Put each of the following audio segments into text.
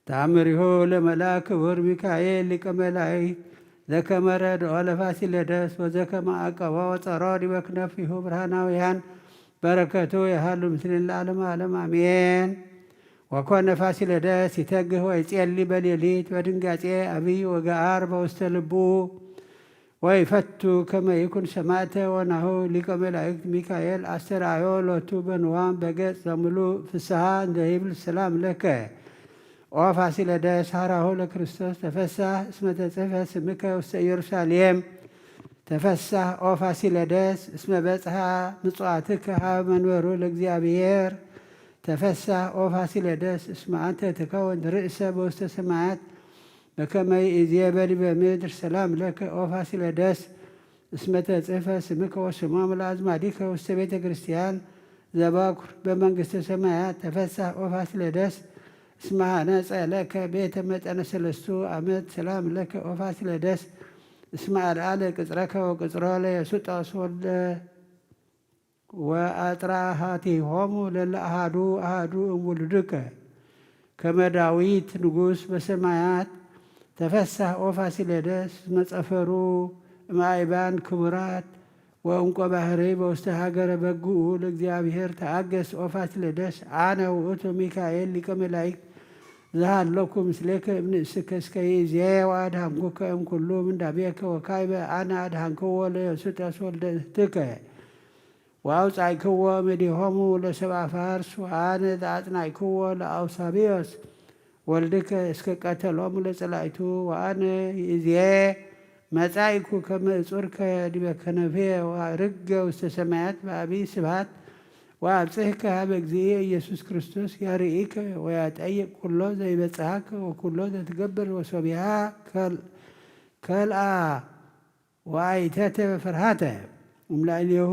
ተኣምሪሁ ለመልአክ ክቡር ሚካኤል ሊቀ መላእክት ዘከመ ረድኦ ለፋሲለደስ ወዘከመ አቀቦ ወጸሮ ዲበ ክነፊሁ ብርሃናውያን በረከቱ የሃሉ ምስሌን ለዓለመ ዓለም አሜን። ወኮነ ፋሲለደስ ይተግህ ወይጼሊ በሌሊት በድንጋጼ አብይ ወገአር በውስተ ልቡ ወይፈቱ ከመ ይኩን ሰማዕተ ወናሁ ሊቀ መላእክት ሚካኤል አስተርአዮ ሎቱ በንዋም በገጽ ዘምሉ ፍስሃ እንዘ ይብል ሰላም ለከ ኦ ፋሲለደስ ሐራሁ ለክርስቶስ ተፈሳህ እስመ ተጽሕፈ ስምከ ውስተ ኢየሩሳሌም። ተፈሳህ ኦ ፋሲለደስ እስመ በጽሐ ምጽዋትከ ሀበ መንበሩ ለእግዚአብሔር። ተፈሳህ ኦ ፋሲለደስ እስመ አንተ ትከውን ርእሰ በውስተ ሰማያት በከመ ይእዜ በዲበ ምድር። ሰላም ለከ ኦ ፋሲለደስ እስመ ተጽሕፈ ስምከ ወስሞም ለአዝማዲከ ውስተ ቤተ ክርስቲያን ዘበኩር በመንግስተ ሰማያት። ተፈሳህ ኦ ፋሲለደስ እስመ ሐነጸ ለከ ቤተ መጠነ ሰለስቱ አመት። ሰላም ለከ ኦ ፋሲለደስ እስመ አልዓለ ቅጽረከ ወቅጽሮ ለየሱጣስ ወልደ ወአጽራሃቲሆሙ ለለ አሃዱ አሃዱ እምውሉድከ ከመ ዳዊት ንጉስ በሰማያት። ተፈሳህ ኦ ፋሲለደስ መጸፈሩ እምአይባን ክቡራት ወእንቆ ባህሪ በውስተ ሀገረ በግኡ ለእግዚአብሔር። ተአገስ ኦ ፋሲለደስ አነ ውእቱ ሚካኤል ሊቀ መላእክት ዘሃለኩ ምስሌከ እምንእስከ እስከ ይእዜ ወአድሃንኩከ እምኩሉ ምንዳቤከ ወካይበ አነ አድሃንክዎ ለዮስጠስ ወልደትከ ወአውጻእክዎ እምእዴሆሙ ለሰብአ ፋርስ ወአነ ዘአጽናዕክዎ ለአውሳብዮስ ወልድከ እስከ ቀተሎሙ ለጸላእቱ። ወአነ ይእዜ መጻኢኩ ከመ እጹርከ ዲበ ከነፍየ ወአርገ ውስተ ሰማያት በአብይ ስብሐት ወአብጽሕከ ሀበ እግዚእየ ኢየሱስ ክርስቶስ ያርኢከ ወያጠይቅ ኩሎ ዘይበጽሐከ ወኩሎ ዘትገብር ወሶቢሃ ከል- ከልአ ወአይተተ ፍርሃተ እምላዕሌሁ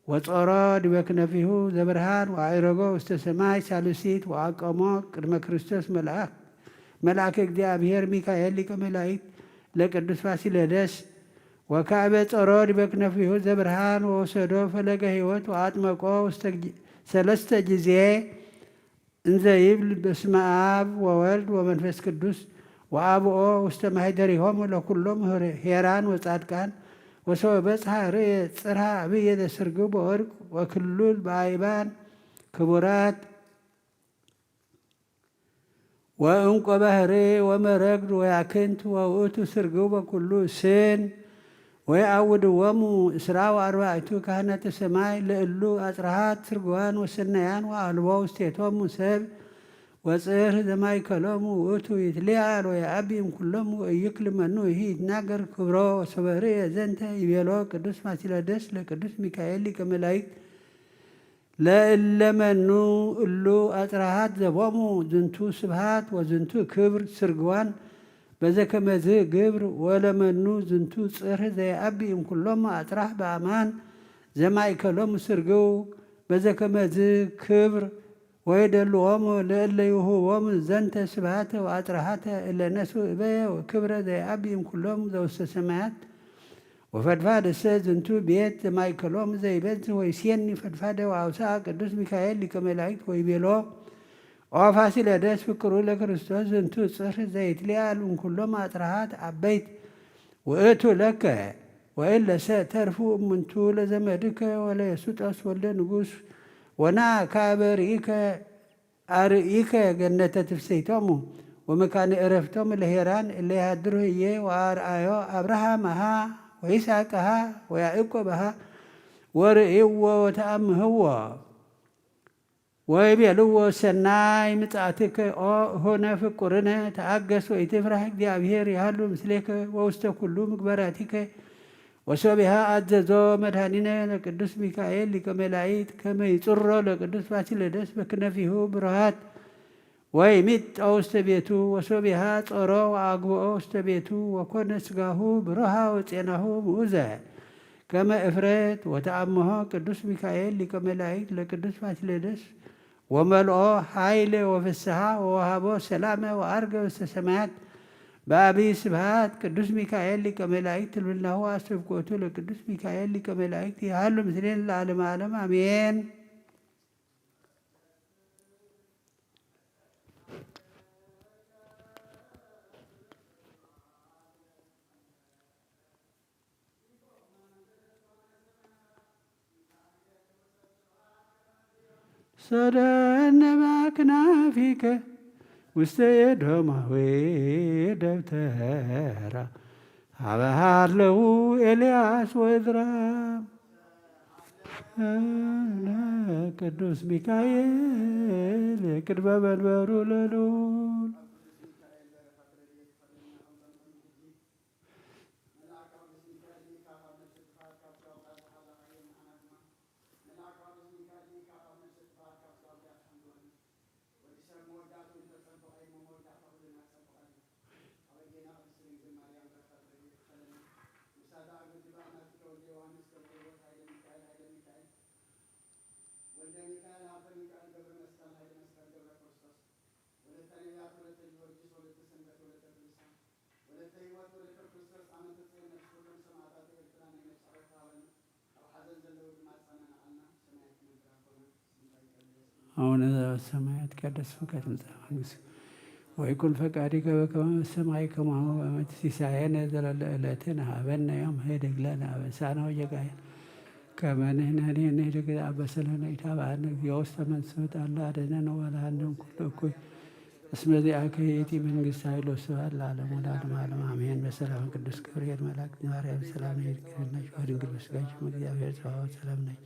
ወጾሮ ዲበ ክነፊሁ ዘብርሃን ወአዕረጎ ውስተ ሰማይ ሳልሲት ወአቀሞ ቅድመ ክርስቶስ መልአክ መልአከ እግዚአብሔር ሚካኤል ሊቀ መላእክት ለቅዱስ ፋሲለደስ ወካዕበ ጾሮ ዲበ ክነፊሁ ዘብርሃን ወወሰዶ ፈለገ ሕይወት ወአጥመቆ ውስተ ጊ- ሰለስተ ጊዜ እንዘ ይብል በስመ አብ ወወልድ ወመንፈስ ቅዱስ ወአብኦ ውስተ ማሕደሪሆሙ ለኩሎም ሄራን ወጻድቃን ወሰበ በጽሐ ርእየ ጽርሐ አብየ ዘስርግው በወርቅ ወክሉል በአይባን ክቡራት ወእንቆ ባህሪ ወመረግድ ወያክንት ወውእቱ ስርግው በኩሉ ስን ወየአውድዎሙ እስራ ወአርባዕቱ ካህናተ ሰማይ ለእሉ አጽራሃት ስርግዋን ወሰናያን ወአልቦ ውስቴቶሙ ሰብ ወጽር ዘማይከሎሙ ውእቱ ይትሊአል ወየአቢ እምኩሎሙ ወኢይክል መኑ ይትናገር ክብሮ። ወሶበ ርእየ ዘንተ ይቤሎ ቅዱስ ፋሲለደስ ለቅዱስ ሚካኤል ሊቀ መላእክት ለእለ መኑ እሉ አጽራሃት ዘቦሙ ዝንቱ ስብሃት ወዝንቱ ክብር ስርግዋን በዘከመዝ ግብር ወለመኑ ዝንቱ ጽርህ ዘየአቢ እምኩሎም አጽራህ በአማን ዘማእከሎም ስርግው በዘከመዝ ክብር ወይደልዎም ለእለ ይሁቦም ዘንተ ስብሃተ ወአጽራሃተ እለ ነሱ እበየ ወክብረ ዘየአቢ እምኩሎም ዘውስተ ሰማያት ወፈድፋድሰ ዝንቱ ቤት ዘማእከሎም ዘይበዝህ ወይሴኒ ፈድፋደ ወአውስአ ቅዱስ ሚካኤል ሊቀ መላእክት ወይቤሎ ኦ ፋሲለደስ ፍቅሩ ለክርስቶስ ዝንቱ ጽርህ ዘይትሊአል እምኩሎም አጽራሃት አበይት ውእቱ ለከ ወእለሰ ተርፉ እምንቱ ለዘመድከ ወለየሱጠስ ወልደ ንጉስ ወና ካበ ርኢከ አርእይከ ገነተ ትፍስሕቶሙ ወመካነ ዕረፍቶሙ ለሄራን እለ ይሃድሩ ህዬ ወአርአዮ አብርሃምሃ ወይስሐቅሃ ወያዕቆብሃ ወርእይዎ ወተአምህዎ ወይቤልዎ ሰናይ ምጽአትከ ኦ ሆነ ፍቁርነ ተአገስ ወኢትፍራህ እግዚአብሔር ይሃሉ ምስሌከ ወውስተ ኩሉ ምግበራቲከ ወሶቢሃ አዘዞ መድኃኒነ ለቅዱስ ሚካኤል ሊቀ መላእክት ከመ ይጽሮ ለቅዱስ ፋሲለደስ በክነፊሁ ብሩሃት ወይሚጦ ውስተ ቤቱ ወሶቢሃ ጾሮ ወአግብኦ ውስተ ቤቱ ወኮነ ስጋሁ ብሩሃ ወጼናሁ ምኡዘ ከመ እፍረት ወተአምሆ ቅዱስ ሚካኤል ሊቀ መላእክት ለቅዱስ ፋሲለደስ ወመልኦ ኃይለ ወፍስሃ ወወሃቦ ሰላመ ወአርገ ውስተ ሰማያት በአብይ ስብሃት ቅዱስ ሚካኤል ሊቀ መላእክት ልብልናሁ አስተብቆቱ ለቅዱስ ሚካኤል ሊቀ መላእክት ይሃሉ ምስሌን ለዓለመ ዓለም አሜን። ሰደነ በአክናፊከ ውስተ ኤዶማዊ ደብተራ ሀበ ሀለዉ ኤልያስ ወእዝራ ቅዱስ ሚካኤል ቅድመ መንበሩ ለልዑል። አቡነ ዘበሰማያት ይትቀደስ ስምከ ትምጻእ መንግስትከ ወይኩን ፈቃድከ በከመ በሰማይ ከማሁ በምድር። ሲሳየነ ዘለለ ዕለትነ ሀበነ ዮም ህድግ ለነ አበሳነ ወጌጋየነ ከመ ንሕነኒ ንህድግ ለአበሰ ለነ። ኢታብአነ እግዚኦ ውስተ መንሱት አላ አድነነ ወባልሐነ እምኩሉ እኩይ። እስመ ዚአከ ይእቲ መንግስት ኃይል ወስብሐት ለዓለሙ ለዓለመ ዓለም አሜን። በሰላም ቅዱስ ገብርኤል መልአክ ማርያም ሰላም ይልክልሽ ወድንግል በስጋኪ እግዚአብሔር ጸባኦት ሰላም ነሽ።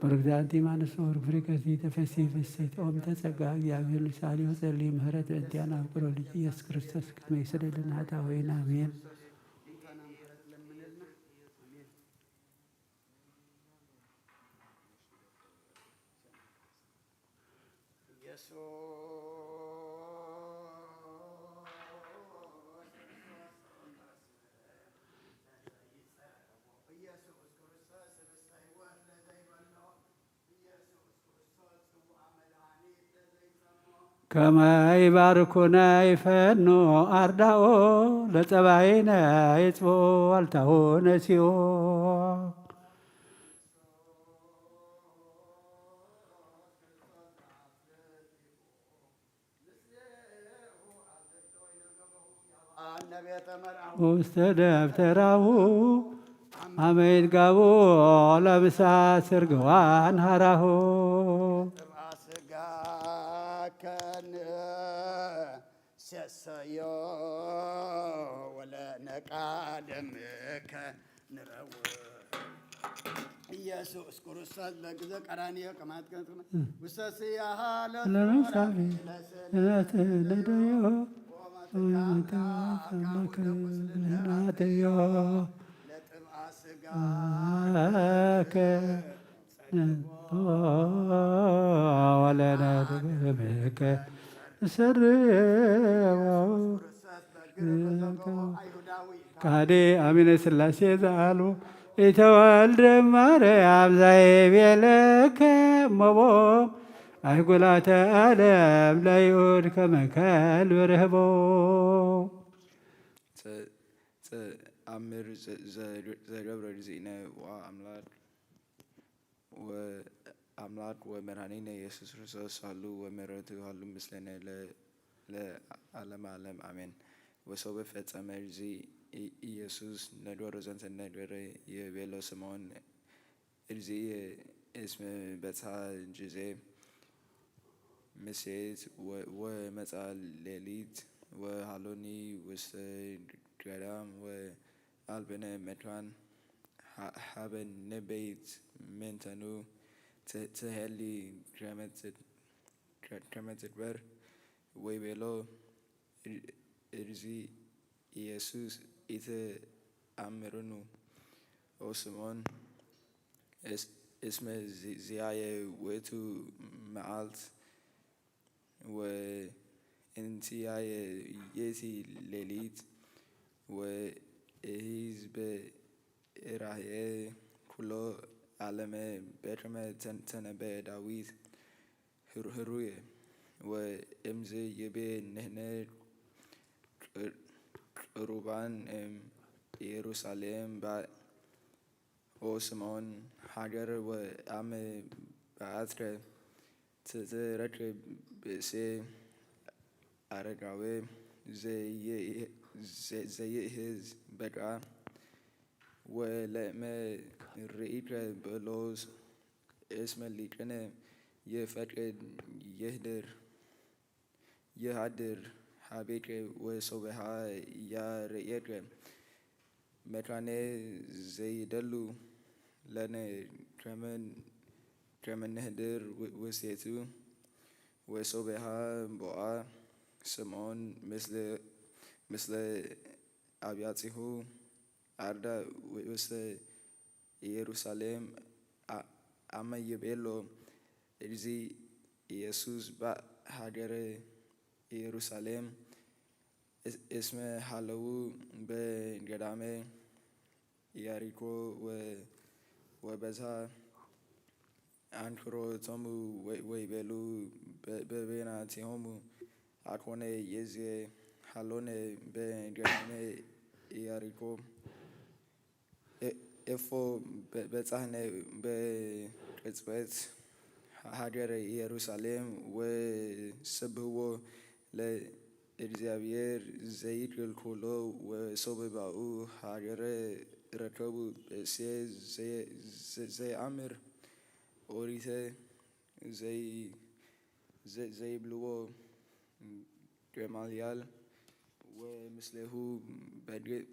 በርግዛንቲ ማንስ ወር ፍሪከሲ ተፈሲ ፍስት ኦም ተጸጋ እግዚአብሔር ልሳሊ ወጸሊ ምህረት በእንቲያን አፍቅሮ ልጅ ኢየሱስ ክርስቶስ ቅድመ ይሰደልን ኃጣ ወይና አሜን። ከመ ይባርኩነ ይፈኑ አርዳኦ ለጸባይነ ይጽቦ ዋልታሁ ነሲኦ። ውስተ ደብተራሁ አመ ይትጋቦ ለምሳ ስርግዋን ሀራሁ። ስጋ ከን ሴሰዮ ወለነቃደምከ ንረው ኢየሱስ ክርስቶስ በግዘ ቀራንዮ ከማትከ ውሰስያሃ ለመሳቢ ለስነ ለስነደዮ ወመትካከ ለኩልናተዮ ለጥብአ ስጋ አከ ወለነድግምከ ንሰርዎ ካዴ አሚነ ስላሴ ዘአልቦ ኢተወልደ ማርያም ዘይቤለከ እመቦ አይጉላተ ዓለም ለይሁድ ከመከል ብርህቦ። ጸ-፣ ጸ-፣ አምር ዘ-፣ ዘ-፣ ዘገብረ ርዚእነ ወአምላክ ወአምላክ ወመድኃኒነ ኢየሱስ ክርስቶስ ሀሉ ወምሕረቱ ሀሉ ምስሌነ ለ-፣ ለዓለመ ዓለም አሜን። ወሶበ ፈጸመ ርዚ ኢ-፣ ኢየሱስ ነዶረ ዘንተ ነዶረ ይቤሎ ስምዖን ርዚየ እስመ በጽሐ ጊዜ ምሴት ወ-፣ ወመጽአ ሌሊት ወሃሎኒ ውስተ ገዳም ወአልብነ መድኃን ሀ-፣ ሀበ ንቤት ምንተኑ ት-፣ ትሄሊ ከመ ትድ-፣ ከ-፣ ከመ ትድበር ወይቤሎ ርዚ ኢየሱስ ኢትአምርኑ ኦ ስምዖን እስ-፣ እስመ ዚ-፣ ዚአየ ውእቱ መዓልት ወእንቲአየ ይእቲ ሌሊት ወእሂዝበ ራህየ ኩሎ ዓለመ በከመ ተን-፣ ተነበየ ዳዊት ህሩ-፣ ህሩየ። ወእምዝ ይቤ ንሕነ ቅር-፣ ቅሩባን እም ኢየሩሳሌም ባ-፣ ኦ ስምዖን ሃገር ወአመ በአትከ ትትረክብ ብእሴ አረጋዌ ዘየ-፣ ዘ-፣ ዘይእህዝ በድአ ወለእመ ርኢከ በሎስ እስመ ሊቅነ يفقد يهدر يهدر حبيك وصبها يا ريك مكاني زي دلو لنا كمن كمن نهدر وسيتو وصبها بوعا سمعون مثل مثل أبياته ኣርዳ ውስተ ኢየሩሳሌም ኣመ ይቤሎ እዚ ኢየሱስ ባእ ሃገረ ኢየሩሳሌም እስመ ሃለዉ በገዳመ ኢያሪኮ ወበዝሃ ኣንክሮቶሙ ወይቤሉ በበይናቲሆሙ ኣኮነ የዜ ሃሎነ በገዳመ ኢያሪኮ ኤፎ በጻህነ በቅጽበት ሃገረ ኢየሩሳሌም ወሰብህዎ ለእግዚኣብሔር ዘይክል ኩሎ ወሶበባኡ ሃገረ ረከቡ በሴ ዘይኣምር ኦሪተ ዘይብልዎ ገማልያል ወምስሌሁ በድግ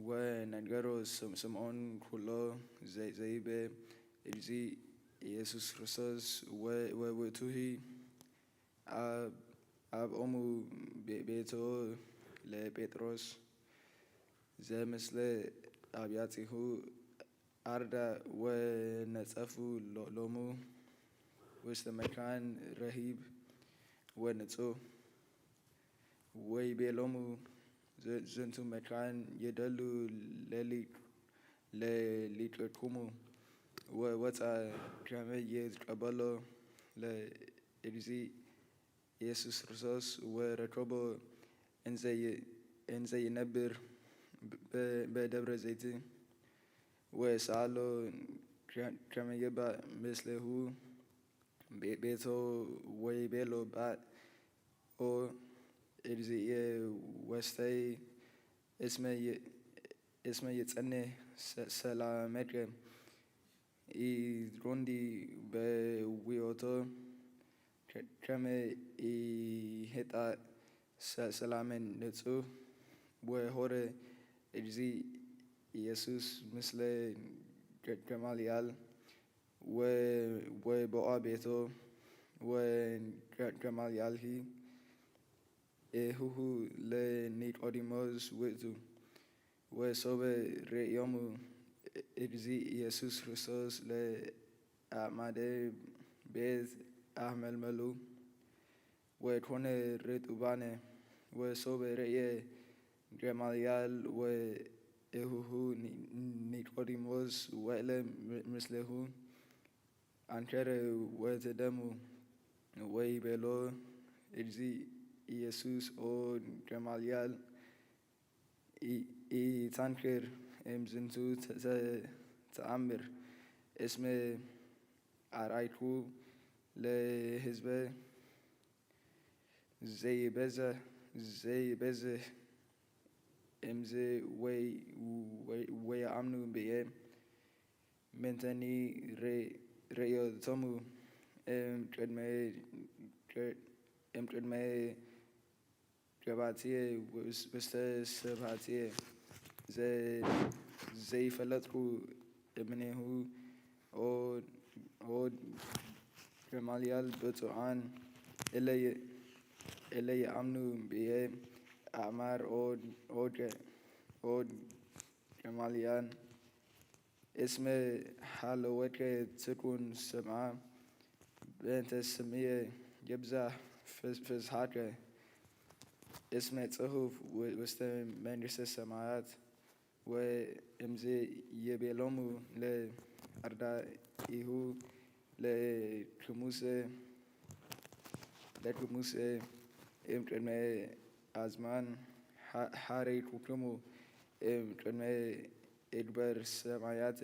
ወነገሮ ስምዖን ኩሎ ዘይበ እዚ ኢየሱስ ክርስቶስ ወውእቱሂ ኣብ ኦሙ ቤቶ ለጴጥሮስ ዘምስለ ኣብያጺሁ ኣርዳ ወነጸፉ ሎሙ ውስተ መካን ረሂብ ወንጹህ ወይቤሎሙ ዝንቱ መካን የደሉ ለሊቅኩሙ ወወፃ ከመ ይትቀበሎ ለእግዚ ኢየሱስ ክርስቶስ ወረከቦ እንዘ ይነብር በደብረ ዘይት ወሰኣሎ ከመ ይባእ ምስሌሁ ቤቶ ወይቤሎ ባእ ኦ እግዚእየ ወስተይ እስመ ይጸንሕ ሰላመከ ኢትጎንዲ በዊኦቶ ከመ ኢሄጣ ሰላመ ንጹህ ወሆረ እግዚ ኢየሱስ ምስለ ገማልያል ወቦአ ቤቶ ወገማልያልሂ ኤሁሁ ለኒቆዲሞስ ውእቱ። ወሶበ ርእዮሙ እግዚ ኢየሱስ ክርስቶስ ለአዕማደ ቤት አህመልመሉ ወኮነ ርጡባነ። ወሶበ ርእየ ገማልያል ወእሁሁ ኒቆዲሞስ ወእለ ምስሌሁ አንከረ ወተደሙ ወይቤሎ፣ እግዚ ኢየሱስ ኦ ገማልያል፣ ኢታንክር እምዝንቱ ተአምር፣ እስመ አርአይኩ ለህዝበ ዘይበዝሕ ዘይበዝሕ እምዝ ወየአምኑ ብየ። ምንተኒ ርእዮቶሙ እምቅድመ ገባትየ ውስተ ሰብሃትየ ዘይፈለጥኩ እምኔሁ ኦ ገማልያል ብፁዓን እለ ይኣምኑ ብየ። አእማር ኦ ገማልያል እስመ ሀለወከ ትኩን ስምዓ በእንተ ስምየ ይብዛሕ ፍስሓከ። እስመ ጽሑፍ ውስተ መንግስተ ሰማያት ወእምዝ ይቤሎሙ ለአርዳኢሁ ለክሙሰ ለክሙሰ እምቅድመ አዝማን ሐረይኩክሙ እምቅድመ እግበር ሰማያት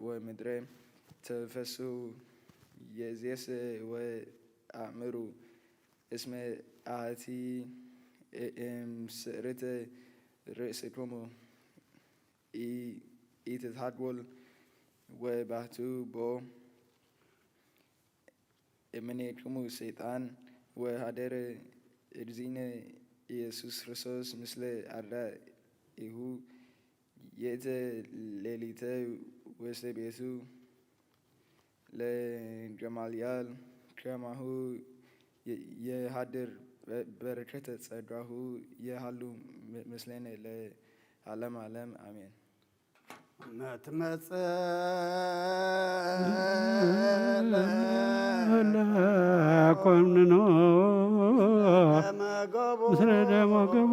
ወምድረ ተፈስሑ የዜሰ ወአእምሩ እስመ አቲ እምስእርተ ርእስክሙ ኢትትሃጎል ወባህቱ ቦ እምኔክሙ ሰይጣን ወሃደረ እርዚነ ኢየሱስ ክርስቶስ ምስለ አርዳኢሁ የእተ ሌሊተ ወሰቤቱ ለገማልያል ከማሁ የ- የሃድር በ- በረከተ ጸጋሁ የሃሉ ም- ምስሌነ ለዓለም ዓለም አሜን። መትመጽእ ለኮንኖ ምስለ ደሞ ገቦ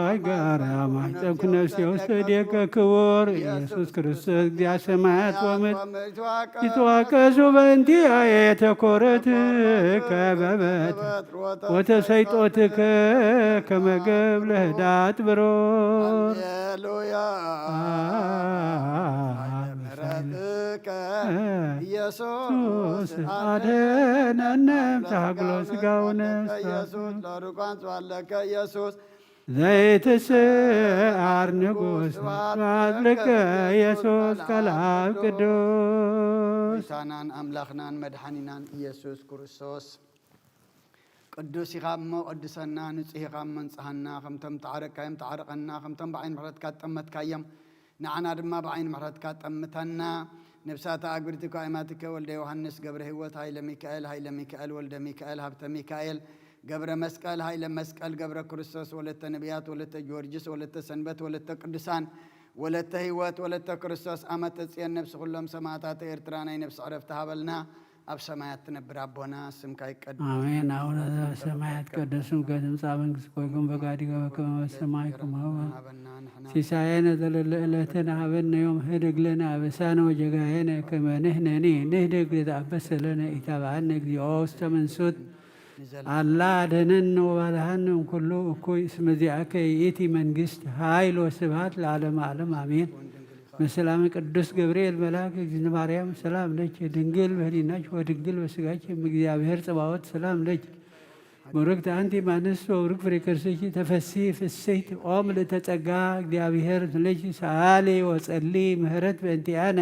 አይጋራ ማይጠንኩ ነፍሴ ውስተ እዴከ ክቡር ኢየሱስ ክርስቶስ እግዚአ ሰማያት ወምድር ይትዋቀሱ በእንቲአየ ተኮረትከ በበትር ወተሰይጦትከ ከመ ገብር ለህዳጥ ብሮ። ሃሌሉያ። ምሕረትከ ኢየሱስ አድነነ እምታግሎ ስጋው ነፍስ ኢየሱስ ለሩቃን ጸዋለከ ኢየሱስ ዘይትስዓር ንጉስ ስብሐት ለከ ኢየሱስ ቃል አብ ቅዱስ። ጌታናን ኣምላኽናን መድሓኒናን ኢየሱስ ክርስቶስ ቅዱስ ኢኻ እሞ ቀድሰና፣ ንጹህ ኢኻ እሞ ንጽሃና፣ ከምቶም ተዓረቅካዮም ተዓረቐና፣ ከምቶም ብዓይኒ ምሕረትካ ጠመትካዮም ንዓና ድማ ብዓይኒ ምሕረትካ ጠምተና። ነብሳተ ኣግብርቲ እኳ ኣእማትከ ወልደ ዮሃንስ ገብረ ህይወት ሃይለ ሚካኤል ሃይለ ሚካኤል ወልደ ሚካኤል ሃብተ ሚካኤል ገብረ መስቀል ሃይለ መስቀል ገብረ ክርስቶስ ወለተ ነቢያት ወለተ ጊዮርጊስ ወለተ ሰንበት ወለተ ቅዱሳን ወለተ ህይወት ወለተ ክርስቶስ ዓመተ ጽዮን ነብሲ ኩሎም ሰማዕታት ኤርትራ ናይ ነብሲ ዕረፍቲ ሃበልና። ኣብ ሰማያት ትነብር ኣቦና ስምካ ይቀደስ። አሜን። አቡነ ዘበሰማያት ይትቀደስ ስምከ ትምጻእ መንግስትከ ወይኩን ፈቃድከ በከመ በሰማይ ከማሁ በ- ሃበና ንሕና ሲሳየነ ዘለለ ዕለትነ ሀበነ ዮም ህድግ ለነ አበሳነ ወጌጋየነ ከመ ንሕነኒ ንህድግ ለዘአበሰ ለነ ኢታብአነ እግዚኦ ውስተ መንሱት አላ አድህነነ ወባልሃነ እምኩሉ እኩይ እስመ ዚአከ ይእቲ መንግስት ኃይል ወስብሐት ለዓለመ ዓለም አሜን። በሰላም ቅዱስ ገብርኤል መልአክ እግዝእትነ ማርያም ሰላም ለኪ ድንግል በህሊናኪ ወድንግል በስጋኪ እም እግዚአብሔር ጸባኦት ሰላም ለኪ ብሩክት አንቲ እም አንስት ወብሩክ ፍሬ ከርሥኪ ተፈሲ ፍስሕት ኦም ለተጸጋ እግዚአብሔር ምስለኪ ሰአሊ ወጸሊ ምህረት በእንቲአነ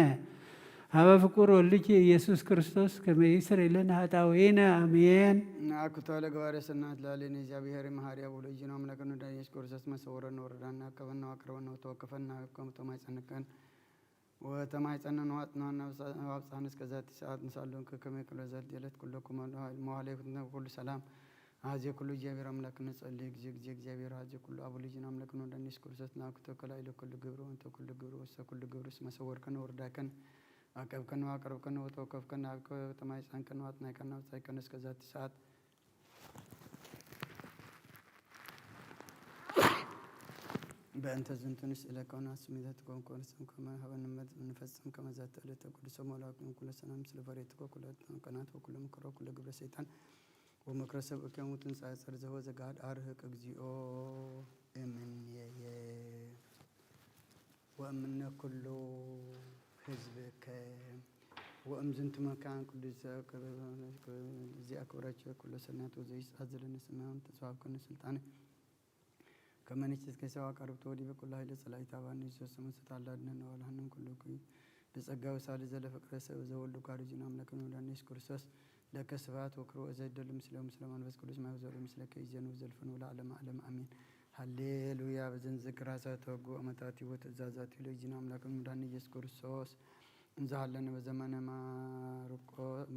ሀበ ፍቁር ወልድኪ ኢየሱስ ክርስቶስ ከመ ይስረይ ለነ ኃጣውኢነ አሜን። ናኩቶ ለገባሬ ሰናት ላሌን እግዚአብሔር መሐሪ አቡ ለእጅና አምላክ ነው ዳን ኢየሱስ ክርስቶስ መሰወረን ወረዳና አቀበና አቅርበን ተወከፈና ከመ ተማይጸንከን ወተማይጸነን ዋጥናን አብጻን እስከ ዛቲ ሰዓት ንሳሉን ከከመ ክሎ ዘልት የለት ኩለኩም መዋለ ኩሉ ሰላም አዜ ኩሉ እግዚአብሔር አምላክ ንጸልይ ጊዜ ጊዜ እግዚአብሔር አዜ ኩሉ አቡ ልጅን አምላክ ነው ዳን ኢየሱስ ክርስቶስ ናኩቶ ከላይ ለኩሉ ግብሩ እንተ ኩሉ ግብሩ ውስተ ኩሉ ግብሩ መሰወርከን ወረዳከን አቀብከን አቅርብከን ወተወከፍከን አብከ ተማይጸንከን ዋጥናይከን አብጻይከን እስከ ዛቲ ሰዓት በእንተ ዝንቱ ንስእለከ ወናስሚተ ትኮንኮ ንስም ከመ ሀበ ንመ- ንፈጽም ከመ ዛተ ዕለተ ቅዱሰ መላእክት ኩለ ሰላም ምስለ ፈሬትኮ ኩለ ቀናት ወኩለ ምክሮ ኩለ ግብረ ሰይጣን ወምክረ ሰብ እከሙ ትንሳኤ ጸር ዘሆ ዘጋድ አርህቅ እግዚኦ እምኔየ ወእምነ ኩሉ ህዝብከ ወእም ዝንቱ መካን ቅዱስ እዚኣ ክብረቸ ኩሎ ሰናት ወዘይስዓት ዘለነ ስማያም ተስፋብከነ ስልጣነ ከመ ንሕስከ ሰው አቀርብቶ ወዲበ ኩሉ ኃይለ ጸላኢት አባነ ኢየሱስ ስም ስት አላድነን ወአድኃነን ኩሉ እኩይ ለጸጋ ወሳል ዘለፈቅረ ሰብ ዘወልዱ ካርጅን አምላክን ወዳነ ኢየሱስ ክርስቶስ ለከ ስብሐት ወክብር ወእዘዝ ይደሉ ምስሌሁ ምስለ መንፈስ ቅዱስ ማይ ወዘሩ ምስለከ ይዜኑ ወዘልፈኑ ለዓለመ ዓለም አሜን። ሃሌሉያ። በዘን ዝክራ ሰዓት ሕጉ አመታቲ ወትእዛዛቲ ለእግዚእነ አምላክን መድኃኒነ ኢየሱስ ክርስቶስ እንዘ ሀለነ በዘመነ ማርቆስ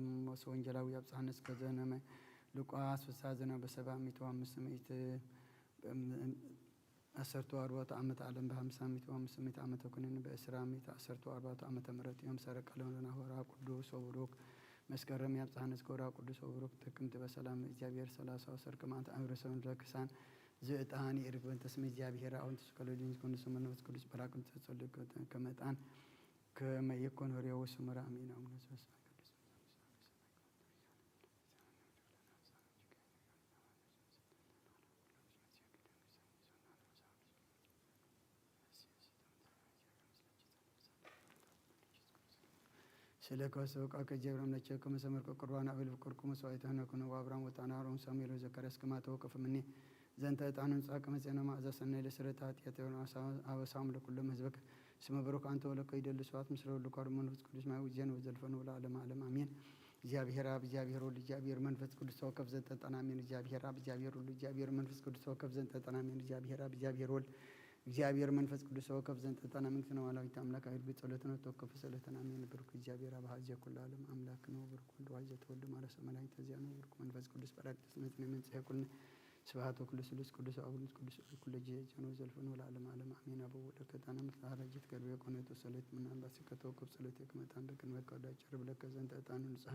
ወንጌላዊ አብጽሐነ እስከ ዘመነ ሉቃስ ፍስሐ ዘነ በሰባ ሚት ወአምስት ሚት ዓሰርቱ አርባዕቱ ዓመት ዓለም በሃምሳ ሚት ወአምስት ሚት ዓመተ ኩነኔ በእስራ ሚት ዓሰርቱ አርባዕቱ ዓመተ ምህረት እዮም ሰረቀ ለሆነ ሆራ ቅዱስ ወቡሩክ መስከረም ያብጽሐነ እስከ ሆራ ቅዱስ ወቡሩክ ጥቅምት በሰላም እግዚአብሔር ሰላሳ ወሰርክ ማንት አምርሰውን ለክሳን ዝእጣን ይእርግ በንተ ስመ እግዚአብሔር አሁን ተስከለጅን ዝኮኑ ስመ መንፈስ ቅዱስ በራቅም ተጸልቅ ከመጣን ከመ ይኩን ህሬው ስምረ አሜን። አቡነ ዘበሰማያት ቅዱስ ስለ ከወሰው ቃል ከጀብረም ለቸ ከመሰመር ቁርባን አብል ፍቅርኩ መስዋዕት ሆነኩነ ወአብርሃም ወጣና አሮን ሳሙኤል ወዘካርያስ ከማተው ከፍምኔ ዘንተ ዕጣን ምጻ ከመ ዜና መዓዛ ሰናይ ለስረተ ኃጢአት አበሳም ለኩሎም ህዝበከ ስመ ብሩክ አንተ ወለከ ይደሉ ስብሐት ምስለ ወልድ ወመንፈስ ቅዱስ ማይ ውዜን ወዘልፈን ወለዓለመ ዓለም አሜን። እግዚኣብሔር ኣብ፣ እግዚኣብሔር ወልድ፣ እግዚኣብሔር መንፈስ ቅዱስ ወከፍ ዘንጠጠና ኣሜን። እግዚኣብሔር ኣብ፣ እግዚኣብሔር ወልድ፣ እግዚኣብሔር መንፈስ ቅዱስ ወከፍ ዘንጠጠና ኣሜን። እግዚኣብሔር ኣብ፣ እግዚኣብሔር ወልድ፣ እግዚኣብሔር መንፈስ ቅዱስ ወከፍ ዘንጠጠና ኣሜን። ክነዋላዊት ኣምላክ ኣገልግል ጸሎትና ተወከፍ ጸሎትና ኣሜን። ብሩክ እግዚኣብሔር ኣብ ሀዜ ኩሉ ዓለም ኣምላክ ነው። ብሩክ ወልድ ዋይ ዘተወልድ ማርያም መድኃኒት ተዚያ ነው። ብሩክ መንፈስ ቅዱስ ጳራቅሊጦስ መጽነ መንጽሔ ኩልነ ስብሐት ወክልስሉስ ቅዱስ አቡነ ቅዱስ ኩሉ ጊዜ ጀኖ ዘልፈን ወለዓለመ ዓለም አሜን። አበው ወደከታነ ምስለ ሐረጅት ከርቤ ቆነቱ ሰሌት ምናን ባሲከ ተወከብ ጸሎቴ ክመጣን በቅን በቃ ወዳጭ ርብለከ ዘንተ ዕጣኑ ንጽሐ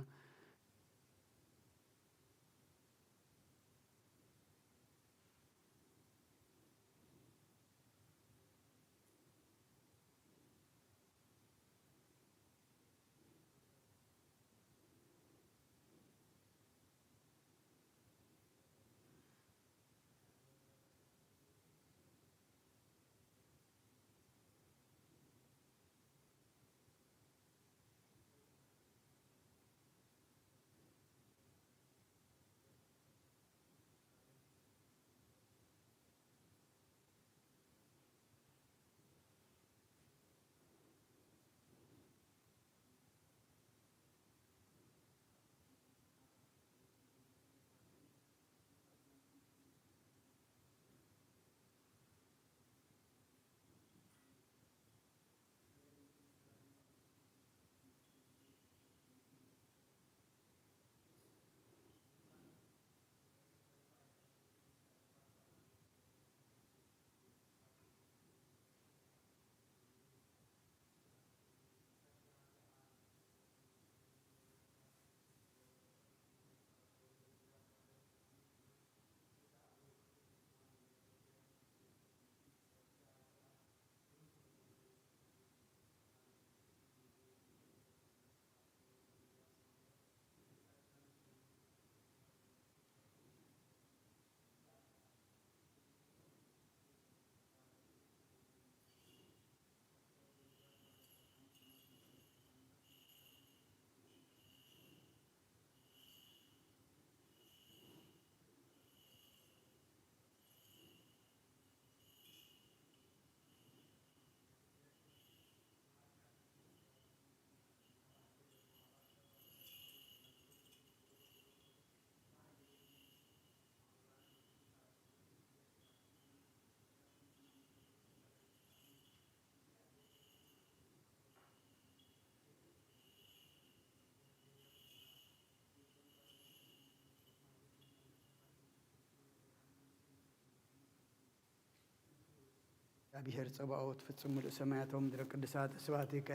እግዚኣብሔር ጸባኦት ፍጹም ምሉእ ሰማያት ወምድረ ቅዱሳት ስብሐቲከ።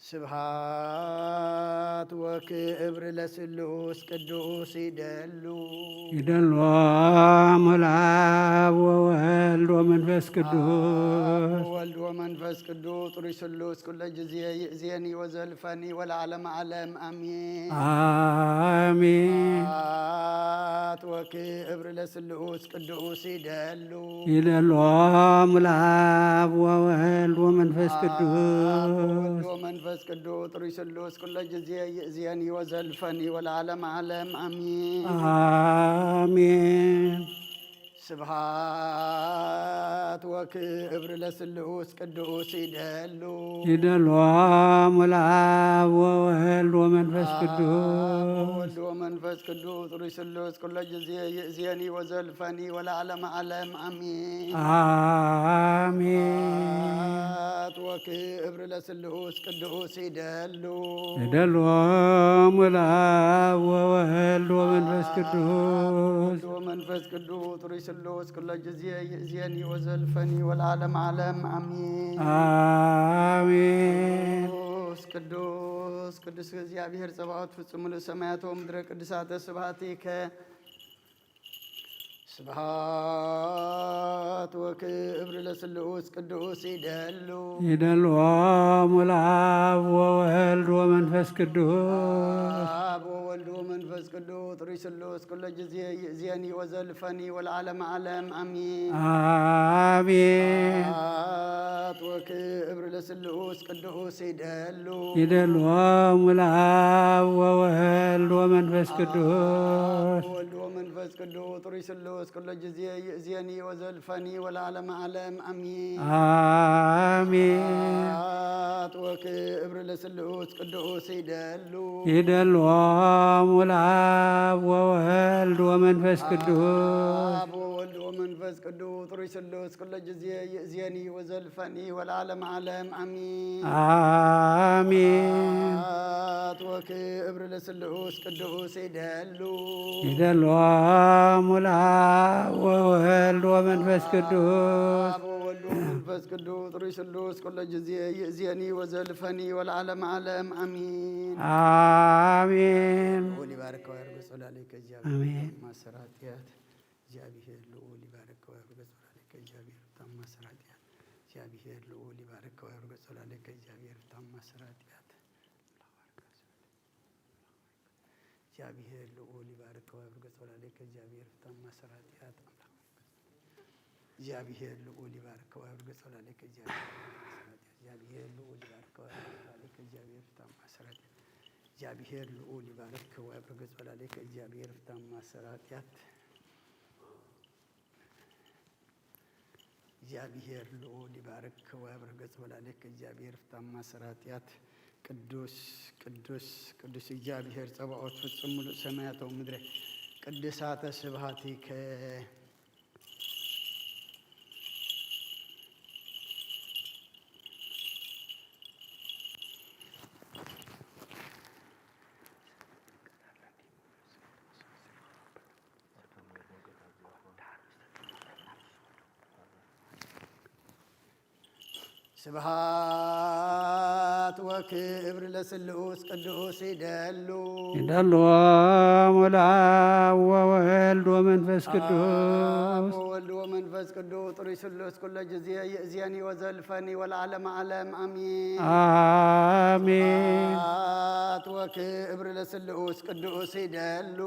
ስብሐት ወክብር ለስሉስ ቅዱስ ይደሉ። ይደልዎም ለአብ ወወልድ ወመንፈስ ቅዱስ። ወወልድ ወመንፈስ ቅዱስ ጥሩይ ስሉስ ኩለ ጊዜ ይእዜኒ ወዘልፈኒ ወለዓለመ ዓለም አሜን። አሜን። ስብሐት ወክብር ለስሉስ ቅዱስ ይደሉ። ይደልዎም ለአብ ወወልድ ወመንፈስ አብ ወወልድ ቅዱስ። ወመንፈስ ቅዱስ ጥሩይ ስሉስ ኩለ ጊዜ ይእዜኒ ወዘልፈኒ ወለዓለመ ዓለም አሜን። አሜን። ስብሐት ወክብር ለስሉስ ቅዱስ ይደሉ። ይደልዎም ለአብ ወወልድ ወመንፈስ አብ ቅዱስ። ወወልድ ወመንፈስ ቅዱስ ጥሩይ ስሉስ ኩለ ጊዜ ይእዜኒ ወዘልፈኒ ወለዓለመ ዓለም አሜን። አሜን። ስብሐት ወክብር ለስሉስ ቅዱስ ይደሉ። ይደልዎም ለአብ ወወልድ ወመንፈስ አብ ቅዱስ። ወወልድ ወመንፈስ ቅዱስ ጥሩይ ስሉስ ኩለ ጊዜ ይእዜኒ ወዘልፈኒ ወለዓለመ ዓለም አሜን። አሜን። ቅዱስ ቅዱስ ቅዱስ እግዚአብሔር ጸባኦት ፍጹም ምሉእ ሰማያት ወምድረ ቅዱሳተ ስብሐቲከ። ስብሐት ወክብር ለስሉስ ቅዱስ ይደሉ። ይደልዎም ለአብ ወወልድ ወመንፈስ ቅዱስ። አብ ወወልድ ወመንፈስ ቅዱስ ጥሩይ ስሉስ ኩለ ጊዜ ይእዜኒ ወዘልፈኒ ወለዓለመ ዓለም አሜን። አሜን። ስብሐት ወክብር ለስሉስ ቅዱስ ይደሉ። ይደልዎም ለአብ ወወልድ ወመንፈስ ቅዱስ። አብ ወወልድ መንፈስ ቅዱስ ጥሩይ ስሉስ ኩሎ ጊዜ ይእዜኒ ወዘልፈኒ ወለዓለመ ዓለም ኣሚን። ኣሜን። ስብሐት ወክብር ለስሉስ ቅዱስ ይደሉ። ይደልዎም ለአብ ወወልድ ወመንፈስ ቅዱስ። አብ ወወልድ ወመንፈስ ቅዱስ ጥሩይ ስሉስ ኩሎ ጊዜ ይእዜኒ ወዘልፈኒ ወለዓለመ ዓለም ኣሚን። አሜን። ስብሐት ወክብር ለስሉስ ቅዱስ ይደሉ። ይደልዎም ለአብ ወወልድ ወመንፈስ ቅዱስ። አብ ወወልድ ወመንፈስ ቅዱስ ጥሩይ ስሉስ ኩሎ ጊዜ ይእዜኒ ወዘልፈኒ ወለዓለመ ዓለም ኣሚን። አሜን። ልዑል ይባርክ ወያርግ ጸላለከ እግዚአብሔር አሜን። ታማ ስራጥያት። እግዚአብሔር ልዑል ይባርክ ወያርግ ጸላለከ እግዚአብሔር ታማ ስራጥያት። እግዚአብሔር ልዑል ይባርክ ወያርግ ጸላለከ እግዚአብሔር ታማ ስራጥያት። እግዚአብሔር ልዑል ይባርክ ወያብርግ ጸላለከ እግዚአብሔር ፍታም ማሰር ኃጢአት አምላክ። እግዚአብሔር ልዑል ይባርክ ወያብርግ ጸላለከ እግዚአብሔር ፍታም ማሰር ኃጢአት። እግዚአብሔር ልዑል ይባርክ ወያብርግ ጸላለከ እግዚአብሔር ፍታም ማሰር ኃጢአት። እግዚአብሔር ልዑል ይባርክ ወያብርግ ጸላለከ እግዚአብሔር ፍታም ማሰር ኃጢአት። እግዚአብሔር ልዑል ይባርክ ወያብርህ ገጽ ወላሌክ። እግዚአብሔር ፍታም ማሰር ኃጢአት። ቅዱስ ቅዱስ ቅዱስ እግዚአብሔር ጸባኦት ፍጹም ምሉእ ሰማያት ወምድረ። ቅድሳተ ስብሐቲከ። ስብሐት ወክብር ለስሉስ ቅዱስ ይደሉ። ይደልዎም ለአብ ወወልድ ወመንፈስ ቅዱስ። አብ ወወልድ ወመንፈስ ቅዱስ ጥሩይ ስሉስ ኩሎ ጊዜ ይእዜኒ ወዘልፈኒ ወለዓለመ ዓለም አሚን። አሜን። ስብሐት ወክብር ለስሉስ ቅዱስ ይደሉ።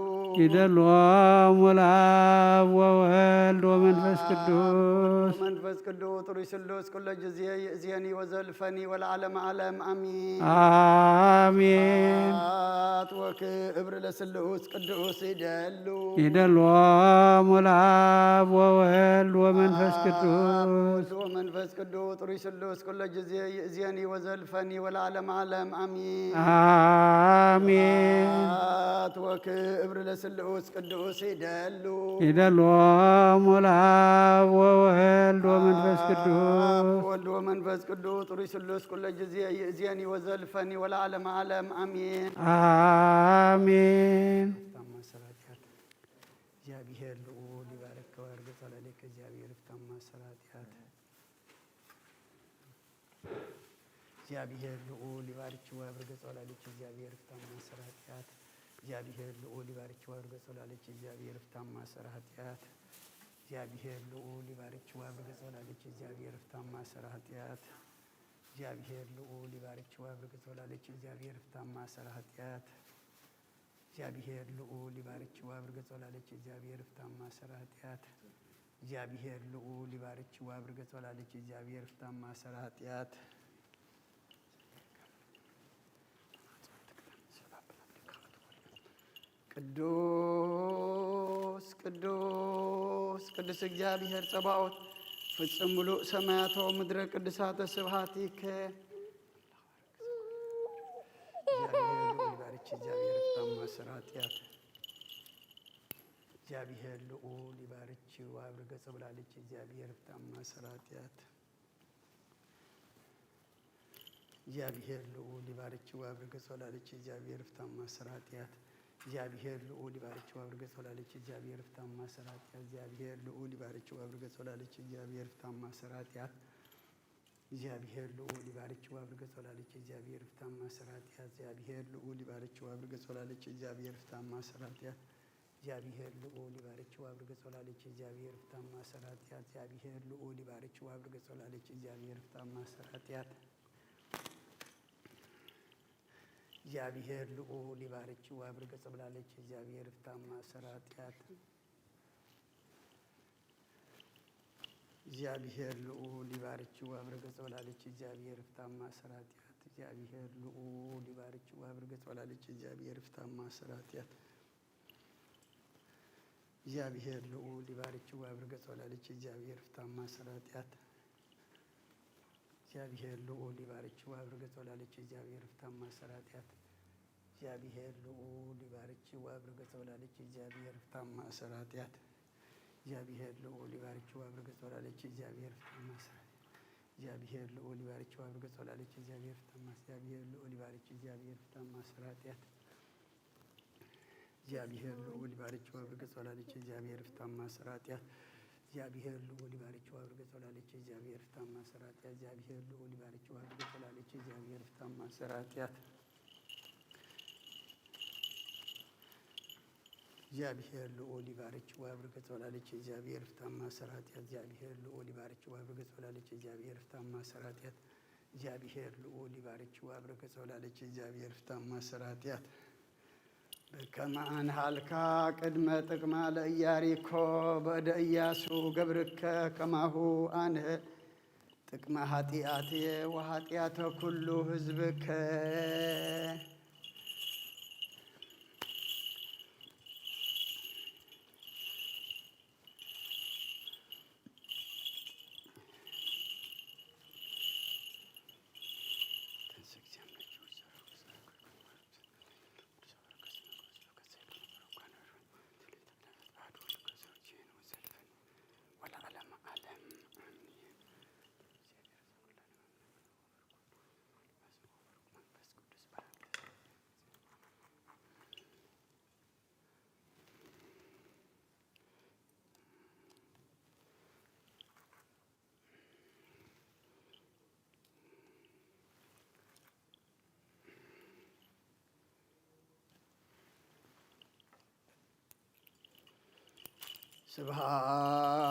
ይደልዎም ለአብ ወወልድ ወመንፈስ ቅዱስ። መንፈስ ቅዱስ ጥሩይ ስሉስ ኩሎ ጊዜ ይእዜኒ ወዘልፈኒ ወለዓለመ ዓለም አሚን። አሜን። ስብሐት ወክብር ለስሉስ ቅዱስ ይደሉ። ይደልዎም ለአብ ወወልድ ወመንፈስ ቅዱስ። ወመንፈስ ቅዱስ ጥሩይ ስሉስ ኩሎ ጊዜ ይእዜኒ ወዘልፈኒ ወለዓለመ ዓለም አሚን። አሜን። ስብሐት ወክብር ለስሉስ ቅዱስ ይደሉ። ይደልዎም ለአብ ወወልድ ወመንፈስ ቅዱስ። ወልድ ወመንፈስ ቅዱስ ጥሩይ ስሉስ ኩሎ ጊዜ ይእዜኒ ወዘልፈኒ ወለዓለመ ዓለም አሚን። አሜን። ፍታም ማሰር ኃጢአት። እግዚአብሔር ልዑል ይባርክ ወያብርግ ጸላለከ እግዚአብሔር ፍታም ማሰር ኃጢአት። እግዚአብሔር ልዑል ይባርክ ወያብርግ ጸላለከ እግዚአብሔር ፍታም ማሰር ኃጢአት። እግዚአብሔር ልዑል ይባርክ ወያብርግ ጸላለከ እግዚአብሔር ፍታም ማሰር ኃጢአት። እግዚአብሔር ልዑል ይባርክ ወያብርግ ጸላለከ እግዚአብሔር ፍታም ማሰር ኃጢአት። እግዚአብሔር ልዑል ይባርክ ወያብርግ ጸላለከ እግዚአብሔር ፍታም ማሰር ኃጢአት። እግዚአብሔር ልዑል ይባርክ ወያብርግ ጸላለከ እግዚአብሔር ፍታም ማሰር ኃጢአት። እግዚአብሔር ልዑል ይባርክ ወያብርግ ጸላለከ እግዚአብሔር ፍታም ማሰር ኃጢአት። ቅዱስ ቅዱስ ቅዱስ እግዚአብሔር ጸባኦት ፍጹም ምሉእ ሰማያት ወምድረ ቅድሳተ ስብሐቲከ። እግዚአብሔር ልዑል ይባርክ፣ እግዚአብሔር ፍታም ማሰር ኃጢአት። እግዚአብሔር ልዑል ይባርክ፣ ወያብርግ ጸላለከ እግዚአብሔር ፍታም ማሰር ኃጢአት። እግዚአብሔር ልዑል ይባርክ፣ ወያብርግ ጸላለከ እግዚአብሔር ፍታም ማሰር ኃጢአት። እግዚአብሔር ልዑል ይባርክ፣ ወያብርግ ጸላለከ እግዚአብሔር ፍታም ማሰር ኃጢአት። እግዚአብሔር ልዑል ይባርክ፣ ወያብርግ ጸላለከ እግዚአብሔር ፍታም ማሰር ኃጢአት። እግዚአብሔር ልዑል ይባርክ ወያብርክ ጸላለከ እግዚአብሔር ፍታም ማሰር ኃጢአት። እግዚአብሔር ልዑል ይባርክ ወያብርክ ጸላለከ እግዚአብሔር ፍታም ማሰር ኃጢአት። እግዚአብሔር ልዑል ይባርክ ወያብርክ ጸላለከ እግዚአብሔር ፍታም ማሰር ኃጢአት። እግዚአብሔር ልዑል ይባርክ ወያብርክ ጸላለከ እግዚአብሔር ፍታም ማሰር ኃጢአት። እግዚአብሔር ልዑል ይባርክ ወያብርክ ጸላለከ እግዚአብሔር ፍታም ማሰር ኃጢአት። እግዚአብሔር ልዑል ይባርክ ወያብርክ ጸላለከ እግዚአብሔር ፍታም ማሰር ኃጢአት። እግዚአብሔር ልዑል ይባርክ ወያብርክ ጸላለከ እግዚአብሔር ፍታም ማሰር ኃጢአት። እግዚኣብሔር ልዑል ይባርኪ ወያብርክ ገጸ ወላዲኪ። እግዚኣብሔር ፍታ ማእሰረ ኃጢአት። እግዚኣብሔር ልዑል ይባርኪ ወያብርክ ገጸ ወላዲኪ። እግዚኣብሔር ፍታ ማእሰረ ኃጢአት። እግዚኣብሔር ልዑል ይባርኪ ወያብርክ ገጸ ወላዲኪ። እግዚኣብሔር ፍታ ማእሰረ ኃጢአት። እግዚኣብሔር ልዑል ይባርኪ ወያብርክ ገጸ ወላዲኪ። እግዚኣብሔር ፍታ ማእሰረ ኃጢአት። እግዚኣብሔር ልዑል ይባርኪ ወያብርክ ገጸ ወላዲኪ። እግዚኣብሔር ፍታ ማእሰረ፣ እግዚኣብሔር ልዑል ይባርኪ። እግዚኣብሔር ፍታ ማእሰረ ኃጢአት። እግዚኣብሔር ልዑል ይባርኪ ወያብርክ ገጸ ወላዲኪ። እግዚኣብሔር ፍታ ማእሰረ ኃጢአት። እግዚኣብሔር ልዑል ይባርኪ ወያብርክ ገጸ ወላዲኪ። እግዚኣብሔር ፍታ ማእሰረ ኃጢአት። እግዚኣብሔር ልዑል ይባርኪ ወያብርክ ገጸ ወላዲኪ። እግዚኣብሔር ፍታ ማእሰረ ኃጢአት። እግዚኣብሔር ልዑል ይባርኪ ወያብርክ ገጸ ወላዲኪ። እግዚኣብሔር ፍታ ማእሰረ ኃጢአት። እግዚኣብሔር ልዑል ይባርኪ ወያብርክ ገጸ ወላዲኪ። እግዚኣብሔር ፍታ ማእሰረ ኃጢአት። እግዚኣብሔር ልዑል ይባርኪ ወያብርክ ገጸ ወላዲኪ። እግዚኣብሔር ፍታ ማእሰረ ኃጢአት። በከመ አንሃልካ ቅድመ ጥቅማ ለኢያሪኮ በእደ ኢያሱ ገብርከ ከማሁ አንህ ጥቅመ ኃጢአትየ ወኃጢአተ ኩሉ ህዝብከ።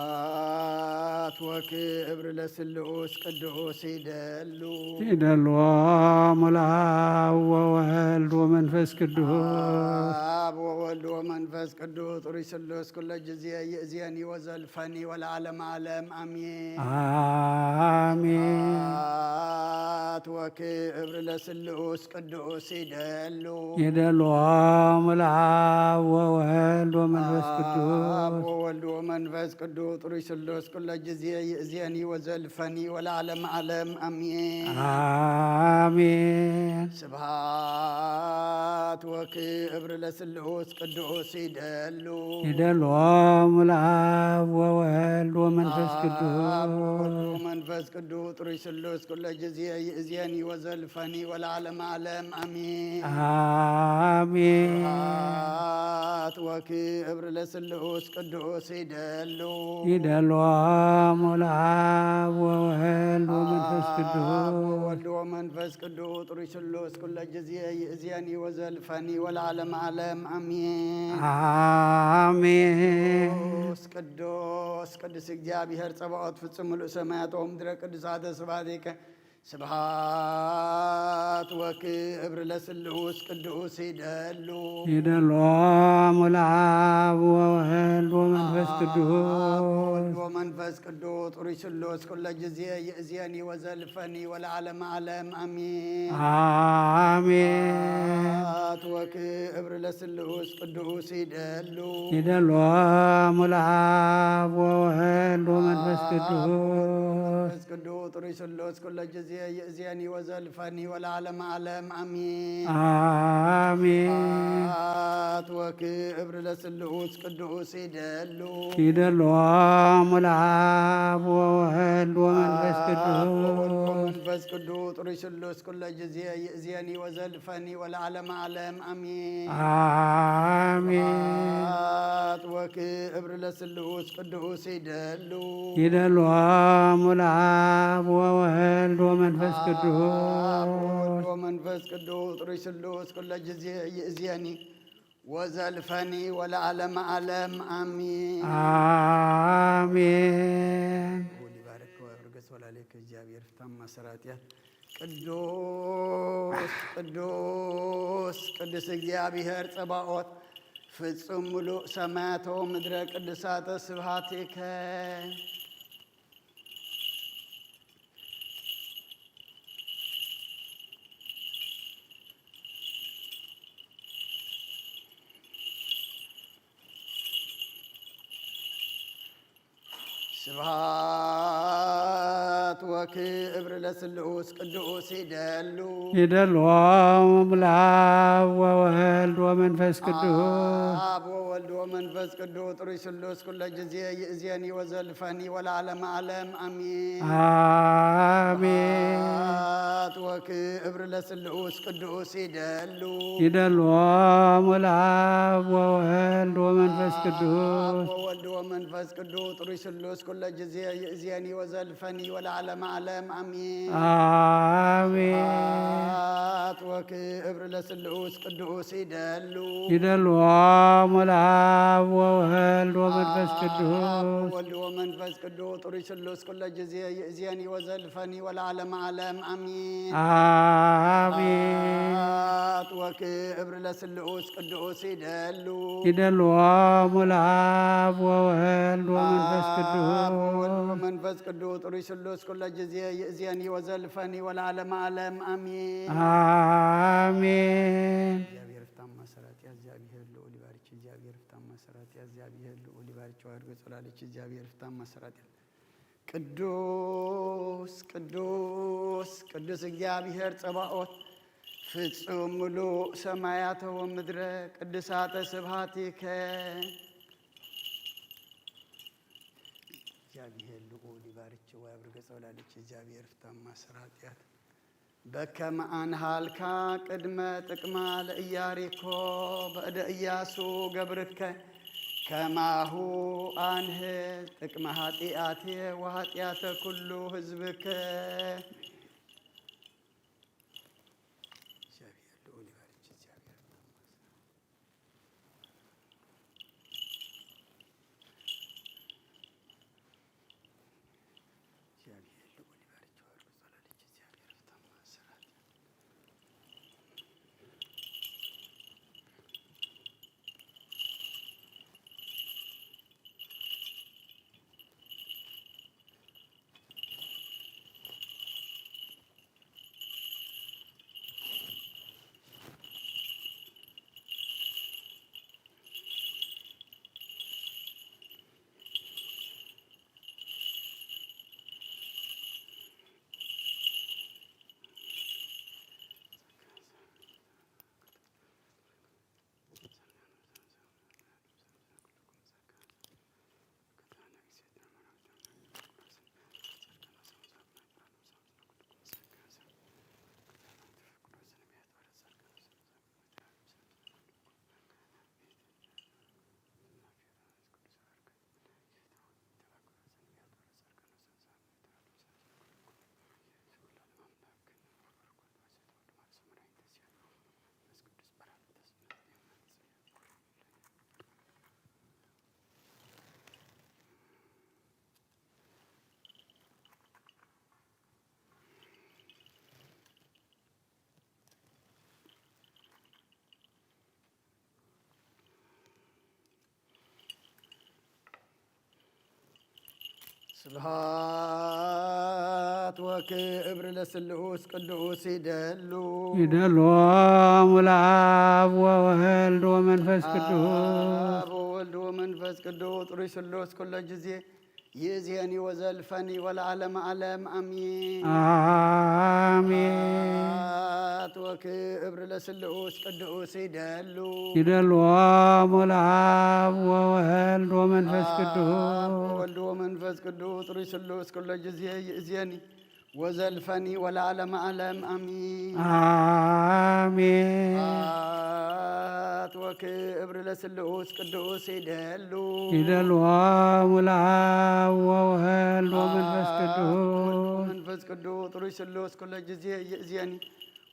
ስብሐት ወክብር ለስሉስ ቅዱስ ይደሉ። ይደልዎ ሙላ ወወልድ ወመንፈስ ቅዱስ። አብ ወወልድ ወመንፈስ ቅዱስ ጥሩይ ስሉስ ኩለ ጊዜ ይእዜኒ ወዘልፈኒ ወለዓለመ ዓለም አሜን። አሜን። ስብሐት ወክብር ለስሉስ ቅዱስ ይደሉ። ይደልዎ ሙላ ወወልድ ወመንፈስ ቅዱስ። አብ ወወልድ ወመንፈስ ቅዱስ ጥሩይ ስሉስ ኩለ ጊዜ ይእዜኒ ወዘልፈኒ ወለዓለመ ዓለም አሜን። አሜን። ስብሐት ወክብር ለስሉስ ቅዱስ ይደሉ። ይደልዎ ሙላ ወወልድ ወመንፈስ ቅዱስ። አብ ወወልድ ወመንፈስ ቅዱስ ጥሩይ ስሉስ ኩለ ጊዜ ይእዜኒ ወዘልፈኒ ወለዓለመ ዓለም አሜን። አሜን። ስብሐት ወክብር ለስሉስ ቅዱስ ይደሉ። ይደልዎ ሙላ ወወልድ ወመንፈስ ቅዱስ። አብ ወወልድ ወመንፈስ ቅዱስ ጥሩይ ስሉስ ኩለ ጊዜ ይእዜኒ ወዘልፈኒ ወለዓለመ ዓለም አሜን። አሜን። ቅዱስ ቅዱስ ቅዱስ እግዚአብሔር ጸባኦት ፍጹም ምሉእ ሰማያት ወምድረ ቅዱሳተ ስብሐቲከ። ስብሐት ወክብር ለስሉስ ቅዱስ ይደሉ። ይደልዎ ሙላ ወወልድ ወመንፈስ ቅዱስ። አብ ወወልድ ወመንፈስ ቅዱስ ጥሩይ ስሉስ ኩለ ጊዜ ይእዜኒ ወዘልፈኒ ወለዓለመ ዓለም አሜን። አሜን። ስብሐት ወክብር ለስሉስ ቅዱስ ይደሉ። ይደልዎ ሙላ ወወልድ ወመንፈስ ቅዱስ። መንፈስ ቅዱስ ጥሩይ ስሉስ ኩለ ጊዜ ይእዜኒ ወዘልፈኒ ወለዓለመ ዓለም አሜን። አሜን። ስብሐት ወክብር ለስሉስ ቅዱስ ይደሉ። ይደልዎ ሙላ ወወልድ ወመንፈስ ቅዱስ። መንፈስ ቅዱስ ጥሩይ ስሉስ ኩለ ጊዜ ይእዜኒ ወዘልፈኒ ወለዓለመ ዓለም አሜን። አሜን። ስብሐት ወክብር ለስሉስ ቅዱስ ይደሉ። ይደልዎ ሙላ ወወልድ ወመንፈስ ቅዱስ። ወወልድ ወመንፈስ ቅዱስ ጥሩይ ስሉስ ኩለ ጊዜ ይእዜኒ ወዘልፈኒ ወለዓለመ ዓለም አሜን። አሜን። ልዑል ይባርክ ወያብርክ ገጸ ወላዲከ። እግዚአብሔር ፍታ ማእሰረ ኃጢአት። ቅዱስ ቅዱስ ቅዱስ እግዚአብሔር ጸባኦት ፍጹም ምሉእ ሰማያተ ወምድረ ቅዱሳተ ስብሐቲከ። ስብሐት ወክብር ለስሉስ ቅዱስ ይደሉ። ይደልዎም ለአብ ወወልድ ወመንፈስ ቅዱስ። አብ ወወልድ ወመንፈስ ቅዱስ ጥሩይ ስሉስ ኩለ ጊዜ ይእዜኒ ወዘልፈኒ ወለዓለመ ዓለም አሜን። አሜን። ስብሐት ወክብር ለስሉስ ቅዱስ ይደሉ። ይደልዎም ለአብ ወወልድ ወመንፈስ ቅዱስ። አብ ወወልድ ወመንፈስ ቅዱስ ጥሩይ ስሉስ ኩለ ጊዜ ይእዜኒ ወዘልፈኒ ወለዓለመ ዓለም አሜን። አሜን። ስብሐት ወክብር ለስሉስ ቅዱስ ይደሉ። ይደልዎም ለአብ ወወልድ ወመንፈስ ቅዱስ። አብ ወወልድ ወመንፈስ ቅዱስ ጥሩይ ስሉስ ኩለ ጊዜ ይእዜኒ ወዘልፈኒ ወለዓለመ ዓለም አሜን። አሜን። ስብሐት ወክብር ለስሉስ ቅዱስ ይደሉ። ይደልዎም ለአብ ወወልድ ወመንፈስ ቅዱስ። አብ ወወልድ ወመንፈስ ቅዱስ ጥሩይ ስሉስ ኩለ ጊዜ ይእዜኒ ወዘልፈኒ ወለዓለመ ዓለም አሜን። አሜን። እግዚአብሔር ፍታ ማሰራጥያ እግዚአብሔር ልዑል ይባርክ። እግዚአብሔር ፍታ ማሰራጥያ እግዚአብሔር ልዑል ይባርክ። ወአድጎ ጸላለች እግዚአብሔር ፍታ ማሰራጥያ ቅዱስ ቅዱስ ቅዱስ እግዚአብሔር ጸባኦት ፍጹም ምሉእ ሰማያተ ወምድረ ቅዱሳተ ስብሐቲከ። እግዚአብሔር ልዑል ይባርክ ወያብርገ ጸውላለች እግዚአብሔር ፍታማ ስራ ኃጢአት በከመ አንሃልካ ቅድመ ጥቅማ ለኢያሪኮ በእደ ኢያሱ ገብርከ ከማሁ አንህ ጥቅመ ኃጢአቴ ወኃጢአተ ኩሉ ህዝብከ። እግዚአብሔር ልዑል ይባርክ። እግዚአብሔር ስብሐት ወክብር ለስሉስ ቅዱስ ይደሉ። ይደልዎም ለአብ ወወልድ ወመንፈስ ቅዱስ። አብ ወወልድ ወመንፈስ ቅዱስ ጥሩይ ስሉስ ኩሎ ጊዜ ይእዜኒ ወዘልፈኒ ወለዓለመ ዓለም አሜን። አሜን። ስብሐት ወክብር ለስሉስ ቅዱስ ይደሉ። ይደልዎም ለአብ ወወልድ ወመንፈስ ቅዱስ። አብ ወወልድ ወመንፈስ ቅዱስ ጥሩይ ስሉስ ኩሎ ጊዜ ይእዜኒ ወዘልፈኒ ወለዓለመ ዓለም አሜን። አሜን። ስብሐት ወክብር ለስሉስ ቅዱስ ይደሉ። ይደልዎም ለአብ ወወልድ ወመንፈስ አብ ቅዱስ። ወወልድ ወመንፈስ ቅዱስ ጥሩይ ስሉስ ኩሎ ጊዜ ይእዜኒ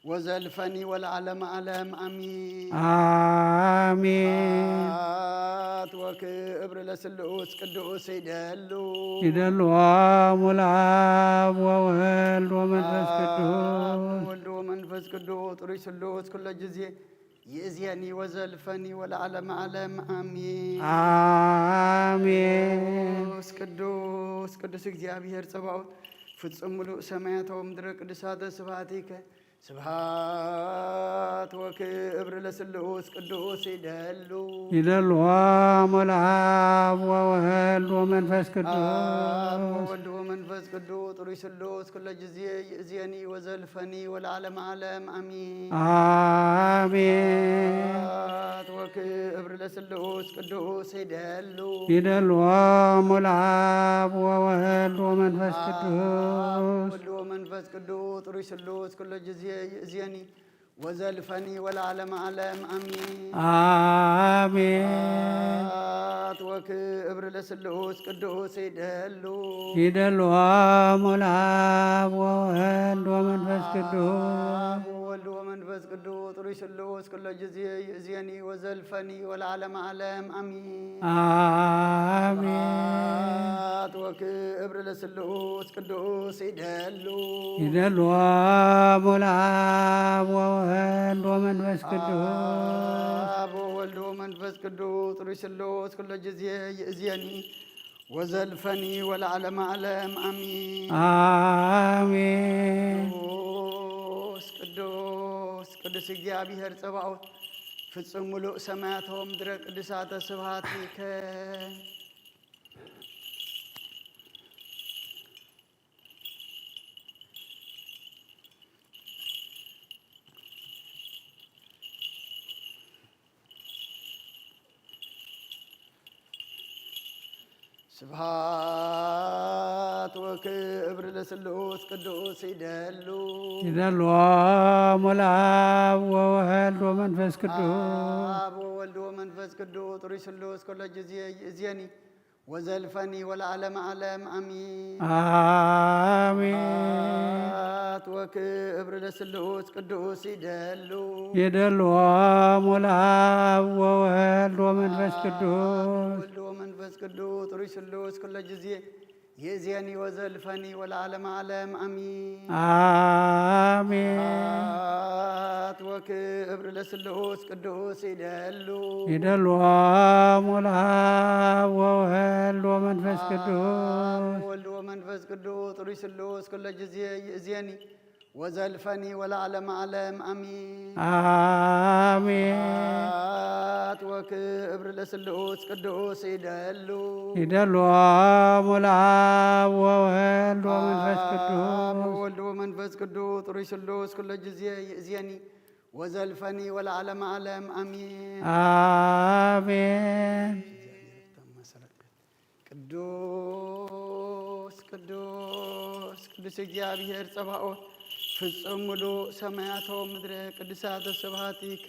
ወዘልፈኒ ወለዓለመ ዓለም አሜን። አሜን። ስብሐት ወክብር ለስሉስ ቅዱስ ይደሉ። ይደልዎም ለአብ ወወልድ ወመንፈስ አብ ቅዱስ። ወወልድ ወመንፈስ ቅዱስ ጥሩይ ስሉስ ኩሎ ጊዜ ይእዜኒ ወዘልፈኒ ወለዓለመ ዓለም አሜን። አሜን። ቅዱስ ቅዱስ ቅዱስ እግዚአብሔር ጸባኦት ፍጹም ምሉእ ሰማያተ ወምድረ ቅዱሳተ ስብሐቲከ። ስብሐት ወክብር ለስሉስ ቅዱስ ይደሉ። ይደልዎም ለአብ ወወልድ ወመንፈስ መንፈስ ቅዱስ። አብ ወወልድ ወመንፈስ ቅዱስ ጥሩይ ስሉስ ኩለ ጊዜ ይእዜኒ ወዘልፈኒ ወለዓለመ ዓለም አሚን። አሜን። ስብሐት ወክብር ለስሉስ ቅዱስ ይደሉ። ይደልዎም ለአብ ወወልድ ወመንፈስ አብ ቅዱስ። ወወልድ ወመንፈስ ቅዱስ ጥሩይ ስሉስ ኩለ ጊዜ ይእዜኒ ወዘልፈኒ ወለዓለመ ዓለም አሚን። አሜን። ስብሐት ወክብር ለስሉስ ቅዱስ ይደሉ። ይደልዎም ለአብ ወወልድ ወመንፈስ ቅዱስ። አብ ወወልድ ወመንፈስ ቅዱስ ጥሩይ ስሉስ ኩለ ጊዜ ይእዜኒ ወዘልፈኒ ወለዓለመ ዓለም አሚን። አሜን። ስብሐት ወክብር ለስሉስ ቅዱስ ይደሉ። ይደልዎም ለአብ ወወልድ ወመንፈስ ቅዱስ። አብ ወወልድ ወመንፈስ ቅዱስ ጥሩይ ስሉስ ኩለ ጊዜ ይእዜኒ ወዘልፈኒ ወለዓለመ ዓለም አሚን። አሜን። ቅዱስ ቅዱስ ቅዱስ እግዚአብሔር ጸባኦት ፍጹም ምሉእ ሰማያት ወምድረ ቅዱሳተ ስብሐቲከ። ስብሐት ወክብር ለስሉስ ቅዱስ ይደሉ። ይደልዎም ለአብ ወወልድ ወመንፈስ ቅዱስ። አብ ወወልድ ወመንፈስ ቅዱስ ጥሩይ ስሉስ ኩለ ጊዜ ይእዜኒ ወዘልፈኒ ወለዓለመ ዓለም አሚን። አሜን። ስብሐት ወክብር ለስሉስ ቅዱስ ይደሉ። ይደልዎም ለአብ ወወልድ ወመንፈስ ቅዱስ። ወልድ ወመንፈስ ቅዱስ ጥሩይ ስሉስ ኩለ ጊዜ ይእዜኒ ወዘልፈኒ ወለዓለመ ዓለም አሚን። አሜን። ስብሐት ወክብር ለስሉስ ቅዱስ ይደሉ። ይደልዎም ለአብ ወወልድ ወመንፈስ ቅዱስ። ወልድ ወመንፈስ ቅዱስ ጥሩይ ስሉስ ኩለ ጊዜ ይእዜኒ ወዘልፈኒ ወለዓለመ ዓለም አሚን። አሜን። ስብሐት ወክብር ለስሉስ ቅዱስ ይደሉ። ይደልዎም ለአብ ወወልድ ወመንፈስ ቅዱስ። አብ ወወልድ ወመንፈስ ቅዱስ ጥሩይ ስሉስ ኩለ ጊዜ ይእዜኒ ወዘልፈኒ ወለዓለመ ዓለም አሚን። አሜን። ቅዱስ ቅዱስ ቅዱስ እግዚአብሔር ጸባኦት ፍጹም ምሉእ ሰማያት ወምድረ ቅዱሳተ ስብሐቲከ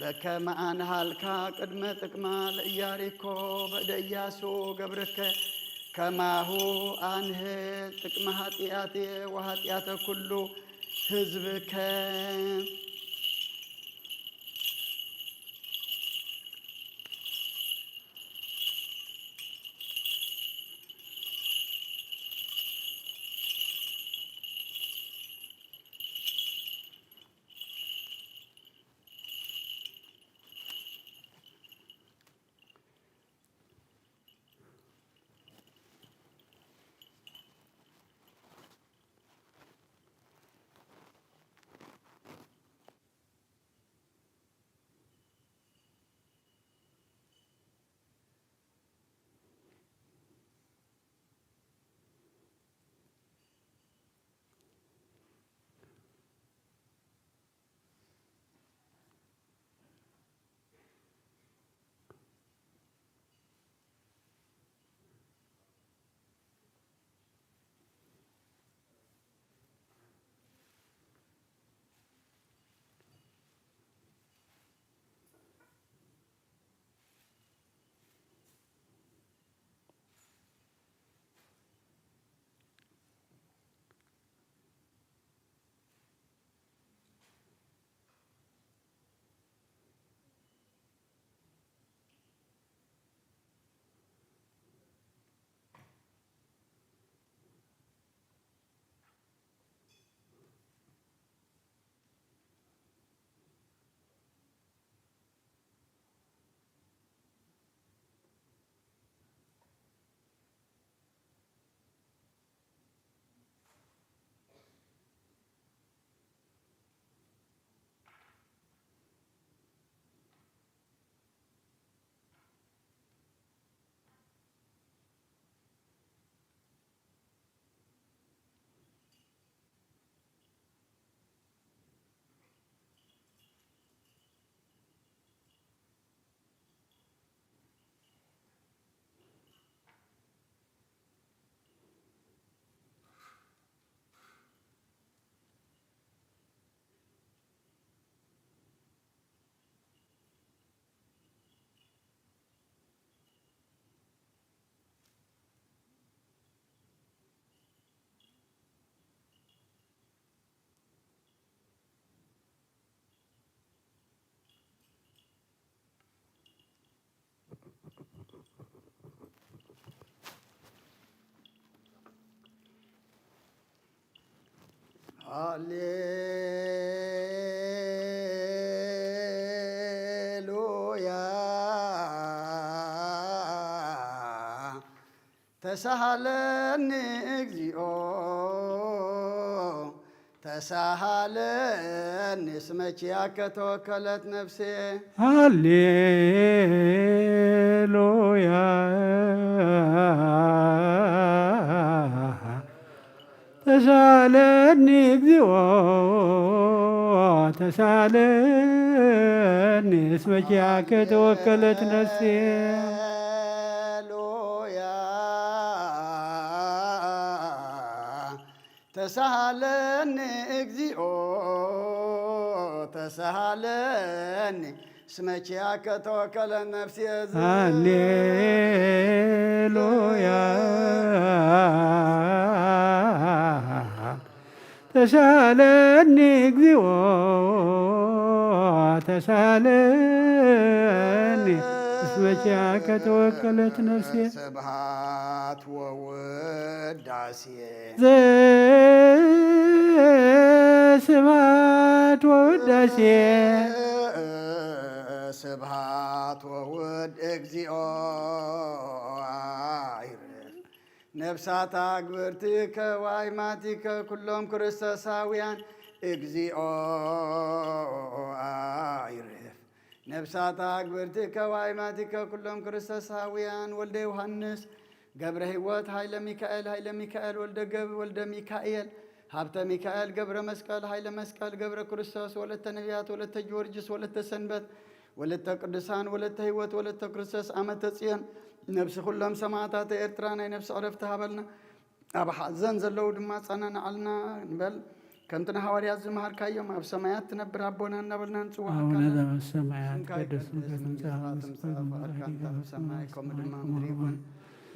በከመ አንሃልካ ቅድመ ጥቅማ ለኢያሪኮ በእደ ኢያሱ ገብርከ ከማሁ አንህ ጥቅመ ኃጢአቴ ወኃጢአተ ኩሉ ሕዝብከ። ሃሌሉያ። ተሳሃለኒ እግዚኦ፣ ተሳሃለኒ፣ እስመ ኪያከ ተወከለት ነፍሴ። ሃሌሉያ። ተሳለኒ እግዚኦ፣ ተሳለኒ፣ እስመ ኪያከ ተወከለት ነፍሴ። ሃሌሉያ። ተሳሃለኒ እግዚኦ፣ ተሳሃለኒ፣ እስመ ኪያከ ተወከለት ነፍሴ። ሃሌሉያ። ተሳለኒ እግዚኦ፣ ተሳለኒ፣ እስመ ኪያከ ተወከለት ነፍሴ። ስብሐት ወውዳሴ። ዘስብሐት ወውዳሴ። ስብሐት ወውድ እግዚኦ። ነፍሳት ኣግብርቲከ ወኣይማቲከ ኩሎም ክርስቶሳውያን፣ እግዚኦ ኣይርፍ። ነፍሳት ኣግብርቲከ ወኣይማቲከ ኩሎም ክርስቶሳውያን፣ ወልደ ዮሃንስ፣ ገብረ ሕይወት፣ ሃይለ ሚካኤል፣ ሃይለ ሚካኤል፣ ወልደ ገብ፣ ወልደ ሚካኤል፣ ሃብተ ሚካኤል፣ ገብረ መስቀል፣ ሃይለ መስቀል፣ ገብረ ክርስቶስ፣ ወለተ ነቢያት፣ ወለተ ጊዮርጊስ፣ ወለተ ሰንበት፣ ወለተ ቅዱሳን፣ ወለተ ሕይወት፣ ወለተ ክርስቶስ፣ ዓመተ ጽዮን፣ ነፍሲ ኩሎም ሰማዕታተ ኤርትራ ናይ ነፍሲ ዕረፍቲ ሃበልና። ኣብ ሓዘን ዘለዉ ድማ ኣጸናንዓልና ንበል። ከምቲ ንሃዋርያት ዝመሃርካዮም፣ ኣብ ሰማያት ትነብር ኣቦና እናበልና ንጽውዓካ ኣቡነ ኣለና። ዘበሰማያት ስምካ ይትቀደስ፣ ይቀደስ፣ ትምጻእ መንግስትኻ መንግስትካ፣ ትምጻእ፣ ትምጻእ፣ ፍቓድካ ፍቓድካ እንተ ኣብ ሰማይ ከምኡ ድማ ኣብ ምድሪ ምድሪ ይኹን። ይኹን።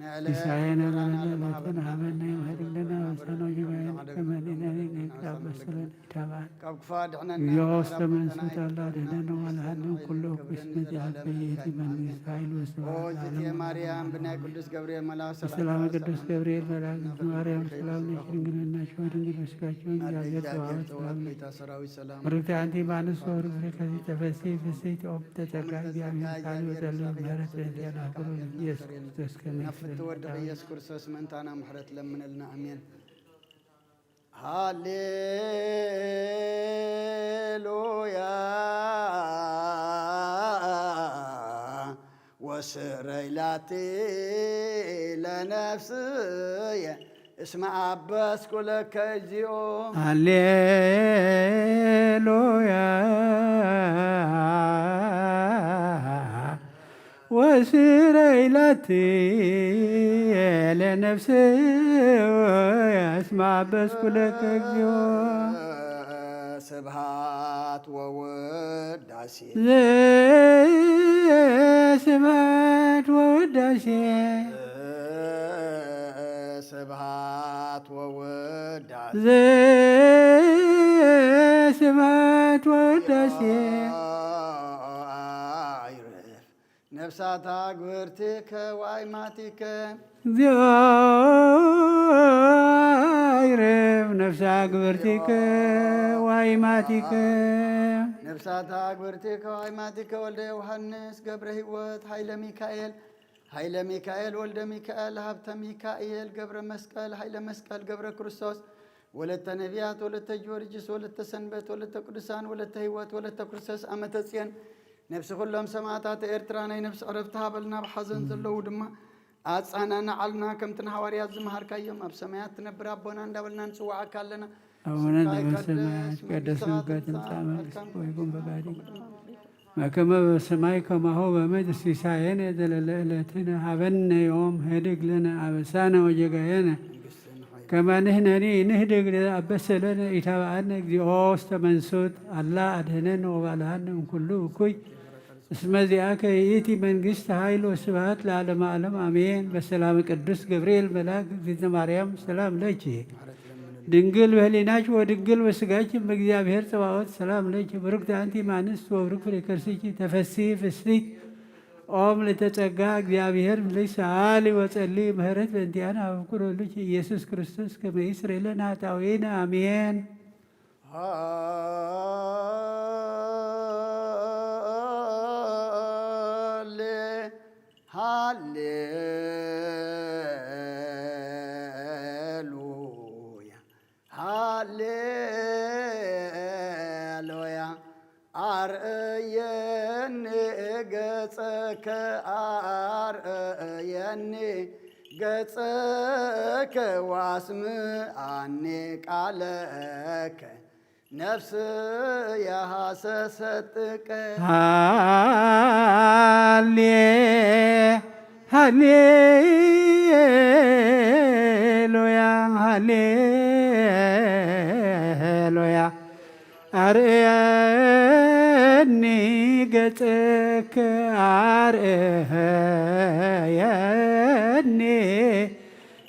ንዕለተ ሲሳየነ እንጀራና ዘለለ ዘለነ ዕለትነ ሃበነ፣ ዮም ሀድግ ለነ አበሳነ ወጌጋየነ ከመ ንሕነኒ ንህድግ ለነ አበሳነ ወጌጋየነ። ኢታብአሰነ ኢታብአነ። ካብ ክፉ ኣድሕነና፣ እግዚኦ ውስተ መንሱት አላ አድህነነ ወአድኃነነ ኩሉ እኩይ እስመ ዚአከ ይእቲ መንግስት ኃይል ወስብሐት ለዓለመ ዓለም። ማርያም ብናይ ቅዱስ ገብርኤል መልአክ ሰላም ቅዱስ ገብርኤል መልአክ ማርያም ሰላም ነሽ ድንግል ነሽ ወድንግል በስጋኪ እግዚአብሔር ጸባኦት ሰላም ነሽ። ሰራዊት ሰላም። ብርክቲ አንቲ እም አንስቶ ርግቤ ከዚ ተፈሲ ፍስሕቲ ኦም ተጸጋ እግዚአብሔር ቃል ወጸልም ምህረት በእንቲአነ አክብሮ ኢየሱስ ክርስቶስ ከመ ፍትወደደ ኢየሱስ ክርስቶስ ምእንታና ምሕረት ለምንልና። አሜን። ሃሌሉያ። ወስረይ ላቲ ለነፍስየ እስመ አበስኩ ለከ እግዚኦ። ሃሌሉያ። ወስረይ ላቲ ለነፍስየ እስመ አበስኩ ለከ እግዚኦ። ስብሐት ወውዳሴ። ዘስብሐት ወውዳሴ። ስብሐት ወውዳሴ። ዘስብሐት ወውዳሴ። ነፍሳት አግብርቲከ ወአይማቲከ። እግዚኦ ይርብ ነፍሳ ግብርቲከ ዋይማቲከ። ነፍሳት አግብርቲከ ወአይማቲከ ወልደ ዮሐንስ ገብረ ሕይወት ኃይለ ሚካኤል፣ ኃይለ ሚካኤል ወልደ ሚካኤል ሀብተ ሚካኤል ገብረ መስቀል ኃይለ መስቀል ገብረ ክርስቶስ ወለተ ነቢያት ወለተ ጊዮርጊስ ወለተ ሰንበት ወለተ ቅዱሳን ወለተ ሕይወት ወለተ ክርስቶስ ዓመተ ጽዮን። ነፍሲ ኩሎም ሰማዕታት ኤርትራ ናይ ነፍሲ ዕረፍቲ ሃበልና፣ ኣብ ሓዘን ዘለዉ ድማ ኣጻናናዓልና፣ ከምቲ ንሃዋርያት ዝመሃርካዮም ኣብ ሰማያት ትነብር ኣቦና እንዳበልና ንጽውዓካ ኣለና። አቡነ ስምካ ዘበሰማያት ይቀደስ፣ ይትቀደስ ስምከ መንግስትኻ ትምጻእ፣ ትምጻእ፣ መንግስትከ ፈቃድካ ወይኩን በከምኡ በከምኡ በቃ። በከመ በሰማይ ከማሁ በምድር ሲሳየነ ዘለለ ዕለትነ ሀበነ ዮም፣ ህድግ ለነ አበሳነ ወጌጋየነ ከመ ንሕነኒ ንህድግ ለዘአበሰ ለነ፣ ኢታብአነ እግዚኦ ውስተ መንሱት፣ አላ አድህነነ ወባልሃነ እምኩሉ እኩይ፣ እስመ ዚአከ ይእቲ መንግስት ኃይል ወስብሐት ለዓለመ ዓለም አሜን። በሰላም ቅዱስ ገብርኤል መልአክ፣ እግዝእትነ ማርያም ሰላም ለኪ፣ ድንግል በህሊናኪ ወድንግል በስጋኪ፣ እም እግዚአብሔር ጸባኦት ሰላም ለኪ፣ ብሩክት አንቲ እም አንስት ወብሩክ ፍሬ ከርሥኪ፣ ተፈሲ ፍስሕቲ ኦም ለተጸጋ፣ እግዚአብሔር ምስሌኪ፣ ሰአሊ ወጸሊ ምህረት በእንቲአነ አበኩር ወልድኪ ኢየሱስ ክርስቶስ ከመ ይስረይ ለነ ኃጣውኢነ፣ አሜን። ሃሌ ሃሌሉያ ሃሌሉያ። ኣርእየኒ ገጸከ ኣርእየኒ ገጸከ ዋስምዓኒ ቃለከ ነፍስየ ሃሰሰት ጥቀ። ሃሌ ሃሌሉያ ሃሌሉያ። ኣርእየኒ ገጸከ ኣርእየኒ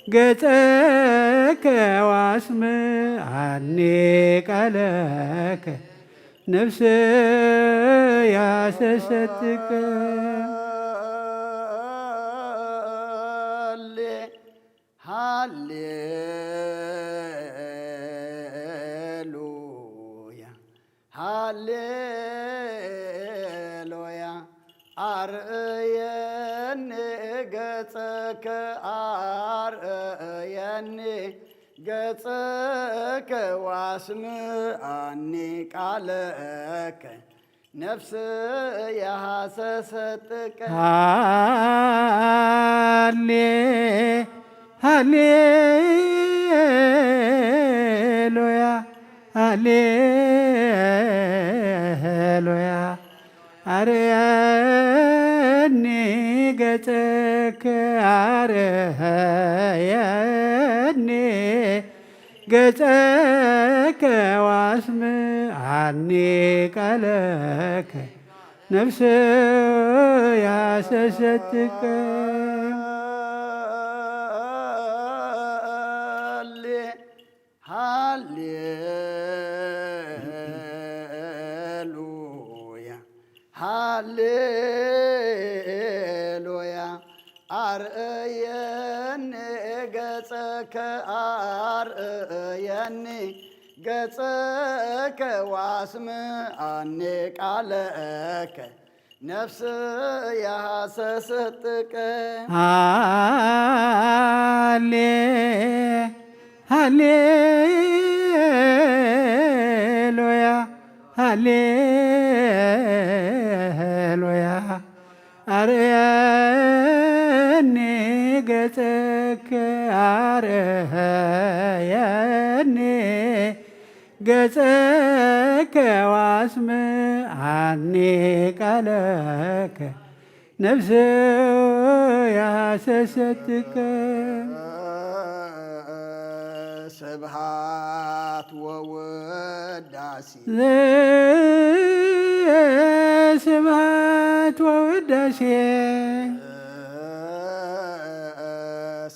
ገጸከ ዋስምዓኒ ቃለከ ነፍስየ ሃሰሰት ጥቀ። ሃሌሉያ ሃሌሉያ። ኣርእየኒ ገጸከ ኣርእየኒ ገጸከ ዋስምዓኒ ቃለከ ነፍስየ ሃሰሰት ጥቀ። ሃሌ ሃሌሉያ ሃሌሉያ። ኣርእየኒ ገጸከ ኣርእየኒ ገጸከ ዋስምዓኒ ቃለከ ነፍስየ ሃሰሰት ጥቀ። ሃሌ ሃሌሉያ ሃሌሉያ። ኣርእየኒ ገጸከ ኣርእየኒ ገጸከ ዋስምዓኒ ቃለከ ነፍስየ ሃሰሰት ጥቀ። ሃሌ ሃሌሉያ ሃሌሉያ። ኣርእየኒ ገጸከ ኣርእየኒ ገጸከ ዋስምዓኒ ቃለከ ነፍስየ ሃሰሰት ጥቀ። ስብሃት ወውዳሴ ስብሃት ወውዳሴ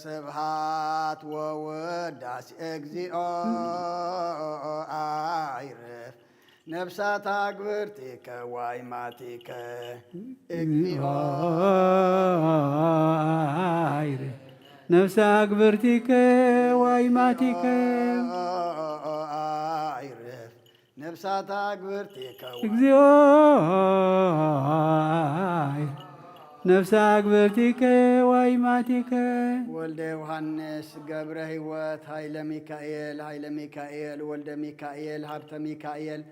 ስብሃት ወውዳሴ እግዚኦ ኣይርፍ ነፍሳት ኣግብርቲከ ዋይማቲከ። እግዚኦ ኣይርፍ ነፍሳ ኣግብርቲከ ዋይማቲከ። ኣይርፍ ነፍሳት ኣግብርቲከ። እግዚኦ ነፍሳ ኣግብርቲከ ዋይማቲከ። ወልደ ዮሃንስ ገብረ ህይወት ሃይለ ሚካኤል ሃይለ ሚካኤል ወልደ ሚካኤል ሃብተ ሚካኤል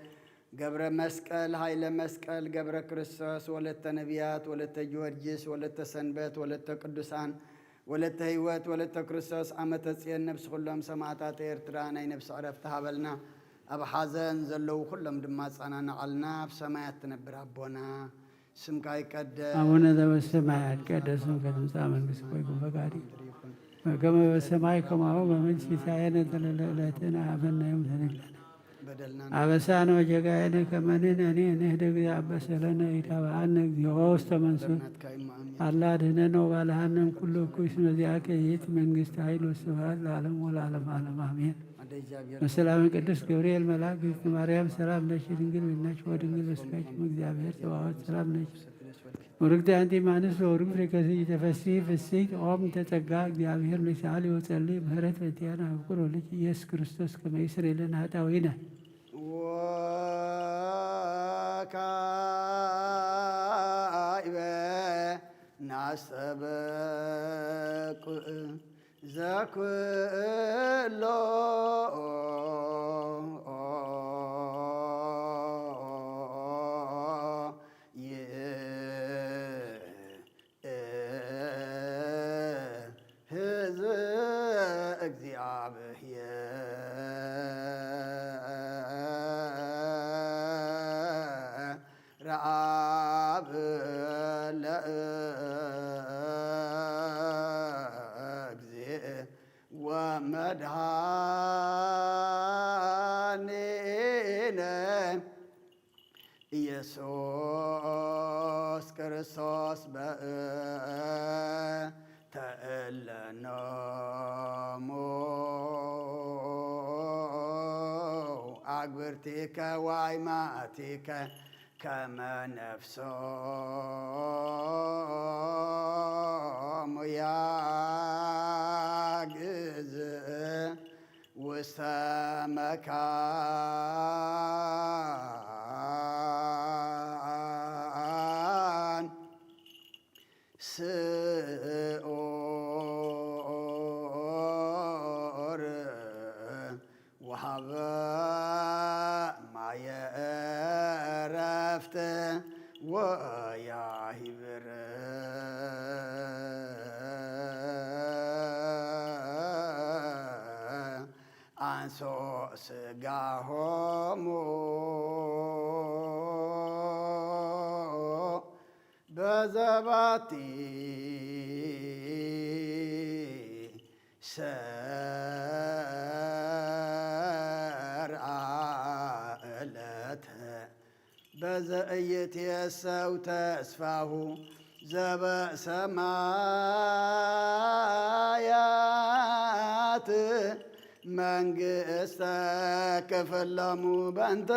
ገብረ መስቀል ሃይለ መስቀል ገብረ ክርስቶስ ወለተ ነቢያት ወለተ ጊዮርጊስ ወለተ ሰንበት ወለተ ቅዱሳን ወለተ ህይወት ወለተ ክርስቶስ ዓመተ ጽዮን ነብሲ ኩሎም ሰማዕታት ኤርትራ ናይ ነብሲ ዕረፍቲ ሃበልና። ኣብ ሓዘን ዘለዉ ኩሎም ድማ ኣጸናንዓልና። ኣብ ሰማያት ትነብር ኣቦና ስምካ ይቀደስ። ኣቡነ ዘበሰማያት ይትቀደስ ስምከ ትምጻእ መንግስትከ ወይኩን ፈቃድከ በከመ በሰማይ ከማሁ በምድር። ሲሳየነ ዘለለ ዕለትነ ሀበነ ዮም ሰለስተ በደልና አበሳነ ወጌጋየነ ከመ ንሕነኒ ንህድግ ዘአበሰ ለነ። ኢታብአነ እግዚኦ ውስተ መንሱት ናትካ ይማአን አላ አድኅነነ ወባልሐነ እምኩሉ እኩይ። እስመ ዚአከ ይእቲ መንግስት ኃይል ወስብሐት ለዓለሙ ወለዓለመ ዓለም አሜን። ኣደ እግዚኣብሔር በሰላም ቅዱስ ገብርኤል መልአክ ግዝእተ ማርያም ሰላም ነኪ ድንግል በድንግልኪ ወድንግል በስጋኪ እም እግዚአብሔር ጸባኦት ሰላም ነኪ። ወርግት አንቲ ማንስ ወርግ ፍሬከሲ ተፈሲ ፍስሕት ኦም ተጸጋ እግዚአብሔር ምስለ ወጸሊ ምህረት በእንቲአነ አፍቅር ወልጅ ኢየሱስ ክርስቶስ ከመ ይስር ለነ ኃጣውኢነ። ካይበ ናስተበቁ ዘኩሎ ይእህዝ እግዚአብሔር አብ ለእግዚእ ወመድኃኒነ ኢየሱስ ክርስቶስ በእንተ እለኖሙ አግብርቲከ ዋይማቲከ ከመ ነፍሶሙ ያግዝ ውስተ መካን ስዑር ወሃበ ማየ ዕረፍት ወያሂብር አንሶ ስጋሆሙ በዘባቲ ሰርአ ዕለተ በዘእይትየሰው ተስፋሁ ዘበሰማያት መንግስተ ክፍለሙ በእንተ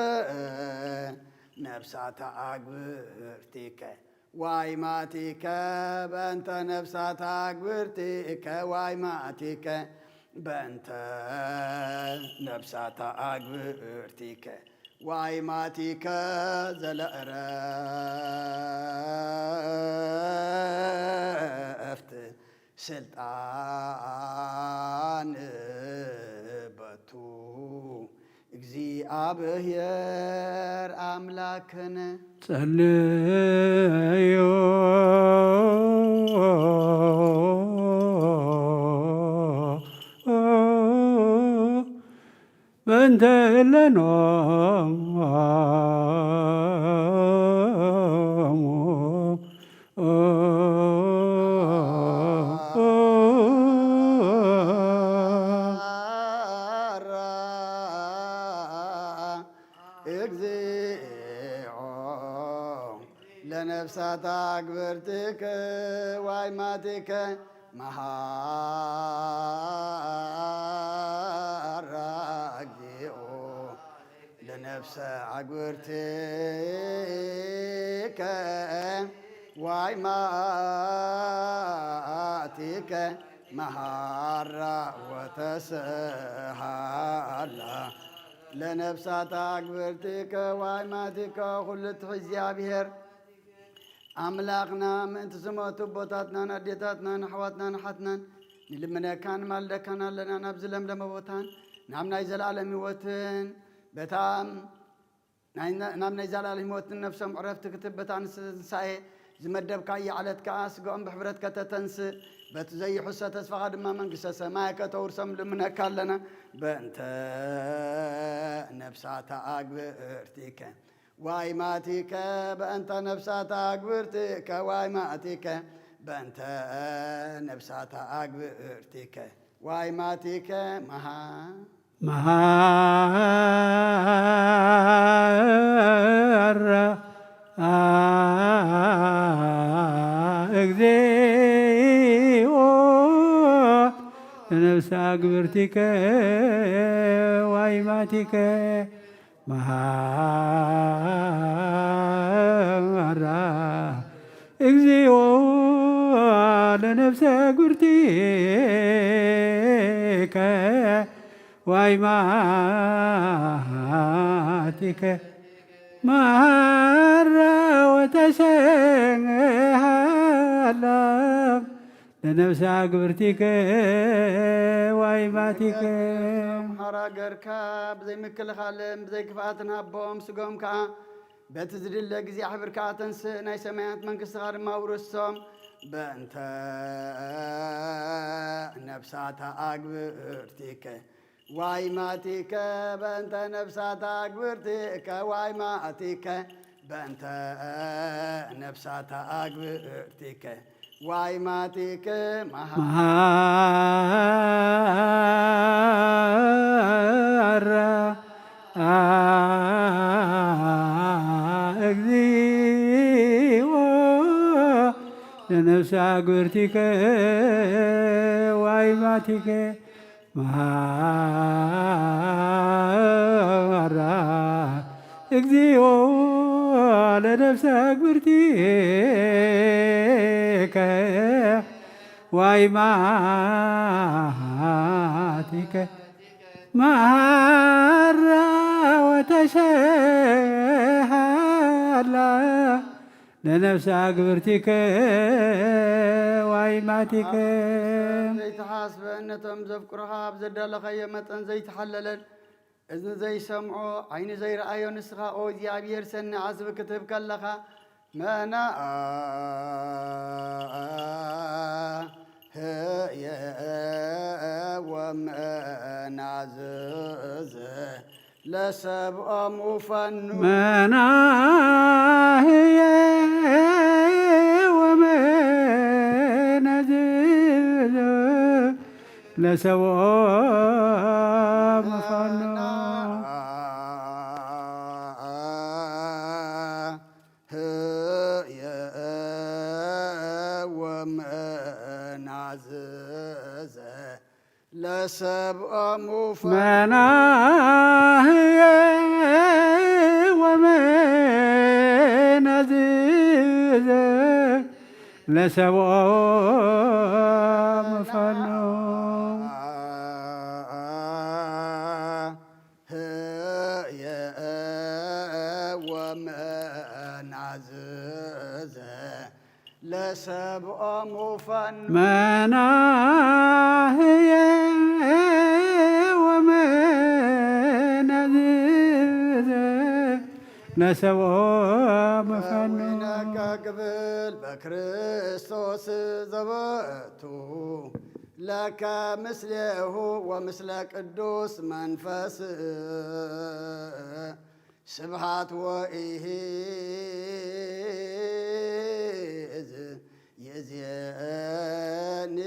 ነፍሳተ አግብርቲከ ዋይማቲከ በእንተ ነፍሳተ አግብርቲከ ዋይማቲከ በእንተ ነፍሳተ አግብርቲከ ዋይማቲከ ዘለእረፍት ስልጣን በቱ እግዚአብሔር አምላክነ። ጸልዩ በእንተ እለኖሙ እግዚኦ ለነፍሳት አግብርቲከ ዋይማቲከ መሃራ እግዚኦ ለነፍሰ አግብርቲከ ዋይማቲከ መሃራ ወተሰሃላ ለነፍሳት አግብርቲከ ዋይማቲከ ኩሉ ትሕዚ እግዚኣብሔር ኣምላኽና ምእንቲ ዝሞቱ ኣቦታትናን ኣዴታትናን ኣሕዋትናን ኣሓትናን ንልምነካን ንማልደካን ኣለና። ናብዚ ለምለመ ቦታን ናብ ናይ ዘለኣለም ህይወትን በታ ናይ ነ-፣ ናብ ናይ ዘለኣለም ህይወትን ነፍሶም ዕረፍቲ ክትበታ ንትንሳኤ ዝመደብካያ ዕለት ከኣ ስጋኦም ብሕብረት ከተተንስእ በቲ ዘይሕሰ ተስፋኻ ድማ መንግስተ ሰማይ ከተውርሶም ልምነካ ኣለና። በእንተ ነፍሳታ ኣግብርቲከ ዋይማቲከ በእንተ ነፍሳተ አግብርቲከ ዋይማቲከ በእንተ ነፍሳተ አግብርቲከ ዋይማቲከ መሃ መሃራ እግዚኦ ለነፍሰ አግብርቲከ ዋይማቲከ መሃራ እግዚኦ ለነፍሰ አግብርቲከ ዋይማቲከ መሃራ ወተሸሃላ ለነፍሳ ግብርቲከ ዋይማቲከ። ሓራ ገርካ ብዘይ ምክልኻልን ብዘይ ክፍኣትን ሃቦም፣ ስጎም ከኣ በቲ ዝድለ ግዜ ኣሕብርካ ኣተንስእ፣ ናይ ሰማያት መንግስትኻ ድማ ውርሶም። በእንተ ነፍሳታ ኣግብርቲከ ዋይማቲከ፣ በእንተ ነፍሳታ ኣግብርቲከ ዋይማቲከ፣ በእንተ ነፍሳታ ኣግብርቲከ ዋይማቲከ መሃ መሃራ እግዚኦ ለነፍሳ ግብርቲከ ዋይማቲከ መሃራ እግዚኦ ለነፍሰ ግብርቲከ ዋይማቲከ መሃራ ወተሸሃላ ለነፍሳ ግብርቲከ ዋይማቲከ። ዘይተሓስበ ነቶም ዘፍቅሩኻ ኣብ ዘዳለኻዮ መጠን ዘይተሓለለን፣ እዝኒ ዘይሰምዖ፣ ዓይኒ ዘይረኣዮ ንስኻ ኦ እግዚኣብሔር ሰኒ ዓስቢ ክትህብ ከለኻ፣ መናህየ ወመናዝዘ ለሰብኦም ውፈኑ። መናህየ ወመናዝዘ ለሰብኦም ውፈኑ። መናህየ ወመናዝዘ ለሰብኦም ውፈኑ። መናህየ ወመናዝዘ ለሰብኦም ውፈኑ። ህየ ወመናዝዘ ለሰብኦም ውፈኑ። መናህየ ወመናዝዘ ለሰብኦም ውፈኑ። ነካ ክብል በክርስቶስ ዘበቱ ለከ ምስሌሁ ወምስለ ቅዱስ መንፈስ ስብሃት ወኢሂዝ ይእዜኒ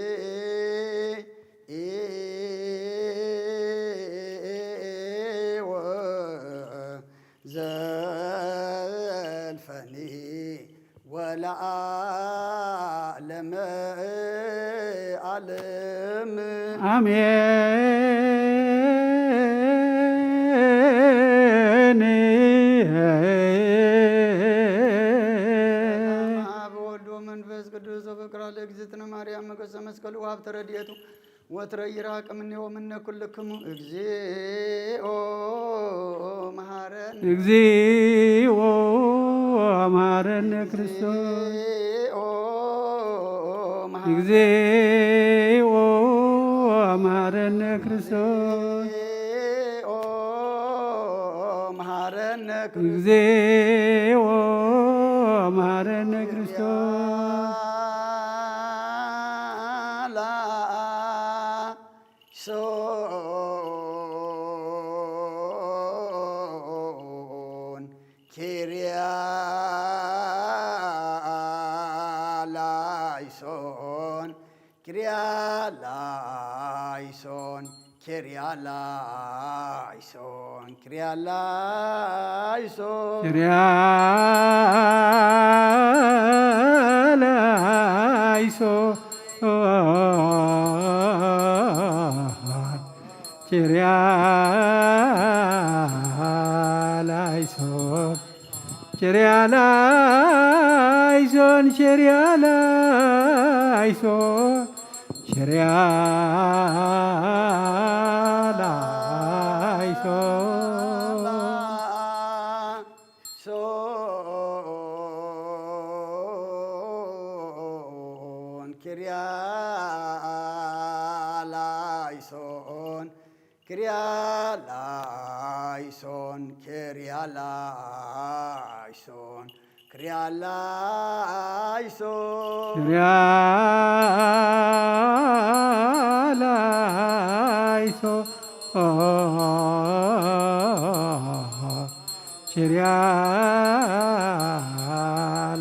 ወዘልፈኒ ወለዓለመ ዓለም። አሜን። በስመ አብ ወወልድ ወመንፈስ ቅዱስ። ወፍቅራ ለእግዝእትነ ማርያም ሞገሰ መስቀሉ ወሀብተ ረድኤቱ ወትረ ይራቅ እምኔ ወምነ ኩልክሙ። እግዚኦ መሐረነ። እግዚኦ መሐረነ ክርስቶስ። እግዚኦ መሐረነ። እግዚኦ መሐረነ ክርስቶስ። እግዚኦ መሐረነ ክርስቶስ። እግዚኦ መሐረነ ክርስቶስ። ላይሶን ኪርያ ላይሶን ኪርያ ላይሶን ኪርያ ላይሶን ኪርያ ላይሶን። ኪርያ ላይሶን ኪርያ ላይሶን ኪርያ ላይሶን ኪርያ ላይሶን ኪርያ ላይሶን። ላይሶን፣ ክሪያ ላይሶን፣ ክሪያ ላይሶን፣ ክሪያ ላይሶን። ክሪያ ላይሶን፣ ክሪያ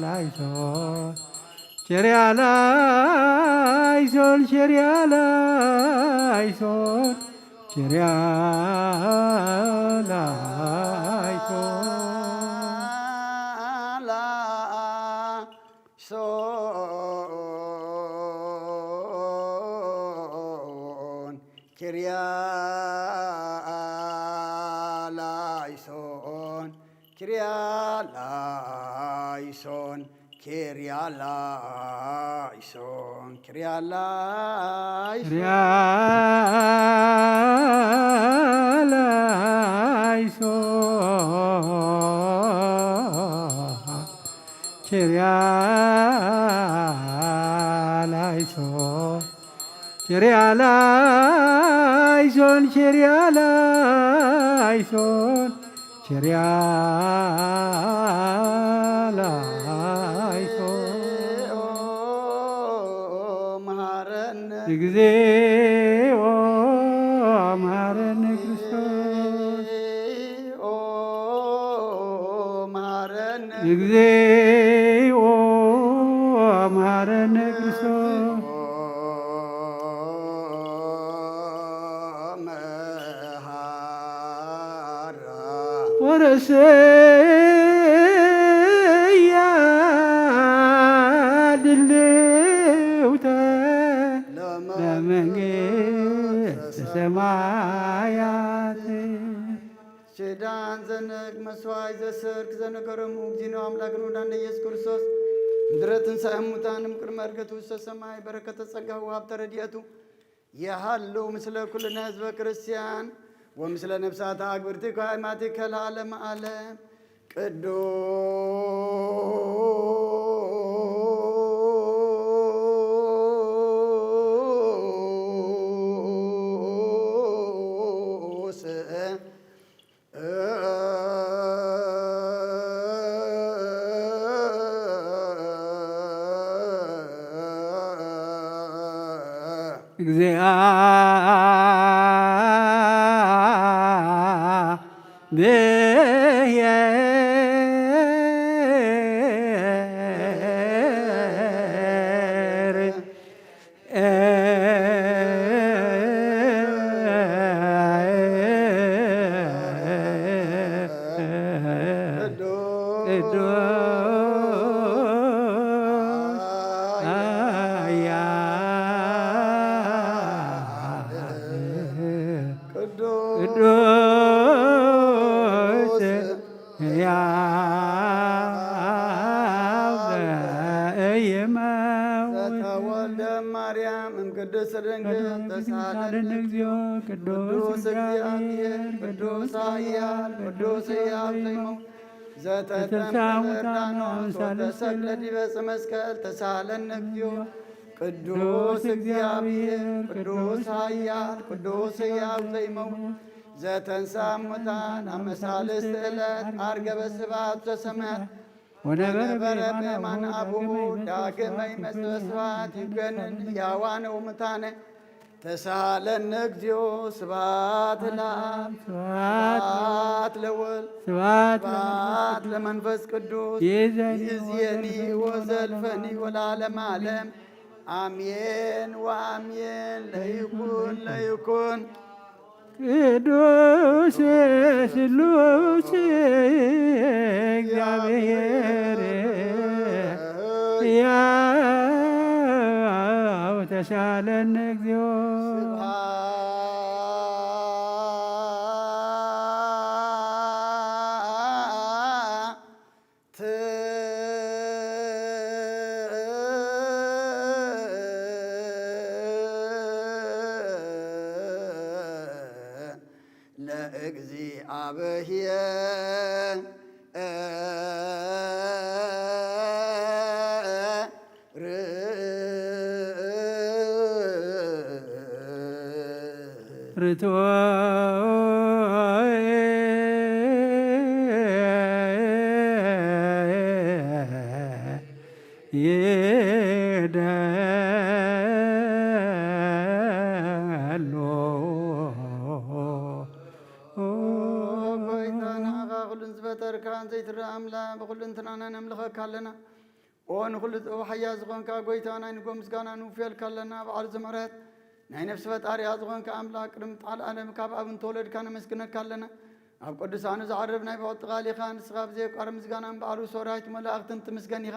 ላይሶን። ቸርያ ላይሶን፣ ቸርያ ላይሶን፣ ቸርያ ላይሶን። ላይሶን፣ ቸርያ ላይሶን፣ ኪርያ ላይሶን፣ ኪርያ ላይሶን፣ ኪርያ ላይሶን። ኪርያ ላይሶን፣ ኪርያ ላይሶን። ቸርያ ላይሶን፣ ቸርያ ላይሶን፣ ቸርያ ላይሶን። መሃረነ እግዚኦ፣ መሃረነ ክርስቶስ። መሃረነ እግዚኦ፣ መሃረነ ክርስቶስ። መሃራ ወርእሰያ ድልውተ ለመንግስተ ሰማያት። ኪዳን ዘንቅ መስዋዕት ዘሰርክ ዘነገሮም እግዚእነ አምላክን ወዳንደ ኢየሱስ ክርስቶስ ምድረ ትንሣኤ ሙታን እምቅድመ ዕርገቱ ውስተ ሰማይ በረከተ ጸጋሁ ወሀብተ ረድኤቱ የሃሉ ምስለ ኩልነ ህዝበ ክርስቲያን ወምስለ ነፍሳተ አግብርቲከ ወአእማቲከ ለዓለመ ዓለም። ቅዱስ ቅዱስ ሕያው ዘኢይመውት ዘተወልደ ማርያም እምቅድስት ድንግል ተሳለነ እግዚኦ። ቅዱስ እግዚአብሔር ቅዱስ ኃያል ቅዱስ ሕያው ዘይመውት ዘተጠምቀ በዮርዳኖስ ወተሰቅለ ዲበ ዕፀ መስቀል ተሳለነ እግዚኦ። ቅዱስ እግዚአብሔር ቅዱስ ኃያል ቅዱስ ሕያው ዘይመውት ዘተንሳ ሙታን አመ ሳልስት ዕለት አርገበ ስብሐት ዘሰማያት ወነበረ በየማነ አቡሁ ዳግመ ይመጽእ በስብሐት ይኩነን ሕያዋነ ወሙታነ። ተሳለነ እግዚኦ። ስብሐት ለአብ ስብሐት ለወልድ ስብሐት ለመንፈስ ቅዱስ ይእዜኒ ወዘልፈኒ ወለዓለመ ዓለም። አሜን ወአሜን። ለይኩን ለይኩን። ቅዱስ ስሉስ እግዚአብሔር ያው ተሳለነ እግዚኦ። ስብሐት ለእግዚአብሔር። ርትዎ ይደሎ። ጎይታ ንዓኻ ኩሉን ዝበጠርካን ዘይትረአ ኣምላኽ ብኩሉ እንትናና ነምልኸካ ኣለና። ኦ ንኹሉ ጥበብ ሓያ ዝኾንካ ጎይታ ናይ ንጎ ምስጋና ንውፍየልካ ኣለና። በዓል ዝምሕረት ናይ ነፍሲ ፈጣሪያ ዝኾንካ ኣምላኽ ቅድሚ ምጥዓል ዓለም ካብ ኣብ እንተወለድካ ነመስግነካ ኣለና። ኣብ ቅዱሳኑ ዝዓርብ ናይ ብቕጥቓል ኢኻ። ንስኻ ብዘየቋርብ ምስጋናን በዓሉ ሰራዊት መላእኽትን ትምስገን ኢኻ።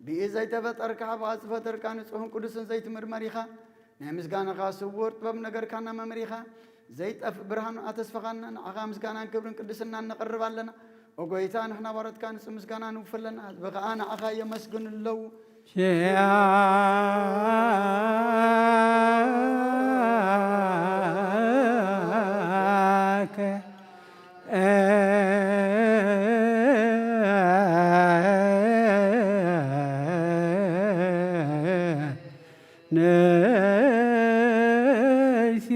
ብኢድ ዘይተፈጠርካ ብቓል ዝፈጠርካ ንጹሕን ቅዱስን ዘይትምርመር ኢኻ። ናይ ምስጋናኻ ስውር ጥበብ ነገርካና መምህር ኢኻ። ዘይጠፍእ ብርሃን ኣተስፈኻና። ንዓኻ ምስጋናን ክብርን ቅድስናን ነቕርብ ኣለና። ኦ ጎይታ ንሕና ባሮትካ ንጹህ ምስጋና ንውፍለና። ህዝቢ ኸኣ ንዓኻ የመስግኑ ኣለዉ። ሸያከ ነይሴ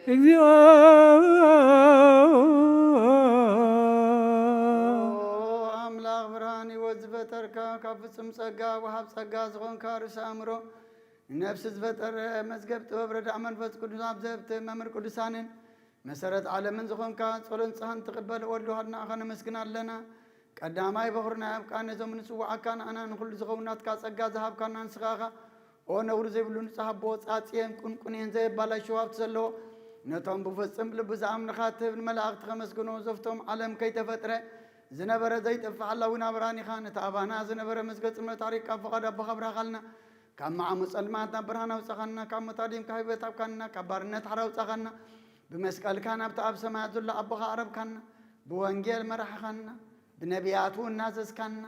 እግዚኦ። ኣምላኽ ብርሃን ህይወት ዝፈጠርካ ካብ ፍጹም ጸጋ ወሃብ ጸጋ ዝኾንካ ርእሰ ኣእምሮ ንነፍሲ ዝፈጠረ መዝገብ ጥበብ ረዳእ መንፈስ ቅዱስ ኣብ ዘህብቲ መምህር ቅዱሳንን መሰረት ዓለምን ዝኾንካ ጸሎን ጸሃን ትቕበል ወልድ ዋህድ ንዓኻ ነመስግን ኣለና። ቀዳማይ በኹርና ያብቃ ነዞም ንጽዋዓካ ንኣና ንኹሉ ዝኸውን ናትካ ጸጋ ዝሃብካና ንስኻ ኢኻ። ኦ ነውሪ ዘይብሉ ንጹህ ኣቦ ጻጽየን ቁንቁኔን ዘየባላሽ ሸዋብቲ ዘለዎ ነቶም ብፍጽም ልቢ ዝኣምንኻ ትህብ ንመላእኽቲ ከመስግኖ ዘፍቶም ዓለም ከይተፈጥረ ዝነበረ ዘይጠፍእ ሓላዊ ናብራን ኢኻ። ነቲ ኣባና ዝነበረ መዝገብ ጽልመት ኣሪቕካ ፍቓድ ኣቦኻ ኣብራኻልና። ካብ መዓሙ ጸልማት ናብ ብርሃን ኣውጻኻና። ካብ ሞት ኣዲምካ ህይወት ሃብካና። ካብ ባርነት ሓራ ኣውጻኻና። ብመስቀልካ ናብቲ ኣብ ሰማያት ዘሎ ኣቦኻ ኣቕረብካና። ብወንጌል መራሕኻና። ብነቢያቱ እናዘዝካና።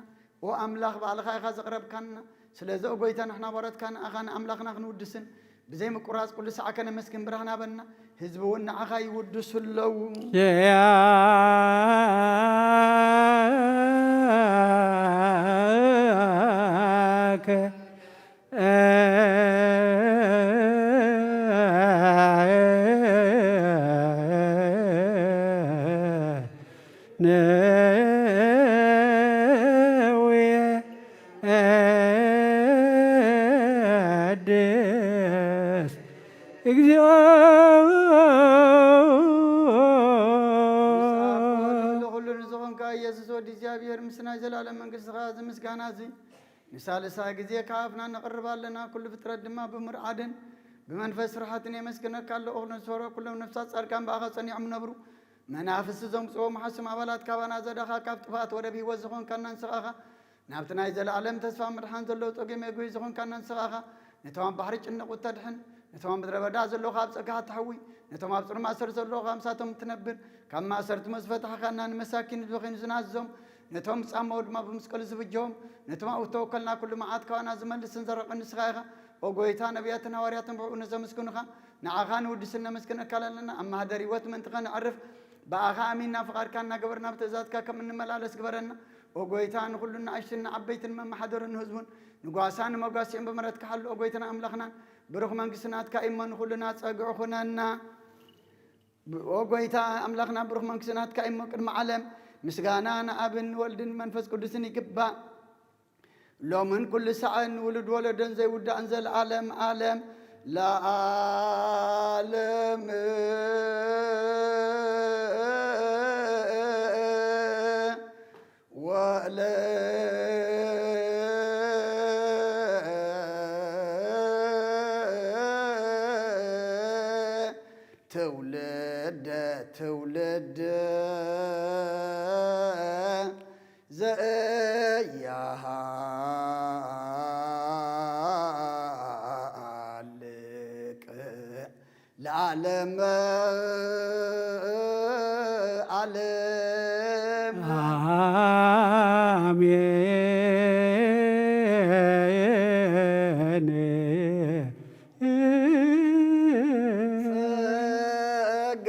ኦ ኣምላኽ ባዕልኻ ኢኻ ዘቕረብካና። ስለዚ ኦ ጎይታ ንሕና ባሮትካ ንኣኻ ንኣምላኽና ክንውድስን ብዘይ ምቁራጽ ኩሉ ሰዓት ከነመስግን ብርሃን ሃበና። ህዝቢ እውን ንዓኻ ይውድሱ ኣለዉ። ሸያከ ነውየ ኣድስ እግዚኦ። ኩሉ ንዝኾንካ ኢየሱስ ወዲ እግዚኣብሔር ምስ ናይ ዘላለም መንግስትኻ እዚ ምስጋና እዚ ንሳልሳይ ግዜ ካብ ኣፍና ነቕርብ ኣለና። ኩሉ ፍጥረት ድማ ብምርዓድን ብመንፈስ ፍርሓትን የመስግነካ ኣሎ። ኦኽሎን ዝፈርሑ ኩሎም ነፍሳት ጻድቃን ብኣኻ ጸኒዖም ይነብሩ። መናፍስቲ ዘምጽኦ መሓስም ኣባላት ካባና ዘዳኻ ካብ ጥፍኣት ወደብ ህይወት ዝኾንካና ንስኻ ኢኻ። ናብቲ ናይ ዘለኣለም ተስፋ ምድሓን ዘለዎ ጸገም መግቢ ዝኾንካና ንስኻ ኢኻ። ነቶም ኣብ ባሕሪ ጭንቕ እተድሕን፣ ነቶም ኣብ ምድረ በዳ ዘለዉ ካብ ጸጋኻ እተሕዊ፣ ነቶም ኣብ ጽኑዕ ማእሰርቲ ዘለዉ ካብ ምሳቶም እትነብር፣ ካብ ማእሰርቲ ሞት ዝፈታሕካና ንመሳኪን ህዝቢ ኮይኑ ዝናዝዞም፣ ነቶም ዝጻመዉ ድማ ብመስቀሉ ዝብጀዎም፣ ነቶም ኣብኡ እተወከልና ኩሉ መዓት ካባና ዝመልስን ዘርሕቕን ንስኻ ኢኻ። ኦ ጎይታ፣ ነቢያትን ሃዋርያትን ብሕኡ ንዘመስግኑኻ ንዓኻ ንውድስን ነመስግነካ ኣለና። ኣብ ማህደር ህይወት ምእንቲ ኸነዕርፍ ብኣኻ ኣሚንና ፍቓድካ እናገበርና ብትእዛዝካ ከም እንመላለስ ግበረና። ኦ ጎይታ፣ ንኹሉ ንኣሽቱን ንዓበይትን መመሓደሩን ንህዝቡን ንጓሳን ንመጓስዒን ብምሕረትካ ሓሉ። ኦ ጎይታና ኣምላኽናን ብሩኽ መንግስቲ ናትካ እሞ ንኹልና ጸግዒ ኩነና። ብ-፣ ኦ ጎይታ ኣምላኽና ብሩኽ መንግስቲ ናትካ እሞ ቅድሚ ዓለም ምስጋና ንኣብን ንወልድን መንፈስ ቅዱስን ይግባእ። ሎምን ኩሉ ሳዕን ንውሉድ ወለዶን ዘይውዳእን ዘለዓለም ዓለም ለዓለም። ወለ ትውልደ ትውልድ ዘያሃልቅ ለዓለመ ዓለም። ኣሜን። ጸጋ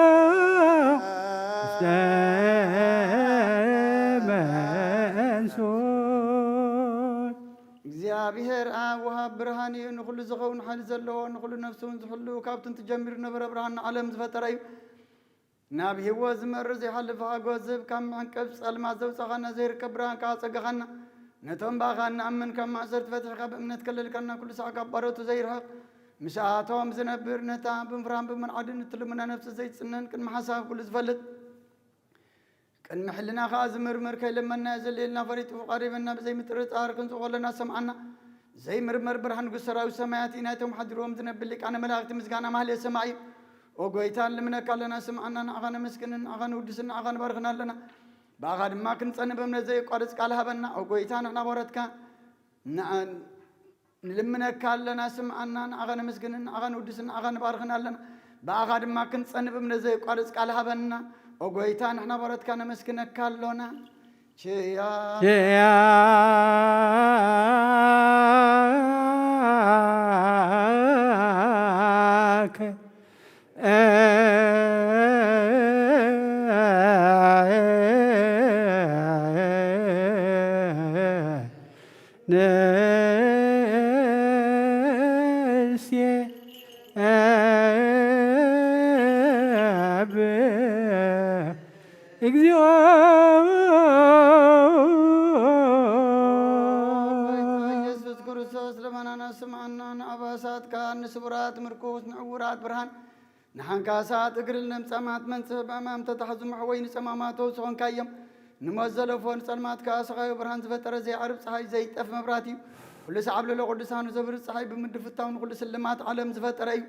ውስተ መንሱር። እግዚኣብሔር ኣብ ወሃብ ብርሃን እዩ። ንኹሉ ዝኸውን ሓይሊ ዘለዎ፣ ንኹሉ ነፍሱ እውን ዝሕሉ፣ ካብ ጥንቲ ጀሚሩ ነበረ፣ ብርሃን ንዓለም ዝፈጠረ እዩ። ናብ ህይወት ዝመርህ ዘይሓልፍ ሓጎስ ዝህብ፣ ካብ መዕንቀፍ ጸልማት ዘውጻኻና፣ ዘይርከብ ብርሃን ከኣ ጸጋኻና፣ ነቶም ብኣኻ እንኣምን ካብ ማእሰርቲ ፈቲሕካ ብእምነት ከለልካና፣ ኩሉ ሳዕ ካብ ባሮቱ ዘይርሕቕ፣ ምስኣቶም ዝነብር፣ ነታ ብምፍራን ብምንዓድን እትልምና ነፍሲ ዘይጽነን፣ ቅድሚ ሓሳብ ኩሉ ዝፈልጥ፣ ቅድሚ ሕልና ከኣ ዝምርምር፣ ከይለመናዮ ዘድልየልና ፈሊጡ ፍቓዱ ሂበና፣ ብዘይምጥርጣር ክንጽቆ ኣለና፣ ሰምዓና። ዘይምርመር ብርሃን ንጉስ ሰራዊት ሰማያት እዩ፣ ናይቶም ሓዲርዎም ዝነብር ሊቃነ መላእክቲ ምስጋና ማህሌት ሰማይ እዩ። ኦ ጎይታ፣ ንልምነካ ኣለና፣ ስምዓና፣ ንዓኻ ነመስግንን ንዓኻ ንውድስን ንዓኻ ንባርኽን ኣለና። ብኣኻ ድማ ክንጸንብ እምነት ዘየቋርጽ ቃል ሃበና። ኦ ጎይታ፣ ንሕና ባሮትካ ንዓ-፣ ንልምነካ ኣለና፣ ስምዓና፣ ንዓኻ ነመስግንን ንዓኻ ንውድስን ንዓኻ ንባርኽን ኣለና። ብኣኻ ድማ ክንጸንብ እምነት ዘየቋርጽ ቃል ሃበና። ኦ ጎይታ፣ ንሕና ባሮትካ ነመስግነካ ኣሎና። ችያ ችያከ ንስየ እግዚኦ። ጎይታ ኢየሱስ ክርስቶስ፣ ልመናና ስምዓና፣ ንኣባሳትካ፣ ንስቡራት ምርኩስ፣ ንዕውራት ብርሃን፣ ንሓንካሳት እግሪ፣ ንለምጻማት መንጽህ፣ ብሕማም ተታሕዙ መሕወይ፣ ንጸማማት ፈውሲ ኾንካዮም። ንሞት ዘለፎ ንጸልማት ከኣ ሰኻዩ ብርሃን ዝፈጠረ፣ ዘይዓርብ ጸሓይ፣ ዘይጠፍ መብራህቲ እዩ። ኩሉ ሰዓብ ልዕሊ ቅዱሳኑ ዘብርህ ጸሓይ ብምድሪ ፍታው ንኹሉ ስልማት ዓለም ዝፈጠረ እዩ።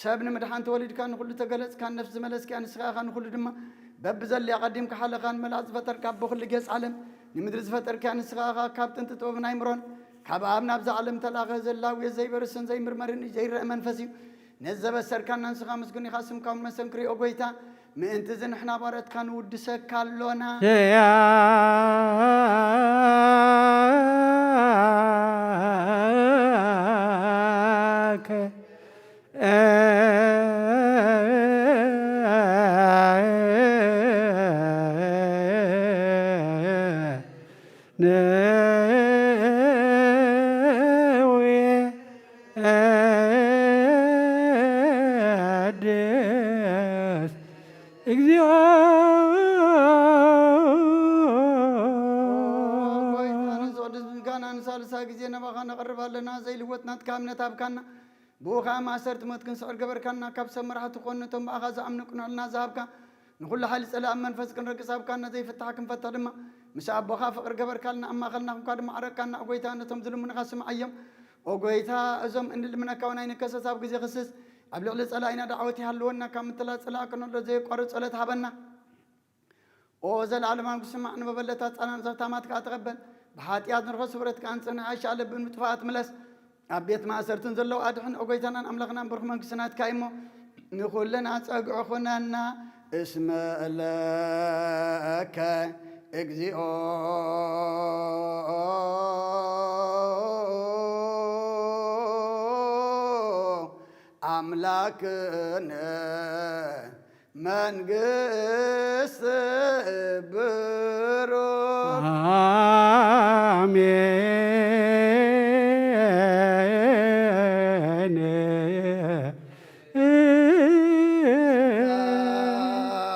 ሰብ ንምድሓን ተወሊድካ፣ ንኹሉ ተገለጽካ፣ ነፍሲ ዝመለስክያ ንስኻ ኢኻ፣ ንኹሉ ድማ በብዘድልያ ቀዲምካ ሓለኻን መላእ ዝፈጠርካ፣ ብኹሉ ጌጽ ዓለም ንምድሪ ዝፈጠርክያ ንስኻ ኢኻ። ካብ ጥንቲ ጥበብን ኣይምሮን ካብ ኣብ ናብዛ ዓለም ተላኸ፣ ዘላውዮ ዘይበርስን ዘይምርመርን እዩ፣ ዘይረአ መንፈስ እዩ። ነዚ ዘበሰርካና ንስኻ ምስጉን ኢኻ፣ ስምካ እውን መሰንክር እዩ፣ ኦ ጎይታ። ምእንቲ እዚ ንሕና ባሮትካ ንውድሰካ ኣሎና። ችያከ ነውየ እግዚኦ። ጎይታ፣ ነዚ ቅዱስ ምስጋና ንሳልሳ ግዜ ናባኻ ነቕርብ ኣለና። ዘይልወጥ ናትካ እምነት ሃብካና። ብኡ ኸዓ ማእሰርቲ ሞት ክንስዕር ገበርካና። ካብ ሰብ መራሕቲ ክኾኑ ነቶም ብኣኻ ዝኣምኑ ቅኑዕልና ዝሃብካ፣ ንኹሉ ሓይሊ ጸላእን መንፈስ ክንረግጽ ሃብካና። ዘይፍታሕ ክንፈትሕ ድማ ምስ ኣቦኻ ፍቕሪ ገበርካልና። ኣማኸልና፣ ክንኳ ድማ ዓረቅካና። ኦ ጎይታ፣ ነቶም ዝልምኑኻ ስምዓዮም። ኦ ጎይታ፣ እዞም እንልምነካ እውን ኣይንከሰስ። ኣብ ግዜ ክስስ ኣብ ልዕሊ ጸላኢና ዳዕወት ይሃልወና። ካብ ምትላል ጸላኢ ክነሎ ዘየቋርጽ ጸሎት ሃበና። ኦ ዘለዓለማዊ ክስማዕ ንመበለታት ጻና፣ ንዘኽታማት ከኣ ተቐበል። ብሓጢኣት ንርኸ ስብረት ከኣ ንጽንሕ፣ ኣይሻ ልብን ብጥፋኣት ምለስ። ኣብ ቤት ማእሰርትን ዘለዉ ኣድሕን። ኦ ጎይታናን ኣምላኽናን ብሩኽ መንግስቲ ናትካ እዩ እሞ፣ ንኹልና ጸግዒ ኩነና። እስመ ለከ እግዚኦ ኣምላክነ መንግስት ብሩክ። አሜን።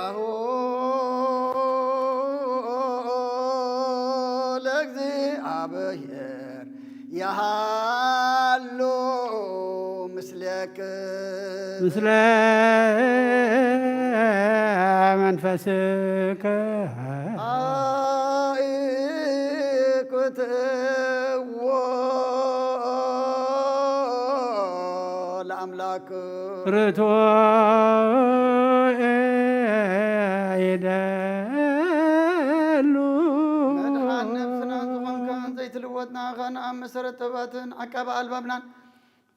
ናሁ ለእግዚኣብሔር የሃሉ ምስሌክ። ምስለ መንፈስከ። ኣይኩትዎ ለኣምላክ። ርቶ ይደሉ። መድሓን ነፍስናን ዝኾንካን ዘይትልወጥና ኸኣ ንኣብ መሰረት ጥበባትን ዓቃቢ ኣልባብናን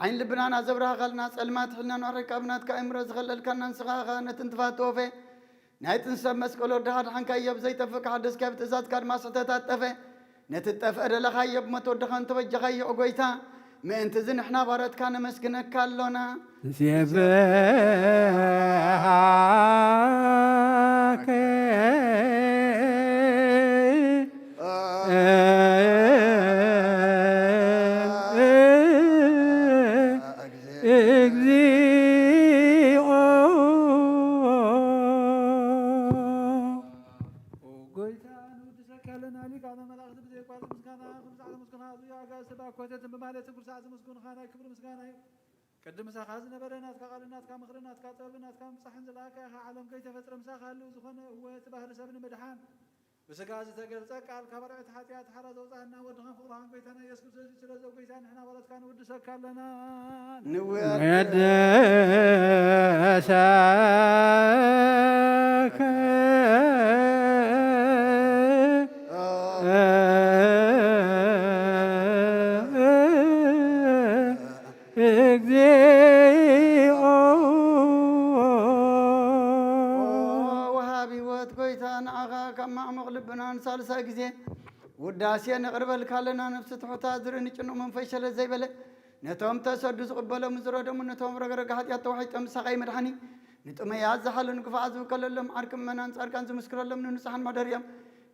ዓይን ልብናን ኣዘብራህኻልና። ጸልማት ሕልናን ኣርሒቕካ ብናትካ ኣእምሮ ዝኸለልካና ንስኻ ኸኣ ነቲ እንትፋት ተወፈ ናይ ጥንሰብ መስቀል ወድኻ ኣድሓንካዮ። ብዘይጠፍእ ክሓድስካዮ ብትእዛዝካ ድማ ስሕተት ኣጠፈ። ነቲ ዝጠፍአ ደለኻዮ፣ ብሞት ወድኻ እንተበጀኻዮ። ኦ ጎይታ፣ ምእንቲ እዚ ንሕና ባሮትካ ነመስግነካ ኣሎና። ንሴብሐከ እግዚኦ። ጎይታ ንውድሰካ ኣለና፣ ሊቃነ መላእክት ብዘየቋርጥ ምስጋና፣ ክብሪ ጻዕዳ ምስጋና፣ ኣዝዩ ኣጋእዝቲ ባኮተትን ብማለትን ክብሪ ጻዕዳ ምስጉንኻ ናይ ክብሪ ምስጋና እዩ። ቅድም ምሳኻ ዝነበረ ናትካ ቃልን ናትካ ምኽርን ናትካ ጥበብን ናትካ ምብጻሕን ዝለኣካ ኢኻ። ዓለም ከይተፈጥረ ምሳኻ ህልው ዝኾነ፣ እወ፣ እቲ ባህሪ ሰብ ንምድሓን ብስጋ ዝተገልጸ ቃል፣ ካብ ኣርዑት ሓጢኣት ሓራ ዘውጻእና፣ ወድኻን ፍቕርኻን ጎይታና ኢየሱስ ክርስቶስ እዩ። ስለዚ ኦ ጎይታ፣ ንሕና ባሮትካ ንውድሰካ ኣለና። ንውድሰካ እግዚኦ። ኦ ወሃቢ ህይወት ጎይታ፣ ንዓኻ ካብ ማዕሙቕ ልብና ንሳልሳይ ግዜ ውዳሴ ነቕርበልካ ኣለና። ነፍሲ ትሑታ ዝርኢ ንጭኑቕ መንፈስ ሸለል ዘይበለ፣ ነቶም ተሰዱ ዝቕበሎም ዝረደሙ፣ ነቶም ረግረግ ሓጢኣት ተዋሒጦም ምሳኻ ይመድሓኒ። ንጥመያት ዝሓሉ ንግፋዓት ዝውከለሎም ዓርኪ ምእመናን ጻድቃን ዝምስክረሎም ንንጹሓን መሕደሪኦም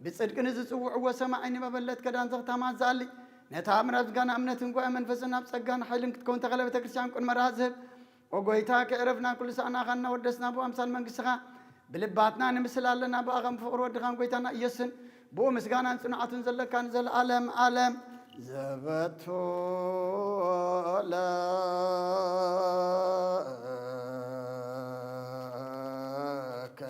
ብጽድቂ ንዝጽውዕዎ ሰማዒ ንመበለት ከዳን ዘኽታማት ዝኣሊ ነታ ምራብ ዝጋና እምነትን ጉባኤ መንፈስን ናብ ጸጋን ሓይልን ክትከውን ተኸለ ቤተ ክርስቲያን ቁን መርሃ ዝህብ ኦ ጎይታ፣ ከዕረፍና ኩሉ ሳዕናኻ እናወደስና ብኣምሳል መንግስትኻ ብልባትና ንምስል ኣለና። ብኣኸም ፍቕሪ ወድኻን ጎይታና ኢየሱስን ብኡ ምስጋናን ጽንዓትን ዘለካ ንዘለዓለም ዓለም። ዘበቱ ለከ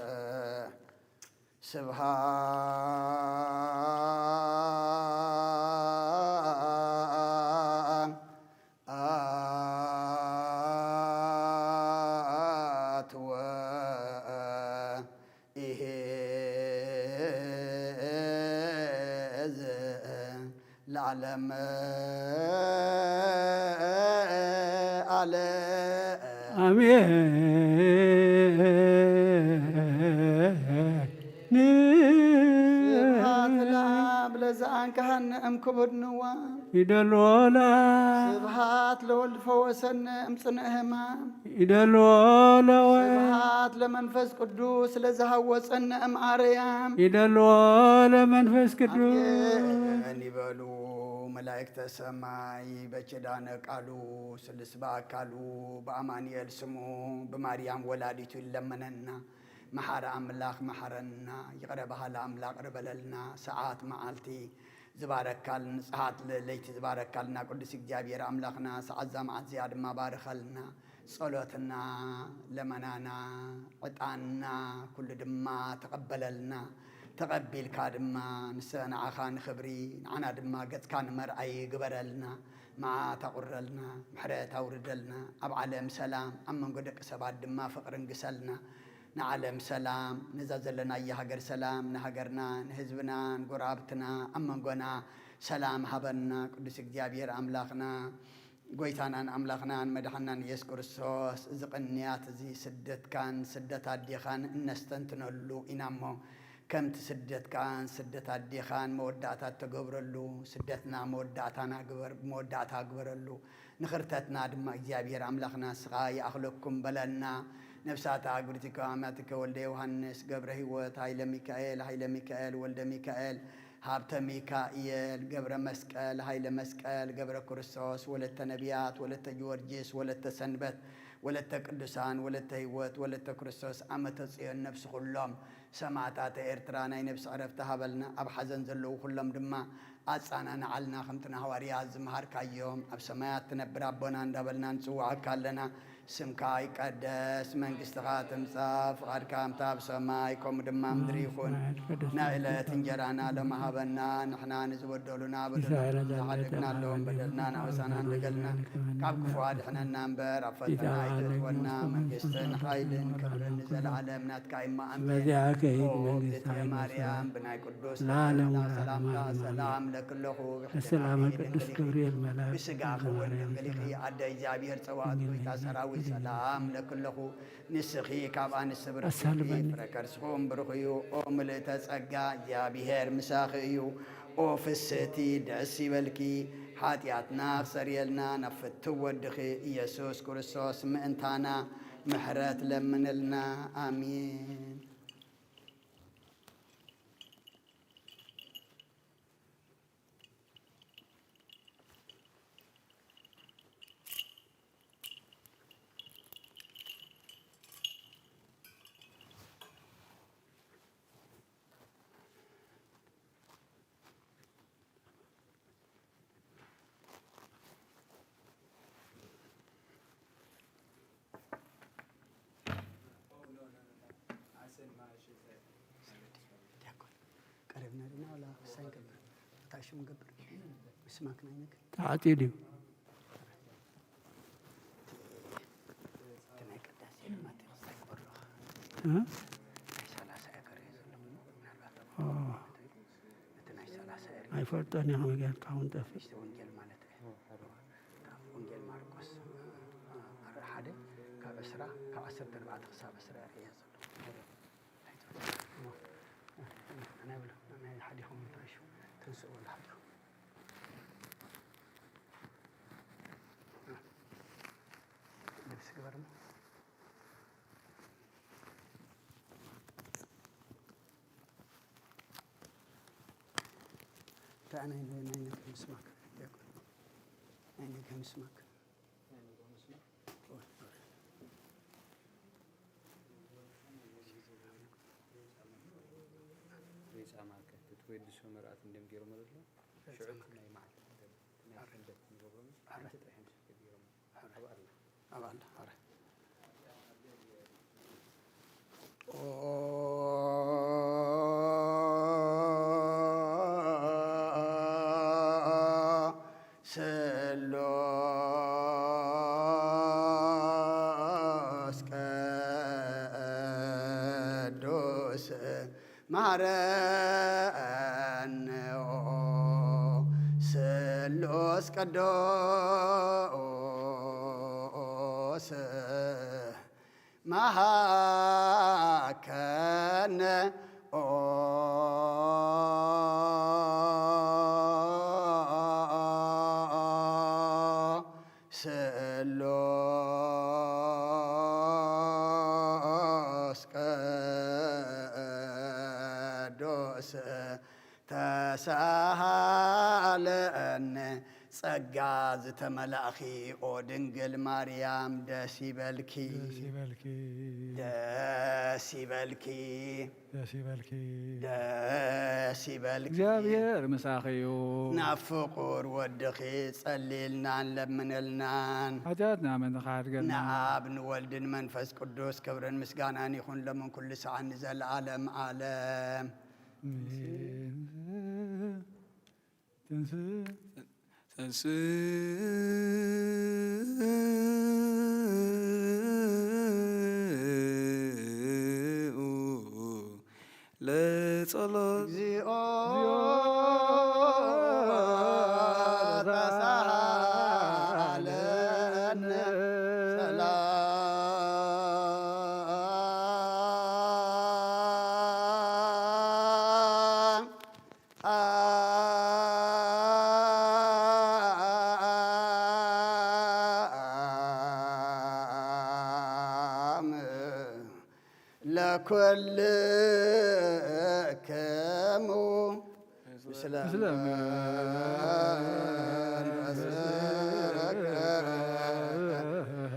ስብሐት ወኢሄዝ ለዓለም ዓለም። አሜን። ስብሐት ለአብ ለዘአንቀሐነ እምክቡድ ንዋ። ይደልዎ ለአብ። ስብሐት ለወልድ ፈወሰነ እምጽንዕ ህማም። ይደልዎ ለወልድ። ስብሐት ለመንፈስ ቅዱስ ለዘሃወጸነ እምአርያም። ይደልዎ ለመንፈስ ቅዱስ። ኣሜን ይበሉ መላእክተ ሰማይ። በኪዳነ ቃሉ ስልስ በአካሉ በአማኑኤል ስሙ ብማርያም ወላዲቱ ይለመነና። መሓሪ ኣምላኽ መሓረና፣ ይቕረ በሃሊ ኣምላኽ ይቕረ በለልና። ሰዓት መዓልቲ ዝባረካልና፣ ሰዓት ለ-፣ ለይቲ ዝባረካልና ቅዱስ እግዚኣብሔር ኣምላኽና፣ ሰዓት እዛ መዓልቲ እዚኣ ድማ ባርኸልና። ጸሎትና፣ ለመናና፣ ዕጣንና፣ ኩሉ ድማ ተቐበለልና። ተቐቢልካ ድማ ንሰ-፣ ንዓኻ ንኽብሪ፣ ንዓና ድማ ገጽካ ንመርኣይ ግበረልና። መዓት ኣቑረልና፣ ምሕረት ኣውርደልና። ኣብ ዓለም ሰላም፣ ኣብ መንጎ ደቂ ሰባት ድማ ፍቕሪ ንግሰልና። ንዓለም ሰላም፣ ነዛ ዘለናያ ሃገር ሰላም፣ ንሃገርና፣ ንህዝብና፣ ንጎረባብትና፣ ኣብ መንጎና ሰላም ሃበና። ቅዱስ እግዚኣብሔር ኣምላኽና፣ ጎይታናን ኣምላኽናን መድሓናን ኢየሱስ ክርስቶስ፣ እዚ ቅንያት እዚ ስደትካን ስደት ኣዴኻን እነስተንትነሉ ኢና እሞ፣ ከምቲ ስደትካን ስደት ኣዴኻን መወዳእታ እተገብረሉ፣ ስደትና መወዳእታና ግበር-፣ መወዳእታ ግበረሉ። ንኽርተትና ድማ እግዚኣብሔር ኣምላኽና ንስኻ ይኣኽለኩም በለና። ነፍሳት ኣግብርቲከ ኣማትከ ወልደ ዮሃንስ፣ ገብረ ህይወት፣ ሃይለ ሚካኤል፣ ሃይለ ሚካኤል፣ ወልደ ሚካኤል፣ ሃብተ ሚካኤል፣ ገብረ መስቀል፣ ሃይለ መስቀል፣ ገብረ ክርስቶስ፣ ወለተ ነቢያት፣ ወለተ ጊዮርጊስ፣ ወለተ ሰንበት፣ ወለተ ቅዱሳን፣ ወለተ ህይወት፣ ወለተ ክርስቶስ፣ ዓመተ ጽዮን ነፍሲ ኩሎም ሰማዕታተ ኤርትራ ናይ ነፍሲ ዕረፍቲ ሃበልና። ኣብ ሓዘን ዘለዉ ኩሎም ድማ ኣጻናንዓልና፣ ከምቲ ንሃዋርያት ዝመሃርካዮም፣ ኣብ ሰማያት ትነብር ኣቦና እንዳበልና ንጽውዓካ ኣለና። ስምካ ይቀደስ፣ መንግስትኻ ትምጻእ፣ ፍቓድካ ከምታ ኣብ ሰማይ ከምኡ ድማ ኣብ ምድሪ ይኹን። ናይ ዕለት እንጀራና ሎሚ ሃበና፣ ንሕና ንዝበደሉና በደልና ሓደግናሎም፣ በደልና ናበሳና እንደገልና፣ ካብ ክፉ ኣድሕነና እምበር፣ ኣብ ፈተና ኣይተእትወና። መንግስትን ሓይልን ክብርን ንዘለዓለም ናትካ እማ፣ ኣሜን። በዚኣ ከይድ ኦ መንግስቲ እግዝእትየ ሓይል ማርያም፣ ብናይ ቅዱስ ለዓለም ገብርኤል ወለዓለም ሰላምታ ዓለም። ሰላም ለክለኹ፣ ብሕልናኺ በሰላመ ቅዱስ ድንግል ኢኺ፣ ገብርኤል መልኣክ ብስጋኺ እውን ማርያም ድንግል ኢኺ። ሰላም። ኣደ እግዚኣብሔር ጸባኦት ድንግል ጎይታ ኢኺ። ሰራዊት ሰላም ለክለኹ፣ ንስኺ ካብ ኣንስቲ ብርክቲ ኢኺ፣ ኣሳልመኒ። ፍረ ከርስኹም ብሩኽ እዩ። ኦ ምልእተ ጸጋ፣ እግዚኣብሔር ምሳኺ እዩ። ኦ ፍስህቲ፣ ደስ ይበልኪ። ሓጢኣትና ክሰርየልና ናብ ፍትው ወድኺ ኢየሱስ ክርስቶስ ምእንታና ምሕረት ለምንልና። ኣሜን። ዲያቆን፣ ቀሪብና ዲና ዋላ ክሳይ ንገብር? እንታይ ሽሙ ንገብር? ምስማክ ናይ ነግ? ተዓጽዩ ድዩ? እቲ ናይ ቅዳሴ ድማ እቲ ክሳይ ክበርኻ። እ? ናይ ሰላሳ እየ ከርኢ ዘለኹ። ምናልባት ኦ። እቲ ናይ ሰላሳ እየ ርኢ። ኣይፈልጦን እየ፣ ከመይ ጌርካ እውን ጠፊእ። ውሽጢ ወንጌል ማለት እየ። ወንጌል ማርቆስ፣ እ፣ ሓደ ካብ ዕስራ፣ ካብ ዓሰርተ ኣርባዕተ ክሳብ ዕስራ እየ ርእየ ዘለኹ። ናይ ብሎ፣ ናይ ሓዲኹም እንታይ ሽሙ? ተንስኡ በሉ ሓዲኹም። ልብሲ ግበር እሞ። እንታይ ናይ፣ ናይ፣ ናይ ነግህ ምስማክ፣ ዲያቆን? ናይ ነግህ ምስማክ። ሬሳ ማከት ትወድሶ መርኣት እንደም ገይሮም ኣለዉ። ሽዑ ናይ መዓልቲ ናይ ሰንበት ንገብሮም ኣረ። ሓንቲ ጥራሕ እዮም ሰንበት ገይሮም። ኣረ። ኣብ ኣላ። ኣብ ኣላ፣ ኣረ። ኦ ስሉስ ቅዱስ መሃረነ ኦ ስሉስ ቅዱስ መሃከነ ኦ ስሉስ ቅዱስ ተሳሃለነ ጸጋ ዝተመላእኺ ኦ ድንግል ማርያም ደስ ይበልኪ፣ ደስ ይበልኪ፣ ደስ ይበልኪ፣ ደስ ይበልኪ፣ ደስ ይበልኪ። እግዚኣብሔር ምሳኺ እዩ። ናብ ፍቑር ወድኺ ጸልይልናን ለምንልናን። ሓጢኣትና ምንኻድገና። ንኣብ ንወልድን መንፈስ ቅዱስ ክብርን ምስጋናን ይኹን ሎምን ኩሉ ሰዓት ንዘለዓለም ዓለም። ኣሜን። ትንስ- ተንስኡ ለጸሎት። እግዚኦ ተሳሃለነ ሰላም። ሰላም ለኩልክሙ ምስለ ምስለ መንፈስከ።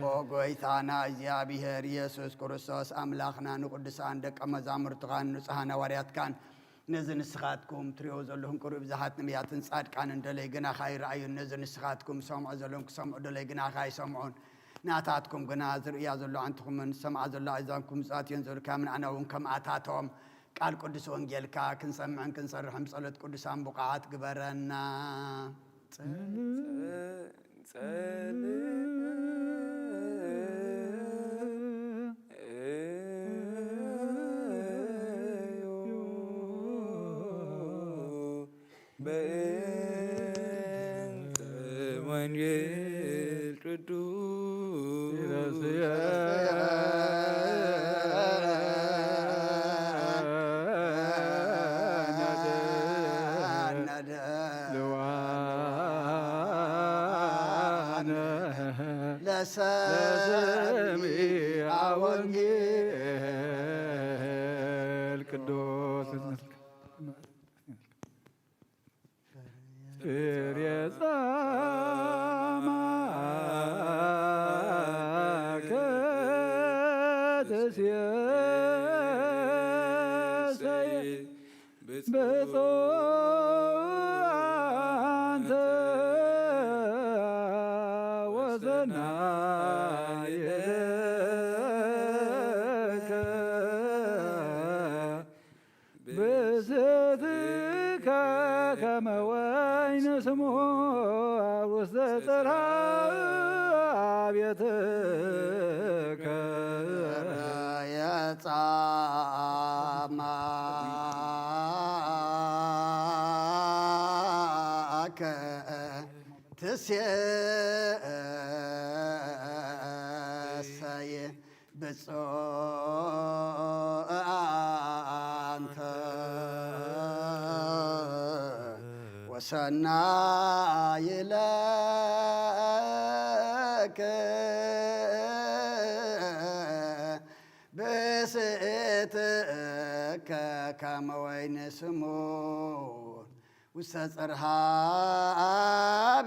ኦ ጎይታና እግዚኣብሔር ኢየሱስ ክርስቶስ ኣምላኽና ንቅዱሳን ደቀ መዛሙርትኻን ንጹሃን ሃዋርያትካን ነዚ ንስኻትኩም ትሪኦ ዘለኹም ቅሩብ ብዙሓት ነቢያትን ጻድቃንን ደለይ ግናኻ ይረኣዩን ነዚ ንስኻትኩም ሰምዖ ዘለኹም ክሰምዑ ደለይ ግናኻ ኣይሰምዑን። ናታትኩም ግና ዝርእያ ዘሎ ኣንትኹምን ዝሰምዓ ዘሎ ኣእዛንኩም ዝኣትየን ዘሎ ከም ንኣና እውን ከምኣታቶም ቃል ቅዱስ ወንጌልካ ክንሰምዕን ክንሰርሕን ብጸሎት ቅዱሳን ብቑዓት ግበረና። ጸ- ጸልዩ በእንተ ወንጌል ቅዱስ ለሰሚዐ ወንጌል ቅዱስ። ፍሬ ጻማከ ትሴሰይ ብፁዕ ኣንተ ወሰናይ ለከ ብእስትከ ከመ ወይን ስሙር ውስተ ጽርሐ ቤትከ። የጻማከ ትሴሰይ ብፁዕ ኣንተ ወሰናይ ለከ ብእስትከ ከመ ወይን ስሙር ውስተ ጽርሐ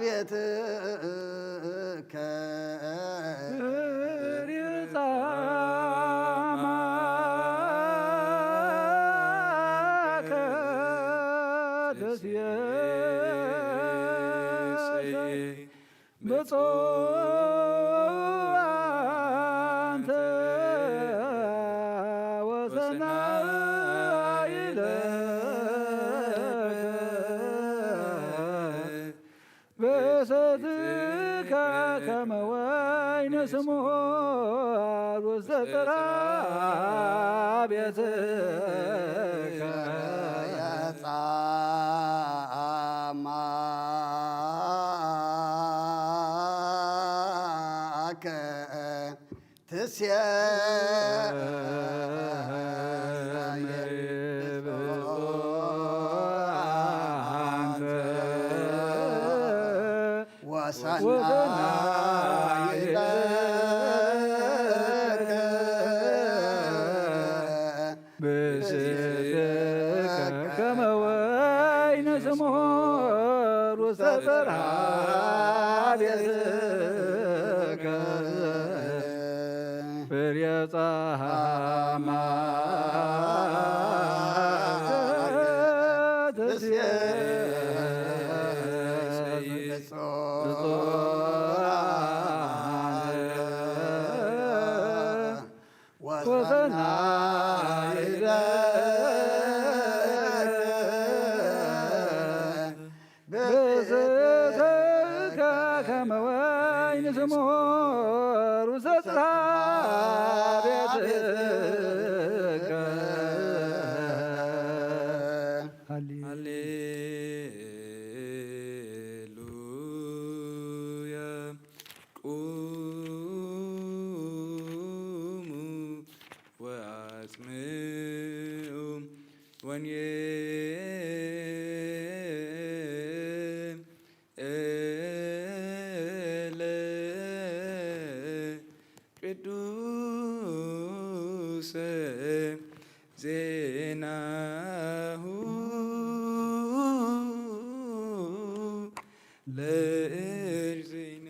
ቤትከ። ፍሬ ጻማከ ትሴሰይ ብፁዕ ኣንተ ወሰናይ ለከ ብእስትከ ከመ ወይን ስሙር ውስተ ጽርሐ ቤትከ። የጻማከ ትሴሰይ ብፁዕ ኣንተ ወሰናይ ለከ ብእስትከ ከመ ወይን ስሙር ውስተ ጽርሐ ጸሃማ ብእስእትከ ከመ ወይን ስሙር ውስተ ጽርሐ ቤትከ። ሃሌ- ሃሌሉያ። ቁሙ ወአጽምዑ ወንጌለ ቅዱሰ ዜናሁ ለእግዚእነ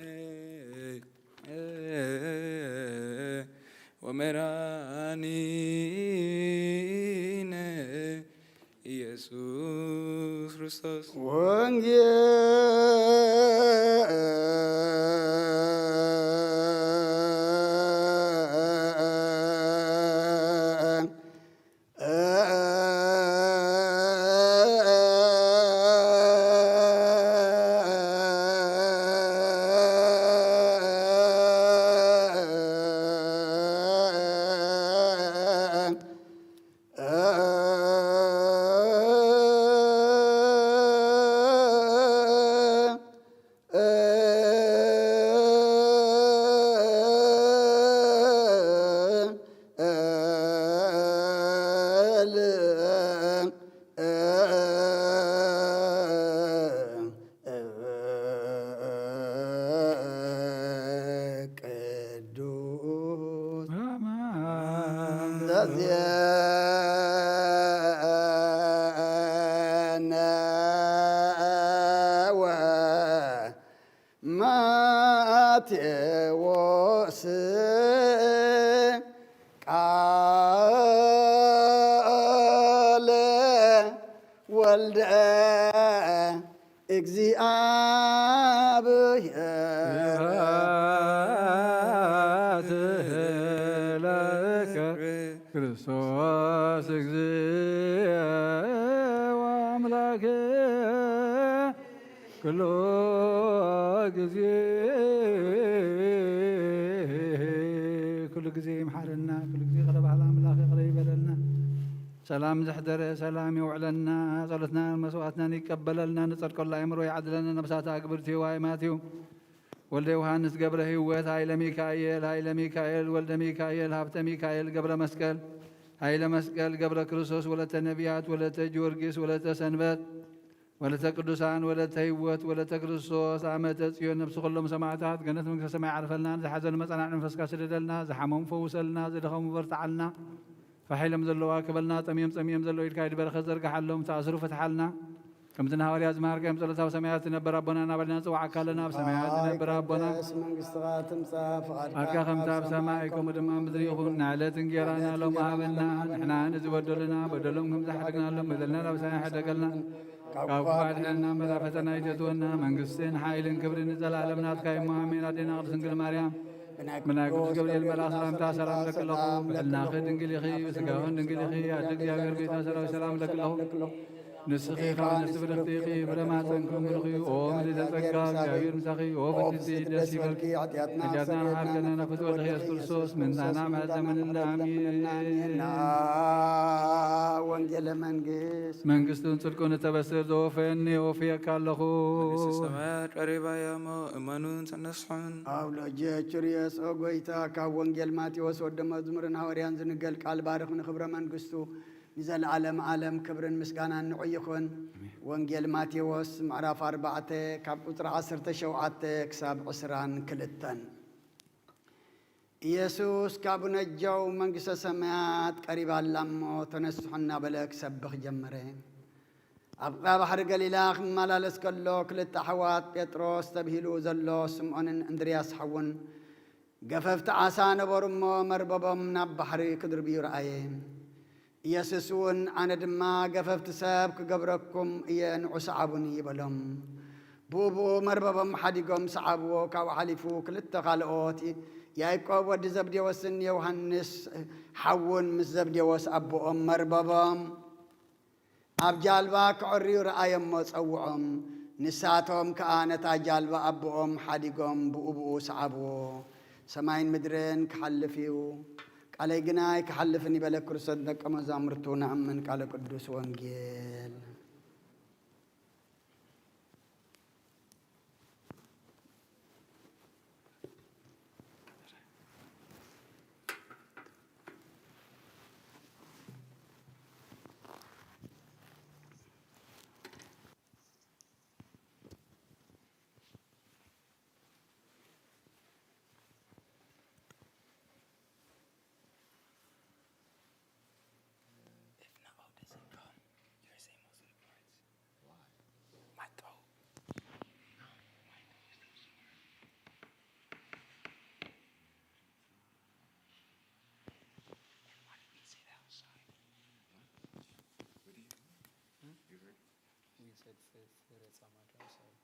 ወመድኃኒነ ኢየሱስ ክርስቶስ። ወንጌል ቅዱስ ዘዜነወ ማቴዎስ ቃለ ወልደ እግዚአብሔር። ስብሐት ለከ ክርስቶስ እግዚእ ወአምላክ ኩሉ ጊዜ። ኩሉ ጊዜ ይምሓረና፣ ኩሉ ጊዜ ይቕረ በሃሊ ኣምላኽ ይቕረ ይበለልና። ሰላም ዘሕደረ ሰላም የውዕለና፣ ጸሎትናን መስዋዕትናን ይቀበለልና፣ ንጸድቀሉ ኣእምሮ ይዓድለና፣ ነብሳት ኣግብርቲ ዋይ ማትዩ ወልደ ዮሃንስ ገብረ ህይወት፣ ኃይለ ሚካኤል፣ ኃይለ ሚካኤል፣ ወልደ ሚካኤል፣ ሀብተ ሚካኤል፣ ገብረ መስቀል፣ ኃይለ መስቀል፣ ገብረ ክርስቶስ፣ ወለተ ነቢያት፣ ወለተ ጊዮርጊስ፣ ወለተ ሰንበት፣ ወለተ ቅዱሳን፣ ወለተ ህይወት፣ ወለተ ክርስቶስ፣ ዓመተ ጽዮን፣ ነብሲ ኩሎም ሰማዕታት፣ ገነት መንግስተ ሰማይ ዓርፈልና፣ ዝሓዘኑ መጸናዕን መንፈስካ ስደደልና፣ ዝሓመሙ ፈውሰልና፣ ዝደኸሙ በርትዓልና፣ ፋሕ ኢሎም ዘለዉ ኣክበልና፣ ጠምዮም ጸሚኦም ዘለዉ ኢድካ ኢድ በረኸት ዘርግሓሎም፣ ተኣስሩ ፍትሓልና። ከምቲ ንሃዋርያት ዝመሃርካዮም ጸሎት ኣብ ሰማያት ትነበር ኣቦና እናበልና ንጽውዓካ ኣለና። ኣብ ሰማያት ዝነብር ኣቦና፣ ይትቀደስ መንግስትኻ፣ ትምጻእ ፍቓድካ ፍቓድካ ከምቲ ኣብ ሰማይ ከምኡ ድማ ኣብ ምድሪ ይኹን። ንዕለት እንጌራና ሎሚ ሃበና። ንሕና ንዝበደሉና በደሎም ከም ዝሓደግናሎም በደልና ናብ ሰማይ ሓደገልና። ካብ ክፉ ኣድሕነና እምበር ኣብ ፈተና ኣይተእትወና። መንግስትን ሓይልን ክብርን ንዘለኣለም ናትካ እሞ ኣሜን። ኣዴና ቅድስት ድንግል ማርያም ብናይ ቅዱስ ገብርኤል መልኣኽ ሰላምታ ሰላም ለኪ ኣለኹ። ብሕልናኺ ድንግል ኢኺ፣ ብስጋኽን ድንግል ኢኺ። ኣደ እግዚኣብሔር ቤተ ሰራዊት ሰላም ለኪ ኣለኹ። ንስኺ ካብ ኣንስቲ ብርኽቲ ኢኺ፣ ፍረ ማህፀንኪ እውን ብሩኽ እዩ። ኦ ምልዕተ ጸጋ፣ እግዚኣብሔር ምሳኺ። ኦ ፍጽምቲ ደስ ይበልኪ፣ ሓጢኣትና ሓጢኣትና ሓርገና ናብ ፍትወት ኢየሱስ ክርስቶስ ምንታና ምሕረት ለምንና። ኣሜን። ወንጌለ መንግስት መንግስቱን ጽድቁን እተበስር ዘወፈየኒ ወፍየካ ኣለኹ። መንግስተ ሰማያት ቀሪባ እያ እሞ እመኑን ተነስሑን። ኣብ ሎጀ ቹርየስ ኦ ጎይታ፣ ካብ ወንጌል ማቴዎስ ወዲ መዝሙርን ሃዋርያን ዝንገል ቃል ባርኽ ንክብረ መንግስቱ ንዘለዓለም ዓለም ክብርን ምስጋናን ንዑ ይኹን። ወንጌል ማቴዎስ ምዕራፍ ኣርባዕተ ካብ ቁጽሪ ዓሰርተ ሸውዓተ ክሳብ ዕስራን ክልተን። ኢየሱስ ካብ ነጃው መንግስተ ሰማያት ቀሪባ ኣላ እሞ ተነስሑ እናበለ ክሰብኽ ጀመረ። ኣብ ቀያ ባሕሪ ገሊላ ክመላለስ ከሎ ክልተ ኣሕዋት ጴጥሮስ ተብሂሉ ዘሎ ስምዖንን እንድርያስ ሓውን ገፈፍቲ ዓሳ ነበሩ እሞ፣ መርበቦም ናብ ባሕሪ ክድርብዩ ረኣየ። ኢየሱስ እውን፣ ኣነ ድማ ገፈፍቲ ሰብ ክገብረኩም እየ፣ ንዑ ሰዓቡኒ በሎም። ብኡ ብኡ መርበቦም ሓዲጎም ሰዓብዎ። ካብኡ ሓሊፉ ክልተ ካልኦት፣ ያዕቆብ ወዲ ዘብዴዎስን ዮሃንስ ሓዉን ምስ ዘብዴዎስ ኣቦኦም መርበቦም ኣብ ጃልባ ከዐርዩ ረኣየ እሞ ጸውዖም። ንሳቶም ከኣ ነታ ጃልባ ኣቦኦም ሓዲጎም ብኡ ብኡ ሰዓብዎ። ሰማይን ምድርን ክሓልፍ እዩ፣ ቃለይ ግና ኣይክሓልፍን እዩ በለ ክርስቶስ ንደቀ መዛሙርቱ። ንኣምን ቃለ ቅዱስ ወንጌል። If Nao doesn't come, your same old words. Why? My throat. No, my throat is still sore. And why did we say that outside? What do you? Hmm? You heard? We said for, for the summer outside.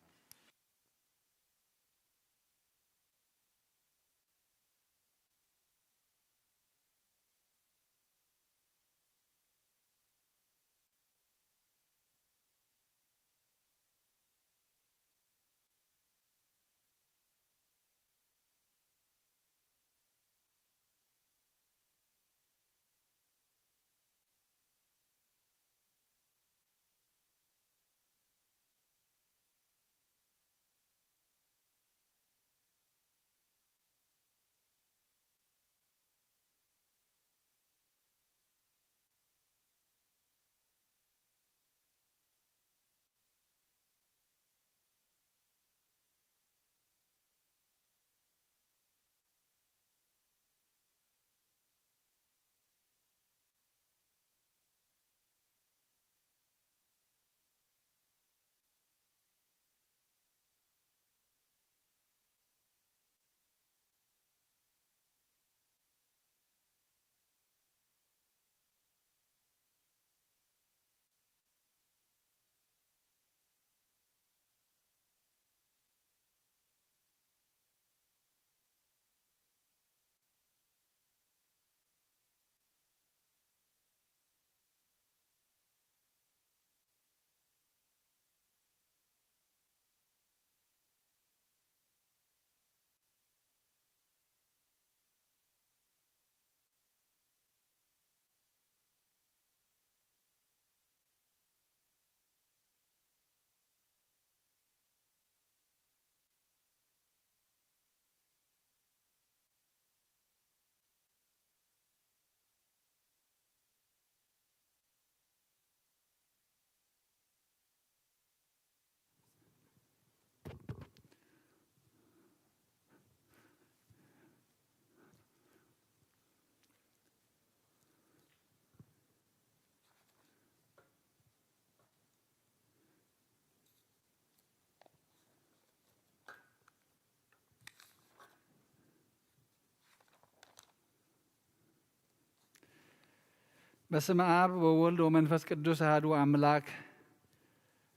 በስመ ኣብ ወወልድ ወመንፈስ ቅዱስ ኣሐዱ ኣምላክ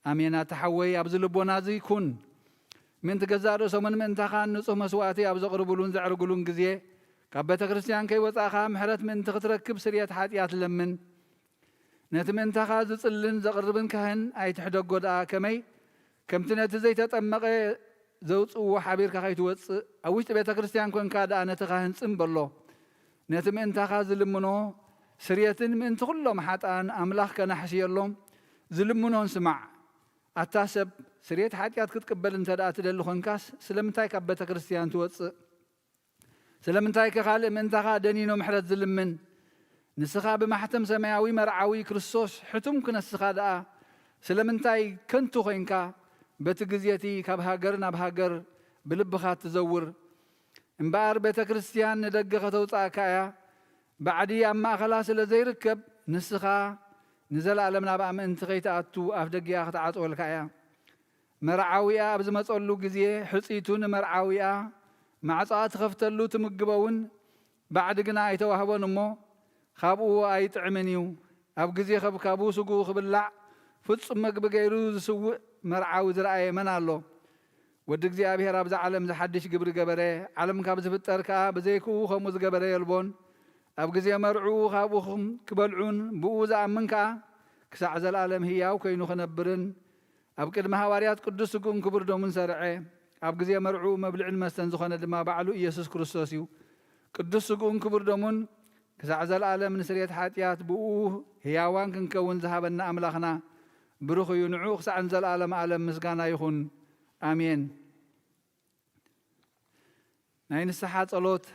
ኣሜን። ኣታ ሓወይ፣ ኣብዚ ልቦና እዚ ኩን። ምእንቲ ገዛእ ርእሶምን ምእንታኻን ንጹህ መስዋእቲ ኣብ ዘቕርብሉን ዘዕርግሉን ግዜ፣ ካብ ቤተ ክርስቲያን ከይወጻእኻ ምሕረት ምእንቲ ክትረክብ ስርየት ሓጢኣት ለምን። ነቲ ምእንታኻ ዝጽልን ዘቕርብን ካህን ኣይትሕደጎ ደኣ፣ ከመይ ከምቲ ነቲ ዘይተጠመቐ ዘውጽእዎ ሓቢርካ ከይትወጽእ፣ ኣብ ውሽጢ ቤተ ክርስቲያን ኮንካ ደኣ ነቲ ካህን ጽም በሎ። ነቲ ምእንታኻ ዝልምኖ ስርየትን ምእንቲ ኩሎም ሓጥኣን ኣምላኽ ከናሕስየሎም ዝልምኖን ስማዕ። ኣታ ሰብ፣ ስርየት ሓጢኣት ክትቅበል እንተ ደኣ ትደሊ ኾንካስ፣ ስለምንታይ ካብ ቤተ ክርስቲያን ትወጽእ? ስለምንታይ ከ ካልእ ምእንታኻ ደኒኖ ምሕረት ዝልምን? ንስኻ ብማሕተም ሰማያዊ መርዓዊ ክርስቶስ ሕቱም ክነስኻ ደኣ፣ ስለምንታይ ከንቱ ኾይንካ፣ በቲ ግዜ እቲ ካብ ሃገር ናብ ሃገር ብልብኻ ትዘውር? እምበኣር ቤተ ክርስቲያን ንደገ ከተውጽኣካ እያ። ባዕዲ ኣብ ማእከላ ስለ ዘይርከብ፣ ንስኻ ንዘለኣለም ናብኣ ምእንቲ ከይትኣቱ ኣፍ ደጊኣ ክትዓጽወልካ እያ። መርዓዊኣ ኣብ ዝመጸሉ ግዜ፣ ሕጽይቱ ንመርዓዊኣ ማዕጾኣ ትኸፍተሉ ትምግቦ እውን ባዕዲ ግና ኣይተዋህቦን እሞ፣ ካብኡ ኣይጥዕምን እዩ። ኣብ ግዜ ከብካቡ ስግኡ ክብላዕ ፍጹም መግቢ ገይሩ ዝስውእ መርዓዊ ዝረኣየ መን ኣሎ? ወዲ እግዚኣብሔር ኣብዛ ዓለም ዝሓድሽ ግብሪ ገበረ፣ ዓለም ካብ ዝፍጠር ከኣ ብዘይክኡ ከምኡ ዝገበረ የልቦን። ኣብ ግዜ መርዕኡ ካብኡ ክም-፣ ክበልዑን ብኡ ዝኣምን ከኣ ክሳዕ ዘለኣለም ህያው ኮይኑ ክነብርን ኣብ ቅድሚ ሃዋርያት ቅዱስ ስግኡን ክቡር ደሙን ሰርዐ። ኣብ ግዜ መርዕኡ መብልዕን መስተን ዝኾነ ድማ ባዕሉ ኢየሱስ ክርስቶስ እዩ። ቅዱስ ስግኡን ክቡር ደሙን ክሳዕ ዘለኣለም ንስርየት ሓጢኣት ብኡ ህያዋን ክንከውን ዝሃበና ኣምላኽና ብሩኽ እዩ። ንዑ ክሳዕ ንዘለኣለም ዓለም ምስጋና ይኹን። ኣሜን። ናይ ንስሓ ጸሎት።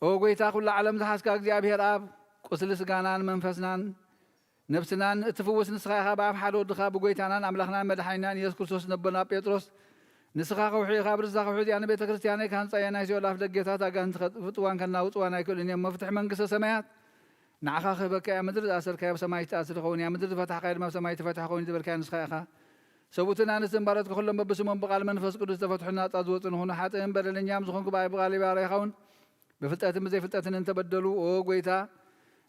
ኦ ጐይታ፣ ኵላ ዓለም ዝሓዝካ እግዚኣብሔር ኣብ፣ ቁስሊ ስጋናን መንፈስናን ነፍስናን እትፍውስ ንስኻ ኢኻ። ብኣብ ሓደ ወድኻ ብጐይታናን ኣምላኽናን መድሓኒናን ኢየሱስ ክርስቶስ ነቦና ጴጥሮስ፣ ንስኻ ከውሒ ኢኻ፣ ብርዛ ከውሒ እዚኣ ንቤተ ክርስቲያነይ ክሃንጻ እየ፣ ናይ ሲኦል ኣፍ ደገታት ኣጋንንቲ ከጥፍጥዋን ከናውጽዋን ኣይክእሉን እዮም። መፍትሒ መንግስተ ሰማያት ንዓኻ ክህበካ እያ። ምድሪ ዝኣሰርካዮ ኣብ ሰማይ ዝተኣስር ይኸውን እያ፣ ምድሪ ዝፈታሕካዮ ድማ ኣብ ሰማይ ተፈቲሑ ይኸውን እዩ ዝበልካዮ ንስኻ ኢኻ። ሰብኡትን ኣንስትን ባሮትካ ኩሎም በብስሞም ብቓል መንፈስ ቅዱስ ዝተፈትሑ ናጻ ዝወጹ ንኹኑ። ሓጥእን በደለኛም ዝኾንኩ ብኣይ ብቓለይ ባርያኻ እውን ብፍልጠትን ብዘይፍልጠትን እንተበደሉ፣ ኦ ጐይታ፣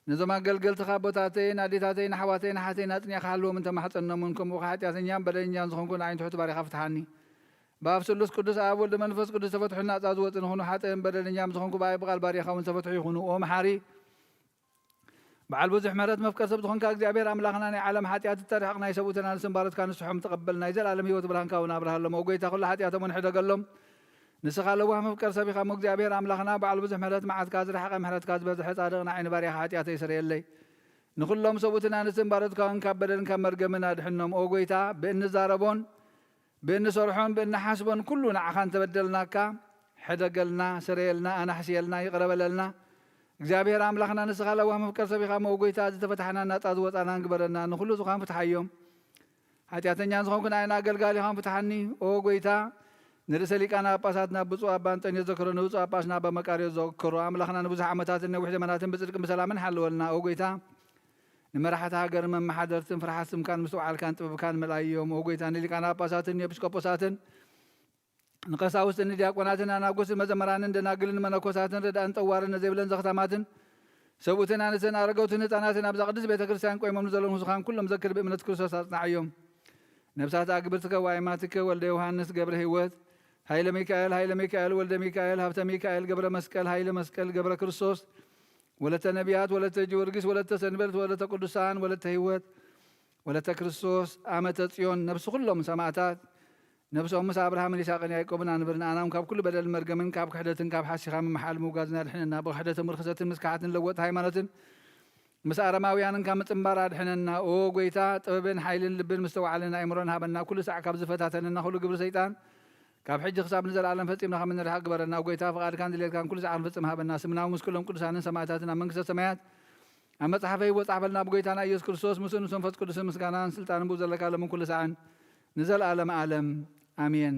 ነዞም ኣገልገልትኻ ኣቦታተይን ኣዴታተይን ኣሕዋተይን ኣሓተይን ኣጽኒዕካ ሃልዎም እንተማሕጸኖምን፣ ከምኡ ኸዓ ሓጢኣተኛን በደለኛን ዝኾንኩ ንዓይ ንትሑት ባርያኻ ፍትሓኒ። ብኣብ ስሉስ ቅዱስ ኣብ ወልድ መንፈስ ቅዱስ ዝተፈትሑ ናጻ ዝወጹ ንኹኑ። ሓጥእን በደለኛም ዝኾንኩ ብኣይ ብቓል ባርያኻ እውን ዝተፈትሑ ይኹኑ። ኦ መሓሪ፣ በዓል ብዙሕ ምሕረት መፍቀር ሰብ ዝኾንካ እግዚኣብሔር ኣምላኽና፣ ናይ ዓለም ሓጢኣት እተርሕቕ ናይ ሰብኡትን ኣንስትን ባሮትካ ንስሖም ተቐበል፣ ናይ ዘለኣለም ህይወት ብርሃንካ እውን ኣብርሃሎም። ኦ ጐይታ፣ ኩሉ ሓጢኣቶም እውን ሕደገሎም። ንስኻ ለዋህ መፍቀር ሰብ ኢኻ እሞ እግዚኣብሔር ኣምላኽና፣ በዓል ብዙሕ ምሕረት መዓትካ ዝረሓቐ ምሕረትካ ዝበዝሐ ጻድቕ ንዓይ ንባርያኻ ሓጢኣተይ ስረየለይ። ንኹሎም ሰብኡትን ኣንስትን ባሮትካ እውን ካብ በደልን ካብ መርገምን ኣድሕኖም። ኦ ጐይታ፣ ብእንዛረቦን ብእንሰርሖን ብእንሓስቦን ኩሉ ንዓኻ እንተበደልናካ፣ ሕደገልና፣ ስረየልና፣ ኣናሕስየልና፣ ይቕረ በለልና። እግዚኣብሔር ኣምላኽና ንስኻ ለዋህ መፍቀር ሰብ ኢኻ እሞ፣ ጐይታ፣ ዝተፈታሕናን ናጻ ዝወጻናን ግበረና። ንኹሉ ዝዃን ፍትሓዮም። ሓጢኣተኛን ዝኾንኩ ንኣይና ኣገልጋሊኻን ፍትሓኒ። ኦ ጐይታ፣ ንርእሰ ሊቃነ ጳጳሳትና ብፁዕ ኣባ እንጠንዮስ ዘክሮ፣ ንብፁዕ ጳጳስና ኣባ መቃርዮስ ዘክሮ። ኣምላኽና ንብዙሕ ዓመታትን ነዊሕ ዘመናትን ብጽድቅን ብሰላምን ሓልወልና። ኦ ጐይታ፣ ንመራሕቲ ሃገርን መመሓደርትን ፍርሃት ስምካን ምስትውዓልካን ጥበብካን ምልኣዮም። ኦ ጐይታ፣ ንሊቃነ ጳጳሳትን ንኤጲስቆጶሳትን ንቀሳውስትን ንዲያቆናትን ኣናጉስን መዘምራንን ደናግልን መነኮሳትን ረዳእን ጠዋርን ነዘይብለን ዘኽታማትን ሰብኡትን ኣንስትን ኣረገውትን ህፃናትን ኣብዛ ቅድስት ቤተ ክርስቲያን ቆይሞም ንዘለውን ህዝኻን ኩሎም ዘክር ብእምነት ክርስቶስ ኣጽናዓዮም። ነፍሳት ኣግብርትከ ወኣይማትከ ወልደ ዮሃንስ ገብረ ህይወት፣ ሃይለ ሚካኤል፣ ሃይለ ሚካኤል፣ ወልደ ሚካኤል፣ ሃብተ ሚካኤል፣ ገብረ መስቀል፣ ሃይለ መስቀል፣ ገብረ ክርስቶስ፣ ወለተ ነቢያት፣ ወለተ ጊዮርጊስ፣ ወለተ ሰንበት፣ ወለተ ቅዱሳን፣ ወለተ ህይወት፣ ወለተ ክርስቶስ፣ ኣመተ ጽዮን፣ ነፍሲ ኩሎም ሰማዕታት፣ ነፍሶም ምስ ኣብርሃምን ይስሐቅን ያዕቆብን ኣንብር። ንኣናም ካብ ኩሉ በደልን መርገምን፣ ካብ ክሕደትን ካብ ሓሲኻ ምምሓል ምውጋዝን ኣድሕነና። ብክሕደትን ብርክሰትን ምስ ከሓትን ለወጥ ሃይማኖትን ምስ ኣረማውያንን ካብ ምጽንባር ኣድሕነና። ኦ ጐይታ፣ ጥበብን ሓይልን ልብን ምስትውዓልን ኣእምሮን ሃበና። ኩሉ ሳዕ ካብ ዝፈታተነና ኩሉ ግብሪ ሰይጣን ካብ ሕጂ ክሳብ ንዘለኣለም ፈጺምና ከም እንርሕቕ ግበረና። ኦ ጐይታ፣ ፍቓድካን ድሌትካን ኩሉ ሳዕ ክንፍጽም ሃበና። ስምና እውን ምስ ኩሎም ቅዱሳንን ሰማዕታትን ኣብ መንግስተ ሰማያት ኣብ መጽሓፈ ህይወት ጻሕፈልና። ብጐይታና ኢየሱስ ክርስቶስ፣ ምስኡ ንመንፈስ ቅዱስን ምስጋናን ስልጣንን ብኡ ዘለካ ሎምን ኩሉ ሳዕን ንዘለኣለም ዓለም። ኣሜን።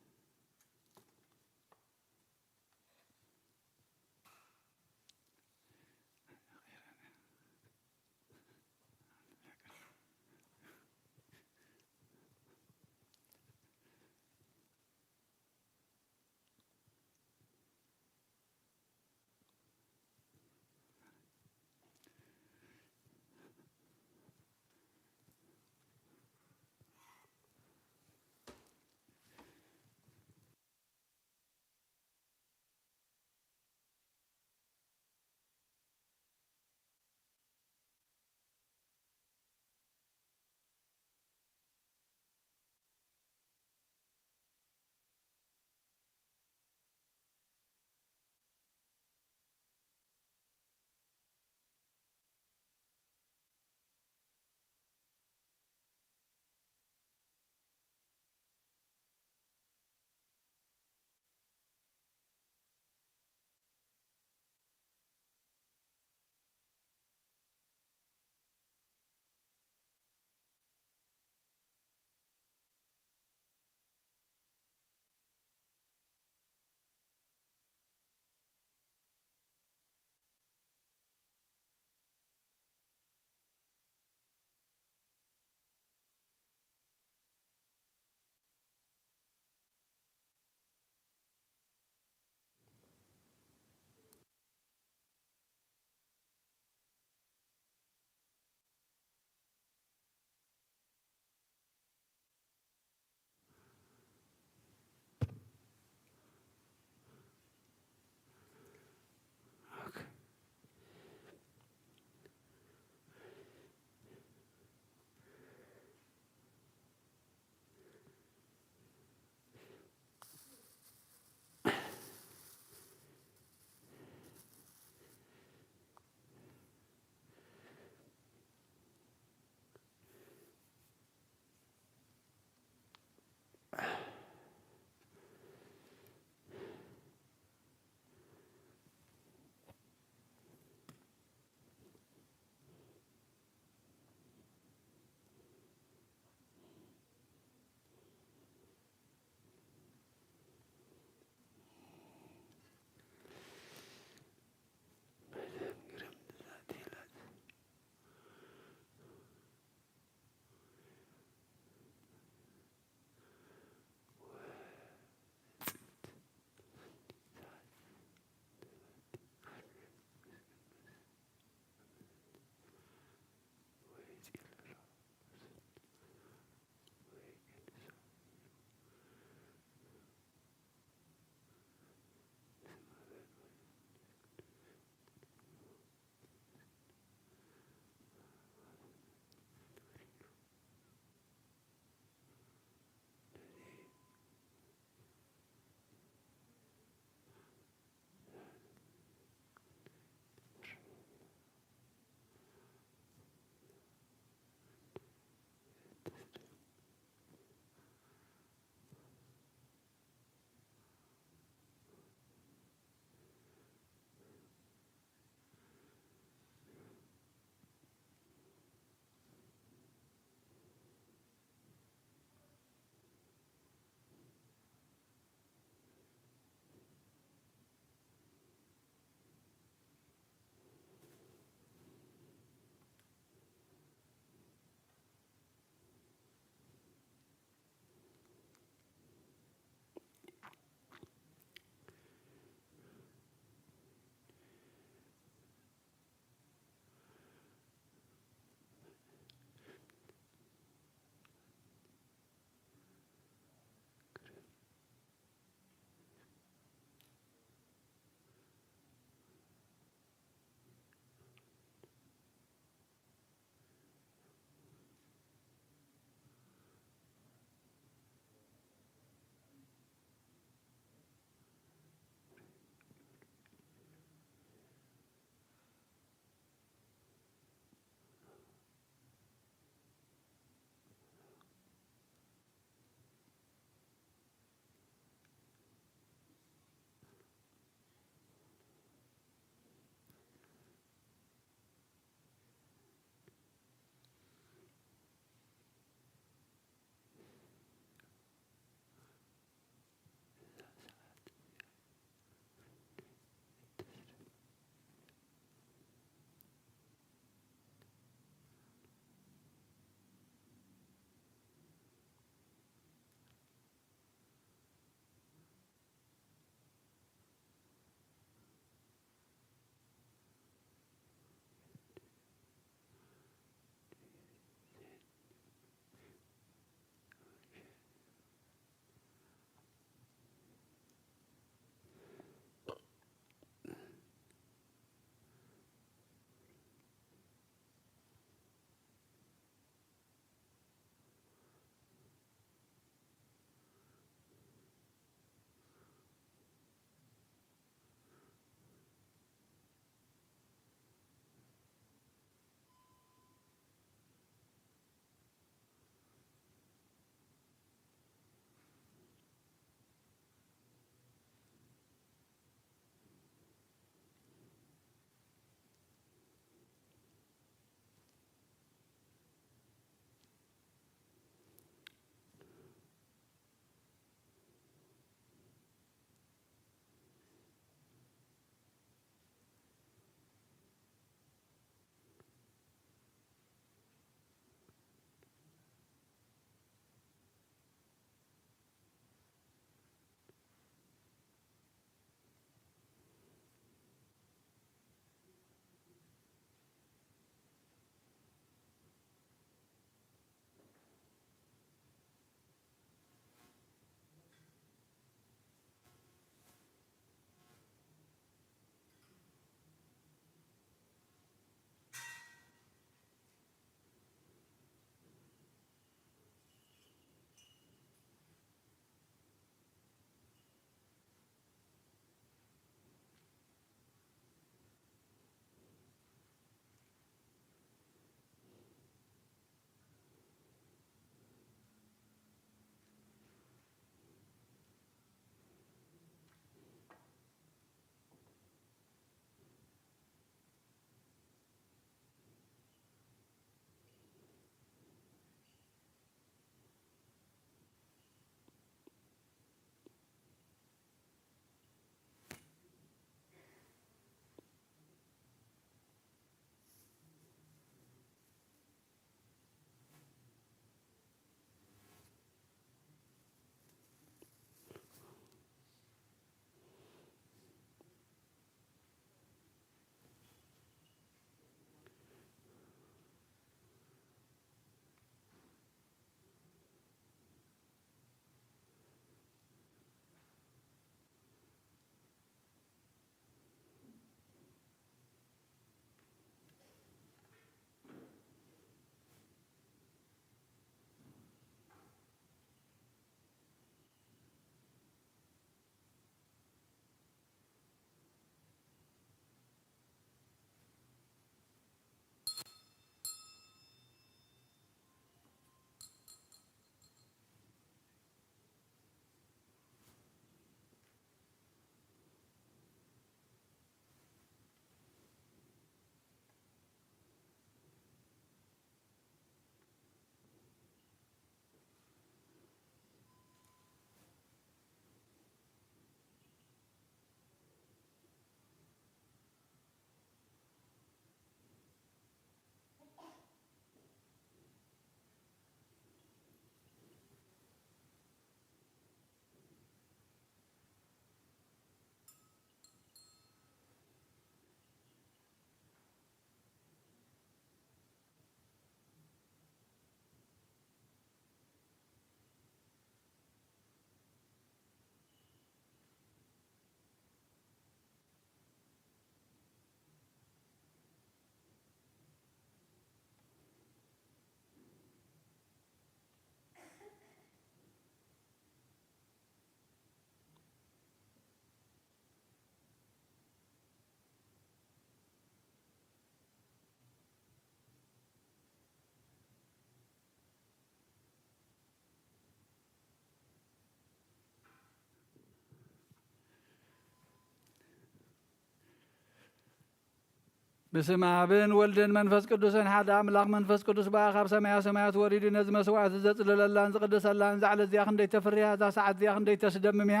ብስም ኣብን ወልድን መንፈስ ቅዱስን ሓደ ኣምላኽ። መንፈስ ቅዱስ ብኣ ካብ ሰማያ ሰማያት ወሪዱ ነዚ መስዋዕቲ ዘጽልለላን ዝቕድሰላን እዛ ዕለት እዚኣ ክንደይ ተፍርያ፣ እዛ ሰዓት እዚኣ ክንደይ ተስደምም እያ።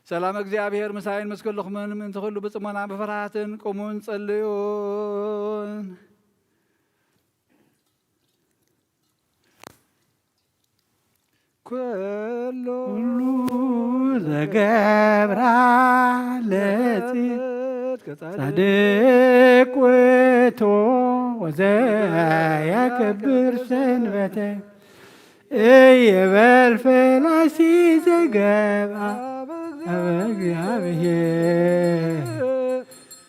ሰላም እግዚኣብሔር ምሳይን ምስ ኩልኹምን፣ ምእንቲ ኩሉ ብጽሞና ብፍርሃትን ቁሙን ጸልዩን። ኩሉ ኩሉ ዘገብራ ለጽድቅ ጻድቅ ውእቱ ወዘያከብር ሰንበተ እይበል ፈላሲ ዘገብኣ ኣብ እግዚኣብሔር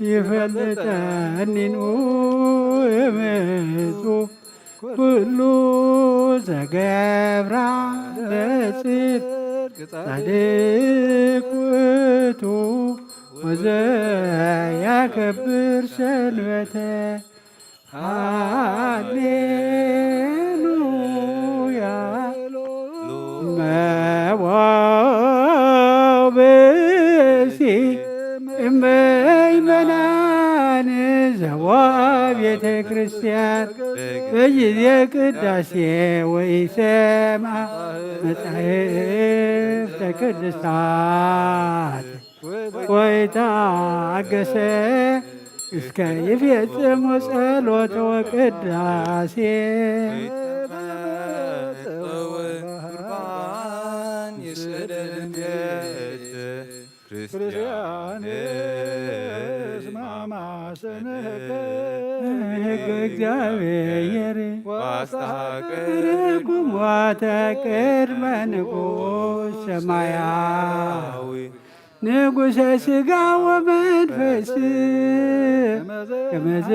ይፈልጠኒ ንእምቱ ኩሉ ዘገብራ ለጽድቅ ጻድቅ ውእቱ ወዘያከብር ሰንበተ። ሃሌሉያ። መዋብሲ እመይመናን ዘዋ ቤተ ክርስቲያን በጊዜ ቅዳሴ ወኢሰምዓ መጻሕፍተ ቅዱሳት ወይታገሰ እስከ ይፌጽም ጸሎተ ወቅዳሴ። ቁርባን ይስደድ ቤት ክርስቲያንስ ማማሰንከ ሕገ እግዚኣብሔር ዋስተሐቅርኩም ዋተቅድመ ንጉሥ ሰማያዊ ንጉሠ ሥጋ ወመንፈስ ከመዘ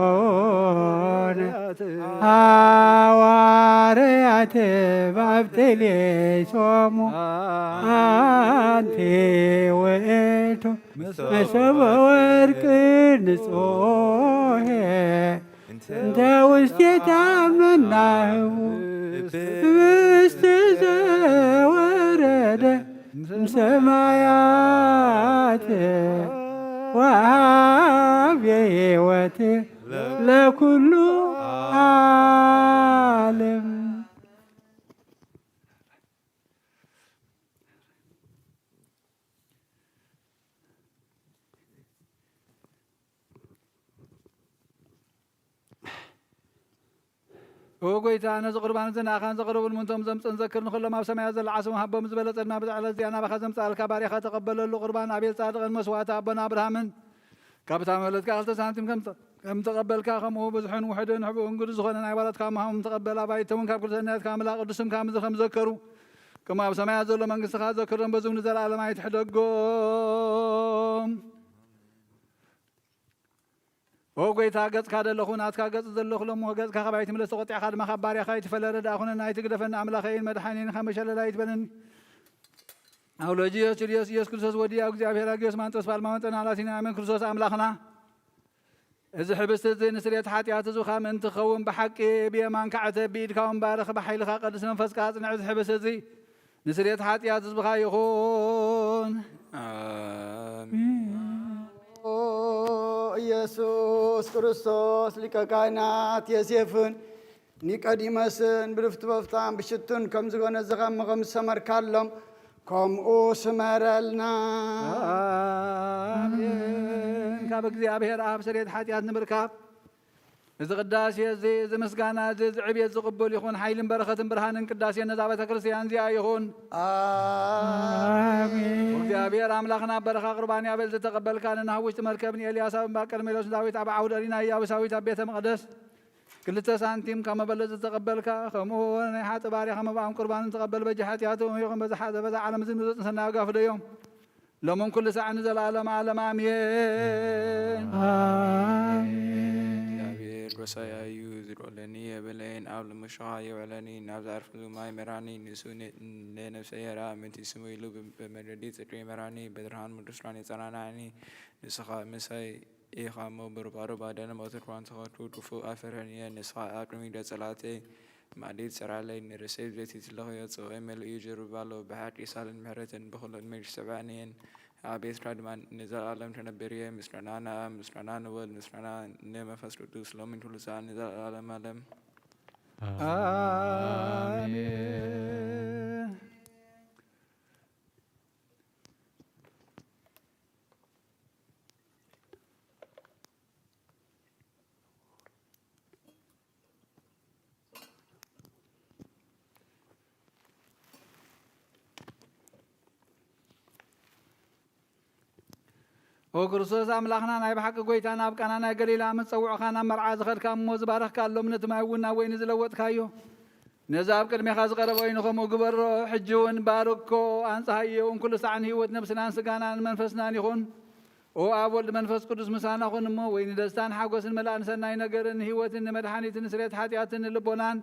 መሃርዎነ ሐዋርያት ባብቴሌሶሙ አንቲ ውእቱ መሶበ ወርቅ ንጹሔ እንተ ውስቴታ መናህቡ ህብስት ዘወረደ እምሰማያት ወሃብ የሕይወት ለኩሉ ዓለም። ኦ ጎይታ፣ ነዚ ቁርባን እዚ ንኣኻን ዘቕረቡ እሙንቶም ዘምጽእን ዘክር፣ ንኹሎም ኣብ ሰማያት ዘሎ ዓስቦም ሃቦም። ዝበለጸ ድማ ብዛ ዕለት እዚኣ ናባኻ ዘምጽኣልካ ባርያኻ ተቐበለሉ። ቁርባን ኣቤል ጻድቕን መስዋዕቲ ኣቦና ኣብርሃምን ካብታ መበለትካ ክልተ ሳንቲም ከም ተ-፣ ከም ተቐበልካ፣ ከምኡ ብዙሕን ውሑድን ሕቡእን ግዱስ ዝኾነ ናይ ባሮትካ ምሃቦም ተቐበል። ኣባይቶም እውን ካብ ክልተ ሰናያትካ ኣምላኽ ቅዱስ ስምካ ምድሪ ከም ዘከሩ፣ ከምኡ ኣብ ሰማያት ዘሎ መንግስትኻ ዘክሮም፣ በዚ እውን ንዘለኣለም ኣይትሕደጎም። ኦ ጎይታ፣ ገጽካ ደለኹ፣ ናትካ ገጽ ዘለኹ፣ ሎሚ ገጽካ ካባይ ትምለስ፣ ተቖጢዕካ ድማ ካብ ባርያኻ ኣይትፈለ። ረዳእ ኩነና፣ ኣይትግደፈና፣ ኣምላኸይን መድሓኒን ካብ መሸለል ኣይትበለኒ። ኣውሎጂዮስ ጁልዮስ ኢየሱስ ክርስቶስ ወዲ እግዚኣብሔር ኣጊዮስ ማንጦስ ፓልማ ወንጠና ላቲና ኣሜን። ክርስቶስ ኣምላኽና፣ እዚ ሕብስቲ እዚ ንስርየት ሓጢኣት ህዝብኻ ምእንቲ ክኸውን ብሓቂ ብየማንካ ዕተብ፣ ብኢድካ እውን ባርኽ፣ ብሓይልኻ ቀድስ መንፈስካ ኣጽንዕ። እዚ ሕብስቲ እዚ ንስርየት ሓጢኣት ህዝብኻ ይኹን። ኣሜን። ኦ ኢየሱስ ክርስቶስ ሊቀ ካህናት ዮሴፍን ኒቆዲሞስን ብድፍት በፍታን ብሽቱን ከም ዝጎነዘኻ እሞ ከም ዝሰመርካሎም ከምኡ ስመረልና። ኣሜን። ካብ እግዚኣብሔር ኣብ ስርየት ሓጢኣት ንምርካብ እዚ ቅዳሴ እዚ፣ እዚ ምስጋና እዚ፣ እዚ ዕብየት ዝቕቡል ይኹን። ሓይልን በረኸትን ብርሃንን ቅዳሴ ነዛ ቤተ ክርስቲያን እዚኣ ይኹን። ኣሜን። እግዚኣብሔር ኣምላኽና በረኻ ቁርባን ኣቤል ዝተቐበልካ፣ ንናህ ውሽጢ መርከብ ንኤልያስ ኣብ እምባ ቀርሜሎስ፣ ንዳዊት ኣብ ዓውደ ሪና፣ ኢያቡሳዊት ኣብ ቤተ መቕደስ ክልተ ሳንቲም ካብ መበለት ዝተቐበልካ፣ ከምኡ እውን ናይ ሓጥእ ባርያኻ መባኦም ቁርባንን ተቐበል። በጃ ሓጢኣቱ ይኹን በዛ ሓ-፣ በዛ ዓለም እዚ ንዘጥንሰና ኣጋፍደዮም። ሎምን ኩሉ ሳዕ ንዘለዓለም ዓለም ኣሜን። ኣሜን። እግዚኣብሔር ጎሳይ እዩ፣ ዝልኦለኒ የብለይን፣ ኣብ ልምሾኻ የውዕለኒ፣ ናብ ዝዓርፈሉ ማይ መራኒ፣ ንሱ ነ-፣ ነነፍሰይ የርኣ፣ ምእንቲ ስሙ ኢሉ ብ-፣ ብመንገዲ ጽድቂ ይመራኒ፣ ብድርሃን ምድርስራን የጸናንዓኒ። ንስኻ ምሳይ ኢኻ እሞ፣ ብሩባሩብ ኣዳነ፣ ሞትን ኳን ተኸድኩ፣ ክፉእ ኣይፈርሕን እየ። ንስኻ ኣብ ቅድሚ ጸላእተይ ማዕዲ ትሰርዓለይ፣ ንርእሰይ ብዘይቲ ትለኽዮ፣ ጽዋእ መሊኡ ይጅርብ ኣሎ። ብሓቂ ሳልን ምሕረትን ብኹለን መግዲ ይስዕባኒ እየን። ኣብ ኤርትራ ድማ ንዘለኣለም ተነብር እየ። ምስጋና ንኣብ፣ ምስጋና ንወልድ፣ ምስጋና ንመንፈስ ቅዱስ፣ ሎሚን ኩሉ ሰዓት ንዘለኣለም ዓለም። ኣሜን። ኦ ክርስቶስ ኣምላኽና፣ ናይ ብሓቂ ጐይታ፣ ናብ ቃና ናይ ገሊላ ምስ ጸውዑኻ ናብ መርዓ ዝኸድካ እሞ ዝባረኽካሎም ነቲ ማይ እውን ናብ ወይኒ ዝለወጥካዮ፣ ነዚ ኣብ ቅድሜኻ ዝቐረበ ወይኒ ከምኡ ግበሮ። ሕጂ እውን ባርኮ፣ ኣንጽሃዮ፣ እውን ኩሉ ሳዕ ንህይወት ነብስናን ስጋናን መንፈስናን ይኹን። ኦ ኣብ ወልድ መንፈስ ቅዱስ ምሳና ኩን እሞ፣ ወይኒ ደስታን ሓጎስን መላእን ሰናይ ነገርን ንህይወትን ንመድሓኒትን ንስርየት ሓጢኣትን ንልቦናን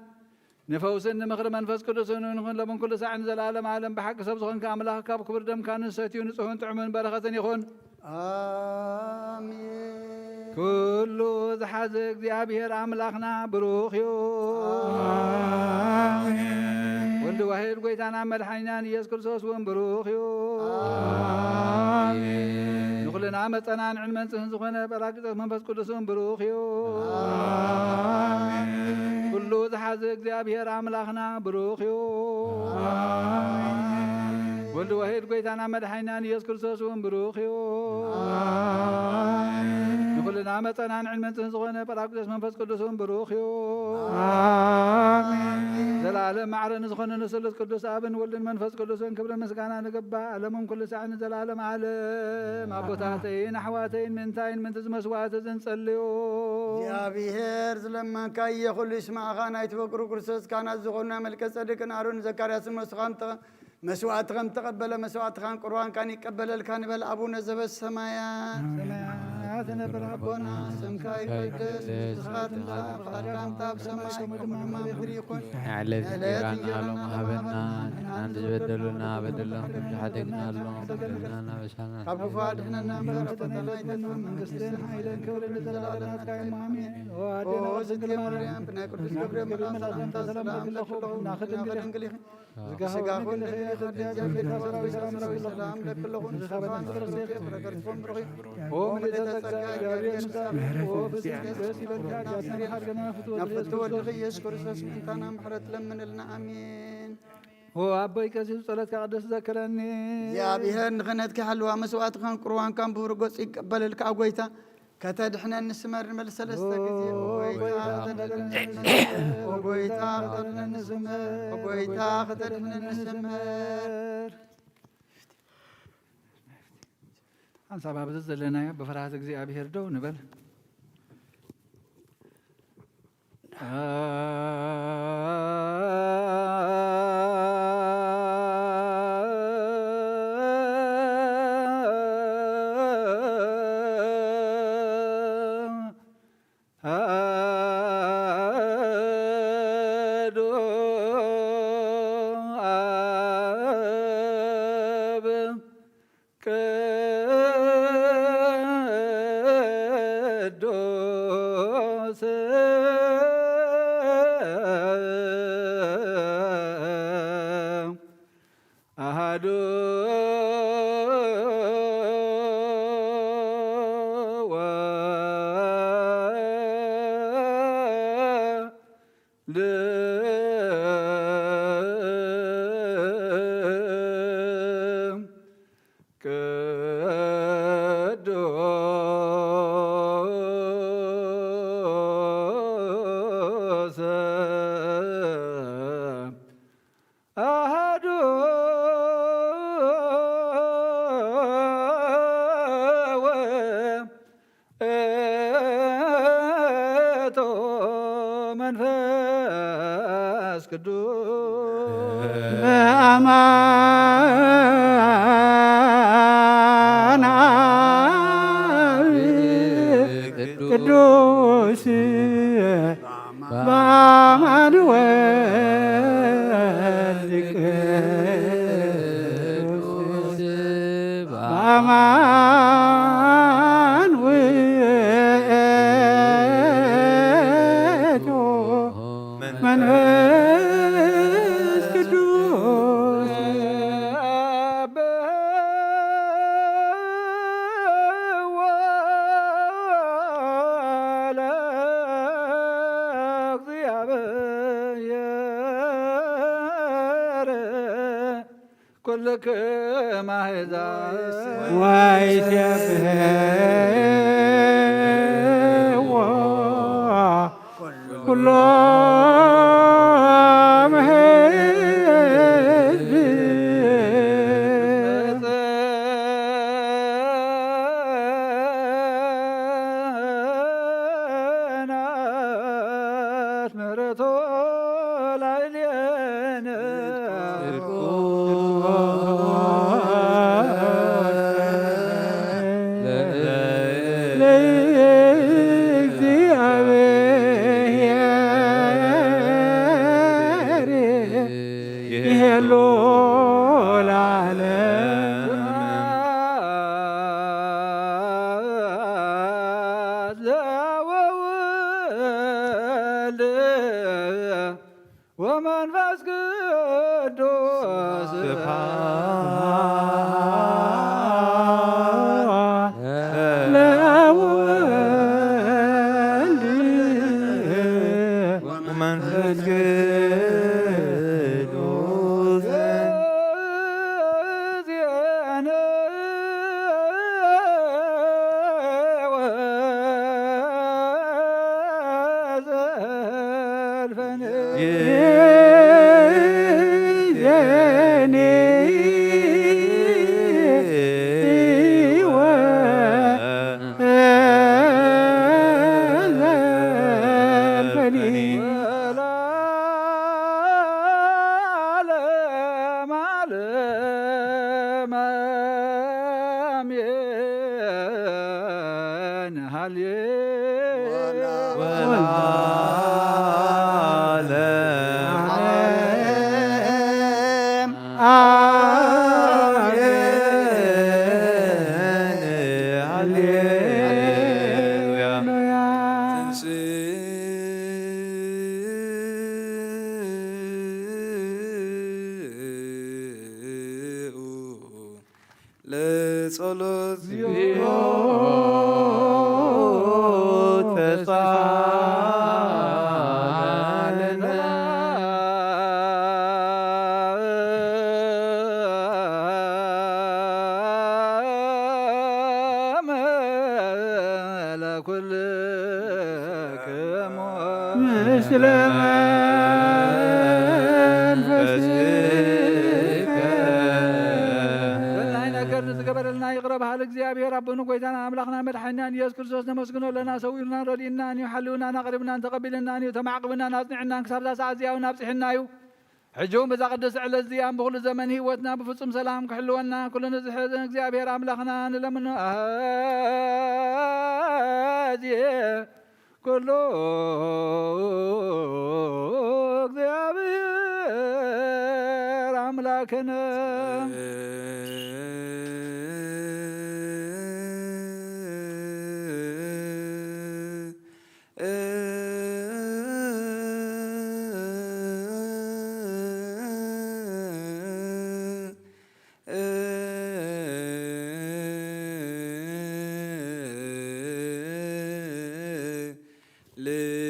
ንፈውስን ንምኽሪ መንፈስ ቅዱስን ንኹን ሎምን ኩሉ ሳዕን ንዘለኣለም ዓለም። ብሓቂ ሰብ ዝኾንካ ኣምላኽ ካብ ክቡር ደምካ ንሰትዩ ንጹሕን ጥዑምን በረኸትን ይኹን። ኣሜን። ኩሉ ዝሓዘ እግዚኣብሔር ኣምላኽና ብሩኽ እዩ። ኣሜን። ወልድ ዋሕድ ጐይታና መድሓኒናን ኢየሱስ ክርስቶስ እውን ብሩኽ እዩ። ኣሜን። ንኹልና መጸናን ዕድመን ጽህን ዝኾነ ጳራቅሊጦስ መንፈስ ቅዱስ እውን ብሩኽ እዩ። ኣሜን። ኩሉ ዝሓዘ እግዚኣብሔር ኣምላኽና ብሩኽ እዩ። ኣሜን። ወልድ ዋሕድ ጐይታና መድሓኒናን ኢየሱስ ክርስቶስ እውን ብሩኽ እዩ። ኣሜን። ንኹልና መጸናን ዕድመን ጽህን ዝኾነ ጳራቅሊጦስ መንፈስ ቅዱስ እውን ብሩኽ እዩ። ኣሜን። ዘለዓለም ማዕረ ንዝኾነ ንስሉስ ቅዱስ ኣብን ወልድን መንፈስ ቅዱስን ክብርን ምስጋና ንግባእ፣ ዓለምን ኩሉ ሳዕን ንዘለዓለም ዓለም። ኣቦታተይን ኣሕዋተይን፣ ምእንታይን ምእንቲ እዚ መስዋዕቲ እዚ ንጸልዮ። እግዚኣብሔር ዝለመንካዮ ኩሉ ይስማዕኻ። ናይቲ በኩሩ ክርስቶስ ካህናት ዝኾኑ ናይ መልከ ጸድቅን ኣሮን ዘካርያስን መስዋዕቲ ከም ተቐ-፣ መስዋዕቲ ከም ተቐበለ፣ መስዋዕትኻን ቁርባንካን ይቀበለልካ ንበል። ኣቡነ ዘበሰማያት፣ ሰማያት ትነብር ኣቦና፣ ስምካ ይቀደስ፣ መንግስትኻ ትምጻእ፣ ፍቓድካ ከምታ ኣብ ሰማይ ከምኡ ድማ ኣብ ምድሪ ይኹን። ንዕለት እንጀራና ሎሚ ሃበና፣ ንሕና ንዝበደሉና በደሎም ከም ዝሓደግናሎም፣ በደልና ናበሳና ካብ ክፉ ኣድሕነና እምበር፣ ኣብ ፈተና ኣይተእትወና፣ መንግስትን ሓይልን ክብርን ንዘለኣለም ናትካ እዩ። ኣሜን። ኦ ኣዴና ኦ ድንግል ማርያም፣ ብናይ ቅዱስ ገብርኤል መልኣክ ሰላምታ ሰላም ለኪ ኣለኹ፣ እናኺ ድንግል ኢኺ። ስጋኺ እውን ድንግል ኢኺ፣ ጸጋ ጌታ ሰራዊት ሰላም ለኪ ኣለኹ። ንስኻ ባንቺ ፍረ ከርሲ ፍረ ከርስኪ እውን ብሩኽ እዩ። ኦ ምልዕተ ጸጋ፣ እግዚኣብሔር ምሳኺ፣ ኦ ፍስሕቲ ደስ ይበልኪ፣ ኣጋዝያን ሓድገና ፍትወ ናብ ፍትወ ወልድኺ ኢየሱስ ክርስቶስ ምእንታና ምሕረት ለምንልና። ኣሜን። ኦ ኣቦይ ቀሲስ ጸሎትካ ቅዱስ ዘክረኒ። እግዚኣብሔር ንኽህነትኪ ሓልዋ መስዋዕትኻን ቁርባንካን ብብሩህ ገጹ ይቀበለልካ። ኦ ጐይታ ከተድሕነኒ ስመር ንበል ሰለስተ ግዜ። ኦ ኦ ጐይታ ጐይታ ከተድሕነኒ ስመር። ኦ ጐይታ ከተድሕነኒ ስመር። ኦ ጐይታ ከተድሕነኒ ስመር። ሓንሳብ ኣብዚ ዘለናዮ ብፍርሃት እግዚኣብሔር ደው ንበል። ኣሐዱ ኣብ ቅዱስ ኣሐዱ ወወልድ ቅዱስ ኣሐዱ ውእቱ መንፈስ ቅዱስ። በአማን አብ ቅዱስ በአማን ወልድ ቅዱስ በአማን ውእቱ መንፈስ ቅዱስ። ኩልክም ኣሕዛብ ወይሴብሕዎ ኩሎም ህዝብ። ጽንዓት ምሕረቱ ላዕሌነ። ለእግዚአብሔር ይሄሉ ለዓለም። ስብሐት ለወልድ ወመንፈስ ቅዱስ። ስብሐት ለወልድ ወመንፈስ ቅዱስ። ዜነ ወዘልፈነ። ዜኔ ወዘልፈኒ። ወለዓለመ ዓለም አሜን። ሃሌ ወለዓለመ ዓለም አሜን። ሃሌሉያ። ተንሥኡ ለጸሎት። እግዚኦ ተሳለነ። ለኩልክሙ ምስለ መንፈስከ። ሰናይ ነገር ንዝገበረልና ይቕረ በሃል እግዚኣብሔር ኣቦን ጎይታና ኣምላኽና መድሓኒናን ኢየሱስ ክርስቶስ ነመስግኖ ኣለና። ሰዊሩናን ረዲእናን እዩ፣ ሓልውናን ኣቕሪብናን ተቐቢልናን እዩ፣ ተማዕቕብናን ኣጽኒዕናን ክሳብዛ ሰዓት እዚኣ እውን ኣብጺሕና እዩ። ሕጂ እውን በዛ ቅድስቲ ዕለት እዚኣ ብኹሉ ዘመን ህይወትና ብፍጹም ሰላም ክሕልወና ኩሉ ንዝሕዝን እግዚኣብሔር ኣምላኽና ንለምኖ። ኣዜ ኩሉ እግዚኣብሔር ኣምላክነ።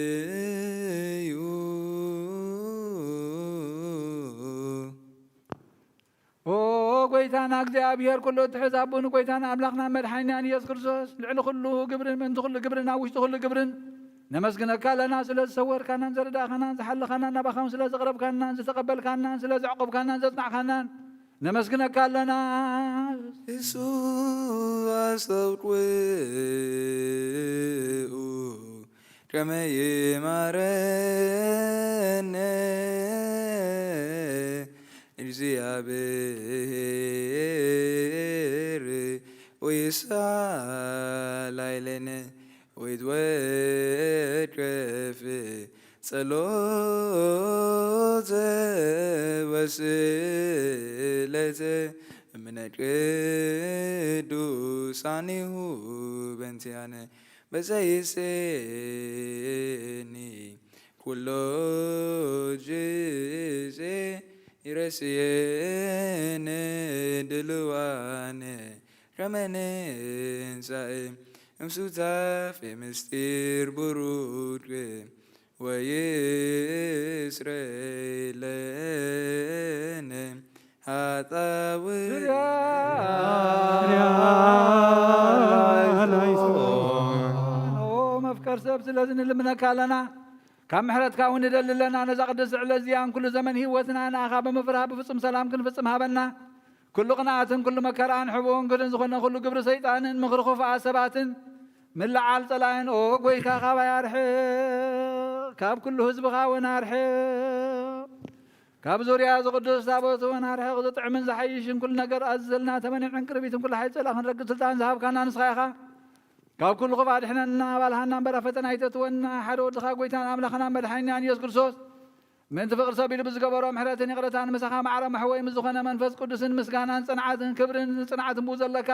ልዩ። ኦ ጎይታና እግዚኣብሔር፣ ኩሉ እትሕዝ ኣቦን ጎይታና ኣምላኽና መድሓኒናን ኢየሱስ ክርስቶስ፣ ልዕሊ ኩሉ ግብርን ምእንቲ ኩሉ ግብርን ኣብ ውሽጢ ኩሉ ግብርን ነመስግነካ ኣለና። ስለ ዝሰወርካናን ዘረዳእካናን ዝሓለኻናን ናባኻ እውን ስለ ዘቕረብካናን ዝተቐበልካናን ስለ ዘዕቆብካናን ዘጽናዕካናን ነመስግነካ ኣለና። እሱ ኣስተብቅዑ ከመ ይማረነ እግዚኣብሔር ወይሳላይለነ ወይትወድቀፍ ጸሎተ ወስእለተ እምነ ቅዱሳኒሁ በንቲያነ በዘይሴኒ ኩሎ ጊዜ ይረስየነ ድልዋነ ከመ ንንሳኤ እምሱታፌ ምስጢር ቡሩክ ወይስረይለነ ኣጠዊ ኦ መፍቀር ሰብ፣ ስለዚ ንልምነካ ኣለና። ካብ ምሕረትካ እውን ንደሊ ኣለና። ነዛ ቅድስቲ ዕለት እዚኣን ኩሉ ዘመን ህይወትና ንኣኻ ብምፍራህ ብፍጹም ሰላም ክንፍጽም ሃበና። ኩሉ ቅንኣትን ኩሉ መከራን ሕቡእን ግድን ዝኾነ ኩሉ ግብሪ ሰይጣንን ምኽሪ ክፉኣት ሰባትን ምልዓል ጸላእን፣ ኦ ጎይታ፣ ካባይ ኣርሕቕ፣ ካብ ኩሉ ህዝብኻ እውን ኣርሕቕ። ካብ ዙርያ እዚ ቅዱስ ታቦት እውን ኣርሕቕ። ዝጥዕምን ዝሓይሽን ኩሉ ነገር ኣዝዘልና፣ ተመኒዕን ቅርቢትን ኩሉ ሓይሊ ጸላእ ክንረግጽ ስልጣን ዝሃብካና ንስኻ ኢኻ። ካብ ኩሉ ክፉእ ኣድሕነና፣ ኣባልሃና እምበር ኣብ ፈተና ኣይተእትወና። ሓደ ወድኻ ጎይታን ኣምላኽናን መድሓኒናን ኢየሱስ ክርስቶስ፣ ምእንቲ ፍቕሪ ሰብ ኢሉ ብዝገበሮ ምሕረትን ይቕረታን፣ ምሳኻ ማዕረ መሕወይ ምስ ዝኾነ መንፈስ ቅዱስን ምስጋናን ጽንዓትን ክብርን ጽንዓትን ብኡ ዘለካ፣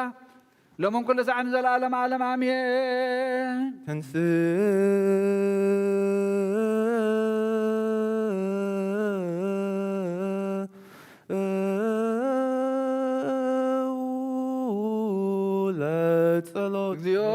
ሎምን ኩሉ ሳዕን ንዘለኣለም ዓለም ኣሜን። ተንስእ ለጸሎት። እግዚኦ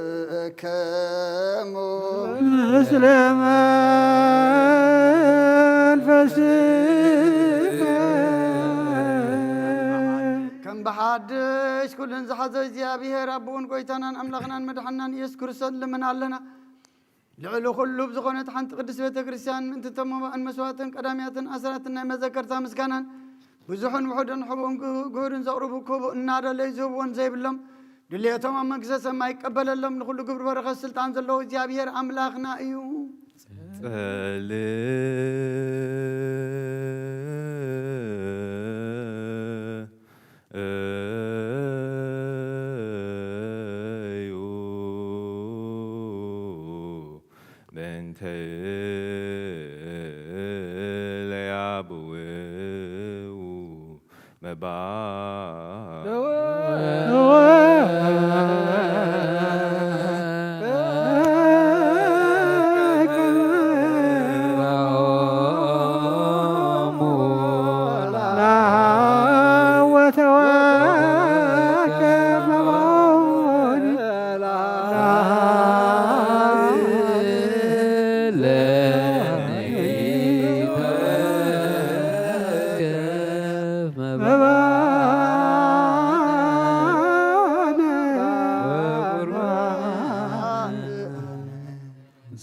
ለኩልክሙ ምስለ መንፈስከ ከም ብሓድሽ ኩልን ዝሓዘ እግዚኣብሔር ኣቦን ጎይታናን ኣምላኽናን መድሓናን ኢየሱስ ክርስቶስ ንልምን ኣለና። ልዕሊ ኩሉ ብዝኾነት ሓንቲ ቅድስት ቤተ ክርስቲያን ምእንቲ ተመባእን መስዋዕትን ቀዳምያትን ኣስራትን ናይ መዘከርታ ምስጋናን ብዙሕን ውሑድን ሕቡእን ግሁድን ዘቕርቡ ክህቡ እናደለዩ ዝህብዎን ዘይብሎም ድልየቶም ኣብ መንግስተ ሰማይ ይቀበለሎም። ንኹሉ ግብሪ በረኸት ስልጣን ዘለዎ እግዚኣብሔር ኣምላኽና እዩ። ጸል እዩ በእንተ ለያብው መባ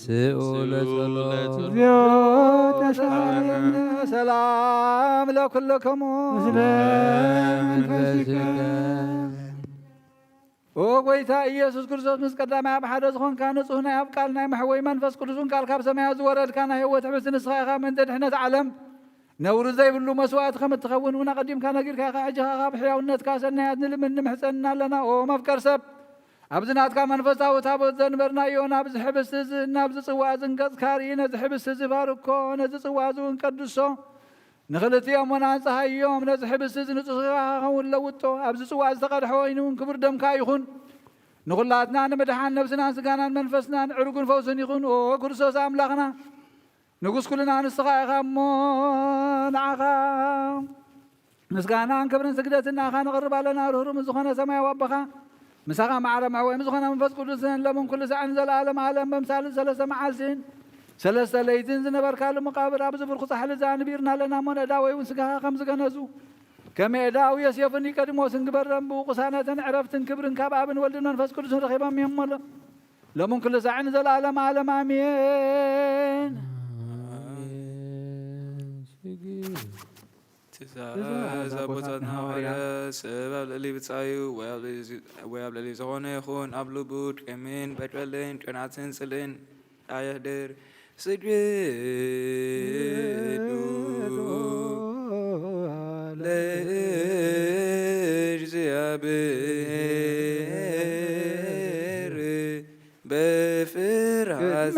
ስኡ ለጸሎት ሰላም ለኩልክሙ ምስለ መንፈስከ ኦ ጎይታ ኢየሱስ ክርስቶስ፣ ምስ ቀዳማይ ኣብ ሓደ ዝኾንካ ንጹህ ናይ ኣብ ቃል ናይ መሕወይ መንፈስ ቅዱስን ቃል ካብ ሰማያት ዝወረድካ ናይ ህይወት ሕብስቲ ንስኻ ኢኻ። ምእንቲ ድሕነት ዓለም ነውሪ ዘይብሉ መስዋእቲ ከም እትኸውን እውን ኣቐዲምካ ነጊርካ ኢኻ። ሕጂ ኸኣ ካብ ሕያውነትካ ሰናያት ንልምን ንምሕጸንና ኣለና። ኦ መፍቀር ሰብ፣ ኣብዚ ናትካ መንፈሳዊ ታቦት ዘንበርናዮ ናብዚ ሕብስቲ እዚ ናብዚ ጽዋእ እዚ ንገጽካ ርኢ። ነዚ ሕብስቲ እዚ ባርኮ፣ ነዚ ጽዋእ እዚ እውን ቀድሶ። ንኽልቲኦም እውን ኣንጽሃዮም። ነዚ ሕብስቲ እዚ ንጹህ ስጋኻ ክኸውን ለውጦ። ኣብዚ ጽዋእ ዝተቐድሐ ወይኒ እውን ክቡር ደምካ ይኹን። ንኹላትና ንምድሓን ነብስናን ስጋናን መንፈስናን ዕርጉን ፈውስን ይኹን። ኦ ክርስቶስ ኣምላኽና፣ ንጉስ ኩልና ንስኻ ኢኻ እሞ፣ ንዓኻ ምስጋናን ክብርን ስግደትን ንኣኻ ነቕርብ ኣለና። ርህሩም ዝኾነ ሰማያዊ ኣቦኻ፣ ምሳኻ ማዕረ መሕወይ ምስ ዝኾነ መንፈስ ቅዱስን ለምን ኩሉ ሳዕን ዘለኣለም ዓለም በምሳል ሰለስተ መዓልትን ሰለስተ ለይትን ዝነበርካሉ መቃብር ኣብዚ ብርኩ ጻሕሊ እዚ ኣንቢርና ኣለና እሞ፣ ነእዳወይ እውን ስጋኻ ከም ዝገነዙ፣ ከም ኤዳው ዮሴፍን ኒቆዲሞስን ግበረም። ብኡ ቅሳነትን ዕረፍትን ክብርን ካብ ኣብን ወልድን መንፈስ ቅዱስን ረኺቦም እዮም እሞ፣ ለምን ኩሉ ሳዕን ዘለኣለም ዓለም ኣሜን። ትእዛዝ ኣቦታትና ሃዋርያት፣ ሰብ ኣብ ልዕሊ ብጻዩ ወይ ኣብ ልዕሊ ዝኾነ ይኹን ኣብ ልቡ ቂምን በቀልን ቅንኣትን ጽልእን ኣየሕድር። ስግዱ ለእግዚኣብሔር በፍርሃት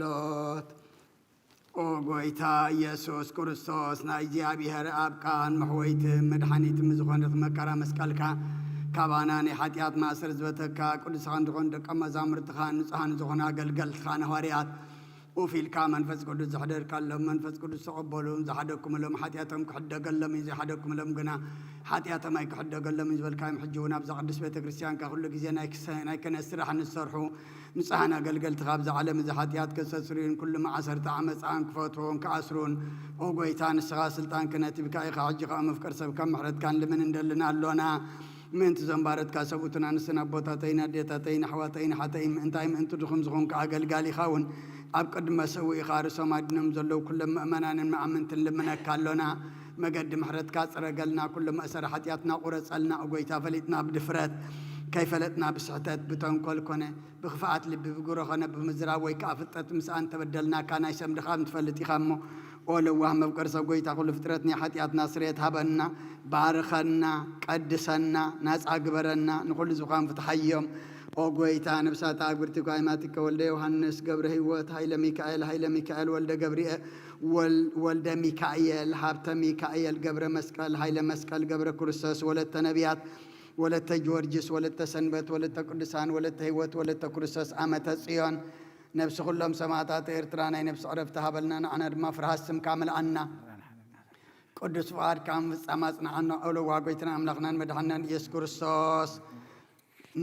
ጸሎት። ኦ ጎይታ ኢየሱስ ክርስቶስ፣ ናይ እግዚኣብሔር ኣብ ቃል መሕወይትን መድሓኒትን ዝኾነት መከራ መስቀልካ፣ ካባና ናይ ሓጢኣት ማእሰር ዝበተካ፣ ቅዱሳን ዝኾኑ ደቀ መዛሙርትኻን ንጹሃን ዝኾኑ ኣገልገልትኻን ሃዋርያት፣ ኡፍ ኢልካ መንፈስ ቅዱስ ዘሕደርካሎም፣ መንፈስ ቅዱስ ተቐበሉ፣ ዝሓደግኩምሎም ሓጢኣቶም ክሕደገሎም እዩ፣ ዘይሓደግኩምሎም ግና ሓጢኣቶም ኣይክሕደገሎም እዩ ዝበልካዮም፣ ሕጂ እውን ኣብዛ ቅድስት ቤተ ክርስቲያንካ ኩሉ ግዜ ናይ ክሰ-፣ ናይ ክህነት ስራሕ ንዝሰርሑ ንጹሃን ኣገልገልትኻ፣ ኣብዚ ዓለም እዚ ሓጢኣት ከስተስርዩን ኩሉ መዓሰርተ ዓመጻን ክፈትዉን ክኣስሩን፣ ኦ ጎይታ፣ ንስኻ ስልጣን ክህነት ሂብካ ኢኻ። ሕጂ ከኣ መፍቀር ሰብካን ምሕረትካን ልምን እንደልን ኣሎና። ምእንቲ እዞም ባረትካ ሰብኡትን ኣንስትን ኣቦታተይን ኣዴታተይን ኣሕዋተይን ሓተይን ምእንታይ ምእንቲ ድኹም ዝኾንካ ኣገልጋሊኻ እውን ኣብ ቅድመ ሰውኢኻ ርእሶም ኣድኖም ዘለዉ ኩሎም ምእመናንን መኣምንትን ልምነካ ኣሎና። መገዲ ምሕረትካ ጽረገልና፣ ኩሉ መእሰሪ ሓጢኣትና ቁረጸልና። ኦ ጎይታ፣ ፈሊጥና ብድፍረት፣ ከይፈለጥና ብስሕተት፣ ብተንኮል ኮነ ብኽፍኣት ልቢ፣ ብግብሪ ኾነ ብምዝራብ ወይ ከኣ ፍልጠት ምስኣን ተበደልናካ፣ ናይ ሰብ ድኻም ትፈልጥ ኢኻ እሞ፣ ኦ ለዋህ መፍቀር ሰብ ጎይታ፣ ኩሉ ፍጥረት ናይ ሓጢኣትና ስርየት ሃበና፣ ባርኸና፣ ቀድሰና፣ ናጻ ግበረና፣ ንኹሉ ዝዃን ፍትሓዮም። ኦ ጎይታ፣ ነብሳት ኣግብርቲ ኳይማቲከ ወልደ ዮሃንስ፣ ገብረ ህይወት፣ ሃይለ ሚካኤል፣ ሃይለ ሚካኤል፣ ወልደ ገብርኤ-፣ ወል-፣ ወልደ ሚካኤል፣ ሃብተ ሚካኤል፣ ገብረ መስቀል፣ ሃይለ መስቀል፣ ገብረ ክርስቶስ፣ ወለተ ነቢያት፣ ወለተ ጊዮርጊስ፣ ወለተ ሰንበት፣ ወለተ ቅዱሳን፣ ወለተ ህይወት፣ ወለተ ክርስቶስ፣ ዓመተ ጽዮን፣ ነብሲ ኩሎም ሰማዕታት ኤርትራ ናይ ነብሲ ዕረፍቲ ሃበልና፣ ንዓና ድማ ፍርሃት ስምካ ምልኣና። ቅዱስ ፍቓድካ ምፍጻም ኣጽንዓና። ኦ ለዋህ ጎይታናን ኣምላኽናን መድሓኒናን ኢየሱስ ክርስቶስ፣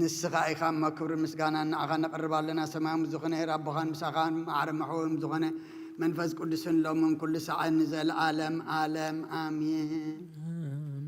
ንስኻ ኢኻ እሞ ክብርን ምስጋናን ንዓኻ ነቕርብ ኣለና። ሰማያዊ ዝኾነ ሄር ኣቦኻን ምሳኻን ማዕረ መሕወዮም ዝኾነ መንፈስ ቅዱስን ሎምን ኩሉ ሳዕን ንዘለኣለም ኣለም ኣሜን። ኣሜን።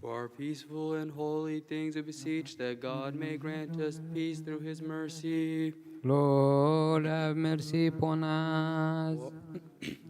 For our peaceful and holy things, we beseech that God may grant us peace through his mercy. Lord, have mercy upon us.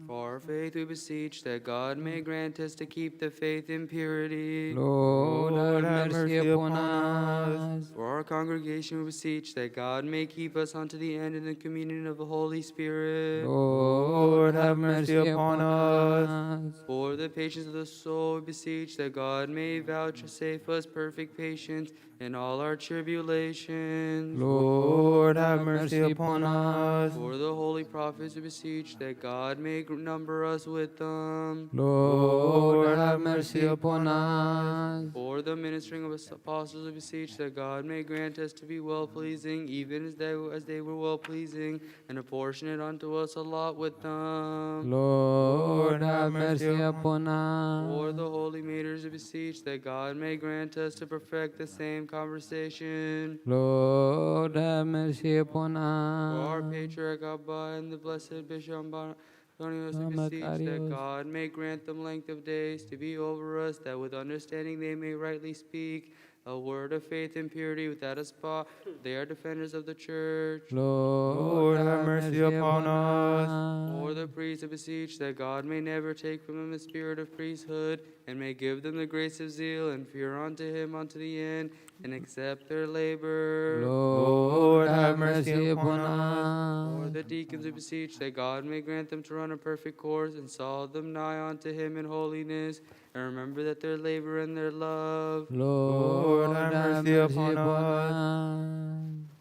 For our faith, we beseech that God may grant us to keep the faith in purity. Lord, have mercy upon us. For our congregation, we beseech that God may keep us unto the end in the communion of the Holy Spirit. Lord, have mercy upon us. For the patience of the soul, we beseech that God may vouchsafe us perfect patience in all our tribulations. Lord, have mercy upon us. For the holy prophets, we beseech that God may gr-, number us with them. Lord, have mercy upon us. For the ministering of us apostles, we beseech that God may grant us to be well-pleasing, even as they, as they were well-pleasing, and apportion it unto us a lot with them. Lord, have mercy upon us. For the holy martyrs, we beseech that God may grant us to perfect the same conversation. Lord, have mercy upon us. For our patriarch Abba and the blessed Bishop Bar-, Antonius, we beseech that God may grant them length of days to be over us, that with understanding they may rightly speak a word of faith and purity without a spot. They are defenders of the church. Lord, have mercy upon us. For the priests, we beseech that God may never take from them the spirit of priesthood, and may give them the grace of zeal and fear unto him unto the end, and accept their labor. Lord, have mercy upon us. For the deacons, we beseech that God may grant them to run a perfect course, and solve them nigh unto him in holiness, and remember that their labor and their love. Lord, have mercy upon us.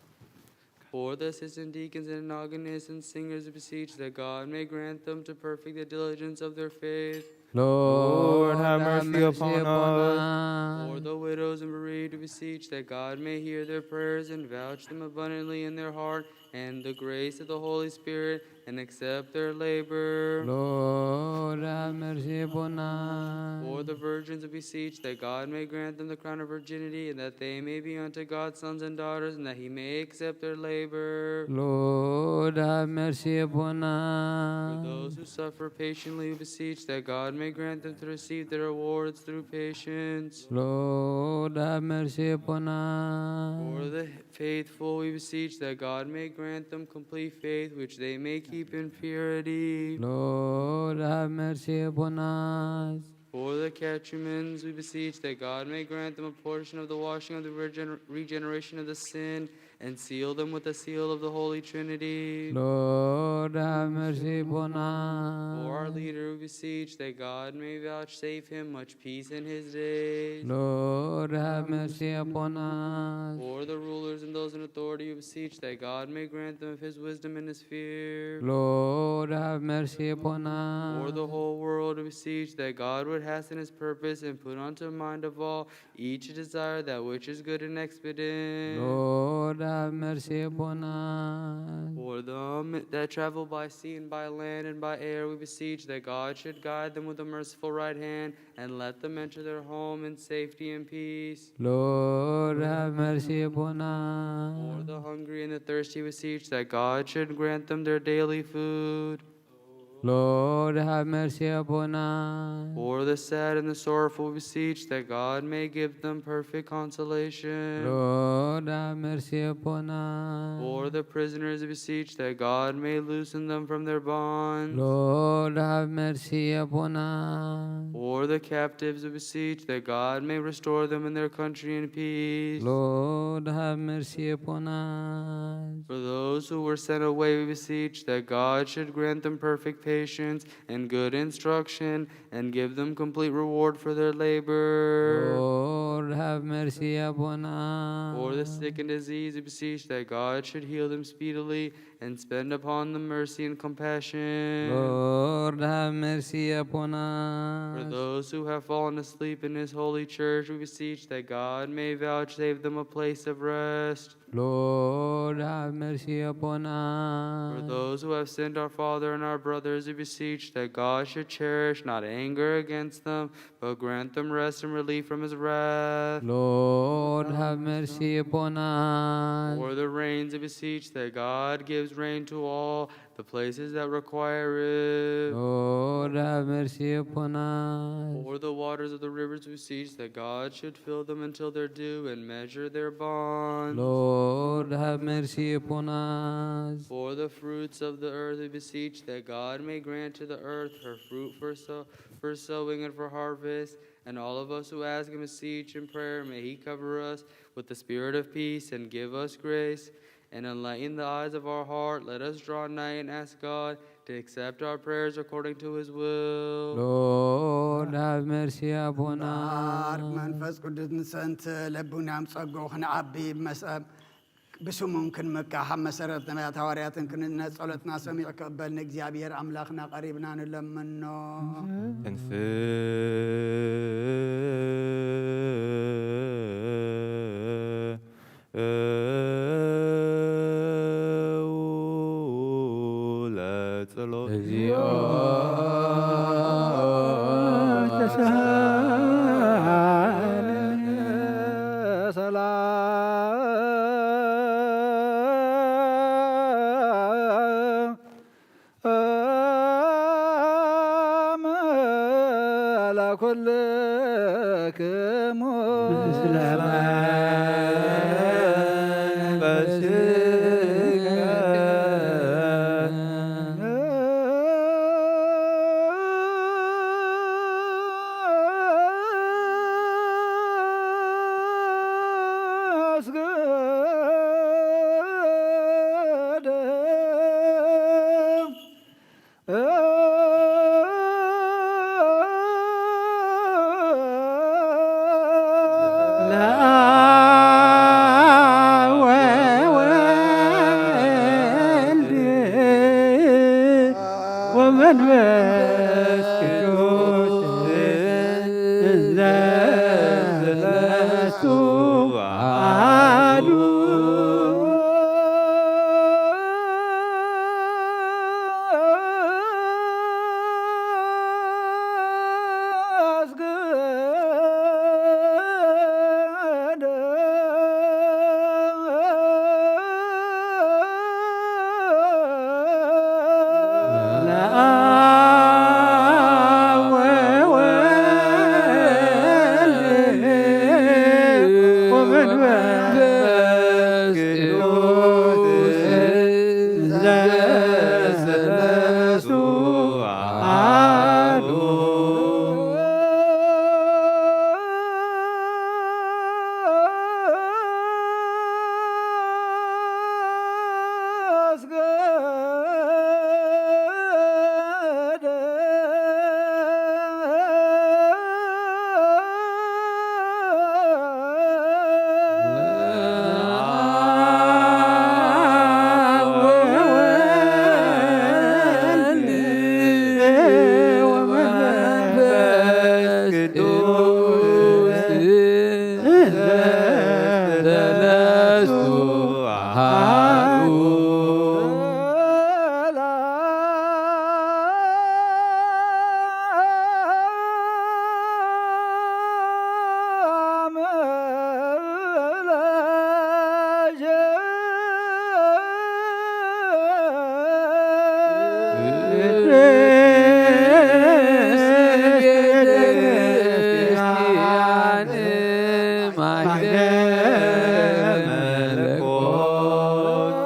For the assistant deacons and agonists and singers, we beseech that God may grant them to perfect the diligence of their faith. Lord, have mercy upon us. For the widows and bereaved, we beseech that God may hear their prayers and vouch them abundantly in their heart and the grace of the Holy Spirit, and accept their labor. Lord, have mercy upon us. For the virgins, we beseech that God may grant them the crown of virginity, and that they may be unto God sons and daughters, and that he may accept their labor. Lord, have mercy upon us. For those who suffer patiently, we beseech that God may grant them to receive their rewards through patience. Lord, have mercy upon us. For the faithful, we beseech that God may grant them complete faith, which they may keep in purity. Lord, have mercy upon us. For the catechumens, we beseech that God may grant them a portion of the washing of the regen-, regeneration of the sin and seal them with the seal of the Holy Trinity. Lord, have mercy upon us. For our leader, we beseech that God may vouchsafe him much peace in his days. Lord, have mercy upon us. For the rulers and those in authority, we beseech that God may grant them of his wisdom and his fear. Lord, have mercy upon us. For the whole world, we beseech that God would hasten his purpose and put unto the mind of all each desire that which is good and expedient. Lord, have mercy upon us. For them that travel by sea and by land and by air, we beseech that God should guide them with a merciful right hand and let them enter their home in safety and peace. Lord, have mercy upon For us. the hungry and the thirsty, we beseech that God should grant them their daily food. Lord, have mercy upon us. For the sad and the sorrowful, we beseech that God may give them perfect consolation. Lord, have mercy upon us. For the prisoners, we beseech that God may loosen them from their bonds. Lord, have mercy upon us. For the captives, we beseech that God may restore them in their country in peace. Lord, have mercy upon us. For those who were sent away, we beseech that God should grant them perfect patience and good instruction and give them complete reward for their labor. Lord, have mercy upon us. For the sick and diseased, we beseech that God should heal them speedily and spend upon them mercy and compassion. Lord, have mercy upon us. For those who have fallen asleep in his holy church, we beseech that God may vouchsafe them a place of rest. Lord, have mercy upon us. For those who have sinned, our Father and our brothers, we beseech that God should cherish not anger against them, but grant them rest and relief from his wrath. Lord, have mercy upon us. For the rains, we beseech that God gives rain to all the places that require it. Lord, have mercy upon us. For the waters of the rivers, we beseech that God should fill them until their due and measure their bonds. Lord, have mercy upon us. For the fruits of the earth, we beseech that God may grant to the earth her fruit for, sow- for sowing and for harvest. And all of us who ask and beseech in prayer, may he cover us with the spirit of peace and give us grace. And enlighten the eyes of our heart, let us draw nigh and ask God to accept our prayers according to his will. Lord, have mercy upon እምበኣር us. መንፈስ ቅዱስ ንሰንት ለቡናም ጸግኡ ክንዓቢ መስ- ብስሙም ክንምካሕ ኣብ መሰረት ነቢያት ሃዋርያትን ክንነ ጸሎትና ሰሚዑ ክቕበል ንእግዚኣብሔር ኣምላኽና ቀሪብና ንለምኖ። እንስ ለጸሎት እግዚኦ ተሳለነ ሰላም ለኩልክሙ ምስለ መንፈስከ ወወልድ ወመንፈስ ቅዱስ እንዘ ሰለስቱ አሐዱ። ቅድስት ቤተ ክርስቲያን ማይደረ መለኮት።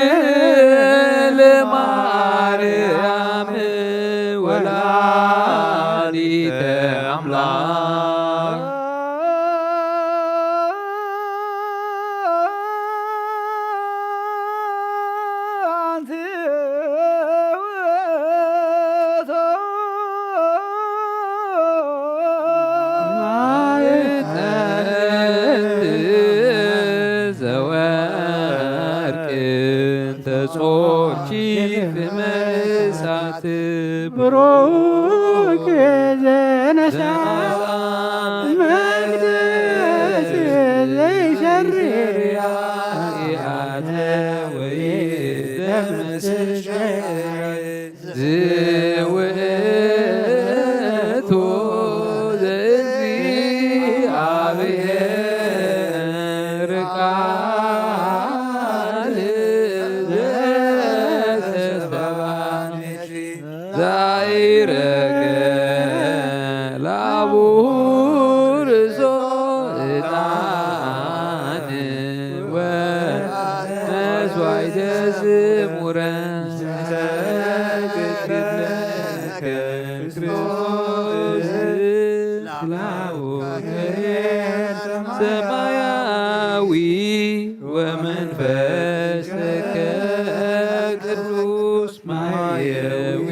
ድንግል ማርያም ወላዲተ አምላክ። ተጾርኪ ፍመሳት ብሩክ ዘነሳ መቅደስ ዘይሸርያ ኃጢአተ ወይ ደምስሸ ዝውእቱ ዘእግዚኣብሔር ቃል ዘተሰብአ ዛይረገ ላቡ ርእሶ ዕጣን ወመስዋዕተ ስሙረ ሰግድ ለከ ክርስቶስ ላቡ ሰማያዊ ወመንፈስ ለከ ቅዱስ ማየዊ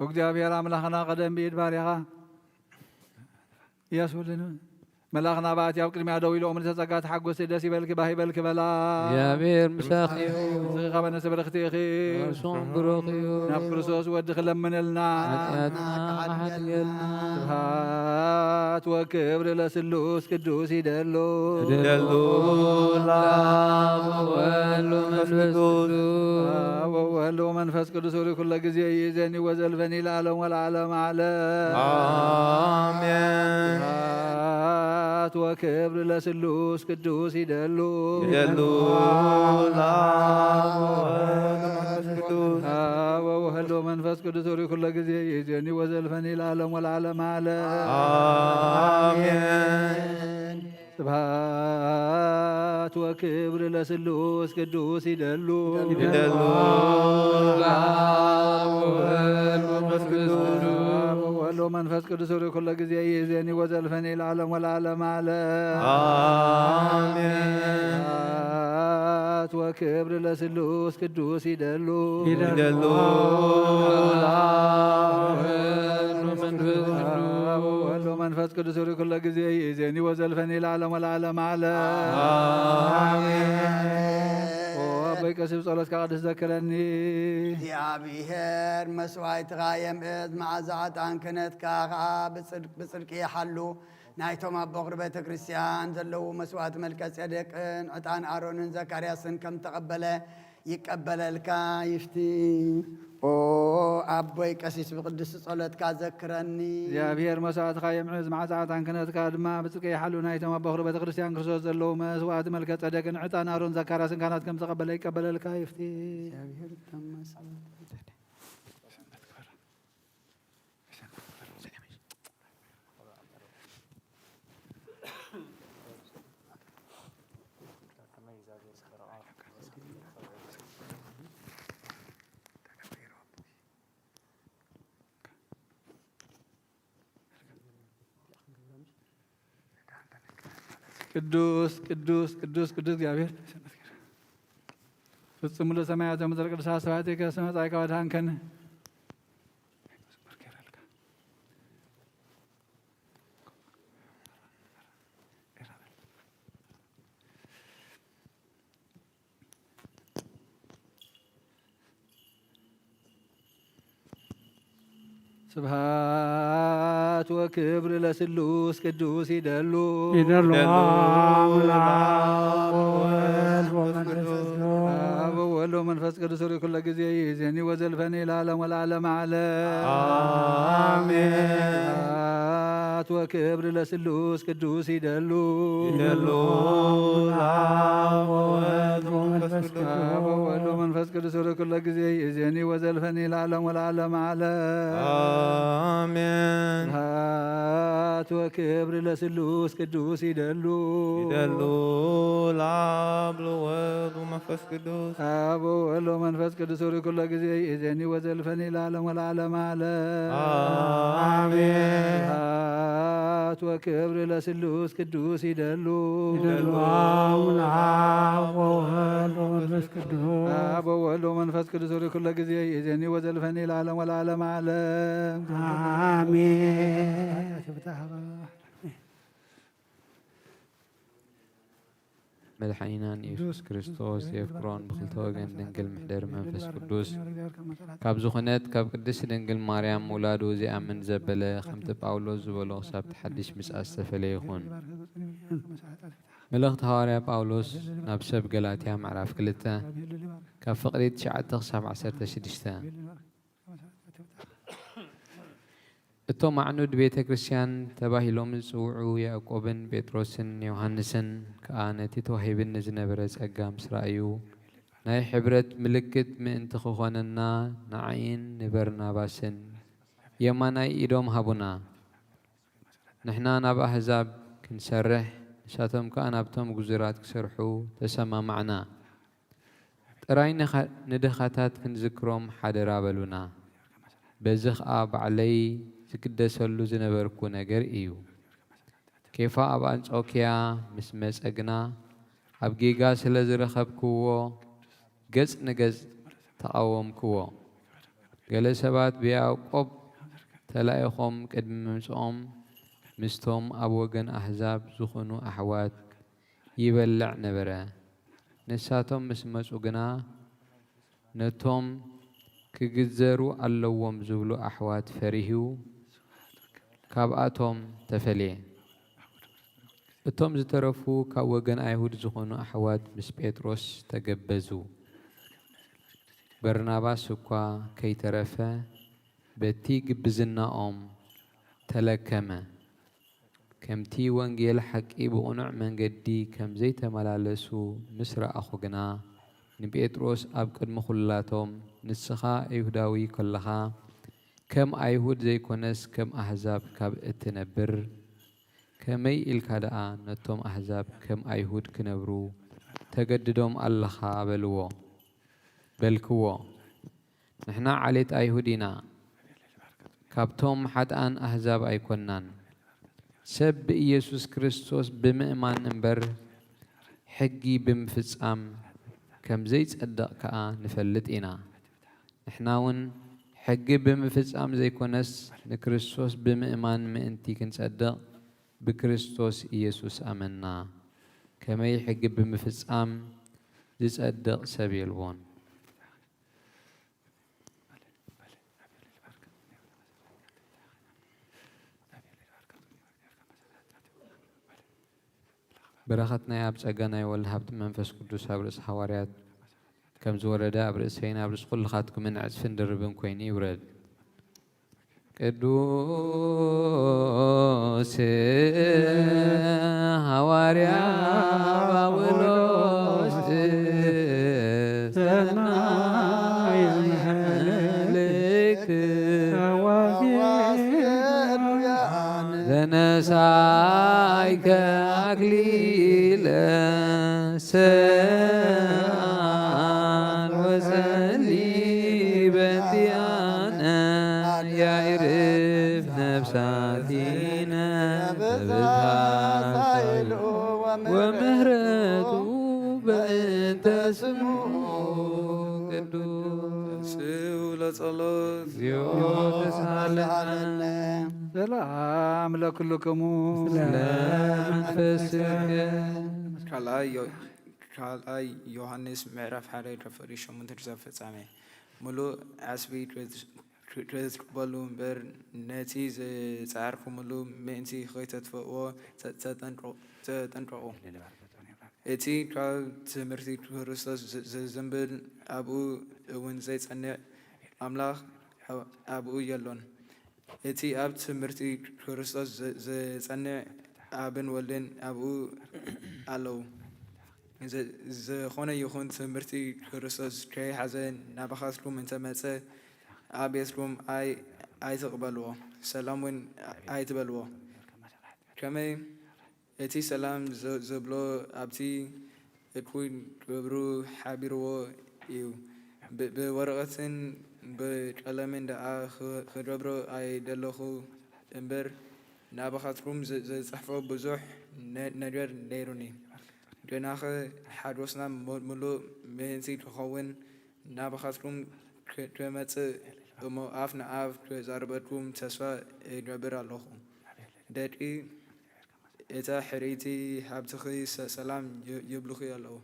እግዚአብሔር ኣምላኽና ቀደም ብኢድ ባርያኻ እያስወልን መልኣኽና በኣቲ ኣብ ቅድሚያ ደው ኢሉ ኦምልተ ጸጋ ተሓጎሲ ደስ ይበልኪ ባህ ይበልኪ በላ። እግዚኣብሔር ምሳኺ እዩ። ንስኺ ኸበነ ስብርኽቲ ኢኺ። እርሱም ብሩኽ እዩ። ናብ ክርስቶስ ወዲ ክለምነልና። ኃጢአትና ክሓድገልና። ስብሐት ወክብር ለስሉስ ቅዱስ ይደሉ። ይደሉ ለአብ ወወልድ ወመንፈስ ቅዱስ። አብ ወወልድ ወመንፈስ ቅዱስ ወሪ ኩለ ጊዜ ይእዜኒ ወዘልፈኒ ለዓለም ወለዓለም ዓለም። አሜን። ስብሐት ወክብር ለስሉስ ቅዱስ ይደሉ። ይደሉ ለአብ ወወልድ ወመንፈስ ቅዱስ። አብ ወወልድ ወመንፈስ ቅዱስ ወሪ ኩለ ጊዜ ይእዜኒ ወዘልፈኒ ለዓለም ወለዓለም ዓለም። አሜን። ስብሐት ወክብር ለስሉስ ቅዱስ ይደሉ። ይደሉ ለአብ ወወልድ ወመንፈስ ቅዱስ። ወወልድ ወመንፈስ ቅዱስ ወሪ ኩለ ጊዜ ይእዜኒ ወዘልፈኒ ለዓለም ወለዓለም ዓለም። አሜን። ስብሐት ወክብር ለስሉስ ቅዱስ ይደሉ። ይደሉ ለአብ ወወልድ ወመንፈስ ቅዱስ። አብ ወወልድ ወመንፈስ ቅዱስ ወሪ ኩለ ጊዜ ይእዜኒ ወዘልፈኒ ለዓለም ወለዓለም ዓለም። አሜን። ኦ ኣቦይ ቀሲስ ጸሎትካ ቅዱስ ዘክረኒ። እግዚኣብሔር መስዋዕትኻ የምእዝ መዓዛ ዕጣን ክህነትካ ኸዓ ብጽድቅ-፣ ብጽድቂ ይሓሉ። ናይቶም ኣቦ ቁሪ ቤተ ክርስቲያን ዘለዉ መስዋዕት መልከ ጼዴቅን ዕጣን ኣሮንን ዘካርያስን ከም ተቐበለ ይቀበለልካ ይፍቲ። ኦ ኣቦይ ቀሲስ ብቅዱስ ጸሎትካ ዘክረኒ። እግዚኣብሔር መስዋዕትኻ የምዕዝ መዓዛ ዕጣን ክህነትካ ድማ ብጽድቂ ይሓሉ። ናይቶም ኣቦ ቁሪ ቤተ ክርስቲያን ክርስቶስ ዘለዉ መስዋዕት መልከ ጼዴቅን ዕጣን ኣሮን ዘካርያስን ካህናት ከም ተቐበለ ይቀበለልካ ይፍቲ። እግዚኣብሔር ይመስገን። ቅዱስ ቅዱስ ቅዱስ ቅዱስ እግዚኣብሔር ፍጹም ሙሉእ ሰማያት ወምድር ቅዱሳት ስብሐትከ እስመ መጻእከ ወአድኃንከነ። ስብሐት ወክብር ለስሉስ ቅዱስ ይደሉ። ይደሉ ይደሉ አምላክ አብ ወወልድ ወወልድ ወመንፈስ ወመንፈስ ቅዱስ አብ ወወልድ ወመንፈስ ቅዱስ ሪ ኩለ ጊዜ ይእዜኒ ወዘልፈኒ ለዓለም ወለዓለም ዓለም። አሜን። ስብሐት ወክብር ለስሉስ ቅዱስ ይደሉ። ይደሉ አብ ወወልድ ወመንፈስ ቅዱስ አብ ወወልድ ወመንፈስ ቅዱስ ሪ ኩለ ጊዜ ይእዜኒ ወዘልፈኒ ለዓለም ወለዓለም ዓለም። አሜን። ስብሐት ወክብር ለስሉስ ቅዱስ ይደሉ። ይደሉ ለአብ ለወልድ ወመንፈስ ቅዱስ አብ ወወልድ ወመንፈስ ቅዱስ ሪ ኩለ ጊዜ ይእዜኒ ወዘልፈኒ ለዓለም ወለዓለም ዓለም። አሜን። ስብሐት ወክብር ለስሉስ ቅዱስ ይደሉ። ይደሉ አምላክ ወወልድ ወመንፈስ ቅዱስ አብ ወወልድ ወመንፈስ ቅዱስ ሪ ኩለ ጊዜ ይእዜኒ ወዘልፈኒ ለዓለም ወለዓለም ዓለም። አሜን። መድሓኒናን ኢየሱስ ክርስቶስ የፍቅሮን ብክልተ ወገን ድንግል ምሕደር መንፈስ ቅዱስ ካብ ዝኾነት ካብ ቅድስቲ ድንግል ማርያም ምውላዱ ዚኣምን ዘበለ ከምቲ ጳውሎስ ዝበሎ ክሳብ እቲ ሓድሽ ምጽኣት ዝተፈለየ ይኹን። መልእኽቲ ሃዋርያ ጳውሎስ ናብ ሰብ ገላትያ ምዕራፍ ክልተ ካብ ፍቕሪ ትሽዓተ ክሳብ ዓሰርተ ሽዱሽተ። እቶም ኣዕኑድ ቤተ ክርስቲያን ተባሂሎም ዝጽውዑ ያዕቆብን ጴጥሮስን ዮሃንስን ከኣ ነቲ ተዋሂብኒ ዝነበረ ጸጋ ምስ ረኣዩ ናይ ሕብረት ምልክት ምእንቲ ክኾነና ንዓይን ንበርናባስን የማናይ ኢዶም ሃቡና። ንሕና ናብ ኣህዛብ ክንሰርሕ ንሳቶም ከኣ ናብቶም ግዙራት ክሰርሑ ተሰማማዕና። ጥራይ ንኻ- ንድኻታት ክንዝክሮም ሓደራ በሉና። በዚ ኸኣ ባዕለይ ዝግደሰሉ ዝነበርኩ ነገር እዩ። ኬፋ ኣብ ኣንጾክያ ምስ መጸ ግና ኣብ ጌጋ ስለ ዝረኸብክዎ ገጽ ንገጽ ተቓወምክዎ። ገለ ሰባት ብያዕቆብ ተላኢኾም ቅድሚ ምምጽኦም ምስቶም ኣብ ወገን ኣህዛብ ዝኾኑ ኣሕዋት ይበልዕ ነበረ። ንሳቶም ምስ መጹ ግና ነቶም ክግዘሩ ኣለዎም ዝብሉ ኣሕዋት ፈሪሁ ካብኣቶም ተፈልየ። እቶም ዝተረፉ ካብ ወገን ኣይሁድ ዝኾኑ ኣሕዋት ምስ ጴጥሮስ ተገበዙ። በርናባስ እኳ ከይተረፈ በቲ ግብዝናኦም ተለከመ። ከምቲ ወንጌል ሓቂ ብቕኑዕ መንገዲ ከም ዘይተመላለሱ ምስ ረኣኹ ግና ንጴጥሮስ ኣብ ቅድሚ ኹላቶም ንስኻ ኣይሁዳዊ ከለኻ ከም ኣይሁድ ዘይኮነስ ከም ኣህዛብ ካብ እትነብር ከመይ ኢልካ ደኣ ነቶም ኣህዛብ ከም ኣይሁድ ክነብሩ ተገድዶም ኣለኻ በልዎ በልክዎ። ንሕና ዓሌት ኣይሁድ ኢና፣ ካብቶም ሓጥኣን ኣህዛብ ኣይኮንናን። ሰብ ብኢየሱስ ክርስቶስ ብምእማን እምበር ሕጊ ብምፍጻም ከም ዘይጸድቕ ከኣ ንፈልጥ ኢና። ንሕና እውን ሕጊ ብምፍጻም ዘይኮነስ ንክርስቶስ ብምእማን ምእንቲ ክንጸድቕ ብክርስቶስ ኢየሱስ ኣመንና። ከመይ ሕጊ ብምፍጻም ዝጸድቕ ሰብ የልቦን። በረኸት ናይ ኣብ ጸጋ ናይ ወልድ ሃብቲ መንፈስ ቅዱስ ኣብ ርእሲ ሃዋርያት ከም ዝወረደ ኣብ ርእሰይን ኣብ ርእሲ ኩልኻትኩምን ዕጽፍን ድርብን ኮይኑ ይውረድ። ቅዱስ ሃዋርያ ጳውሎስ ሰናይ መልእክት ዘነሳይከ ኣክሊለ ሰኣል ወጸሊ በንቲኣነ ያይርፍ ነፍሳቲነ በብዝሓ ሳይሉ ወምህረቱ በእንተ ስሙ ቅዱስ ስው ለጸሎት እግዚኦ ተሳለነ ሰላም ለኩልክሙ ለመንፈስከ ካልኣይ ዮ- ካልኣይ ዮሃንስ ምዕራፍ ሓደ ረፈሪ ሸሞንተ ድዛብ ፍጻሜ ምሉእ ዓስቢ ክትቅበሉ እምበር፣ ነቲ ዝጸዓርኩምሉ ምእንቲ ከይተጥፍእዎ ተ-፣ ተጠንቀ-፣ ተጠንቀቑ። እቲ ካብ ትምህርቲ ክርስቶስ ዝ-፣ ዝዝንብል፣ ኣብኡ እውን ዘይጸንዕ ኣምላኽ ኣብ-፣ ኣብኡ የሎን። እቲ ኣብ ትምህርቲ ክርስቶስ ዝ-፣ ዝጸንዕ ኣብን ወልድን ኣብኡ ኣለዉ። ዝ-፣ ዝኾነ ይኹን ትምህርቲ ክርስቶስ ከይሓዘ ናባኻትኩም እንተመጸ፣ ኣብ ቤትኩም ኣይ-፣ ኣይትቕበልዎ፣ ሰላም እውን ኣይትበልዎ። ከመይ እቲ ሰላም ዝ-፣ ዝብሎ ኣብቲ እኩይ ግብሩ ሓቢርዎ እዩ። ብ-፣ ብወረቐትን ብቀለምን ደኣ ኽ-፣ ክገብሮ ኣይደለኹ እምበር፣ ናባኻትኩም ዝ-፣ ዝጽሕፎ ብዙሕ ነ-፣ ነገር ነይሩኒ። ግናኸ ሓጎስና ሙ-፣ ምሉእ ምእንቲ ክኸውን ናባኻትኩም ክ-፣ ክመጽእ እሞ ኣፍ ንኣፍ ክዛረበኩም ተስፋ እገብር ኣለኹ። ደቂ እታ ሕርይቲ ሃብትኺ ሰ-፣ ሰላም ይ-፣ ይብሉኺ ኣለዉ።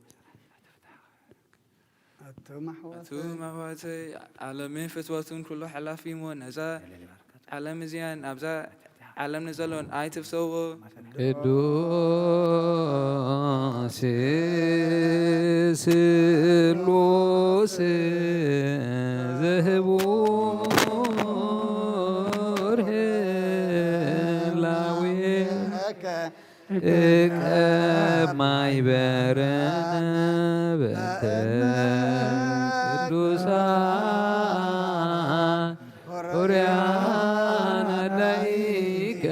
ኣቱም ኣሕዋተይ፣ ኣቱም ኣሕዋተይ፣ ዓለምን ፍትወቱን ኩሉ ሓላፊ እሞ፣ ነዛ ዓለም እዚኣን ኣብዛ ዓለም ንዘሎን ኣይትፍሰዎ። ቅዱስ ስሉስ ዝህቡር ህላዌ እቀብ ማይበረነ በእንተ ቅዱሳን ሆርያን ኣዳኢከ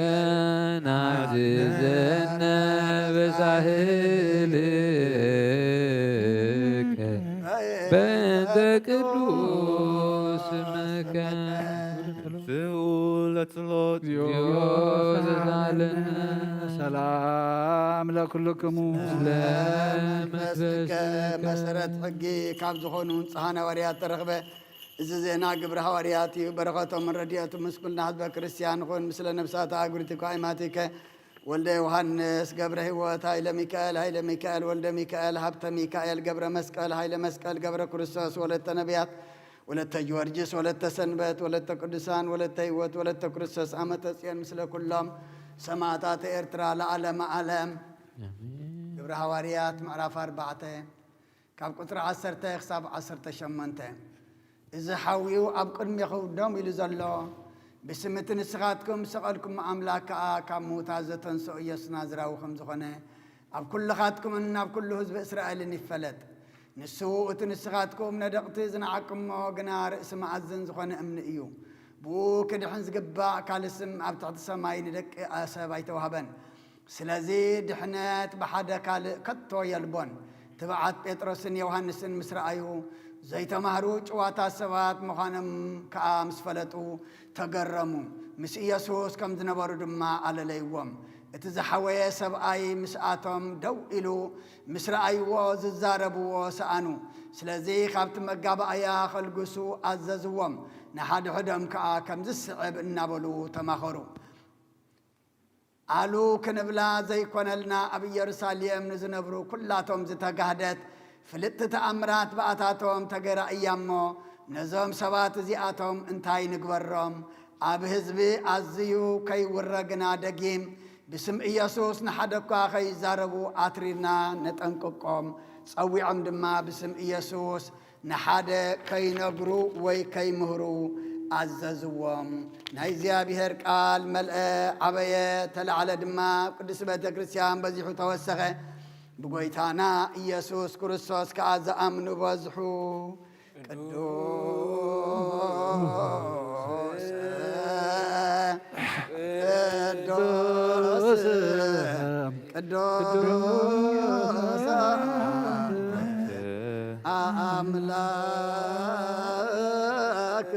ናዕዝዘነ በሳህልከ በእንተ ቅዱስ ስምከ። ስኡ ለጽሎት እግዚኦ ዘዛለነ ሰላም ለኩልክሙ። ስለ መንፈስከ መሰረት ሕጊ ካብ ዝኾኑ ንጹሓን ሃዋርያት ተረኽበ። እዚ ዜና ግብረ ሃዋርያት እዩ። በረኸቶም ረድኤቱ ምስ ኩልና ህዝበ ክርስቲያን ይኹን። ምስለ ነፍሳት ኣእጉሪቲከ ኣእማቲከ ወልደ ዮሃንስ፣ ገብረ ህይወት፣ ሃይለ ሚካኤል፣ ሃይለ ሚካኤል፣ ወልደ ሚካኤል፣ ሃብተ ሚካኤል፣ ገብረ መስቀል፣ ሃይለ መስቀል፣ ገብረ ክርስቶስ፣ ወለተ ነቢያት፣ ወለተ ጊዮርጊስ፣ ወለተ ሰንበት፣ ወለተ ቅዱሳን፣ ወለተ ህይወት፣ ወለተ ክርስቶስ፣ ዓመተ ጽዮን፣ ምስለ ኩሎም ሰማዕታተ ኤርትራ ለዓለመ ዓለም። ኣሜን። ግብረ ሃዋርያት ምዕራፍ ኣርባዕተ ካብ ቁጽሪ ዓሰርተ ክሳብ ዓሰርተ ሸሞንተ። እዚ ሓዊኡ ኣብ ቅድሜኹም ደው ኢሉ ዘሎ፣ ብስም እቲ ንስኻትኩም ዝሰቐልኩሞ ኣምላኽ ከኣ ካብ ምዉታት ዘተንስኦ ኢየሱስ ናዝራዊ ከም ዝኾነ ኣብ ኩልኻትኩምን ኣብ ኩሉ ህዝቢ እስራኤልን ይፈለጥ። ንሱ እቲ ንስኻትኩም ነደቕቲ ዝነዓቅሞ ግና ርእሲ መኣዝን ዝኾነ እምኒ እዩ። ብኡ ክድሕን ዝግባእ ካልእ ስም ኣብ ትሕቲ ሰማይ ንደቂ ሰብ ኣይተዋህበን። ስለዚ ድሕነት ብሓደ ካልእ ከቶ የልቦን። ትብዓት ጴጥሮስን ዮሃንስን ምስ ረኣዩ፣ ዘይተማህሩ ጭዋታት ሰባት ምዃኖም ከኣ ምስ ፈለጡ ተገረሙ። ምስ ኢየሱስ ከም ዝነበሩ ድማ ኣለለይዎም። እቲ ዝሓወየ ሰብኣይ ምስኣቶም ደው ኢሉ ምስ ረኣይዎ ዝዛረብዎ ሰኣኑ። ስለዚ ካብቲ መጋባእያ ከልግሱ ኣዘዝዎም። ንሓድሕዶም ከኣ ከምዚ ዝስዕብ እናበሉ ተማኸሩ። ኣሉ ክንብላ ዘይኮነልና፣ ኣብ ኢየሩሳሌም ንዝነብሩ ኩላቶም ዝተጋህደት ፍልጥቲ ተኣምራት ብኣታቶም ተገይራ እያ እሞ፣ ነዞም ሰባት እዚኣቶም እንታይ ንግበሮም? ኣብ ህዝቢ ኣዝዩ ከይውረ ግና ደጊም ብስም ኢየሱስ ንሓደ እኳ ከይዛረቡ ኣትሪርና ነጠንቅቆም። ጸዊዖም ድማ ብስም ኢየሱስ ንሓደ ከይነግሩ ወይ ከይምህሩ ኣዘዝዎም። ናይ እግዚኣብሔር ቃል መልአ፣ ዓበየ፣ ተላዕለ ድማ፣ ቅድስቲ ቤተ ክርስቲያን በዚሑ ተወሰኸ። ብጎይታና ኢየሱስ ክርስቶስ ከኣ ዝኣምኑ በዝሑ። ቅዱስ፣ ቅዱስ፣ ቅዱስ ኣምላክ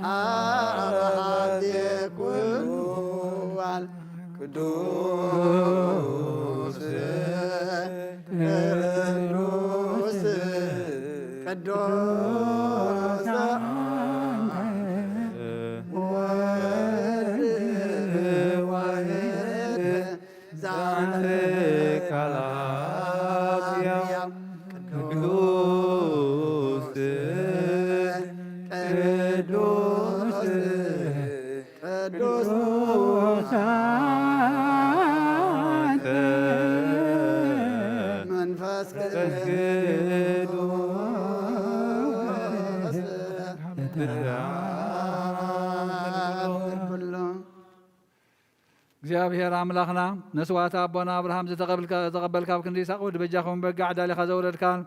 ኣብ ሓደ ኩሉ ቅዱስ፣ ቅዱስ፣ ቅዱስ ወልድ ዋሕድ ዛንተ ቃላት ያው ቅዱስ፣ ቅዱስ መንፈስ ቅዱስ። እግዚኣብሔር ኣምላኽና፣ ነስዋዕቲ ኣቦና ኣብርሃም ዝተቐብልካ-፣ ዝተቐበልካ፣ ኣብ ክንዲ ይስሐቅ ወዲ በጃኹም በጋ ዕዳሊኻ ዘውረድካን፣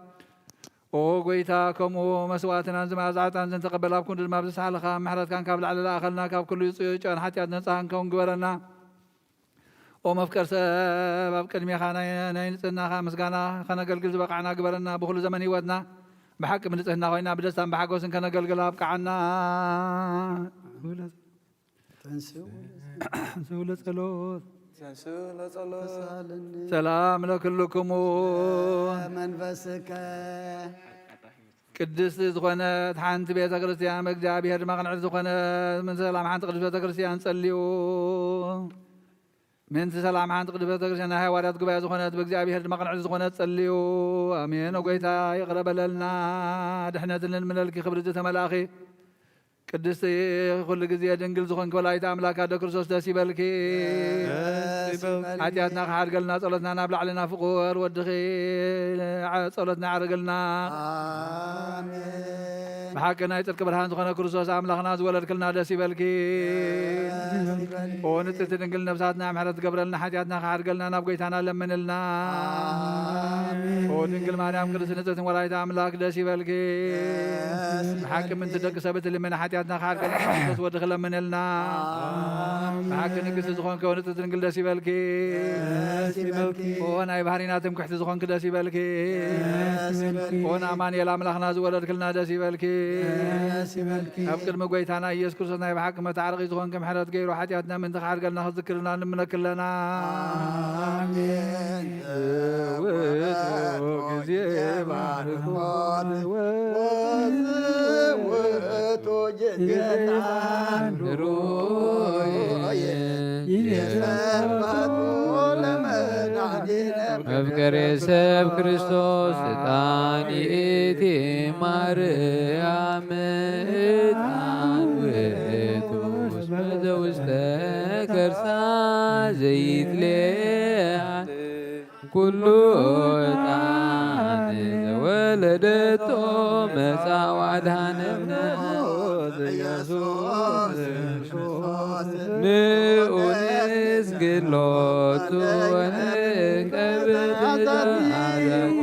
ኦ ጐይታ፣ ከምኡ መስዋዕትናን ዝመኣዛ ዕጣን ዝንተቐበል፣ ኣብ ክንዱ ድማ ብዝሰሓልኻ ምሕረትካን ካብ ላዕሊ ለኣኸልና፣ ካብ ኩሉ ጽዮን ሓጢኣት ነጻ ክንከውን ግበረና። ኦ መፍቀር ሰብ፣ ኣብ ቅድሜኻ ናይ፣ ናይ ንጽህናኻ ምስጋና ከነገልግል ዝበቃዕና ግበረና። ብኹሉ ዘመን ህይወትና ብሓቂ ብንጽህና ኮይና ብደስታን ብሓጎስን ከነገልግል ኣብቅዓና። ተንሥኡ ተንሥኡ ለጸሎት። ተንሥኡ ለጸሎት። ተሳለኒ ሰላም ለክልክሙ። መንፈስከ። ቅድስቲ ዝኾነት ሓንቲ ቤተ ክርስቲያን፣ ብእግዚኣብሔር ድማ ቅንዕቲ ዝኾነት፣ ምእንቲ ሰላም ሓንቲ ቅድስቲ ቤተ ክርስቲያን ጸልዩ። ምእንቲ ሰላም ሓንቲ ቅድስቲ ቤተ ክርስቲያን ናይ ሃዋርያት ጉባኤ ዝኾነት፣ ብእግዚኣብሔር ድማ ቅንዕቲ ዝኾነት ጸልዩ። ኣሜን። ኦ ጐይታ ይቕረ በለልና፣ ድሕነትን ልንምነልኪ ክብሪ ዝተመላእኺ ቅድስቲ ኩሉ ግዜ ድንግል ዝኾንኪ ወላዲተ ኣምላክ ኣደ ክርስቶስ ደስ ይበልኪ። ደስ ይበልኪ። ሓጢኣትና ክሓድገልና ጸሎትና ናብ ላዕልና ፍቁር ወድኺ ጸሎትና ያዕርግልና። ኣሜን። ብሓቂ ናይ ጽድቂ ብርሃን ዝኾነ ክርስቶስ ኣምላኽና ዝወለድክልና ደስ ይበልኪ። ደስ ይበልኪ። ኦ ንጽሕቲ ድንግል ነብሳትና ምሕረት ትገብረልና ሓጢኣትና ክሓድገልና ናብ ጐይታና ለምንልና። ኣሜን። ኦ ድንግል ማርያም ቅድስቲ ንጽሕቲ ወላዲተ ኣምላክ ደስ ይበልኪ። ደስ ብሓቂ ይበልኪ። ምንቲ ደቂ ሰብ እትልምኒ ሓጢኣትና ክሓድገልና ክርስቶስ ወድኺ ለምንልና። ኣሜን። ብሓቂ ንግስቲ ዝኾንኪ ኦ ንጽሕቲ ድንግል ደስ ይበልኪ። ደስ ይበልኪ። ኦ ናይ ባህሪና ትምክሕቲ ዝኾንኪ ደስ ይበልኪ። ደስ ይበልኪ። ኦ ንኣማኑኤል ኣምላኽና ዝወለድክልና ደስ ይበልኪ። ደስ ይበልኪ። ኣብ ቅድሚ ጐይታና ኢየሱስ ክርስቶስ ናይ ብሓቂ መታዓረቒ ዝኾንኪ ምሕረት ገይሩ ሓጢኣትና ምእንቲ ክሓድገልና ክዝክርልና ንምነኪ ኣለና። ኣሜን። ውእቱ ግዜ ባርኮት ወዝውእቱ ጌታን ድሩይ ይሰባቱ ለመድኃኒነ መፍቀሬ ሰብ ክርስቶስ ዕጣን ይእቲ ማርያም ዕጣን ውእቱ እስመ ዘውስተ ከርሳ ዘይትሌ ኩሉ ዕጣን ዘወለደቶ መጻ ወአድኃነነ ኢየሱስ ክርስቶስ። ንዑ ንስግድ ሎቱ ወንቀብት ተአዛቲ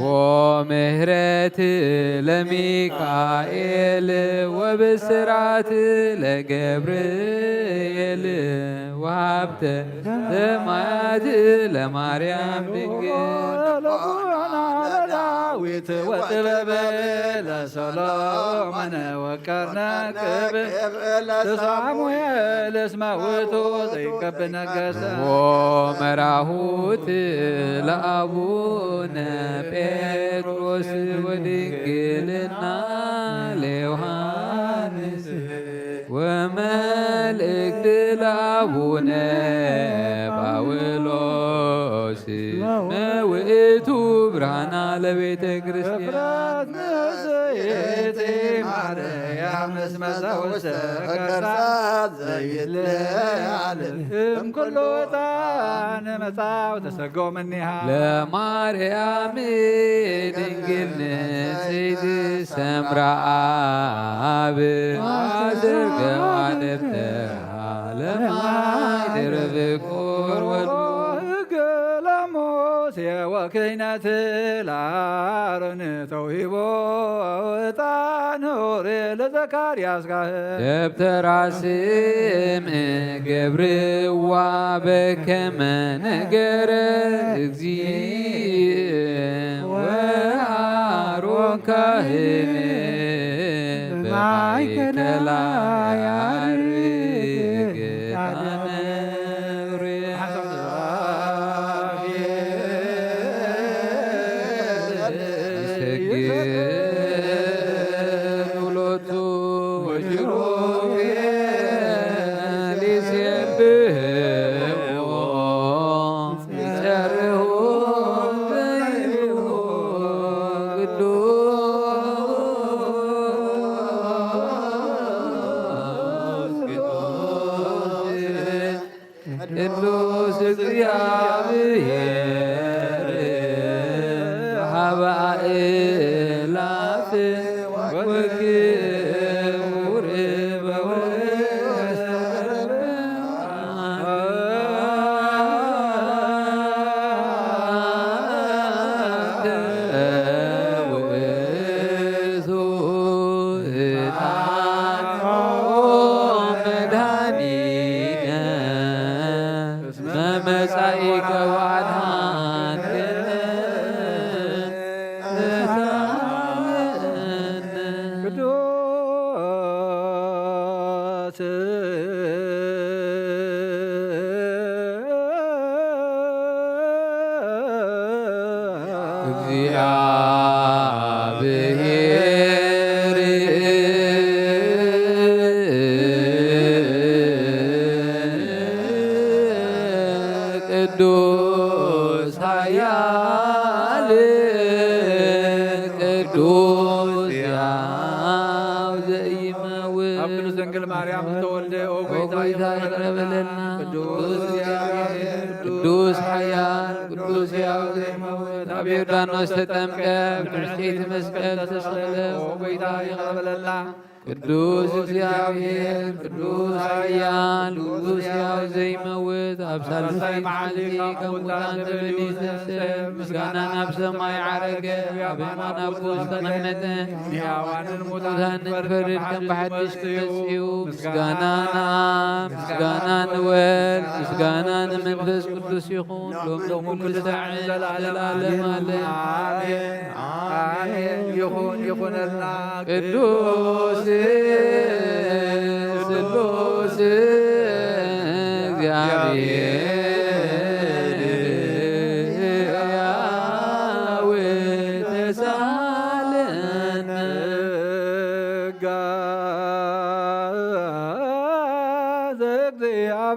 ወምህረት ለሚካኤል ወብስራት ለገብርኤል ወሀብተ ሰማያት ለማርያም ድንግል። ለዳዊት ወጥበብ ለሰሎሞን ወቀርነ ቅብ ለሳሙኤል እስመ ውእቱ ዘይቀብ ነገሰ። ወመራሁት ለአቡነ ጴጥሮስ ወድንግልና ለዮሐንስ ወመልእክት ለአቡነ ጳውሎስ መውእቱ ብርሃና ለቤተ ክርስቲያን። እፍረት ንጽሕቲ ማርያም እስመ ዘውስተ ከርሳ ዘይትለዓል እምኩሉ ዕጣን መጻው ተሰጎ እምኔሃ። ለማርያም ድንግል ንጽሕት ሰምራ አብ ማእዘር ገዋ ደብተራ ለማይ ድርብ ቁር ወልድ። ሕገ ለሙሴ ወክህነት ለአሮን ተውሂቦ ዕጣን ኡሪኤል ለዘካርያስ ካህን። ደብተራ ስም ገብርዋ በከመ ነገረ እግዚእ ወአሮን ካህን በማእከላ ያርግ ዕጣነ ኡሪኤል። ይሰግድ ሎቱ ወኪሩቤል ይሴብሕዎ ይጸርሁ ዘይብሉ ቅዱስ ቅዱስ ቅዱስ እግዚአብሔር። መጻኢከ ወአድኃንከ ተሳለነ። ቅዱስ እግዚአብሔር ቅዱስ ኃያል ቅዱስ ያው ዘይመውት። ኣብ ቅድስት ድንግል ማርያም ዝተወልደ፣ ኦ ኦ ጐይታ፣ ጐይታ፣ ይቕረ ይቕረ በለልና። በለልና። ቅዱስ ቅዱስ እግዚአብሔር፣ ኃያል ቅዱስ ያው ዘይመውት፣ ኣብ ዮርዳኖስ ተጠምቀ፣ ብትዕስቴቲ መስቀል ተሰቕለ። ኦ ጐይታ፣ ይቕረ በለልና። ቅዱስ እግዚአብሔር፣ ቅዱስ ኃያል፣ ቅዱስ ያው ዘይመውት፣ ኣብ ሳልሳይ መዓልቲ ካብ ሙታን ተመሊሱ ተንሥአ፣ ምስጋና ናብ ሰማይ ዓረገ፣ ኣብ የማን ኣቦኡ ዝተቐመጠ፣ ንሕያዋንን ሙታንን ክፈርድ ከም ብሓድሽ ክመጽእ እዩ። ምስጋና ንኣብ፣ ምስጋና ንወልድ፣ ምስጋና ንመንፈስ ቅዱስ ይኹን። ሎሚ ሎሚ ኩሉ ኩሉ ሰዓት ሰዓት ዘለዓለም ዘለዓለም ኣሜን። ኣሜን። ኣሜን። ይኹን ይኹነልና። ቅዱስ ስሉስ እግዚአብሔር ያው ተሳለነ። ጸጋ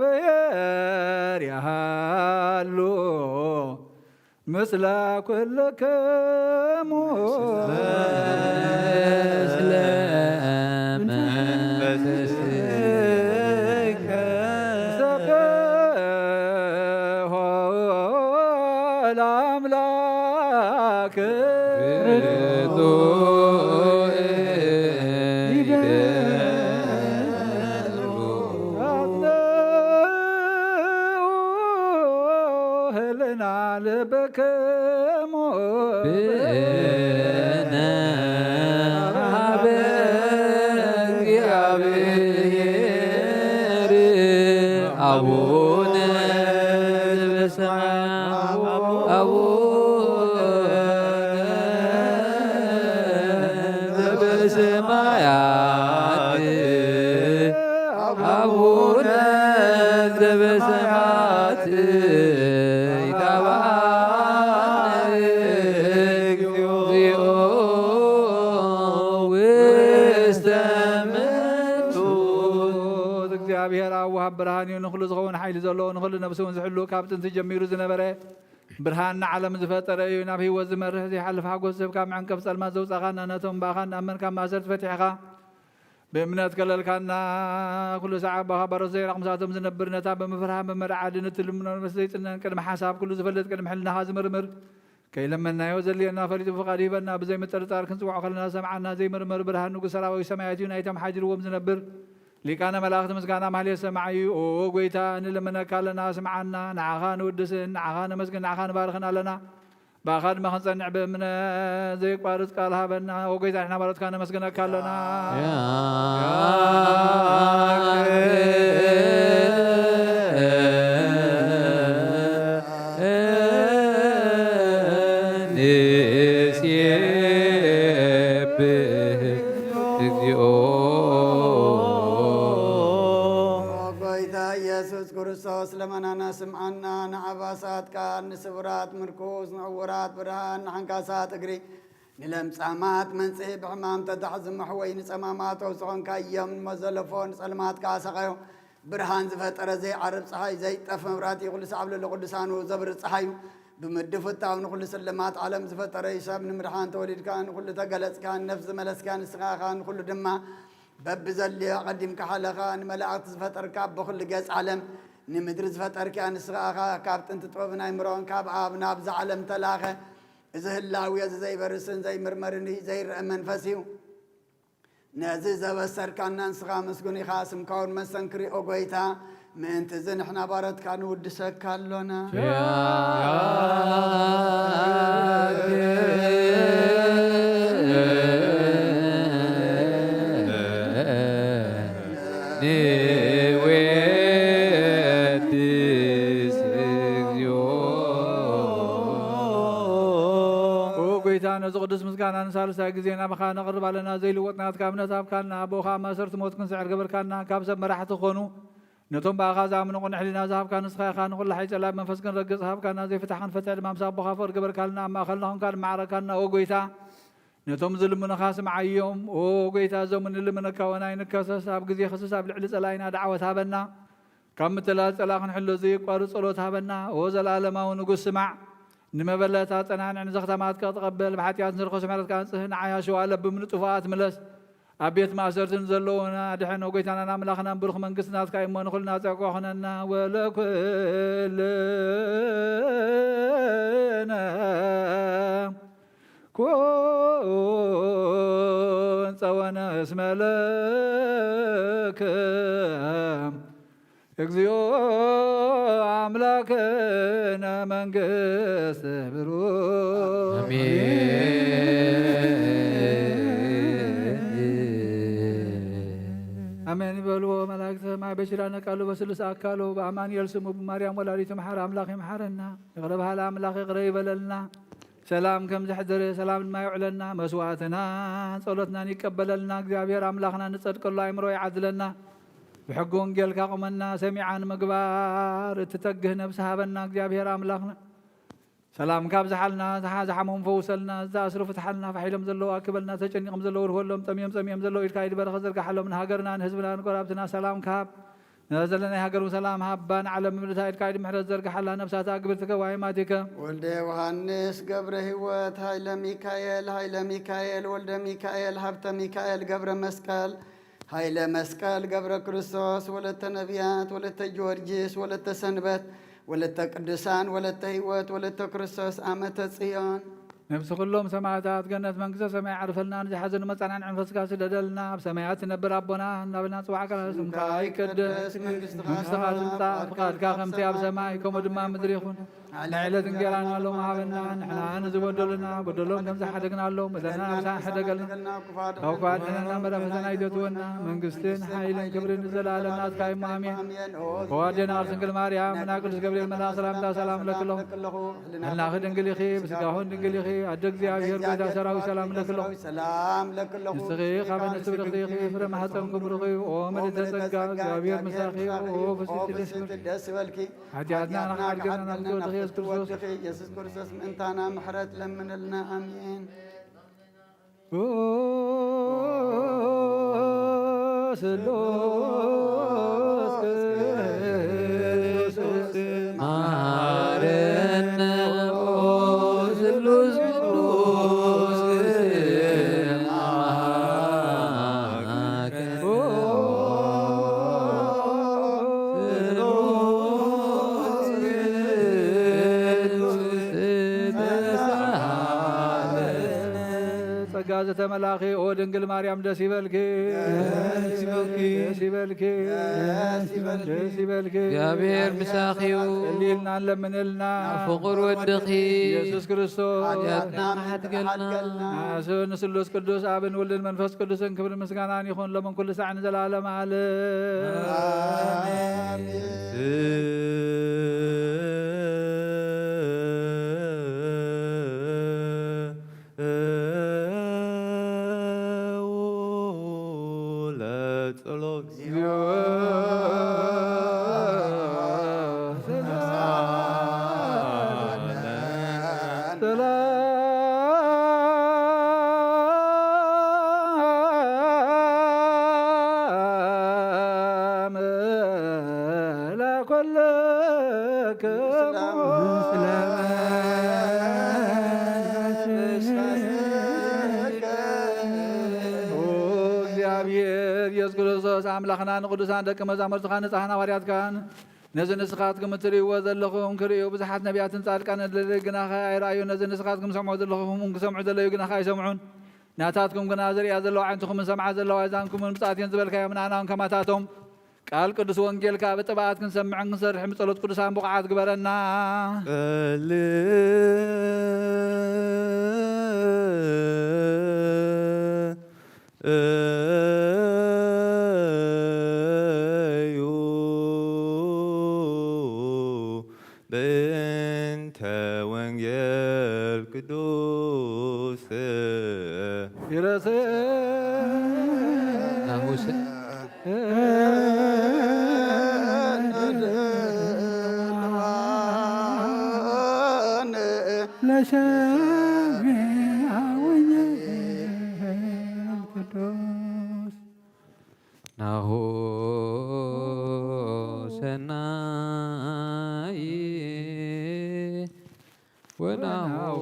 ዘእግዚአብሔር ያሃሉ ምስለ ኩልክሙ። ምስለ መንፈስከ። ሰብሖ ለአምላክ። ርቱዕ ይደሉ። አጽንዑ ህልና ልብክሙ። ብእነ ሀበ እግዚአብሔር አቡነ ዘበሰማያት። አቡነ ዘበሰማያት። አቡነ ዘበሰማያት። ይትባረክ እግዚኦ ውስተ ምድር። እግዚአብሔር አብ ወሃብ ብርሃን እዩ። ንኹሉ ዝኸውን ሓይሊ ዘለዎ፣ ንኹሉ ነፍሲ እውን ዝሕሉ፣ ካብ ጥንቲ ጀሚሩ ዝነበረ፣ ብርሃን ንዓለም ዝፈጠረ እዩ። ናብ ህይወት ዝመርሕ ዘይሓልፍ ሓጎስ ዝህብካ፣ መዐንቀፍ ጸልማት ዘውጻእኻና፣ ነቶም ብኣኻ እናኣመንካ ማእሰርቲ ፈቲሕኻ፣ ብእምነት ከለልካና። ኩሉ ሰዓት ብኣኻ ባሮት ዘይራቕ ምሳቶም ዝነብር፣ ነታ ብምፍርሃን ብምርዓድን እትልምኖ ነፍሲ ዘይጽነን፣ ቅድሚ ሓሳብ ኩሉ ዝፈልጥ፣ ቅድሚ ሕልናኻ ዝምርምር፣ ከይለመንናዮ ዘድልየና ፈሊጡ ፍቓዱ ይህበና። ብዘይ ምጥርጣር ክንጽውዖ ከለና ዝሰምዓና ዘይምርመር ብርሃን ንጉሥ ሰራዊት ሰማያት እዩ። ናይቶም ሓዲርዎም ዝነብር ሊቃነ መላእኽት ምስጋና ማህሌት ሰማዒ እዩ። ኦ ጐይታ፣ ንልምነካ ኣለና፣ ስምዓና። ንዓኻ ንውድስን፣ ንዓኻ ነመስግን፣ ንዓኻ ንባርኽን ኣለና። ብኣኻ ድማ ክንጸንዕ ብእምነት ዘይቋርጽ ቃል ሃበና። ኦ ጐይታ፣ ንሕና ባሮትካ ነመስግነካ ኣለና። ንሴብህ እግዚኦ። ኦ ጐይታ ኢየሱስ ክርስቶስ፣ ለመናና ስምዓና፣ ንዓባሳት ቃል፣ ንስቡራት ምርኩስ፣ ንዕውራት ብርሃን፣ ንሓንካሳት እግሪ፣ ንለምጻማት መንጽሂ፣ ብሕማም ተታሕዚ መሕወይ፣ ንጸማማት ፈውሲ ኾንካዮም፣ ንሞት ዘለፎ ንጸልማት ከኣ ሰቐዮ። ብርሃን ዝፈጠረ ዘይዓርብ ጸሓይ፣ ዘይጠፍ መብራህቲ፣ ኩሉ ሰዓብ ልዕሊ ቅዱሳኑ ዘብርህ ጸሓይ እዩ። ብምድፍታው ንኹሉ ስልማት ዓለም ዝፈጠረ እዩ። ሰብ ንምድሓን ተወሊድካ፣ ንኹሉ ተገለጽካ፣ ንነፍሲ ዝመለስካ ንስኻ ኢኻ፣ ንኹሉ ድማ በብዘድልዮ ኣቐዲምካ ሓለኻ። ንመላእኽቲ ዝፈጠርካ፣ በኹሉ ገጽ ዓለም ንምድሪ ዝፈጠርካ ንስኻ ኢኻ። ካብ ጥንቲ ጥበብን ኣይምሮን ካብ ኣብ ናብዛ ዓለም ተላኸ። እዚ ህላዌ እዚ ዘይበርስን ዘይምርመርን እዩ፣ ዘይረአ መንፈስ እዩ። ነዚ ዘበሰርካና ንስኻ ምስጉን ኢኻ፣ ስምካ እውን መሰንክር እዩ፣ ኦ ጐይታ። ምእንቲ እዚ ንሕና ባሮትካ ንውድሰካ ኣሎና። ንወድስ ጌታ፣ ነዚ ቅዱስ ምስጋና ንሳልሳይ ግዜ ናባኻ ነቕርብ ኣለና። ዘይልወጥ ናትካ እምነት ሃብካና። ኣቦኻ ማእሰርቲ ሞት ክንስዕር ገበርካና። ካብ ሰብ መራሕቲ ክኾኑ ነቶም ብኣኻ ዝኣምኑ ቅኑዕ ሕሊና ዝሃብካ ንስኻ ኢኻ። ንኹሉ ሓይሊ ጸላኢ መንፈስ ክንረግጽ ሃብካና። ዘይፍታሕ ክንፈትሕ ድማ ምስ ኣቦኻ ፍቕሪ ገበርካልና። ኣብ ማእኸልና ኾንካ ድማ ዓረካና። ኦ ጎይታ፣ ነቶም ዝልምኑኻ ስምዓዮም። ኦ ጎይታ፣ እዞም እንልምነካ ወናይ ንከሰስ፣ ኣብ ግዜ ክስስ ኣብ ልዕሊ ጸላኢና ደዓወት ሃበና። ካብ ምትላል ጸላኢ ክንሕሎ ዘየቋርጽ ጸሎት ሃበና። ኦ ዘለኣለማዊ ንጉስ፣ ስማዕ። ንመበለት ኣጸናንዕ፣ ንዘኽታማትካ ተቐበል። ብሓጢኣት ንዝረኸሱ ምሕረትካ ኣንጽህ። ንዓይ ኣሸዋ ለብም ንጥፉኣት ምለስ። ኣብ ቤት ማእሰርቲ ንዘለዉና ድሕን። ኦ ጎይታናን ኣምላኽናን፣ ብሩኽ መንግስቲ ናትካ እዩ እሞ፣ ንኹልና ጽዕቆ ኹነና። ወለኩልነ ኩን ጸወነ እስመ ለከ እግዚኦ አምላክነ መንግስት ብሩክ። አሜን። አሜን ይበልዎ መላእክተ ሰማይ በኪዳነ ቃሉ በስሉስ አካሉ በአማኑኤል ስሙ በማርያም ወላዲቱ መሐር አምላክ ይምሐረና። ይቅረ በሃሊ አምላክ ይቅረ ይበለልና። ሰላም ከም ዘሕደረ ሰላም ድማ ይውዕለና። መስዋዕትና ጸሎትናን ይቀበለልና። እግዚኣብሔር ኣምላኽና ንጸድቀሉ ኣእምሮ ይዓድለና። ብሕጊ ወንጌልካ ቁመና። ሰሚዓ ንምግባር እትተግህ ነብሲ ሃበና። እግዚኣብሔር ኣምላኽና ሰላምካ ኣብዝሓልና። ዝሓ-፣ ዝሓመሙ ፈውሰልና። ዝተኣስሩ ፍትሓልና። ፋሕ ኢሎም ዘለዉ ኣክበልና። ተጨኒቖም ዘለዉ ርህወሎም። ጠምዮም ጸሚኦም ዘለዉ ኢድካ ኢድ በረኸት ዘርግሓሎም። ንሃገርና ንህዝብና ንጎራብትና ሰላም ካብ ነዘለናይ ሃገር እውን ሰላም ሃባ። ንዓለም ምድርታ ኢድካ ኢድ ምሕረት ዘርግሓላ። ነብሳታ ግብር ትከዋይ ማቲከ። ወልደ ዮሃንስ ገብረ ህይወት፣ ሃይለ ሚካኤል፣ ሃይለ ሚካኤል፣ ወልደ ሚካኤል፣ ሃብተ ሚካኤል፣ ገብረ መስቀል፣ ሃይለ መስቀል፣ ገብረ ክርስቶስ፣ ወለተ ነቢያት፣ ወለተ ጊዮርጊስ፣ ወለተ ሰንበት፣ ወለተ ቅዱሳን፣ ወለተ ህይወት፣ ወለተ ክርስቶስ፣ ዓመተ ጽዮን። ነብሲ ኩሎም ሰማዕታት ገነት መንግስተ ሰማይ ዓርፈልና። ንዝሓዘኑ መጻናን መንፈስካ ስደደልና። ኣብ ሰማያት ትነብር ኣቦና እናበልና ንጽዋዕካ። ስምካ ይቀደስ፣ መንግስትኻ ትምጻእ፣ ፍቃድካ ከምቲ ኣብ ሰማይ ከምኡ ድማ ምድሪ ይኹን። ንዕለት እንጌራና ሎም ሃበና። ንሕና ንዝበደሉና በደሎም ከም ዝሓደግናሎም በደልና ንስኻ ሕደገልና። ካብ ክፉእ ኣድሕነና፣ እምበር ኣብ ፈተና ኣይተእትወና። መንግስትን ሓይልን ክብርን ንዘለኣለም ናትካ እዩ። ኣሜን። ኦ ኣዴና ቅድስት ድንግል ማርያም፣ ናይ ቅዱስ ገብርኤል መልኣክ ሰላምታ ሰላም እለኪ ኣለኹ። ሕልናኺ ድንግል ኢኺ፣ ብስጋኹን ድንግል ኢኺ። ኣደ እግዚኣብሔር፣ ጎይታ ሰራዊት፣ ሰላም እለኪ ኣለኹ። ሰላም እለኪ ኣለኹ። ንስኺ ካብ ኣንስቲ ብርኽቲ ኢኺ፣ ፍረ ማህፀንኪ ብሩኽ እዩ። ኦ ምልዕተ ጸጋ፣ እግዚኣብሔር ምሳኺ፣ ኦ ፍስሕቲ ደስ ይበልኪ። ሓጢኣትና ንኽሓድገልና ናብ ፍትወትኺ ኢየሱስ ክርስቶስ። ኢየሱስ ክርስቶስ ምእንታና ምሕረት ለምንልና። ኣሜን። ስሉስ ክርስቶስ መሃረነ። ኦ ስሉስ ቅዱስ አምላክ። ኦ ስሉስ ቅዱስ ተሳሃለነ። ጸጋ ዘተመላኺ ኦ ድንግል ማርያም ደስ ይበልኪ። ደስ ይበልኪ። ደስ ይበልኪ። ደስ ይበልኪ። ደስ ይበልኪ። እግዚኣብሔር ምሳኺ እዩ። ጸልይልና፣ ለምንልና። ፍቑር ወድኺ ኢየሱስ ክርስቶስ ሓጢኣትና ምሓድገልና። ንሱ ንስሉስ ቅዱስ ኣብን ወልድን መንፈስ ቅዱስን ክብርን ምስጋናን ይኹን ሎምን ኩሉ ሳዕ ንዘለዓለም ዓለም። ኣሜን። ለጸሎት። ሰላም ለኩልክሙ። ኦ እግዚኣብሔር ኢየሱስ ክርስቶስ ኣምላኽና፣ ንቅዱሳን ደቂ መዛሙርትኻን ንጻሕን ሃዋርያትካን፣ ነዚ ንስኻትኩም እትርእይዎ ዘለኹም ክርእዩ ብዙሓት ነቢያትን ጻድቃንን ለለዩ፣ ግናኸ ኣይረኣዩ። ነዚ ንስኻትኩም ትሰምዑ ዘለኹም ክሰምዑ ዘለዩ፣ ግናኸ ኣይሰምዑን። ናታትኩም ግና ዝርእያ ዘለዋ ኣዒንትኹምን ዝሰምዓ ዘለዋ ኣእዛንኩምን ብጻትየን ዝበልካዮም ንኣና እውን ከማታቶም ቃል ቅዱስ ወንጌልካ ብጥብኣት ክንሰምዕን ክንሰርሕን ብጸሎት ቅዱሳን ብቑዓት ግበረና። ጸልዩ እንተ ወንጌል ቅዱስ ይረስ ናሙስ ለሰሚዐ ወንጌል ቅዱስ ናሁ ሰናይ ወናሁ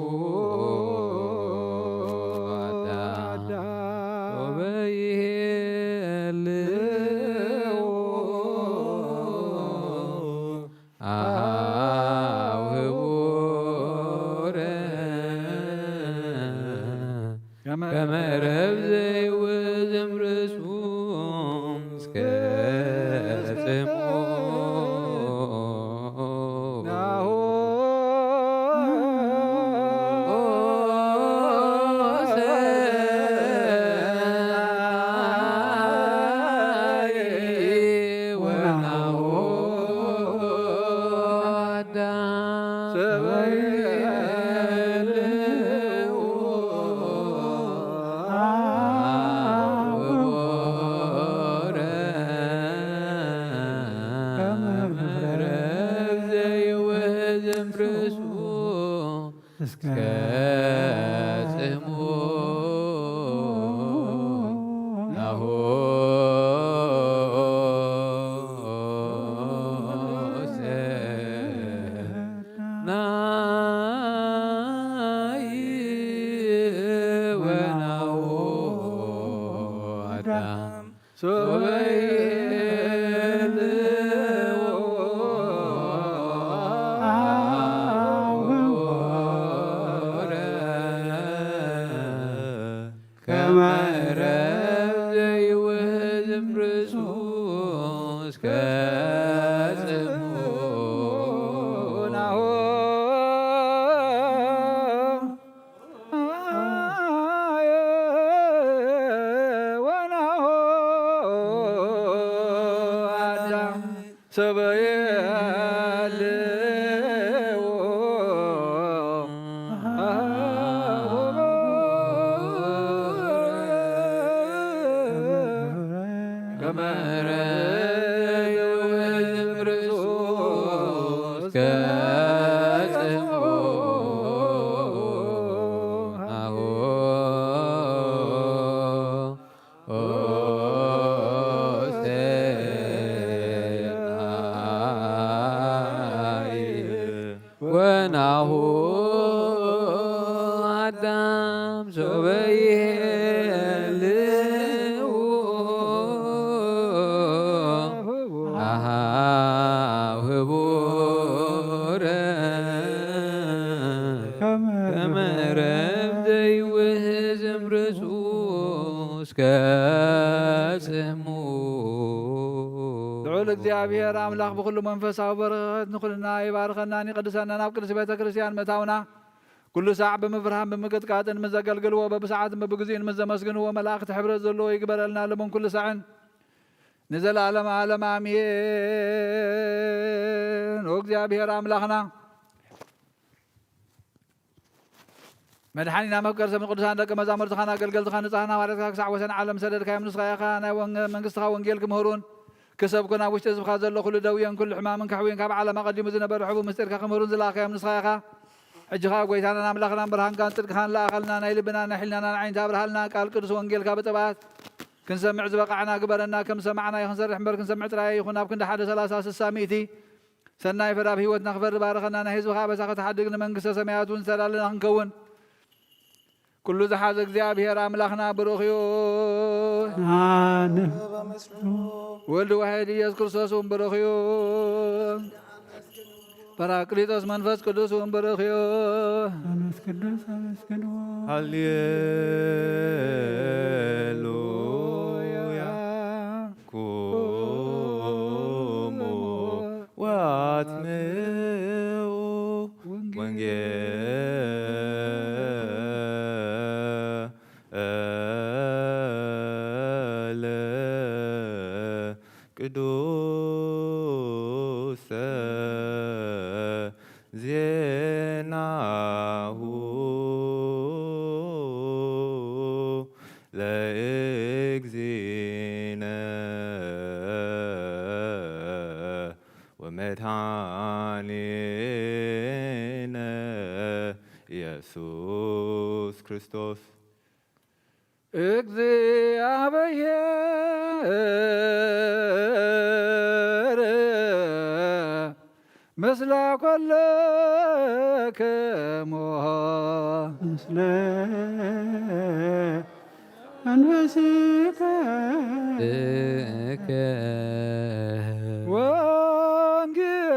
አዳም ሶበ ይሄልዎ አሃው ህቡረ ከመ ረብ ዘይውዝም ርእሱ እስከ ጽሙ ናሁ ሰናይ ወናሁ አዳም ሰበይ እስከ ጽሙ ናሁ ሰናይ ወናሁ አዳም ሶበ ይሄልዎ አሁረ ከመ ረብ ዘይውዝም ርእሱ እስከ ጽሙ ናሁ ወናሁ አዳም ሰበየ ወናሁ አዳም ሶበ ይሄልዎ አሃው ህቡረ ከመ ረብ ዘይውህዝም ርእሱ እስከ ጽሙ። ልዑል እግዚኣብሔር ኣምላኽ ብኹሉ መንፈሳዊ በረኸት ንኹልና ይባርኸናን ይቐድሰናን። ኣብ ቅድስቲ ቤተ ክርስቲያን ምእታውና ኩሉ ሳዕ ብምፍርሃን ብምቅጥቃጥን ምስ ዘገልግልዎ፣ በብሰዓትን በብግዚኡን ምስ ዘመስግንዎ መላእኽቲ ሕብረት ዘለዎ ይግበረልና፣ ሎምን ኩሉ ሳዕን ንዘለዓለመ ዓለም ኣሜን። ኦ እግዚኣብሔር ኣምላኽና፣ መድሓኒና፣ መፍቀሪ ሰብ፣ ንቅዱሳን ደቂ መዛሙርትኻን ኣገልገልትኻን ንጻህን ሃዋርያትካ ክሳዕ ወሰን ዓለም ሰደድካዮም። ንስኻ ኢኻ ናይ ወንገ-፣ መንግስትኻ ወንጌል ክምህሩን ክሰብኩን ኣብ ውሽጢ ህዝብኻ ዘሎ ኩሉ ደውየን ኩሉ ሕማምን ከሕውየን ካብ ዓለም ኣቐዲሙ ዝነበረ ሕቡእ ምስጢርካ ክምህሩን ዝለኣኻዮም ንስኻ ኢኻ። ሕጂ ኸኣ ጐይታናን ኣምላኽናን ብርሃንካን ጽድቅኻን ለኣኸልና፣ ናይ ልብናን ናይ ሕልናናን ዓይንቲ ኣብርሃልና፣ ቃል ቅዱስ ወንጌልካ ብጥብኣት ክንሰምዕ ዝበቓዕና ግበረና። ከም ዝሰማዕናዮ ክንሰርሕ እምበር ክንሰምዕ ጥራይ ኣይኹን። ኣብ ክንዲ ሓደ ሰላሳ ስሳ ሚእቲ ሰናይ ፍረ ኣብ ህይወትና ክፈሪ ባርኸና። ናይ ህዝብኻ ኣበሳ ክትሓድግ ንመንግስተ ሰማያት እውን ዝተዳለና ክንከውን ኩሉ ዝሓዘ እግዚኣብሔር ኣምላኽና ብሩኽ እዩ። ኣነ ወልድ ዋሕድ ኢየሱስ ክርስቶስ እውን ብሩኽ እዩ። ጳራቅሊጦስ መንፈስ ቅዱስ እውን ብሩኽ እዩ። መንፈስ ቅዱስ ኣመስግንዎ። ሃሌሉያ። ኩሙ ወአትምዑ ወንጌለ ቅዱሰ ዜናሁ ለእግዚእነ ወመድኃኒነ ኢየሱስ ክርስቶስ። እግዚኣብሔር ምስለ ኩልክሙ። ምስለ መንፈስከ። ወንጌል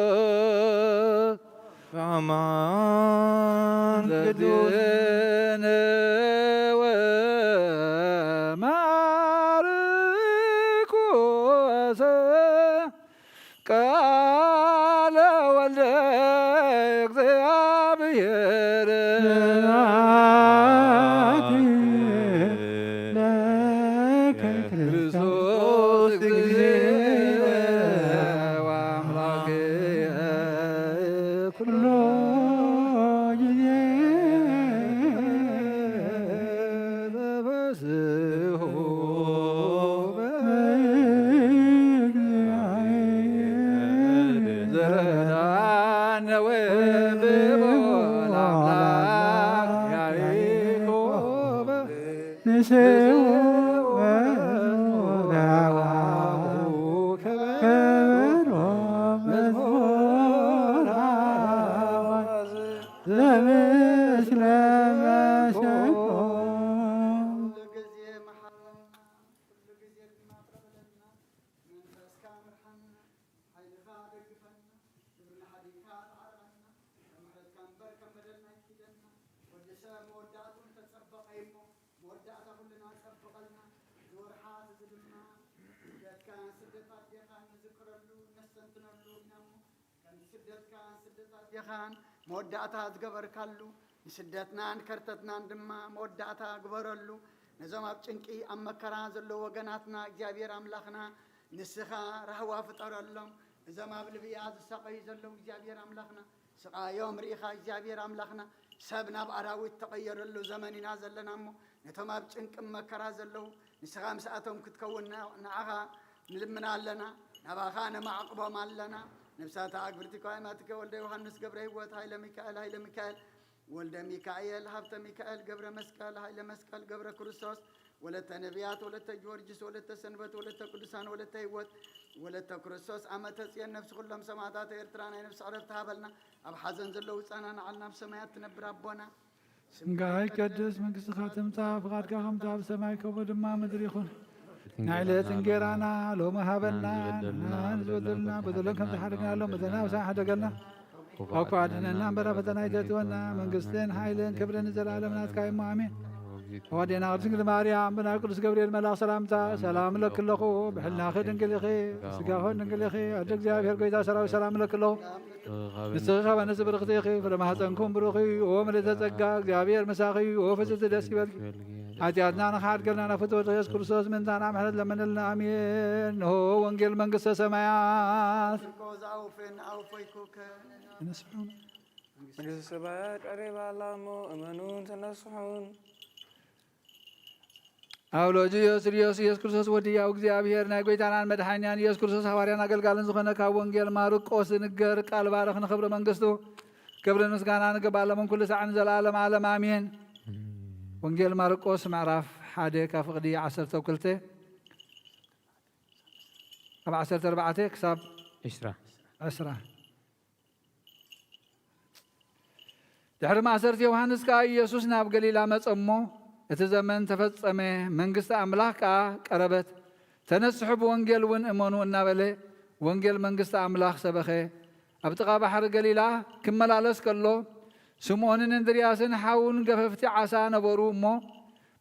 ቅዱስ በአማን ቅዱስ። ማርቆስ ቃለ ወልደ እግዚአብሔር። ስብሐት ለከ ክርስቶስ እግዚእነ ወአምላክነ ኩሎ ጊዜ። ተፈስሑ በእግዚአብሔር ዘረዳነ ወብቦ ለአምላክ ያዕቆብ። ንስኡ መዝሙረ ወከበሮ መዝሙረ ዘምስለ መሰንቆ። ኩሉ ግዜ መሓረና፣ ኩሉ ግዜ ድማ ጠቕለልና፣ መንፈስካ ምርሓና፣ ሓይልኻ ደግፈና፣ ግብርና ሓዲግካ ተዓርቐና፣ ከም ምሕረትካ እምበር ከም በደልና ኣይትኪደና። ወዲ ሰብ መወዳእትኡ እንተጸበቐ እሞ፣ መወዳእታ ኩልና ጸብቐልና። እዚ ወርሓት እዚ ድማ ስደትካን ስደት ኣዴኻን ንዝክረሉ፣ ነስተንትነሉ ኢና እሞ፣ ከም ስደትካን ስደት ኣዴኻን መወዳእታ ዝገበርካሉ፣ ንስደትናን ከርተትናን ድማ መወዳእታ ግበረሉ። ነዞም ኣብ ጭንቂ ኣብ መከራ ዘለዉ ወገናትና እግዚኣብሔር ኣምላኽና ንስኻ ራህዋ ፍጠረሎም። እዞም ኣብ ልብያ ዝሳቐዩ ዘለዉ እግዚኣብሔር ኣምላኽና ስቓዮም ርኢኻ እግዚኣብሔር ኣምላኽና ሰብ ናብ ኣራዊት ተቐየረሉ ዘመን ኢና ዘለና እሞ ነቶም ኣብ ጭንቂ መከራ ዘለዉ ንስኻ ምስኣቶም ክትከውን ን-፣ ንዓኻ ንልምና ኣለና፣ ናባኻ ነማዕቕቦም ኣለና። ነብሳታ ኣግብርቲ ከዋይማትከ ወልደ ዮሃንስ ገብረ ህይወት ሃይለ ሚካኤል ሃይለ ሚካኤል ወልደ ሚካኤል ሃብተ ሚካኤል ገብረ መስቀል ሃይለ መስቀል ገብረ ክርስቶስ ወለተ ነቢያት ወለተ ጊዮርጊስ ወለተ ሰንበት ወለተ ቅዱሳን ወለተ ህይወት ወለተ ክርስቶስ ዓመተ ጽዮን ነፍሲ ኩሎም ሰማዕታት ኤርትራ ናይ ነፍሲ ዕረፍቲ ሃበልና። ኣብ ሓዘን ዘለዉ ጸናንዓልና። ኣብ ሰማያት ትነብር ኣቦና ስምካ ይቀደስ፣ መንግስትኻ ትምጻእ፣ ፍቓድካ ከምቲ ኣብ ሰማይ ከምኡ ድማ ምድሪ ይኹን። ናይ ዕለት እንጌራና ሎሚ ሃበና፣ ንበደልና ንበደልና በደሎም ከም ዝሓደግናሎም በደልና ብሳዕ ሓደገልና። እኳ ኣድነና እምበር ኣብ ፈተና ኣይተእትወና፣ መንግስትን ሓይልን ክብርን ንዘለኣለም ናትካ እሞ ኣሜን። ኣዋዴና ቅድስት ድንግል ማርያም ብናይ ቅዱስ ገብርኤል መልኣኽ ሰላምታ ሰላም እለኪ ኣለኹ። ብሕልናኺ ድንግል ኢኺ፣ ስጋኺ ድንግል ኢኺ። ኣደ እግዚኣብሔር ጎይታ ሰራዊት ሰላም እለኪ ኣለኹ። ንስኺ ካብ ኣንስቲ ብርኽቲ ኢኺ፣ ፍረ ማህፀንኩም ብሩኽ እዩ። ኦ ምልዕተ ጸጋ፣ እግዚኣብሔር ምሳኺ እዩ። ኦ ፍጽምቲ ደስ ይበልኪ። ሓጢኣትና ንኽሓድገልና ናብ ፍትወት ኢየሱስ ክርስቶስ ምእንታና ምሕረት ለምንልና። ኣሜን። እንሆ ወንጌል መንግስተ ሰማያት። ንስሑ መንግስተ ሰማያት ቀሪባ ኣላ እሞ እመኑን ተነስሑን። ኣብ ልጁ ኢየሱስ ኢየሱስ ክርስቶስ ወዲ ያው እግዚኣብሔር ናይ ጎይታናን መድሓኒናን ኢየሱስ ክርስቶስ ሃዋርያን ኣገልጋልን ዝኾነ ካብ ወንጌል ማርቆስ ዝንገር ቃል ባርኽ ንኽብሪ መንግስቱ ክብርን ምስጋናን ንገባለሙን ኩሉ ሳዕ ንዘለዓለም ዓለም ኣሜን። ወንጌል ማርቆስ ምዕራፍ ሓደ ካብ ፍቕዲ ዓሰርተ ክልተ ካብ ዓሰርተ ኣርባዕተ ክሳብ ዕስራ። ዕስራ። ድሕሪ ማእሰርቲ ዮሃንስ ከኣ ኢየሱስ ናብ ገሊላ መጸ እሞ፣ እቲ ዘመን ተፈጸመ፣ መንግስቲ ኣምላኽ ከኣ ቀረበት። "ተነስሑ፣ ብወንጌል እውን እመኑ" እናበለ ወንጌል መንግስቲ ኣምላኽ ሰበኸ። ኣብ ጥቓ ባሕሪ ገሊላ ክመላለስ ከሎ፣ ስምዖንን እንድርያስን ሓውን ገፈፍቲ ዓሳ ነበሩ እሞ፣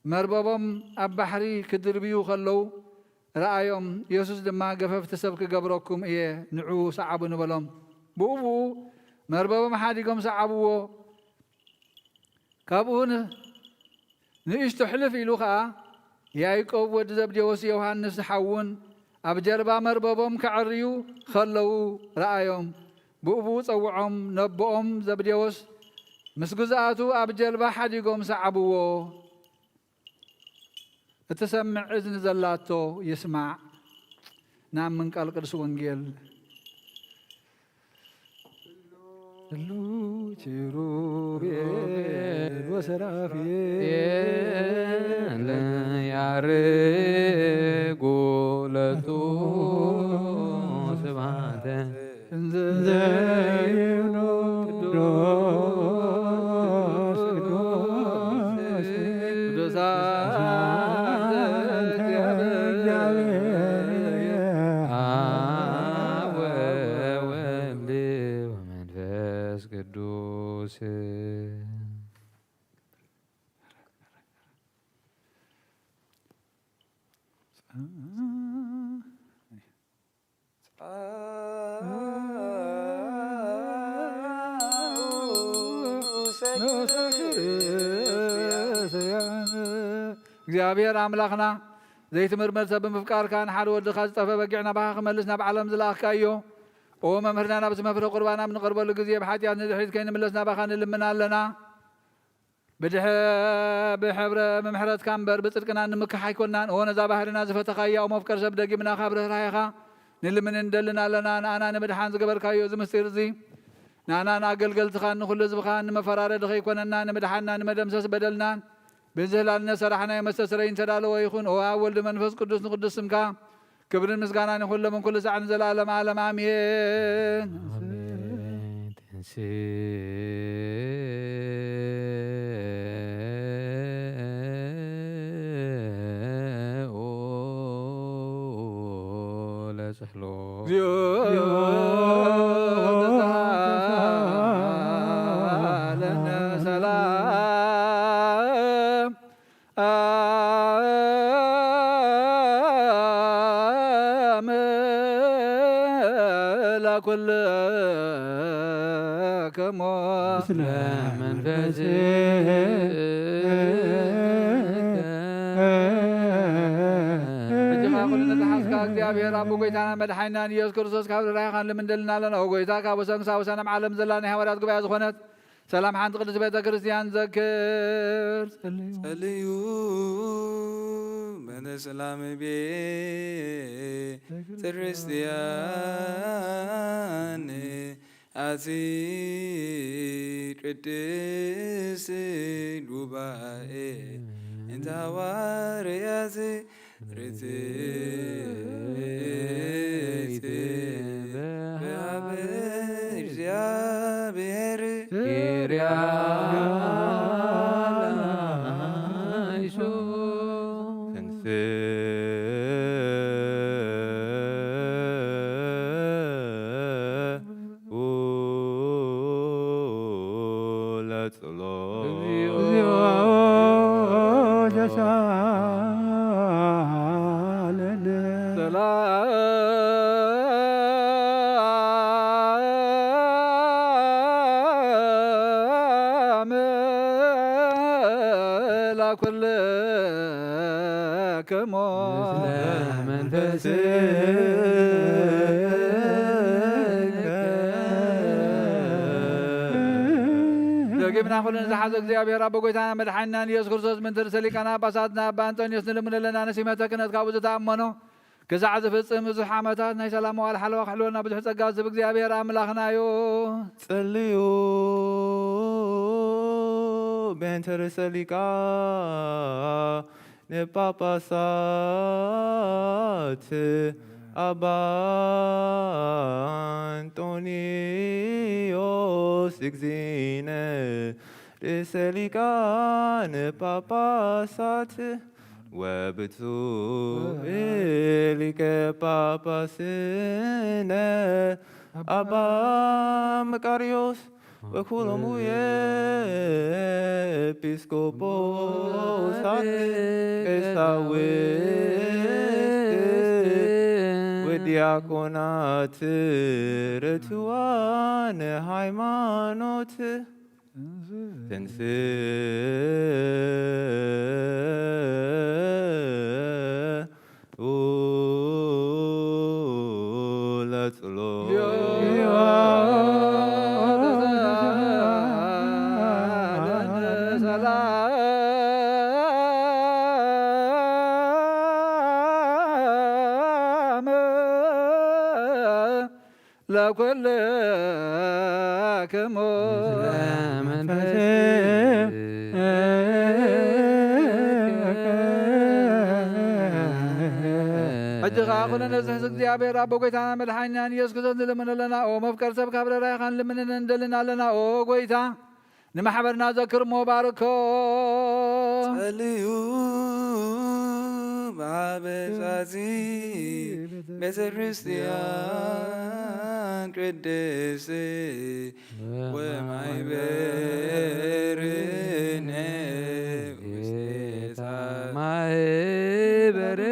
መርበቦም ኣብ ባሕሪ ክድርብዩ ከለዉ ረኣዮም። የሱስ ድማ፣ "ገፈፍቲ ሰብ ክገብረኩም እየ፣ ንዑ፣ ሰዓቡኒ" በሎም። ብኡ ብኡ መርበቦም ሓዲጎም ሰዓብዎ። ካብኡ ን-፣ ንእሽቶ ሕልፍ ኢሉ ኸኣ፣ ያዕቆብ ወዲ ዘብዴዎስ፣ ዮሃንስ ሓዉን ኣብ ጀልባ መርበቦም ከዐርዩ ኸለዉ ረኣዮም። ብኡ ብኡ ጸውዖም፣ ነቦኦም ዘብዴዎስ ምስ ግዙኣቱ ኣብ ጀልባ ሓዲጎም ሰዓብዎ። እትሰምዕ እዝኒ ዘላቶ ይስማዕ። ንኣምን ቃል ቅዱስ ወንጌል። ኪሩቤል ወሰራፊል ያርጉ ለቱ ስብሐተ እንዘ ይብሉ ቅዱስ ቅዱስ ቅዱሳን ዘእግዚኣብሔር አብ ወወልድ ወመንፈስ ቅዱስ። እግዚኣብሔር ኣምላኽና፣ ዘይትምርመር ሰብ ብምፍቃርካ፣ ንሓደ ወድኻ ዝጠፍአ በጊዕ ናባኻ ክመልስ ናብ ዓለም ዝለኣኽካዮ፣ ኦ መምህርና፣ ናብዚ መፍረ ቁርባን ኣብ ንቐርበሉ ግዜ፣ ብሓጢኣት ንድሕሪት ከይንምለስ ናባኻ ንልምን ኣለና። ብድሕ-፣ ብሕብረ ምሕረትካ እምበር ብጽድቅና ንምክሕ ኣይኮናን። ኦ ነዛ ባህርና ዝፈተኻያ፣ ኦ መፍቀር ሰብ፣ ደጊምና ካብ ርህራሄኻ ንልምንን ንደልን ኣለና። ንኣና ንምድሓን ዝገበርካዮ እዚ ምስጢር እዚ፣ ንኣና ንኣገልገልትኻን ንኹሉ ህዝብኻን ንመፈራረዲ ከይኮነና፣ ንምድሓንና ንመደምሰስ በደልናን ብዝህላል ነሰራሕናዮ መስተስረይ ንተዳለወ ይኹን። ኦ ኣብ ወልድ መንፈስ ቅዱስ ንቅዱስ ስምካ ክብርን ምስጋናን ይኹን ሎምን ኩሉ ሳዕ ንዘለዓለም ዓለም ኣሜን። ኣሜን። ተንሥኡ ለጸሎት። እግዚኦ ተሳሃለነ ሰላም ለኩልክሙ። ምስለ መንፈስከ። ሕጂ ኸኣ ኩሉ ነተሓዝካ እግዚኣብሔር ኣቦ፣ ጎይታና መድሓኒናን ኢየሱስ ክርስቶስ፣ ካብ ርራይኻን ልምንደልና ኣለና። ኦ ጎይታ፣ ካብ ወሰን ክሳብ ወሰን ኣብ ዓለም ዘላ ናይ ሃዋርያት ጉባኤ ዝኾነት ሰላም ሓንቲ ቅድስት ቤተ ክርስቲያን ዘክር። ጸልዩ። ጸልዩ። በእንተ ሰላም ቤተ ክርስቲያን ኣቲ ቅድስት ጉባኤ እንተ ሃዋርያት ርትዕት በሃበ እግዚኣብሔር ኪርያ ላይሶ። ተንሥኡ ለጸሎት። እግዚኦ ተሳሃለነ። ሰላም ለኩልክሙ። ምስለ መንፈስከ። ደጊምና ኩሉ ንዝሓዘ እግዚኣብሔር ኣቦ፣ ጎይታና መድሓኒናን ኢየሱስ ክርስቶስ፣ ምንትር ርእሰ ሊቃነ ጳጳሳትና ኣባ እንጦንዮስ ንልምነለና፣ ንሲመተ ክህነት ካብኡ ዝተኣመኖ ክሳዕ ዝፍጽም ብዙሕ ዓመታት ናይ ሰላም መዋል ሓለዋ ክሕልወና ብዙሕ ጸጋ ዝህብ እግዚኣብሔር ኣምላኽና እዩ። ጸልዩ። በእንተ ርእሰ ሊቃነ ጳጳሳት ኣባ እንጦንዮስ እግዚእነ ርእሰ ሊቃነ ጳጳሳት ወብፁዕ ሊቀ ጳጳስነ ኣባ መቃርዮስ ወኩሎሙ ኤጲስቆጶሳት ቀሳውስት ወዲያቆናት ርቱዓነ ሃይማኖት ትንስኡ ለጸሎት። ለኩልክሙ ሕጂ ኸዓ ኩሉ ነዚ ሕዚ እግዚኣብሔር ኣቦ ጐይታና መድሓኒናን ኢየሱስ ክርስቶስ ንልምን ኣለና። ኦ መፍቀር ሰብ ካብ ርህራሄኻ ንልምንን እንደልን ኣለና። ኦ ጐይታ ንማሕበርና ዘክር እሞ ባርኮ። ጸልዩ ብዓበሳዚ ቤተ ክርስቲያን ቅድስት ወማሕበርነ ውስቴታ ማህበርነ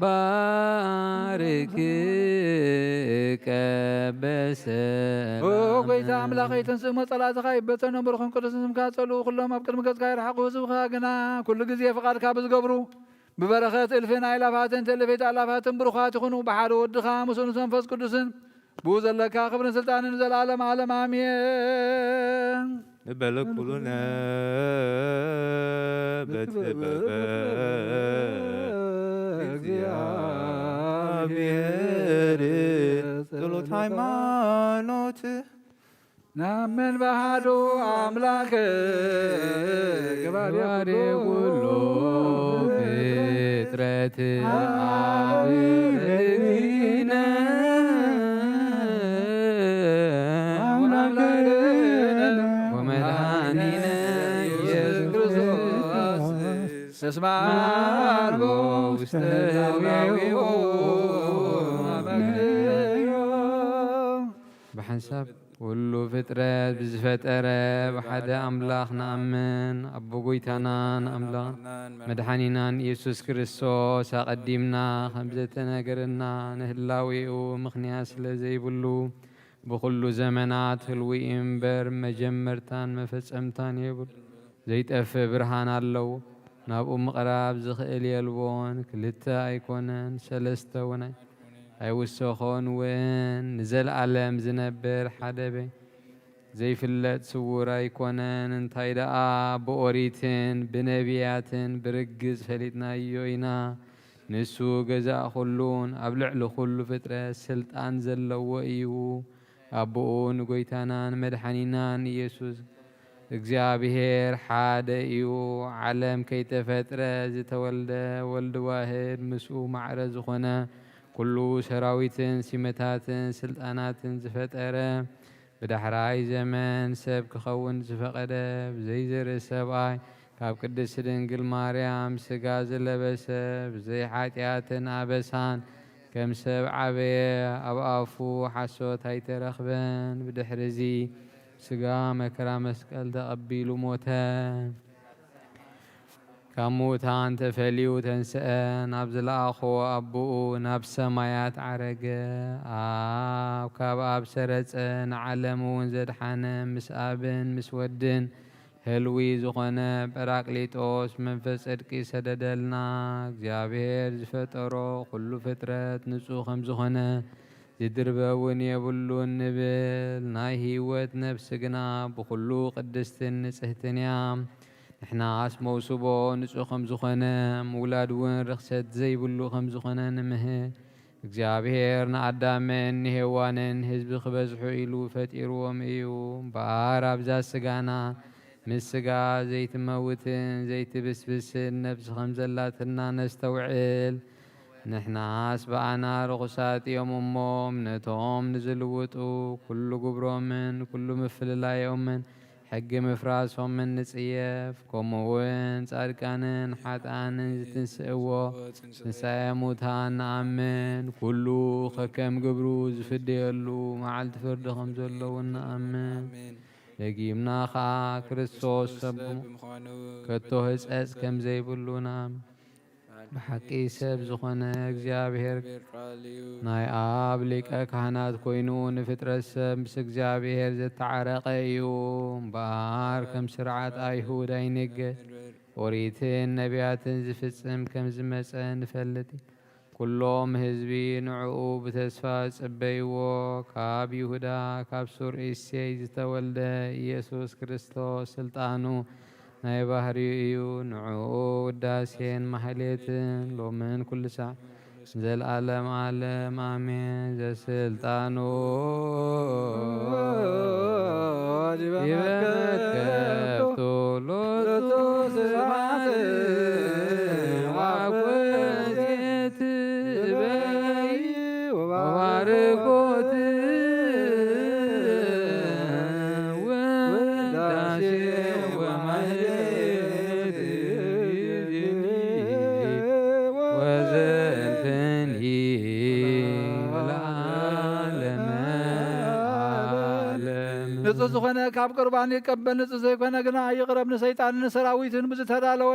ባርክ ቀበሰ። ኦ ጐይታ ኣምላኸይ፣ ተንስእ እሞ ጸላእትኻ ይበተኑ፣ ብሩኽን ቅዱስን ስምካ ጸልኡ፣ ኩሎም ኣብ ቅድሚ ገጽካ ይርሓቑ፣ ህዝብኻ ግና ኩሉ ግዜ ፍቓድካ ብዝገብሩ ብበረኸት እልፍን ኣእላፋትን እልፍት ኣእላፋትን ብሩኻት ይኹኑ፣ ብሓደ ወድኻ ምስኡ ምስ መንፈስ ቅዱስን ብኡ ዘለካ ክብርን ስልጣንን ንዘለኣለም ዓለም ኣሜን። ንበለ ኩሉነ በቲ በበ እግዚኣብሔር ጸሎት ሃይማኖት ናምን ብሓዱ ኣምላክ ገባሬ ኩሉ ፍጥረት ኣበዊነ ኣምላክነ ወመድኃኒነ ኢየሱስ ክርስቶስ እስመ አልቦ ውስተ ላዕሌሁ አመክንዮ። ብሓንሳብ ኩሉ ፍጥረት ብዝፈጠረ ብሓደ ኣምላኽ ንኣምን፣ ኣቦ ጐይታናን ኣምላኽ መድሓኒናን ኢየሱስ ክርስቶስ ኣቐዲምና ከም ዘተነገረና ንህላዌኡ ምኽንያት ስለ ዘይብሉ ብኹሉ ዘመናት ህልዊ እዩ እምበር መጀመርታን መፈጸምታን የብሉ። ዘይጠፍእ ብርሃን ኣለዎ። ናብኡ ምቕራብ ዝኽእል የልቦን። ክልተ ኣይኮነን፣ ሰለስተ እውን ኣይ-፣ ኣይውሰኾን እውን። ንዘለኣለም ዝነብር ሓደ በ-፣ ዘይፍለጥ ስዉር ኣይኮነን። እንታይ ደኣ ብኦሪትን ብነቢያትን ብርግጽ ፈሊጥናዮ ኢና። ንሱ ገዛእ ኩሉን ኣብ ልዕሊ ኩሉ ፍጥረት ስልጣን ዘለዎ እዩ። ኣቦኡ ንጐይታናን መድሓኒናን ኢየሱስ እግዚኣብሔር ሓደ እዩ። ዓለም ከይተፈጥረ ዝተወልደ ወልድ ዋህድ ምስኡ ማዕረ ዝኾነ ኩሉ ሰራዊትን ሲመታትን ስልጣናትን ዝፈጠረ ብዳሕራይ ዘመን ሰብ ክኸውን ዝፈቐደ ብዘይ ዘርኢ ሰብኣይ ካብ ቅድስት ድንግል ማርያም ስጋ ዝለበሰ ብዘይ ሓጢኣትን ኣበሳን ከም ሰብ ዓበየ። ኣብ ኣፉ ሓሶት ኣይተረኽበን። ብድሕሪ እዚ ስጋ መከራ መስቀል ተቐቢሉ ሞተ። ካብ ምዉታን ተፈልዩ ተንስአ። ናብ ዝለኣኾ ኣቦኡ ናብ ሰማያት ዓረገ። ኣብ ካብ ኣብ ሰረጸ። ንዓለም እውን ዘድሓነ ምስ ኣብን ምስ ወድን ህልዊ ዝኾነ ጳራቅሊጦስ መንፈስ ጽድቂ ሰደደልና። እግዚኣብሔር ዝፈጠሮ ኩሉ ፍጥረት ንጹህ ከም ዝኾነ ዝድርበ እውን የብሉን ንብል። ናይ ህይወት ነፍሲ ግና ብኹሉ ቅድስትን ንጽህትን እያ። ንሕናስ መውስቦ ንጹህ ከም ዝኾነ፣ ምውላድ እውን ርኽሰት ዘይብሉ ከም ዝኾነ ንምህር። እግዚኣብሔር ንኣዳምን ንሄዋንን ህዝቢ ክበዝሑ ኢሉ ፈጢርዎም እዩ። እምበኣር ኣብዛ ስጋና ምስ ስጋ ዘይትመውትን ዘይትብስብስን ነፍሲ ከም ዘላትና ነስተውዕል። ንሕናስ ብኣና ርኹሳት እዮም እሞ፣ እምነቶም ንዝልውጡ ኩሉ ግብሮምን ኩሉ ምፍልላዮምን ሕጊ ምፍራሶምን ንጽየፍ፣ ከምኡ እውን ጻድቃንን ሓጥኣንን ዝትንስእዎ ትንሳኤ ሙታን ንኣምን። ኩሉ ከከም ግብሩ ዝፍደየሉ መዓልቲ ፍርዲ ከም ዘለውን ንኣምን። ደጊምና ኸኣ ክርስቶስ ሰብ ሰብ ብምዃኑ ከቶ ህጸጽ ከም ዘይብሉ ንኣምን። ብሓቂ ሰብ ዝኾነ እግዚኣብሔር ናይ ኣብ ሊቀ ካህናት ኮይኑ ንፍጥረት ሰብ ምስ እግዚኣብሔር ዘተዓረቐ እዩ። እምበኣር ከም ስርዓት ኣይሁድ ኣይንገድ፣ ኦሪትን ነቢያትን ዝፍጽም ከም ዝመጸ ንፈልጥ ኢና። ኩሎም ህዝቢ ንዕኡ ብተስፋ ዝጽበይዎ፣ ካብ ይሁዳ ካብ ሱር እሴይ ዝተወልደ ኢየሱስ ክርስቶስ ስልጣኑ ናይ ባህሪኡ እዩ። ንዕኡ ውዳሴን ማህሌትን ሎምን ኩሉ ሳዕ ንዘለዓለም ዓለም ኣሜን። ዘስልጣኑ ዲበ መትከፍቱ ሎቱ ስብሐት ወኩዜት በይ ወባርኮት ውዳሴ ወማህሌት ወዘልፍኒ ወለዓለመ ዓለም። ንጹህ ዝኾነ ካብ ቁርባን ይቀበል፣ ንጹህ ዘይኮነ ግና ይቕረብ። ንሰይጣንን ንሰራዊትን ብዝተዳለወ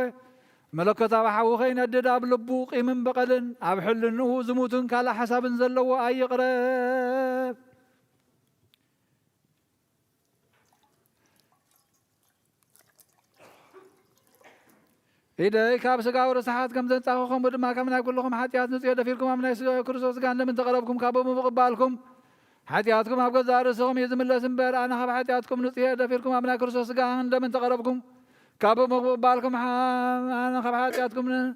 መለኮታዊ ሓዊ ከይነድድ ኣብ ልቡ ቂምን በቐልን ኣብ ሕልንኡ ዝሙትን ካልእ ሓሳብን ዘለዎ ኣይቕረብ። ኢደይ ካብ ስጋዊ ርስሓት ከም ዘንጻኹ፣ ከምኡ ድማ ካብ ናይ ኩልኹም ሓጢኣት ንጽዮ ደፊርኩም ኣብ ናይ ስጋ ክርስቶስ ስጋን ደምን ተቐረብኩም። ካብ ብምቕባልኩም ሓጢኣትኩም ኣብ ገዛእ ርእስኹም እዩ ዝምለስ እምበር፣ ኣነ ካብ ሓጢኣትኩም ንጽዮ ደፊርኩም ኣብ ናይ ክርስቶስ ስጋን ደምን ተቐረብኩም። ካብ ብምቕባልኩም ሓ-፣ ኣነ ካብ ሓጢኣትኩም ን-፣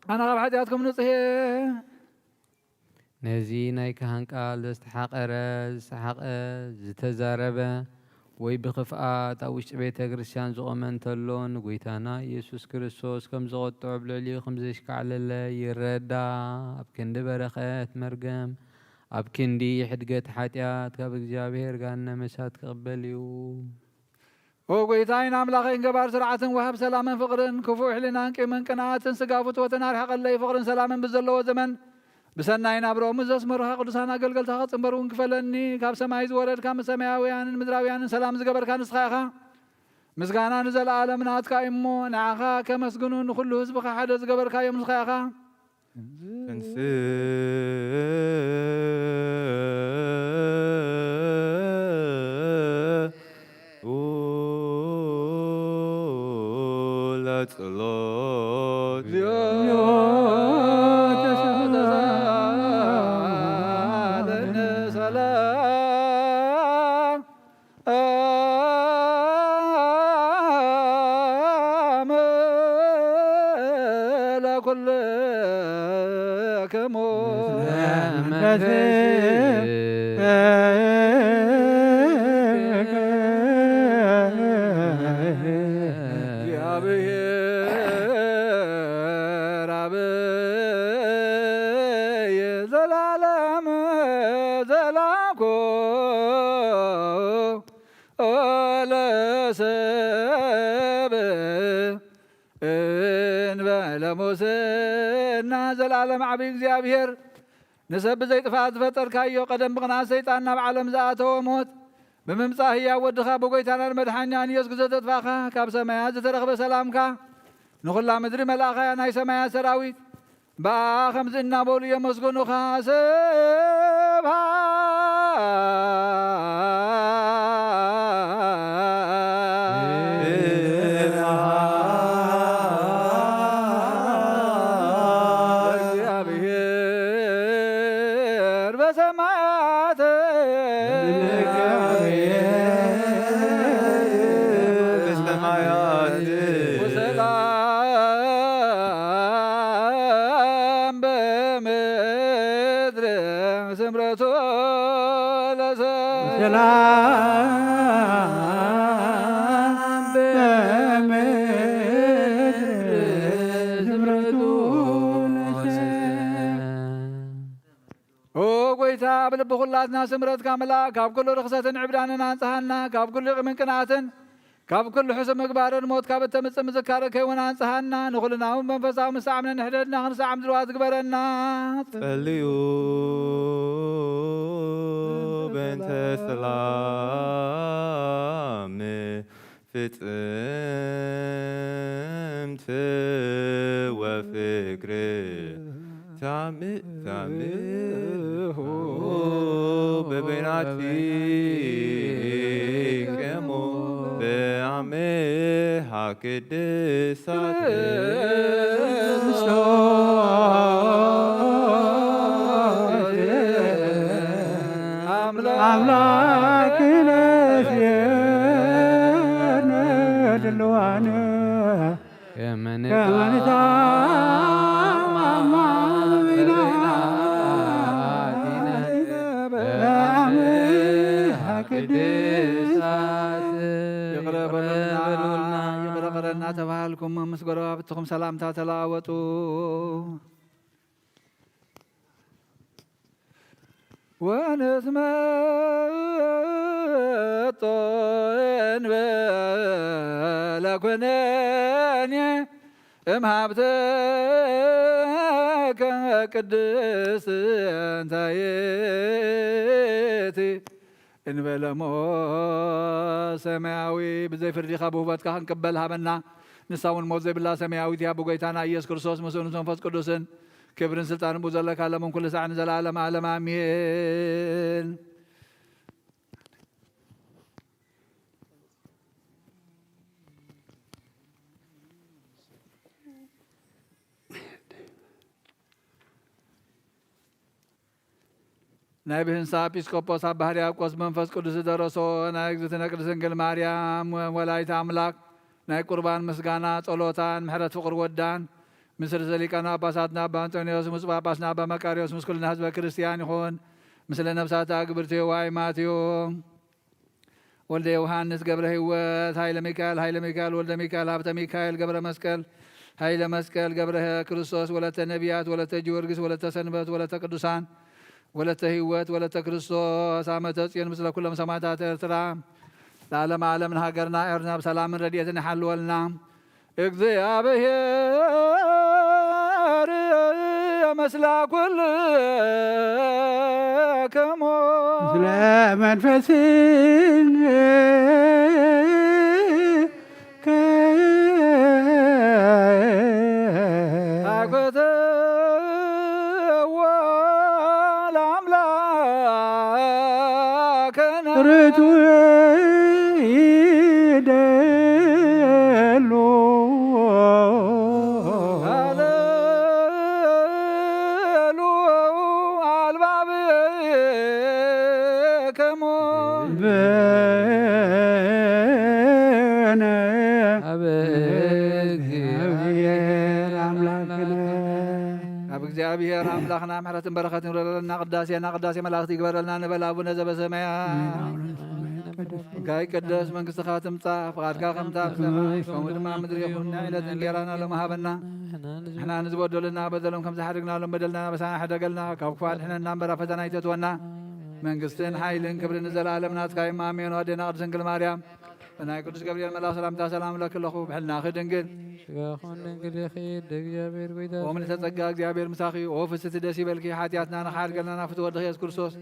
ኣነ ካብ ሓጢኣትኩም ንጽሄ። ነዚ ናይ ካህን ቃል ዘስተሓቐረ፣ ዝሰሓቐ፣ ዝተዛረበ፣ ወይ ብኽፍኣት ኣብ ውሽጢ ቤተ ክርስቲያን ዝቖመ እንተሎ፣ ንጎይታና ኢየሱስ ክርስቶስ ከም ዘቖጥዖ፣ ኣብ ልዕሊኡ ከም ዘሽካዕለለ ይረዳ። ኣብ ክንዲ በረኸት መርገም፣ ኣብ ክንዲ ሕድገት ሓጢኣት፣ ካብ እግዚኣብሔር ገሃነመ እሳት ክቕበል እዩ። ኦ ጎይታይን ኣምላኸይን፣ ገባር ስርዓትን ወሃብ ሰላምን ፍቕርን፣ ክፉእ ሕሊናን ቂምን ቅንኣትን ስጋ ፍትወትን ኣርሕቐለይ። ፍቕርን ሰላምን ብዘለዎ ዘመን ብሰናይ ናብርኦም ዘስመሩኻ ቅዱሳን ኣገልገልትኻ ክጽንበር እውን ክፈለኒ። ካብ ሰማይ ዝወረድካ፣ ምስ ሰማያውያንን ምድራውያንን ሰላም ዝገበርካ ንስኻ ኢኻ። ምስጋና ንዘለኣለም ናትካ እዩ እሞ፣ ንዓኻ ከመስግኑ ንኹሉ ህዝብኻ ሓደ ዝገበርካዮም ንስኻ ኢኻ። ተንሥኡ ለጸሎት። እንበለ ሙስና። ዘላለም ዓቢ እግዚኣብሔር፣ ንሰብ ብዘይ ጥፍኣት ዝፈጠርካዮ፣ ቀደም ብቕንኣት ሰይጣን ናብ ዓለም ዝኣተወ ሞት፣ ብምምጻእ ህያው ወድኻ ብጎይታናን መድሓኒናን ኢየሱስ ክርስቶስ ዘጥፋእካ፣ ካብ ሰማያት ዝተረኽበ ሰላምካ ንኹላ ምድሪ መልኣኻያ። ናይ ሰማያት ሰራዊት ብኣ ከምዚ እናበሉ የመስግኑኻ። ስብሐት ለእግዚኣብሔር በሰማያት በሰማያት ወሰላም በምድር ስምረቱ ለሰብ። ሰላም በምድር ስምረቱ ለሰብ። ኦ ጎይታ፣ ኣብ ልቢ ኩላትና ስምረትካ ምላእ፣ ካብ ኩሉ ርኽሰትን ዕብዳንን ኣንጽሃና፣ ካብ ኩሉ ቂምን ቅንኣትን፣ ካብ ኩሉ ሕሱም ምግባርን ሞት ካብ እተምጽእ ምዝካር ከይውን ኣንጽሃና፣ ንኹልና እውን መንፈሳዊ ምስዓም ነንሕድሕድና ክንስዓም ድልዋት ግበረና። ጸልዩ በእንተ ሰላም ፍጽምት ወፍቅር ታምእ ታምእ በበይናቲክሙ በአምሃ ቅድሳት አምላክነ ሲየነ ድልዋነ ከመንታ ማማ በአምሃ ቅድሳት ይቅረ በሉልና፣ ይቅረ በሉልና ተባሃልኩም ምስ ጎረባብትኹም ሰላምታ ተለዋወጡ። ወንትመጦ እንበለ ኩነኔ እምሃብተከ ቅድስት እንታየቲ እንበለሞ ሰማያዊ ብዘይ ፍርዲ ካብ ውህበትካ ክንቅበል ሃበና። ንሳ እውን ሞት ዘይብላ ሰማያዊት እያ። ብጎይታና ኢየሱስ ክርስቶስ ምስኡ ምስ መንፈስ ቅዱስን ክብርን ስልጣንን ብኡ ዘለካ ለምን ኩሉ ሳዕ ንዘለዓለም ዓለም ኣሜን። ናይ ብህንሳ ኤጲስቆጶስ ኣባ ሕርያቆስ መንፈስ ቅዱስ ዝደረሶ ናይ እግዝእትነ ቅድስት ድንግል ማርያም ወላዲተ ኣምላክ ናይ ቁርባን ምስጋና ጸሎታን ምሕረት ፍቕሪ ወዳን ምስ ርእሰ ሊቃነ ጳጳሳትና ኣባ እንጦንዮስ ምስ ጳጳስና ኣባ መቃርዮስ ምስ ኩልና ህዝበ ክርስቲያን ይኹን። ምስለ ነፍሳት ኣግብርቲ ዋይ ማቴዎ ወልደ ዮሃንስ ገብረ ህይወት ሃይለ ሚካኤል ሃይለ ሚካኤል ወልደ ሚካኤል ሃብተ ሚካኤል ገብረ መስቀል ሃይለ መስቀል ገብረ ክርስቶስ ወለተ ነቢያት ወለተ ጊዮርጊስ ወለተ ሰንበት ወለተ ቅዱሳን ወለተ ህይወት ወለተ ክርስቶስ ኣመተ ጽዮን ምስለ ኩሎም ሰማዕታት ኤርትራ ለዓለመ ዓለም ንሃገርና ኤርትራ ብሰላምን ረድኤትን ይሓልወልና። እግዚኣብሔር ምስለ ኩልክሙ ምስለ መንፈስን አኩትዎ ለአምላክነ ርቱ ይደሉ ሃሌሉ አልባብክሙ በነ አብ እግዚአብሔር አምላክነ። ኣብ እግዚኣብሔር ኣምላኽና ምሕረትን በረኸትን ይውረደልና። ቅዳሴና ቅዳሴ መላእኽቲ ይግበረልና። ንበል ኣቡነ ዘበሰማያት ጋይ ቅደስ መንግስትኻ ትምጻእ፣ ፍቓድካ ከምታ ኣብ ሰማይ ከምኡ ድማ ኣብ ምድሪ ይኹን። ናይ ዕለት እንጌራና ሎሚ ሃበና። ንሕና ንዝበደሉና በደሎም ከም ዝሓደግናሎም በደልና በሳና ሕደገልና፣ ካብ ክፉ ኣድሕነና እምበር ኣብ ፈተና ኣይተእትወና። መንግስትን ሓይልን ክብርን ንዘለኣለም ናትካ እዩ። ኣሜን። ኣዴና ቅድስት ድንግል ማርያም ብናይ ቅዱስ ገብርኤል መልኣኽ ሰላምታ ሰላም እለኪ ኣለኹ። ብሕልናኺ ድንግል ስጋኹን ድንግል ኢኺ፣ ደግ እግዚኣብሔር ጎይታ ኦ ምልዕተ ጸጋ እግዚኣብሔር ምሳኺ፣ ኦ ፍስቲ ደስ ይበልኪ፣ ሓጢኣትና ንኽሓድገልና ናብ ፍትወ ወድኺ የሱስ ክርስቶስ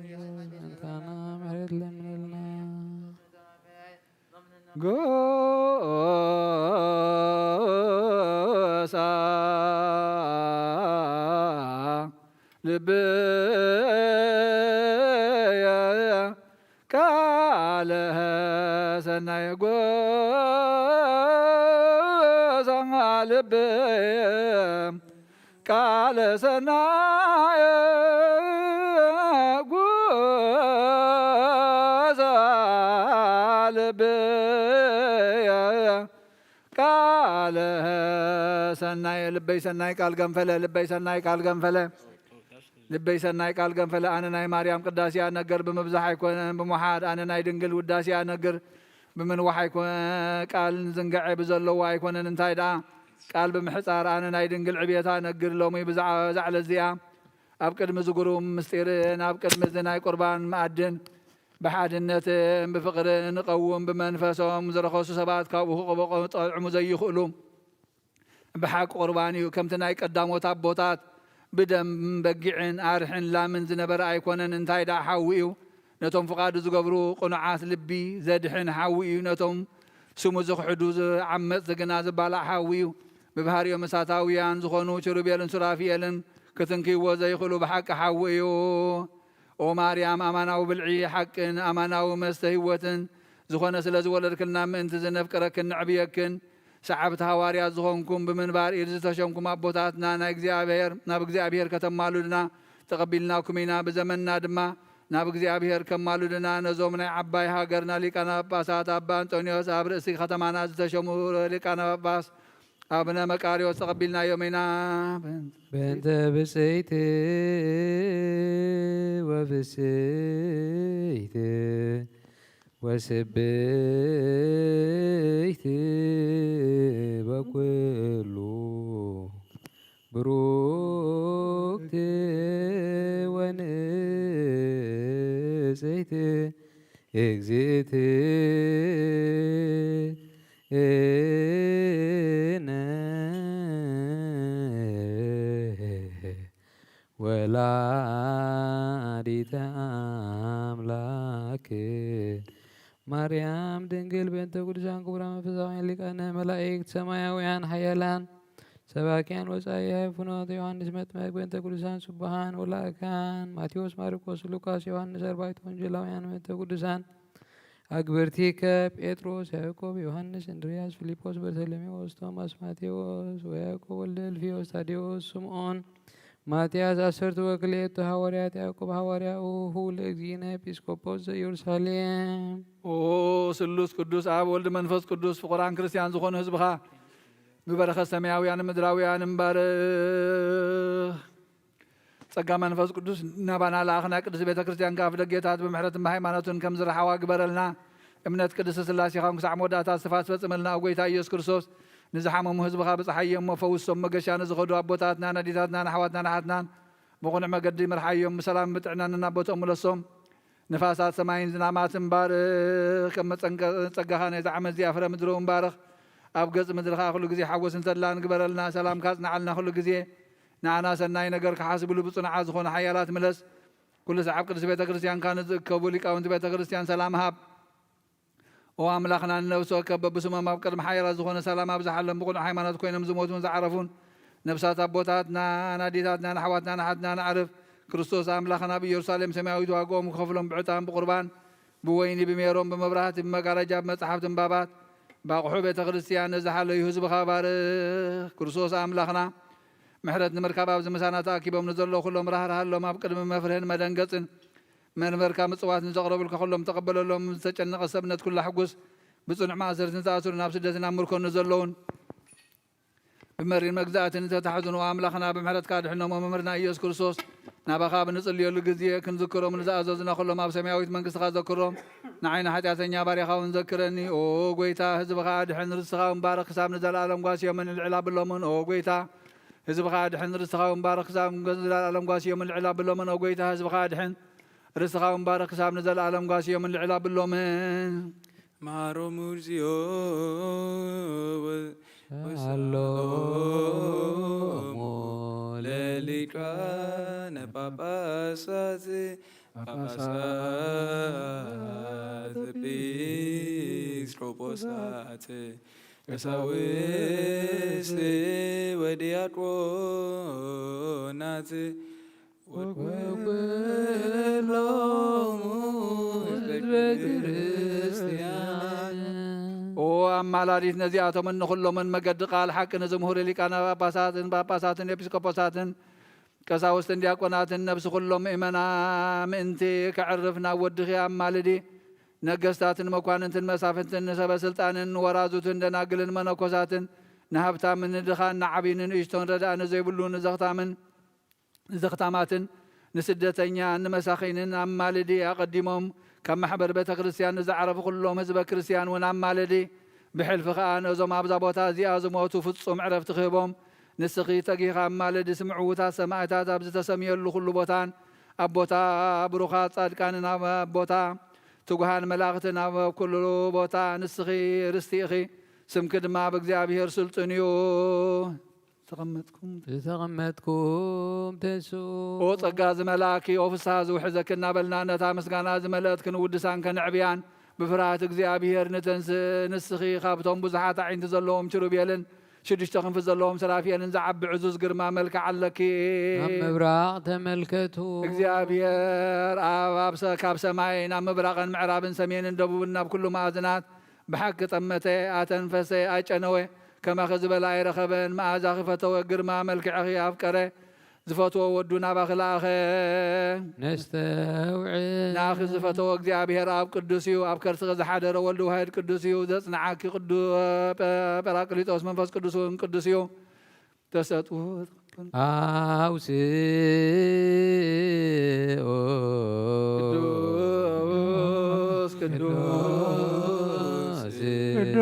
እንታና ምሕረት ለምንልና። ጎሳ ልብየ ቃለ ሰናይ ጎሳ ልብየ ቃለ ሰናይ ጎሳ ልብየ ቃለ ሰናይ ልበይ ሰናይ ቃል ገንፈለ ልበይ ሰናይ ቃል ገንፈለ ልበይ ሰናይ ቃል ገንፈለ። ኣነ ናይ ማርያም ቅዳሴ ኣነግር ብምብዛሕ ኣይኮነን ብምውሓድ፣ ኣነ ናይ ድንግል ውዳሴ ኣነግር ብምንዋሕ ኣይኮነን፣ ቃል ዝንግዐ ብዘለዎ ኣይኮነን። እንታይ ደኣ ቃል ብምሕጻር ኣነ ናይ ድንግል ዕብየታ ኣነግር። ሎሚ ብዛዕባ እዛ ዕለት እዚኣ ኣብ ቅድሚ ዝግሩም ምስጢርን ኣብ ቅድሚ እዚ ናይ ቁርባን መኣድን ብሓድነትን ብፍቕርን ንቐውም። ብመንፈሶም ዝረኸሱ ሰባት ካብኡ ክቕበቑ ጸዕሙ ዘይኽእሉ ብሓቂ ቁርባን እዩ። ከምቲ ናይ ቀዳሞት ኣቦታት ብደም በጊዕን ኣርሕን ላምን ዝነበረ ኣይኮነን። እንታይ ደኣ ሓዊ እዩ። ነቶም ፍቓዱ ዝገብሩ ቅኑዓት ልቢ ዘድሕን ሓዊ እዩ። ነቶም ስሙ ዝኽሕዱ ዝዓመጽቲ ግና ዝባላዕ ሓዊ እዩ። ብባህሪኦም እሳታውያን ዝኾኑ ኪሩቤልን ሱራፊኤልን ክትንክይዎ ዘይኽእሉ ብሓቂ ሓዊ እዩ። ኦ ማርያም፣ ኣማናዊ ብልዒ ሓቅን ኣማናዊ መስተ ህይወትን ዝኾነ ስለ ዝወለድክልና ምእንቲ ዝነፍቅረክን ነዕብየክን፣ ሰዓብቲ ሃዋርያት ዝኾንኩም ብምንባር ኢድ ዝተሸምኩም ኣቦታትና ናይ እግዚኣብሔር፣ ናብ እግዚኣብሔር ከተማሉድና ተቐቢልናኩም ኢና። ብዘመንና ድማ ናብ እግዚኣብሔር ከማሉድና ነዞም ናይ ዓባይ ሃገርና ሊቃነ ጳጳሳት ኣባ ኣንጦንዮስ፣ ኣብ ርእሲ ከተማና ዝተሸሙ ሊቃነ ጳጳስ ኣቡነ መቃርዮስ ተቐቢልናዮም ኢና። በእንተ ብጽይቲ ወብስይቲ ወስብይቲ በኩሉ ብሩክቲ ወንጽይቲ እግዝእትነ ወላዲተ ኣምላክ ማርያም ድንግል በእንተ ቅዱሳን ክቡራን መንፈሳውያን ሊቃነ መላእክት ሰማያውያን ሓያላን ሰባኪያን ወጻኢ ፍኖት ዮሃንስ መጥመቅ በእንተ ቅዱሳን ስቡሃን ወላእካን ማቴዎስ ማርቆስ ሉቃስ ዮሃንስ ኣርባዕተ ወንጌላውያን በእንተ ቅዱሳን ኣግብርቲከ ጴጥሮስ ያዕቆብ ዮሃንስ እንድርያስ ፊልጶስ በርተሎሜዎስ ቶማስ ማቴዎስ ወያዕቆብ ወልደ እልፍዮስ ታዴዎስ ስምዖን ማትያስ ዓሰርተ ወክልኤቱ ሃዋርያት ያዕቆብ ሃዋርያኡ ለእግዚእነ ኤጲስቆጶስ ዘኢየሩሳሌም። ኦ ስሉስ ቅዱስ ኣብ ወልድ መንፈስ ቅዱስ ፍቑራን ክርስቲያን ዝኾኑ ህዝብኻ ብበረኸት ሰማያውያን ምድራውያን እምባርኽ። ጸጋ መንፈስ ቅዱስ ናባና ለኣኽ ናይ ቅድስት ቤተ ክርስቲያን ከኣፍ ደጌታት ብምሕረትን ብሃይማኖትን ከም ዝረሓዋ ግበረልና። እምነት ቅድስት ስላሴኻን ክሳዕ መወዳእታ ስፋት ፈጽመልና። ኦ ጎይታ ኢየሱስ ክርስቶስ ንዝሓመሙ ህዝብኻ ብጽሓይ እሞ ፈውሶም። መገሻ ንዝኸዱ ኣቦታትናን ኣዴታትናን ኣሕዋትናን ኣሓትናን ብቕኑዕ መገዲ ምርሓዮም። ብሰላም ብጥዕና ንናቦትኦም ምለሶም። ንፋሳት ሰማይን ዝናማትን ባርኽ። ከም መጸንቀ-፣ ጸጋኻ ነዛ ዓመት እዚኣ ፍረ ምድሪ እውን ባርኽ። ኣብ ገጽ ምድሪ ኸኣ ኩሉ ግዜ ሓጎስን ተድላን ግበረልና። ሰላምካ ኣጽንዓልና ኩሉ ግዜ። ንኣና ሰናይ ነገር ክሓስብሉ ብጽኑዓት ዝኾኑ ሓያላት ምለስ። ኩሉ ሰዓብ ቅድስቲ ቤተ ክርስቲያንካ ንዝእከቡ ሊቃውንቲ ቤተ ክርስቲያን ሰላም ሃብ። ኦ ኣምላኽና ንነፍሲ ወከፍ በብስሞም ኣብ ቅድሚ ሓያላት ዝኾነ ሰላም ኣብዝሓሎም። ብቕኑዕ ሃይማኖት ኮይኖም ዝሞቱን ዝዓረፉን ነፍሳት ኣቦታትናን ኣዴታትናን ኣሕዋትናን ኣሓትናን ኣዕርፍ። ክርስቶስ ኣምላኽና ኣብ ኢየሩሳሌም ሰማያዊት ዋግኦም ክኸፍሎም ብዕጣን ብቁርባን ብወይኒ ብሜሮን ብመብራህቲ ብመጋረጃ ብመጽሓፍቲ እምባባት ብኣቑሑ ቤተ ክርስቲያን ነዝሓለዩ ህዝብኻ ባርኽ። ክርስቶስ ኣምላኽና ምሕረት ንምርካብ ኣብዚ ምሳና ተኣኪቦም ንዘለዉ ኩሎም ራህርሃሎም። ኣብ ቅድሚ መፍርህን መደንገጽን መንበርካ ምጽዋት ንዘቕረቡልካ ኩሎም ተቐበለሎም። ዝተጨነቐ ሰብነት ኩላ ሕጉስ። ብጽኑዕ ማእሰርትን ዝተኣስሩን ኣብ ስደትን ኣብ ምርኮን ንዘለዉን ብመሪር መግዛእትን ዝተታሕዙን ኣምላኽና ብምሕረትካ ድሕኖም። መምህርና ኢየሱስ ክርስቶስ ናባኻ ብንጽልየሉ ግዜ ክንዝክሮም ንዝኣዘዙና ኩሎም ኣብ ሰማያዊት መንግስትኻ ዘክሮም። ንዓይኒ ሓጢኣተኛ ባርያኻ እውን ዘክረኒ። ኦ ጎይታ ህዝብኻ ኣድሕን ርስኻ እውን ባርኽ ክሳብ ንዘለኣለም ጓስዮምን ልዕል ኣብሎምን። ኦ ጎይታ ህዝብኻ ኣድሕን ርስኻ እውን ባርኽ ክሳብ ንዘለኣለም ጓስዮምን ልዕል ኣብሎምን። ኦ ጎይታ ህዝብኻ ኣድሕን ርስኻ እውን ባርኽ ክሳብ ንዘለኣለም ጓስዮምን ልዕል ኣብሎምን። ማሮሙ እግዚኦ ወ-፣ ሻሎም ወሰላሙ ለሊቃነ ጳጳሳት ጳጳሳት ኤጲስቆጶሳት ቀሳውስት ወዲያቆናት ወኩሎሙ ህዝበ ክርስቲያን። ኦ ኣማላዲት ነዚኣቶምን ንኹሎምን መገዲ ቃል ሓቂ ንዝምህሩ ሊቃነ ጳጳሳትን ጳጳሳትን ኤጲስቆጶሳትን ቀሳውስትን ዲያቆናትን ነብሲ ኩሎም ምእመና ምእንቲ ከዕርፍ ናብ ወድኺ ኣማልዲ። ነገስታትን መኳንንትን መሳፍንትን ንሰበ ስልጣንን ወራዙትን ደናግልን መነኮሳትን ንሃብታምን ንድኻን ንዓብይን ንእሽቶን ረዳእ ንዘይብሉ ንዘኽታምን ንዘኽታማትን ንስደተኛን ንመሳኺንን ኣማልዲ። ኣቐዲሞም ካብ ማሕበር ቤተ ክርስቲያን ንዝዓረፉ ኩሎም ህዝበ ክርስቲያን እውን ኣማልዲ። ብሕልፊ ኸኣ ነዞም ኣብዛ ቦታ እዚኣ ዝሞቱ ፍጹም ዕረፍቲ ክህቦም ንስኺ ተጊኻ ኣማልዲ ስም ዕዉታት ሰማዕታት ኣብ ዝተሰምየሉ ኩሉ ቦታን ኣብ ቦታ ብሩኻት ጻድቃንን ኣብ ቦታ ትጉሃን መላእኽትን ኣብ ኩሉ ቦታ ንስኺ ርስቲ ኢኺ። ስምኪ ድማ ኣብ እግዚኣብሔር ስልጡን እዩ። ዝተቐመጥኩም ዝተቐመጥኩም ተንስኡ። ኦ ጸጋ ዝመልኣኪ፣ ኦ ፍስሃ ዝውሕዘኪ እናበልና ነታ ምስጋና ዝመልአት ክንውድሳን ከነዕብያን ብፍርሃት እግዚኣብሔር ንተንስእ። ንስኺ ካብቶም ብዙሓት ኣዒንቲ ዘለዎም ኪሩቤልን ሽዱሽተ ክንፊ ዘለዎም ሰራፊኤልን ዝዓቢ ዕዙዝ ግርማ መልክዕ ኣለኪ። ኣብ ምብራቕ ተመልከቱ። እግዚኣብሔር ኣብ፣ ኣብ ሰ-፣ ካብ ሰማይ ናብ ምብራቕን ምዕራብን ሰሜንን ደቡብን ናብ ኩሉ መኣዝናት ብሓቂ ጠመተ፣ ኣተንፈሰ፣ ኣጨነወ። ከማኺ ዝበለ ኣይረኸበን። መኣዛኺ ፈተወ፣ ግርማ መልክዕኺ ኣፍቀረ። ዝፈትዎ ወዱ ናባኺ ለኣኸ። ነስተውዕል። ንኣኺ ዝፈተዎ እግዚኣብሔር ኣብ ቅዱስ እዩ። ኣብ ከርስኺ ዝሓደረ ወልድ ዋሕድ ቅዱስ እዩ። ዘጽንዓኪ ቅዱ-፣ ጳ-፣ ጳራቅሊጦስ መንፈስ ቅዱስ እውን ቅዱስ እዩ። ተሰጥኡ። ኣውስኦ። ቅዱስ፣ ቅዱስ። ቅዱስ።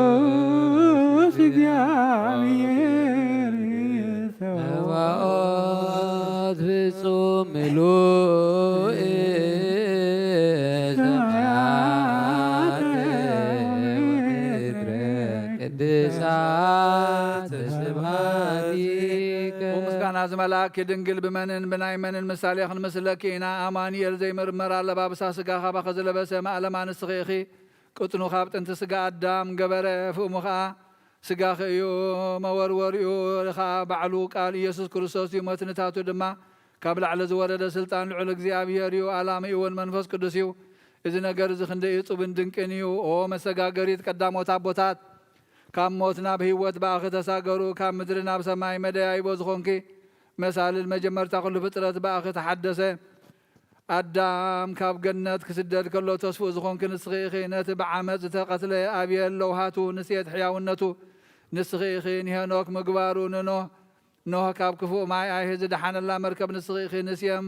ቅዱስ እግዚኣብሔር። ጸባኦት ፍጹም ምሉእ ሰማያት ወምድረ ቅድሳት ስብሐቲከ። ምስጋና ዝመልኣኪ ድንግል፣ ብመንን ብናይ መንን ምሳሌ ክንምስለኪ ኢና? ኣማኑኤል ዘይምርመር ኣለባብሳ ስጋ ካባኺ ዝለበሰ ማእለማ ንስኺ ኢኺ። ቅጥኑ ካብ ጥንቲ ስጋ ኣዳም ገበረ፣ ፍእሙ ኸኣ ስጋኺ እዩ፣ መወርወሪኡ ኸኣ ባዕሉ ቃል ኢየሱስ ክርስቶስ እዩ። መትንታቱ ድማ ካብ ላዕሊ ዝወረደ ስልጣን ልዑል እግዚኣብሔር እዩ። ኣላሚኡ እውን መንፈስ ቅዱስ እዩ። እዚ ነገር እዚ ክንደይ እጹብን ድንቅን እዩ! ኦ መሰጋገሪት ቀዳሞት ኣቦታት፣ ካብ ሞት ናብ ህይወት ብኣኺ ተሳገሩ፣ ካብ ምድሪ ናብ ሰማይ መደያይቦ ዝኾንኪ መሳልል መጀመርታ ኩሉ ፍጥረት ብኣኺ ተሓደሰ። ኣዳም ካብ ገነት ክስደድ ከሎ ተስፍኡ ዝኾንኪ ንስኺ ኢኺ። ነቲ ብዓመጽ ዝተቐትለ ኣቤል ለውሃቱ ንሴት ሕያውነቱ ንስኺ ኢኺ። ንሄኖክ ምግባሩ ንኖህ፣ ኖህ ካብ ክፉእ ማይ ኣይሂ ዝደሓነላ መርከብ ንስኺ ኢኺ። ንሴም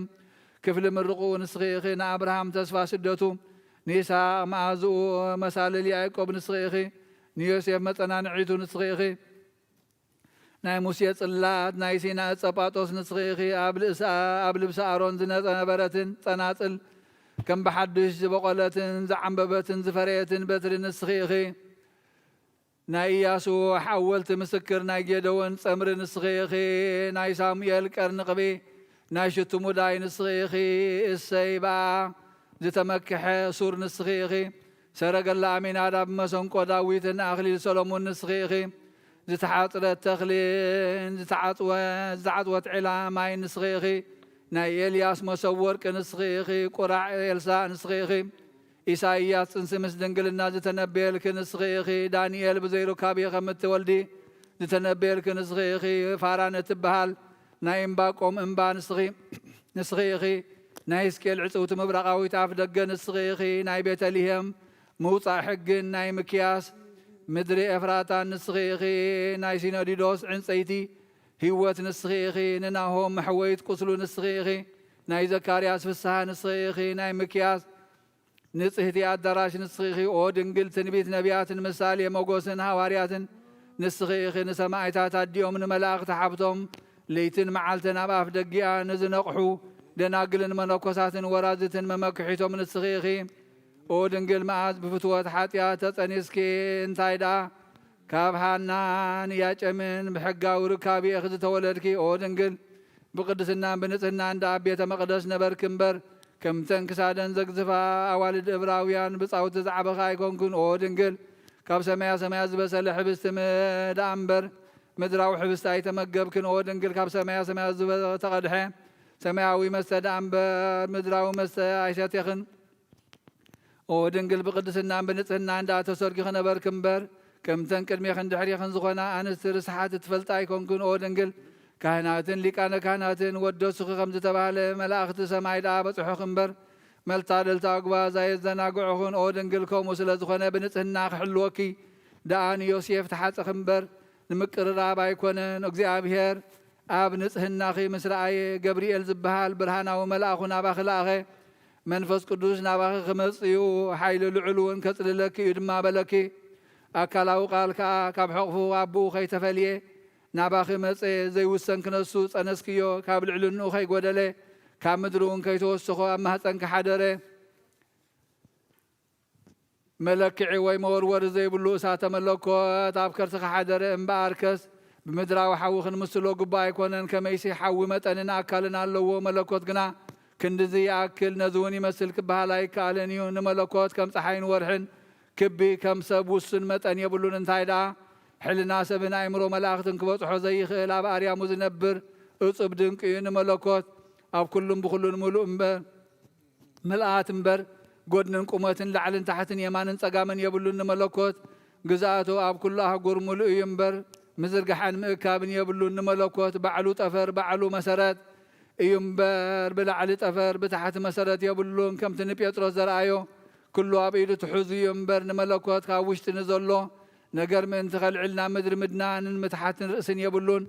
ክፍሊ ምርቕኡ ንስኺ ኢኺ። ንኣብርሃም ተስፋ ስደቱ፣ ንይስሐቅ መኣዝኡ፣ መሳልል ያዕቆብ ንስኺ ኢኺ። ንዮሴፍ መጸናንዒቱ ንስኺ ኢኺ። ናይ ሙሴ ጽላት፣ ናይ ሲና ዕጸ ጳጦስ ንስኺ ኢኺ። ኣብ ልእሳ-፣ ኣብ ልብሲ ኣሮን ዝነበረትን ጸናጽል፣ ከም ብሓድሽ ዝበቖለትን ዝዓምበበትን ዝፈረየትን በትሪ ንስኺ ኢኺ። ናይ ኢያሱ ሓወልቲ ምስክር፣ ናይ ጌደዎን ጸምሪ ንስኺ ኢኺ። ናይ ሳሙኤል ቀርኒ ቅቢ፣ ናይ ሽቱ ሙዳይ ንስኺ ኢኺ። እሰይ ብኣ ዝተመክሐ ሱር ንስኺ ኢኺ። ሰረገላ ኣሚናዳብ፣ መሰንቆ ዳዊትን ኣኽሊል ሰሎሞን ንስኺ ኢኺ። ዝተሓጽረት ተኽሊን ዝተዓጽወ-፣ ዝተዓጽወት ዒላ ማይ ንስኺ ኢኺ። ናይ ኤልያስ መሶብ ወርቂ ንስኺ ኢኺ። ቁራዕ ኤልሳእ ንስኺ ኢኺ። ኢሳይያስ ጽንሲ ምስ ድንግልና ዝተነበየልኪ ንስኺ ኢኺ። ዳንኤል ብዘይ ሩካቤ ከም እትወልዲ ዝተነበየልኪ ንስኺ ኢኺ። ፋራን እትበሃል ናይ እምባቆም እምባ ንስኺ፣ ንስኺ ኢኺ። ናይ ሕዝቅኤል ዕጽውቲ ምብራቓዊት ኣፍ ደገ ንስኺ ኢኺ። ናይ ቤተልሔም ምውጻእ ሕግን ናይ ምክያስ ምድሪ ኤፍራታን ንስኺ ኢኺ። ናይ ሲኖዲዶስ ዕንጸይቲ ህይወት ንስኺ ኢኺ። ንናሆም መሕወይት ቁስሉ ንስኺ ኢኺ። ናይ ዘካርያስ ፍስሃ ንስኺ ኢኺ። ናይ ምክያስ ንጽህቲ ኣዳራሽ ንስኺ ኢኺ። ኦ ድንግል፣ ትንቢት ነቢያትን ምሳሌ ሞገስን ሃዋርያትን ንስኺ ኢኺ። ንሰማዕታት ኣዲኦም ንመላእኽቲ ሓብቶም ለይትን መዓልትን ኣብ ኣፍ ደጊኣ ንዝነቕሑ ደናግልን መነኮሳትን ወራዝትን መመክሒቶም ንስኺ ኢኺ። ኦ ድንግል፣ መኣዝ ብፍትወት ሓጢኣት ተጸኒስኪ? እንታይ ደኣ ካብ ሃናን ያጨምን ብሕጋዊ ርካብኤኺ ዝተወለድኪ? ኦ ድንግል፣ ብቅድስናን ብንጽህናን ደኣ ኣብ ቤተ መቕደስ ነበርኪ እምበር፣ ከምተን ክሳደን ዘግዝፋ ኣዋልድ እብራውያን ብጻውቲ ዝዓበኺ ኣይኮንክን። ኦ ድንግል፣ ካብ ሰማያ ሰማያት ዝበሰለ ሕብስቲ ም-፣ ደኣ እምበር፣ ምድራዊ ሕብስቲ ኣይተመገብክን። ኦ ድንግል፣ ካብ ሰማያ ሰማያት ዝተቐድሐ ሰማያዊ መስተ ደኣ እምበር፣ ምድራዊ መስተ ኣይሰቴኽን። ኦ ድንግል፣ ብቅድስናን ብንጽህናን ደኣ ተሰሪግኺ ነበርኪ እምበር፣ ከምተን ቅድሜኽን ድሕሬኽን ዝኾና ኣንስቲ ርስሓት እትፈልጣ ኣይኮንክን። ኦ ድንግል፣ ካህናትን ሊቃነ ካህናትን ወደሱኺ ከም ዝተባህለ መላእኽቲ ሰማይ ደኣ በጽሑኺ እምበር፣ መታደልታ ጉባዝ ኣየዘናግዑኽን። ኦ ድንግል፣ ከምኡ ስለ ዝኾነ ብንጽህና ክሕልወኪ ደኣ ንዮሴፍ ተሓጸኺ እምበር፣ ንምቅርራብ ኣይኮነን። እግዚኣብሔር ኣብ ንጽህናኺ ምስ ረኣየ፣ ገብርኤል ዝበሃል ብርሃናዊ መልኣኹ ናባኺ ለኣኸ። መንፈስ ቅዱስ ናባኺ ክመጽእ እዩ፣ ሓይሊ ልዑል እውን ከጽልለኪ እዩ ድማ በለኪ። ኣካላዊ ቃል ከኣ ካብ ሕቕፉ ኣቦኡ ከይተፈልየ፣ ናባኺ መጸ፣ ዘይውሰን ክነሱ ጸነስክዮ፣ ካብ ልዕልንኡ ከይጎደለ፣ ካብ ምድሪ እውን ከይተወሰኾ ኣብ ማህጸንኪ ሓደረ። መለክዒ ወይ መወርወሪ ዘይብሉ እሳተ መለኮት ኣብ ከርስኺ ሓደረ። እምበኣርከስ ብምድራዊ ሓዊ ክንምስሎ ግቡእ ኣይኮነን። ከመይሲ ሓዊ መጠንን ኣካልን ኣለዎ፣ መለኮት ግና ክንድዚ ይኣክል፣ ነዚ እውን ይመስል ክበሃል ኣይከኣልን እዩ። ንመለኮት ከም ጸሓይን ወርሕን ክቢ ከም ሰብ ውሱን መጠን የብሉን። እንታይ ደኣ ሕልና ሰብን ኣእምሮ መላእኽትን ክበጽሖ ዘይኽእል ኣብ ኣርያሙ ዝነብር እጹብ ድንቂ እዩ። ንመለኮት ኣብ ኩሉን ብኹሉን ምሉእ እምበር ምልኣት እምበር፣ ጎድንን ቁመትን ላዕልን ታሕትን የማንን ጸጋምን የብሉን። ንመለኮት ግዝኣቱ ኣብ ኩሉ ኣህጉር ምሉእ እዩ እምበር፣ ምዝርጋሕን ምእካብን የብሉን። ንመለኮት ባዕሉ ጠፈር፣ ባዕሉ መሰረት እዩ እምበር፣ ብላዕሊ ጠፈር፣ ብታሕቲ መሰረት የብሉን። ከምቲ ንጴጥሮስ ዘርኣዮ፣ ኩሉ ኣብ ኢዱ ትሑዝ እዩ እምበር፣ ንመለኮት ካብ ውሽጢ ንዘሎ ነገር ምእንቲ ከልዕል ናብ ምድሪ ምድናንን ምትሓትን ርእስን የብሉን።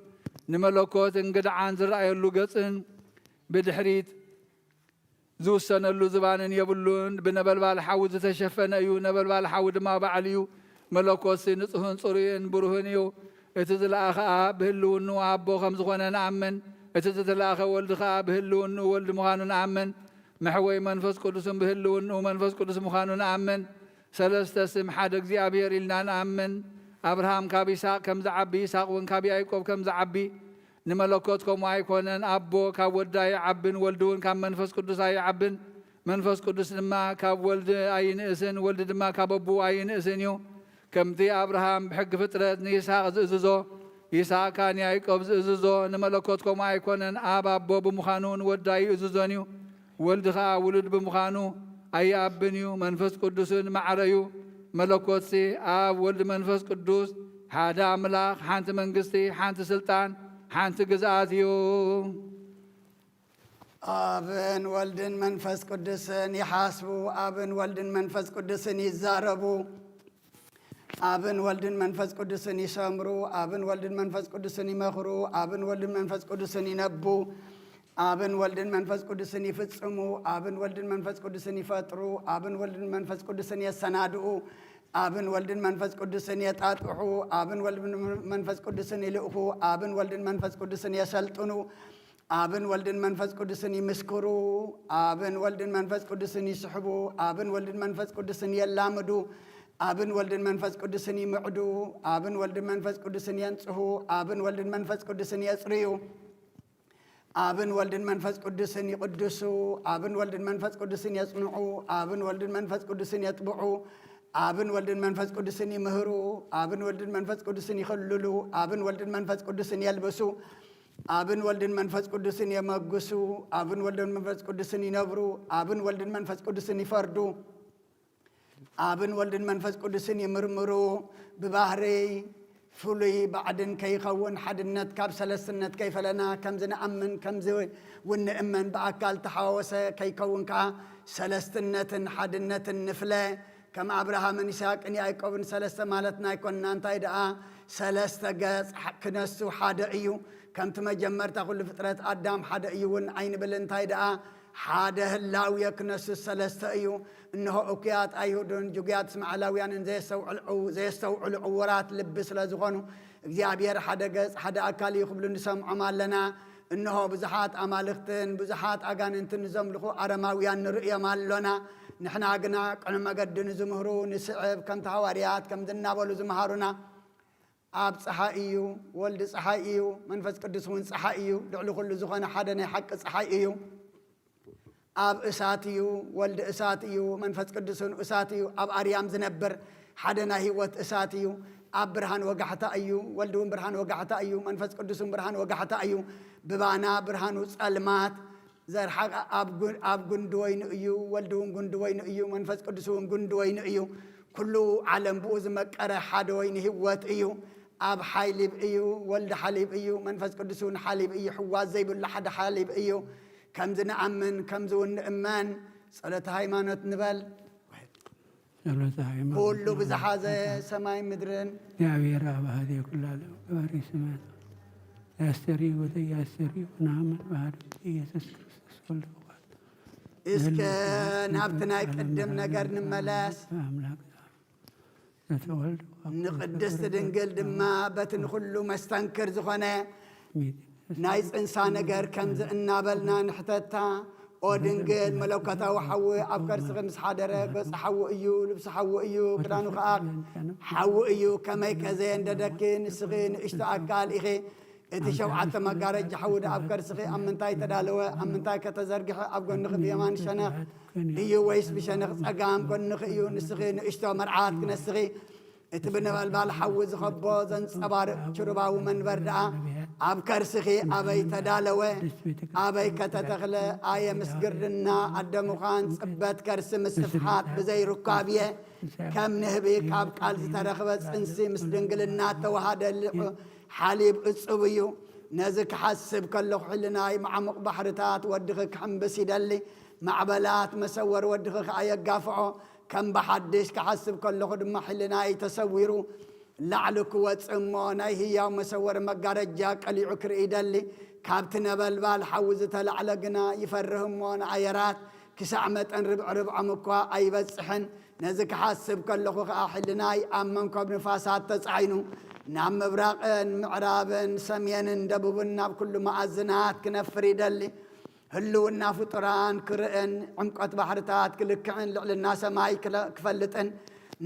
ንመለኮት እንግድዓን ዝረኣየሉ ገጽን ብድሕሪት ዝውሰነሉ ዝባንን የብሉን። ብነበልባል ሓዊ ዝተሸፈነ እዩ። ነበልባል ሓዊ ድማ ባዕሉ እዩ። መለኮትሲ ንጹህን ጽሩይን ብሩህን እዩ። እቲ ዝለኣኸ ኣብ ብህልውንኡ ኣቦ ከም ዝኾነ ንኣምን። እቲ ዝተላእኸ ወልድ ኸኣ ብህልውንኡ ወልድ ምዃኑ ንኣምን። መሕወይ መንፈስ ቅዱስን ብህልውንኡ መንፈስ ቅዱስ ምዃኑ ንኣምን። ሰለስተ ስም ሓደ እግዚኣብሔር ኢልና ንኣምን። ኣብርሃም ካብ ይስሐቅ ከም ዝዓቢ፣ ይስሐቅ እውን ካብ ያዕቆብ ከም ዝዓቢ፣ ንመለኮት ከምኡ ኣይኮነን። ኣቦ ካብ ወዲ ኣይዓብን፣ ወልድ እውን ካብ መንፈስ ቅዱስ ኣይዓብን። መንፈስ ቅዱስ ድማ ካብ ወልድ ኣይንእስን፣ ወልድ ድማ ካብ ኣቦኡ ኣይንእስን እዩ። ከምቲ ኣብርሃም ብሕጊ ፍጥረት ንይስሐቅ ዝእዝዞ፣ ይስሐቅ ከኣ ንያዕቆብ ዝእዝዞ፣ ንመለኮት ከምኡ ኣይኮነን። ኣብ ኣቦ ብምዃኑ ንወዲ ኣይእዝዞን እዩ። ወልድ ኸኣ ውሉድ ብምዃኑ ኣይኣብን እዩ። መንፈስ ቅዱስን ማዕረ እዩ። መለኮትሲ ኣብ ወልድ መንፈስ ቅዱስ ሓደ ኣምላኽ፣ ሓንቲ መንግስቲ፣ ሓንቲ ስልጣን፣ ሓንቲ ግዝኣት እዩ። ኣብን ወልድን መንፈስ ቅዱስን ይሓስቡ፣ ኣብን ወልድን መንፈስ ቅዱስን ይዛረቡ፣ ኣብን ወልድን መንፈስ ቅዱስን ይሰምሩ፣ ኣብን ወልድን መንፈስ ቅዱስን ይመኽሩ፣ ኣብን ወልድን መንፈስ ቅዱስን ይነቡ፣ ኣብን ወልድን መንፈስ ቅዱስን ይፍጽሙ፣ ኣብን ወልድን መንፈስ ቅዱስን ይፈጥሩ፣ ኣብን ወልድን መንፈስ ቅዱስን የሰናድኡ፣ ኣብን ወልድን መንፈስ ቅዱስን የጣጥሑ፣ ኣብን ወልድን መንፈስ ቅዱስን ይልእኹ፣ ኣብን ወልድን መንፈስ ቅዱስን የሰልጥኑ፣ ኣብን ወልድን መንፈስ ቅዱስን ይምስክሩ፣ ኣብን ወልድን መንፈስ ቅዱስን ይስሕቡ፣ ኣብን ወልድን መንፈስ ቅዱስን የላምዱ፣ ኣብን ወልድን መንፈስ ቅዱስን ይምዕዱ፣ ኣብን ወልድን መንፈስ ቅዱስን የንጽሁ፣ ኣብን ወልድን መንፈስ ቅዱስን የጽርዩ፣ ኣብን ወልድን መንፈስ ቅዱስን ይቅድሱ፣ ኣብን ወልድን መንፈስ ቅዱስን የጽንዑ፣ ኣብን ወልድን መንፈስ ቅዱስን የጥብዑ፣ ኣብን ወልድን መንፈስ ቅዱስን ይምህሩ፣ ኣብን ወልድን መንፈስ ቅዱስን ይኸልሉ፣ ኣብን ወልድን መንፈስ ቅዱስን የልብሱ፣ ኣብን ወልድን መንፈስ ቅዱስን የመግሱ፣ ኣብን ወልድን መንፈስ ቅዱስን ይነብሩ፣ ኣብን ወልድን መንፈስ ቅዱስን ይፈርዱ፣ ኣብን ወልድን መንፈስ ቅዱስን ይምርምሩ። ብባህርይ ፍሉይ ባዕድን ከይኸውን፣ ሓድነት ካብ ሰለስትነት ከይፈለና፣ ከምዚ ንኣምን ከምዚ እውን ንእመን፣ ብኣካል ተሓወሰ ከይከውን ከኣ ሰለስትነትን ሓድነትን ንፍለ። ከም ኣብርሃምን ይስሐቅን ያዕቆብን ሰለስተ ማለትና ኣይኮንና። እንታይ ደኣ ሰለስተ ገጽ ክነሱ ሓደ እዩ። ከምቲ መጀመርታ ኩሉ ፍጥረት ኣዳም ሓደ እዩ እውን ኣይንብል። እንታይ ደኣ ሓደ ህላዌ ክነሱ ሰለስተ እዩ። እንሆ እኩያት ኣይሁድን ጅጉያት እስማዓላውያንን ዘየስተውዕል ዕው-፣ ዘየስተውዕሉ ዕውራት ልቢ ስለ ዝኾኑ፣ እግዚኣብሔር ሓደ ገጽ ሓደ ኣካል እዩ ክብሉ ንሰምዖም ኣለና። እንሆ ብዙሓት ኣማልኽትን ብዙሓት ኣጋንንትን ንዘምልኹ ኣረማውያን ንርእዮም ኣሎና። ንሕና ግና ቅኑዕ መገዲ ንዝምህሩ ንስዕብ፣ ከምቲ ሃዋርያት ከምዚ እናበሉ ዝመሃሩና፣ ኣብ ጸሓይ እዩ፣ ወልድ ጸሓይ እዩ፣ መንፈስ ቅዱስ እውን ጸሓይ እዩ፣ ልዕሊ ኩሉ ዝኾነ ሓደ ናይ ሓቂ ጸሓይ እዩ። ኣብ እሳት እዩ፣ ወልድ እሳት እዩ፣ መንፈስ ቅዱስ እውን እሳት እዩ። ኣብ ኣርያም ዝነብር ሓደ ናይ ህይወት እሳት እዩ። ኣብ ብርሃን ወጋሕታ እዩ፣ ወልድ እውን ብርሃን ወጋሕታ እዩ፣ መንፈስ ቅዱስ እውን ብርሃን ወጋሕታ እዩ። ብባና ብርሃኑ ጸልማት ዘርሓቐ ኣብ ጉ-፣ ኣብ ጉንዲ ወይኑ እዩ፣ ወልድ እውን ጉንዲ ወይኑ እዩ፣ መንፈስ ቅዱስ እውን ጉንዲ ወይኑ እዩ። ኩሉ ዓለም ብኡ ዝመቀረ ሓደ ወይኒ ህይወት እዩ። ኣብ ሓሊብ እዩ፣ ወልድ ሓሊብ እዩ፣ መንፈስ ቅዱስ እውን ሓሊብ እዩ፣ ሕዋስ ዘይብሉ ሓደ ሓሊብ እዩ። ከምዚ ንኣምን፣ ከምዚ እውን ንእመን። ጸሎተ ሃይማኖት ንበል። ጸሎተ ሃይማኖት ኩሉ ንበል። ብዝሓዘ ሰማይ ምድርን። እግዚኣብሔር ኣብ ኣሃዜ ኩሉ ዓለም ገባሪ ሰማያት። ያስተሪ ወዘያስተሪ ናምን ባህሪ ኢየሱስ ክርስቶስ ወልድ ፍቓድ። እስከ ናብቲ ናይ ቅድም ነገር ንመለስ። ኣምላክ ዘተወልድ ንቅድስቲ ድንግል ድማ በቲ ንኹሉ መስተንክር ዝኾነ ናይ ጽንሳ ነገር ከምዚ እናበልና ንሕተታ። ኦ ድንግል፣ መለኮታዊ ሓዊ ኣብ ከርስኺ ምስ ሓደረ፣ ገጹ ሓዊ እዩ፣ ልብሱ ሓዊ እዩ፣ ክዳኑ ከኣ ሓዊ እዩ። ከመይ ከ ዘየንደደኪ? ንስኺ ንእሽቶ ኣካል ኢኺ። እቲ ሸውዓተ መጋረጃ ሓዊ ደኣ ኣብ ከርስኺ ኣብ ምንታይ ተዳለወ? ኣብ ምንታይ ከተዘርግሐ? ኣብ ጎንኺ ብየማን ሸነኽ እዩ ወይስ ብሸነኽ ጸጋም ጎንኺ እዩ? ንስኺ ንእሽቶ መርዓት ክነስኺ፣ እቲ ብነበልባል ሓዊ ዝኸቦ ዘንጸባርቕ ችሩባዊ መንበር ደኣ ኣብ ከርስኺ ኣበይ ተዳለወ? ኣበይ ከተተኽለ? ኣየ ምስግርድና ኣደ ምዃን፣ ጽበት ከርሲ ምስፍሓት ብዘይ ርኳብየ ከም ንህቢ ካብ ቃል ዝተረኽበ ጽንሲ ምስ ድንግልና እተዋሃደ ልዑ ሓሊብ እጹብ እዩ። ነዚ ክሓስብ ከለኹ፣ ሕልናይ መዓሙቕ ባሕርታት ወድኺ ክሕምብስ ይደሊ፣ ማዕበላት መሰወር ወድኺ ከኣ የጋፍዖ። ከም ብሓድሽ ክሓስብ ከለኹ ድማ፣ ሕልናይ ተሰዊሩ ላዕሊ ክወጽእ እሞ፣ ናይ ህያው መሰወር መጋረጃ ቀሊዑ ክርኢ ይደሊ። ካብቲ ነበልባል ሓዊ ዝተላዕለ ግና ይፈርህ እሞ፣ ንኣየራት ክሳዕ መጠን ርብዒ ርብዖም እኳ ኣይበጽሕን። ነዚ ክሓስብ ከለኹ ኸኣ፣ ሕልናይ ኣብ መንኮብ ንፋሳት ተጻዒኑ፣ ናብ ምብራቕን ምዕራብን ሰሜንን ደቡብን ናብ ኩሉ መኣዝናት ክነፍር ይደሊ። ህልውና ፍጡራን ክርእን፣ ዕምቆት ባሕርታት ክልክዕን፣ ልዕልና ሰማይ ክለ-፣ ክፈልጥን፣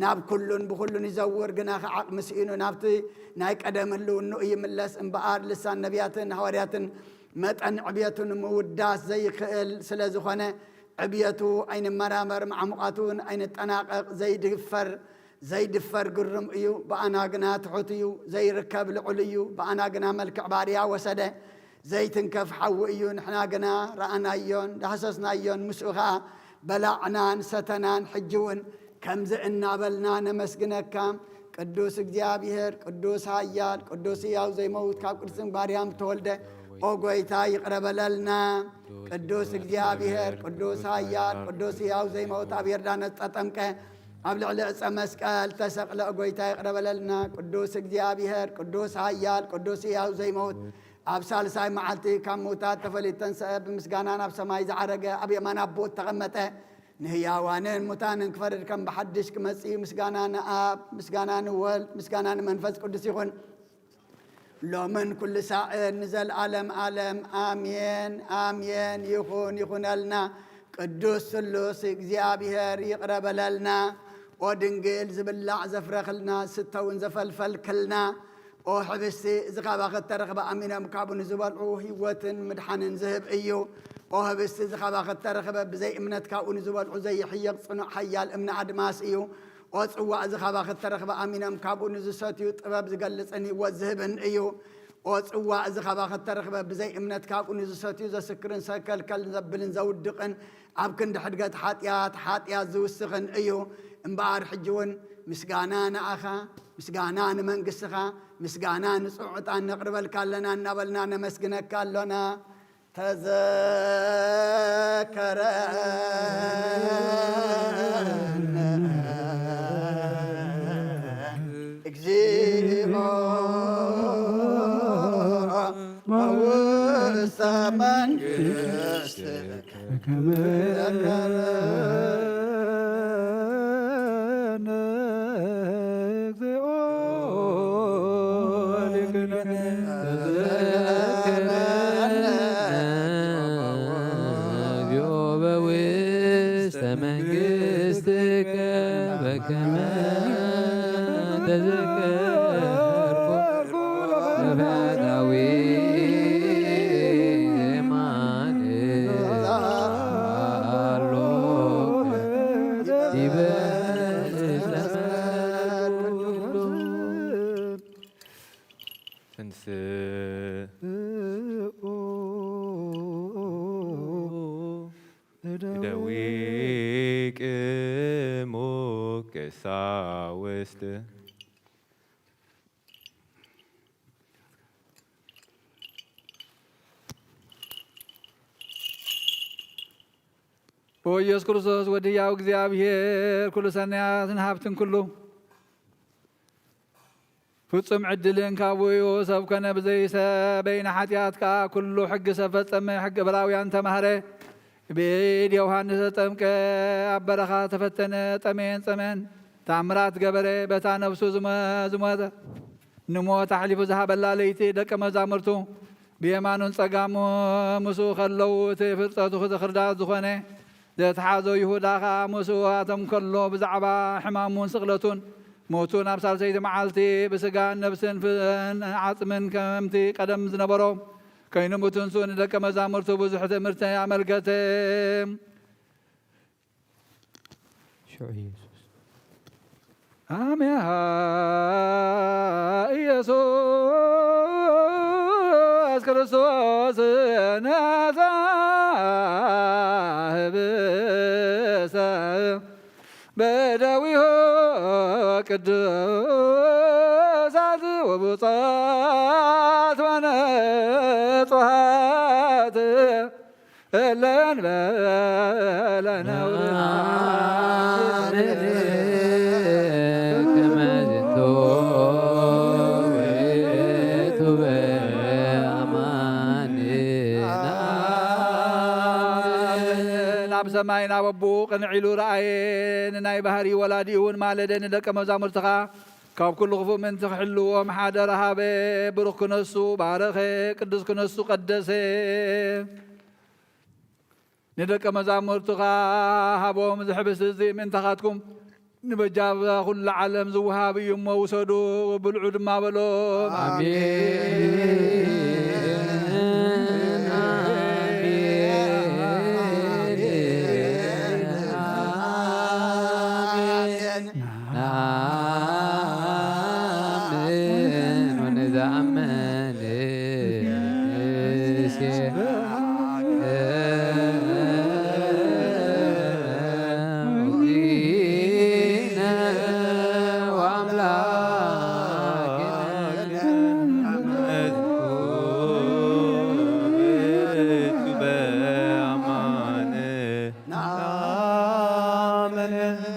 ናብ ኩሉን ብኹሉን ይዘውር፣ ግናኸ ዓቕሚ ስኢኑ ናብቲ ናይ ቀደም ህልውንኡ ይምለስ እምበኣር፣ ልሳን ነቢያትን ሃዋርያትን መጠን ዕብየቱ ንምውዳስ ዘይክእል ስለ ዝኾነ፣ ዕብየቱ ኣይንመራመር፣ መዓሙቓቱ እውን ኣይንጠናቐቕ፣ ዘይድፈር፣ ዘይድፈር ግሩም እዩ። ብኣና ግና ትሑት እዩ፣ ዘይርከብ ልዑል እዩ። ብኣና ግና መልክዕ ባርያ ወሰደ። ዘይትንከፍ ሓዊ እዩ። ንሕና ግና ረኣናዮን ዳህሰስናዮን፣ ምስኡ ኸኣ በላዕናን ሰተናን። ሕጂ እውን ከምዚ እናበልና ነመስግነካ። ቅዱስ እግዚኣብሔር፣ ቅዱስ ኃያል፣ ቅዱስ ሕያው ዘይመውት፣ ካብ ቅድስቲ ማርያም ተወልደ፣ ኦ ጐይታ ይቕረ በለልና። ቅዱስ እግዚኣብሔር፣ ቅዱስ ኃያል፣ ቅዱስ ሕያው ዘይመውት፣ ኣብ ዮርዳኖስ ተጠምቀ፣ ኣብ ልዕሊ ዕፀ መስቀል ተሰቕለ፣ ኦ ጐይታ ይቕረ በለልና። ቅዱስ እግዚኣብሔር፣ ቅዱስ ኃያል፣ ቅዱስ ሕያው ዘይመውት፣ ኣብ ሳልሳይ መዓልቲ ካብ ምውታት ተፈሊጡ ተንሰአ፣ ብምስጋና ናብ ሰማይ ዝዓረገ፣ ኣብ የማን ኣቦኡ ተቐመጠ፣ ንህያዋንን ሙታንን ክፈርድ ከም ብሓድሽ ክመጽእ እዩ። ምስጋና ንኣብ፣ ምስጋና ንወልድ፣ ምስጋና ንመንፈስ ቅዱስ ይኹን፣ ሎምን ኩሉ ሳዕን ንዘለዓለም ዓለም። ኣሜን፣ ኣሜን። ይኹን፣ ይኹነልና። ቅዱስ ስሉስ እግዚኣብሔር ይቕረ በለልና። ኦ ድንግል፣ ዝብላዕ ዘፍረኽልና፣ ዝስተ እውን ዘፈልፈልክልና፣ ኦ ሕብስቲ፣ እዚ ካባኺ እተረኽበ ኣሚኖም ካብኡ ንዝበልዑ ህይወትን ምድሓንን ዝህብ እዩ። ኦ ህብስቲ፣ እዚ ካባኺ እተረኽበ ብዘይ እምነት ካብኡ ንዝበልዑ ዘይሕየቕ ጽኑዕ ሓያል እምነ ኣድማስ እዩ። ኦ ጽዋእ፣ እዚ ካባኺ እተረኽበ ኣሚኖም ካብኡ ንዝሰትዩ ጥበብ ዝገልጽን ህይወት ዝህብን እዩ። ኦ ጽዋእ፣ እዚ ካባኺ እተረኽበ ብዘይ እምነት ካብኡ ንዝሰትዩ ዘስክርን ሰከልከል ዘብልን ዘውድቕን ኣብ ክንዲ ሕድገት ሓጢኣት፣ ሓጢኣት ዝውስኽን እዩ። እምበኣር ሕጂ እውን ምስጋና ንኣኻ፣ ምስጋና ንመንግስትኻ፣ ምስጋና ንጽዑቕ ዕጣን ነቕርበልካ ኣለና እናበልና ነመስግነካ ኣሎና። ተዘከረነ እግዚኦ ውስተ መንግስትከ። ኢየሱስ ክርስቶስ ወዲ ሕያው እግዚኣብሔር፣ ኩሉ ሰናያትን ሃብትን ኩሉ ፍጹም ዕድልን ካብኡ እዩ። ሰብ ኮነ ብዘይ ሰብ፣ በይነ ሓጢኣት ከኣ ኩሉ ሕጊ ሰብ ፈጸመ። ሕጊ ዕብራውያን ተማህረ። ብኢድ ዮሃንስ ተጠምቀ፣ ኣብ በረኻ ተፈተነ፣ ጠመየን ጸመን፣ ተኣምራት ገበረ። በታ ነፍሱ ዝመ-፣ ዝሞተ ንሞት ኣሕሊፉ ዝሃበላ ለይቲ ደቀ መዛሙርቱ ብየማኑን ጸጋሙ ምስኡ ከለዉ እቲ ፍልጠቱ ዝኽርዳት ዝኾነ ዘተሓዞ ይሁዳ ኸኣ ምስኡ ኣቶም ከሎ ብዛዕባ ሕማሙን ስቕለቱን ሞቱን ኣብ ሳልሰይቲ መዓልቲ ብስጋን ነፍስን ፍን ዓጽምን ከምቲ ቀደም ዝነበሮ ኮይኑ ምትንሱ ንደቀ መዛሙርቱ ብዙሕ ትምህርቲ ኣመልከተ። ሽዑ ኢየሱስ ኣሜሃ ኢየሱስ ክርስቶስ ነሳ ህብሰ በደዊሆ ቅዱሳት ወቡጻት ወነጹሃት እለን በለ ነውር ናብ ሰማይ ናብ ኣቦኡ ቅንዕ ኢሉ ረኣየ። ንናይ ባህሪ ወላዲኡ እውን ማለደ። ንደቀ መዛሙርትኻ ካብ ኩሉ ክፉእ ምእንቲ ክሕልዎም ሓደራ ሃበ። ብሩኽ ክነሱ ባረኸ፣ ቅዱስ ክነሱ ቀደሰ። ንደቀ መዛሙርትኻ ሃቦም። እዚ ሕብስቲ እዚ ምእንታኻትኩም ንበጃ ኩሉ ዓለም ዝወሃብ እዩ እሞ ውሰዱ፣ ብልዑ ድማ በሎም። ኣሜን፣ ኣሜን፣ ኣሜን። ንኣምን ወንዝኣምን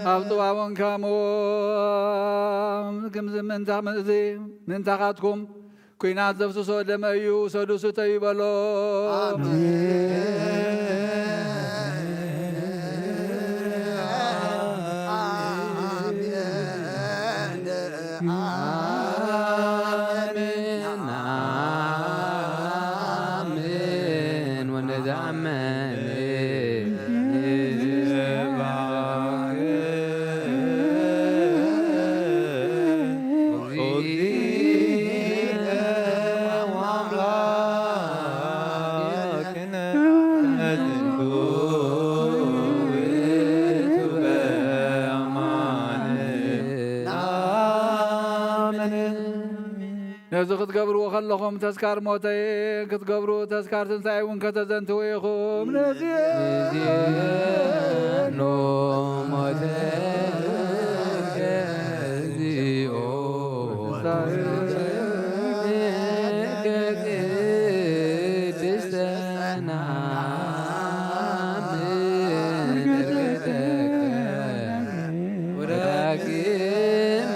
ኣብ ጽዋውን ከምኡ ከምዚ ምእንታ-፣ እዚ ምእንታኻትኩም ኲናት ዘፍስሶ ደመ እዩ፣ ውሰዱ ስተዩ በሎ። ኣሜን። ኣሜን። ኣሜን። ወነዝኣምን ነዚ ክትገብርዎ ከለኹም ተስካር ሞተይ ክትገብሩ፣ ተስካር ትንሳኤ እውን ከተዘንትዉ ኢኹም። ነዚ ኖ ሞተ እግዚኦ ቅድስተ ናምን እርገተከ ወዳግመ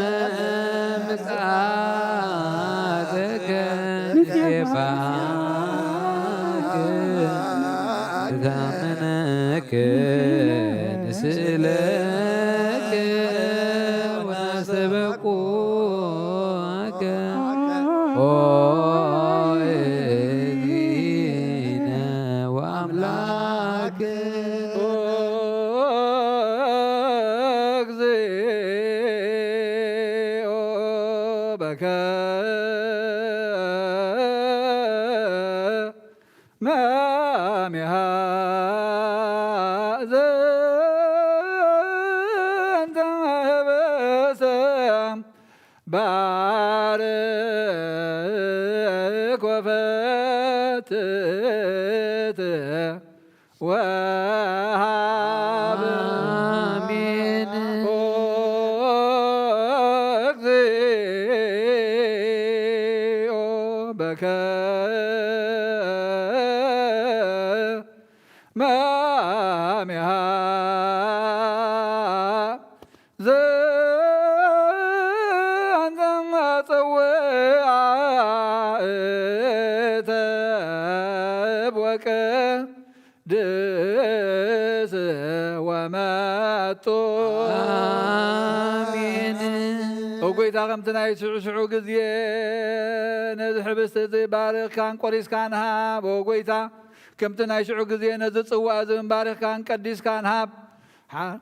ምጽኣተከ ንሴባክ ንዛምነክ ንስእለክ ወናስተበቁ ك ኦ እዚነ ወአምላክ ኦ እግዚኦ በከ መሚሃ ዘንተ ህብስተ ባርክ ወፈትት ወሃብ። አሜን። ኦ እግዚኦ በከ መሚሃ ዘንተ ጸውዓ እተብ ወቅድስ ወመጡ። አሜን። ጎይታ፣ ከምቲ ናይ ሽዑ ሽዑ ግዜ ነዚ ሕብስቲ እዚ ባርኽካን ቆሪስካን ሃብ። ኦ ጎይታ፣ ከምቲ ናይ ሽዑ ግዜ ነዚ ጽዋእ እዚ ባርኽካን ቀዲስካን ሃብ። ሓ-፣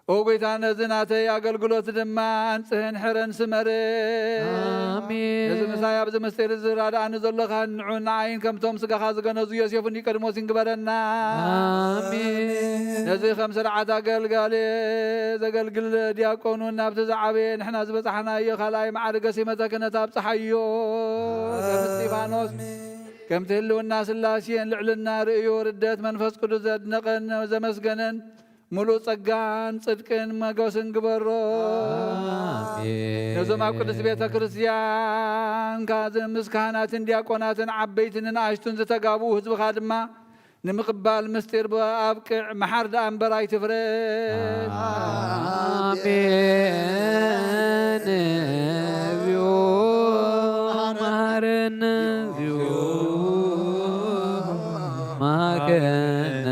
ኦ ጎይታ፣ ነዚ ናተይ ኣገልግሎት ድማ ኣንጽህን ሕረን ስመርን። ኣሜን። ነዚ ምሳይ ኣብዚ ምስጢር እዚ ዝራድኣኒ ዘሎ ንዑን ንዓይን ከምቶም ስጋኻ ዝገነዙ ዮሴፍን ኒቆዲሞስን ግበረና። ኣሜን። ነዚ ከም ስርዓት ኣገልጋሊ ዘገልግል ዲያቆን እውን ናብቲ ዝዓበየ ንሕና ዝበጻሕናዮ ካልኣይ ማዕርገ ሲመተ ክህነት ኣብጽሓዮ። ከም እስጢፋኖስ፣ ከምቲ ህልውና ስላሴን ልዕልና ርእዩ ርደት መንፈስ ቅዱስ ዘድነቐን ዘመስገነን፣ ምሉእ ጸጋን ጽድቅን መጎስን ግበሮ። ኣሜን። ነዞም ኣብ ቅድስት ቤተ ክርስቲያን ካዝን ምስ ካህናትን ዲያቆናትን ዓበይትን ንኣሽቱን ዝተጋብኡ ህዝብኻ ድማ ንምቕባል ምስጢር ኣብቅዕ፣ መሓር ደኣ እምበር ኣይትፍረድ። ኣሜን። እግዚኦ መሐረነ፣ እግዚኦ መሐረነ፣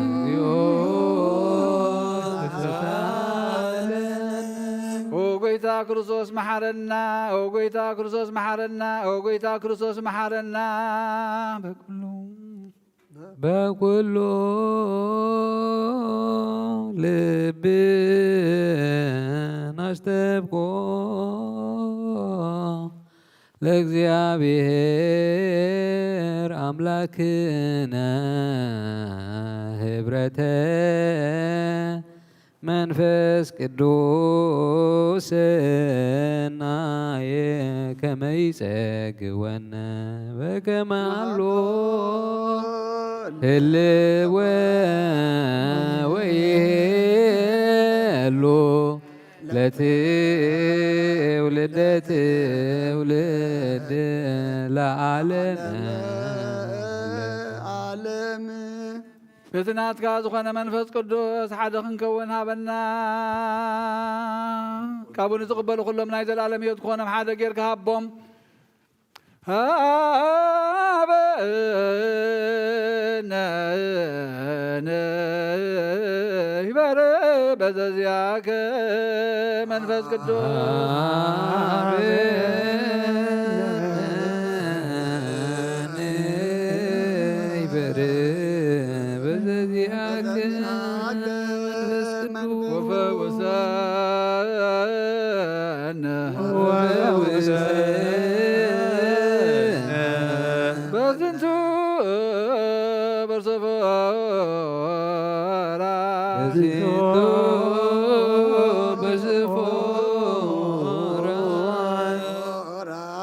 እግዚኦ ተሳለነ። ኦ ጎይታ ክርስቶስ መሓረና፣ ኦ ጎይታ ክርስቶስ መሓረና፣ ኦ ጎይታ ክርስቶስ መሓረና። በኩሉ በኩሉ ልብን ኣስተብቆ ለእግዚኣብሔር ኣምላክነ ህብረተ መንፈስ ቅዱስ ሰናየ ከመ ይጸግወነ በከመ ኣሎ ህልወ ወይሄሉ ለትውልደ ትውልድ ለዓለመ ዓለም። እቲ ናትካ ዝኾነ መንፈስ ቅዱስ ሓደ ክንከውን ሃበና። ካብኡ ንዝቕበሉ ኩሎም ናይ ዘላለም ህይወት ክኾኖም ሓደ ጌርካ ሃቦም። ሃበነ ይበር በዘዚያከ መንፈስ ቅዱስ። ይበር በዘዚያከ መንፈስ ቅዱስ። ወፈውሰነ ወፈውሰነ በዝንቱ በርሰፎራ በዝንቱ በርሰፎራ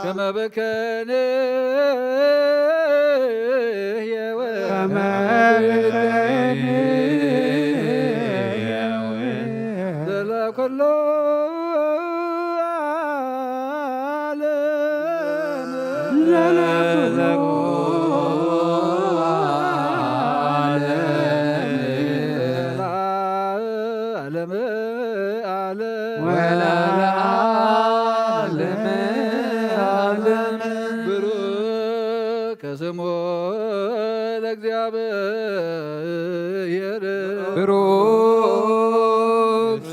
ከመ በከነ የወ ከመ በከነ የወ ዘለኩሎ ዓለም ዘለኩሎ ዓለም ዓለም ዓለም ወለዓለመ ዓለም ብሩክ ስሙ ለእግዚኣብሔር ብሩክ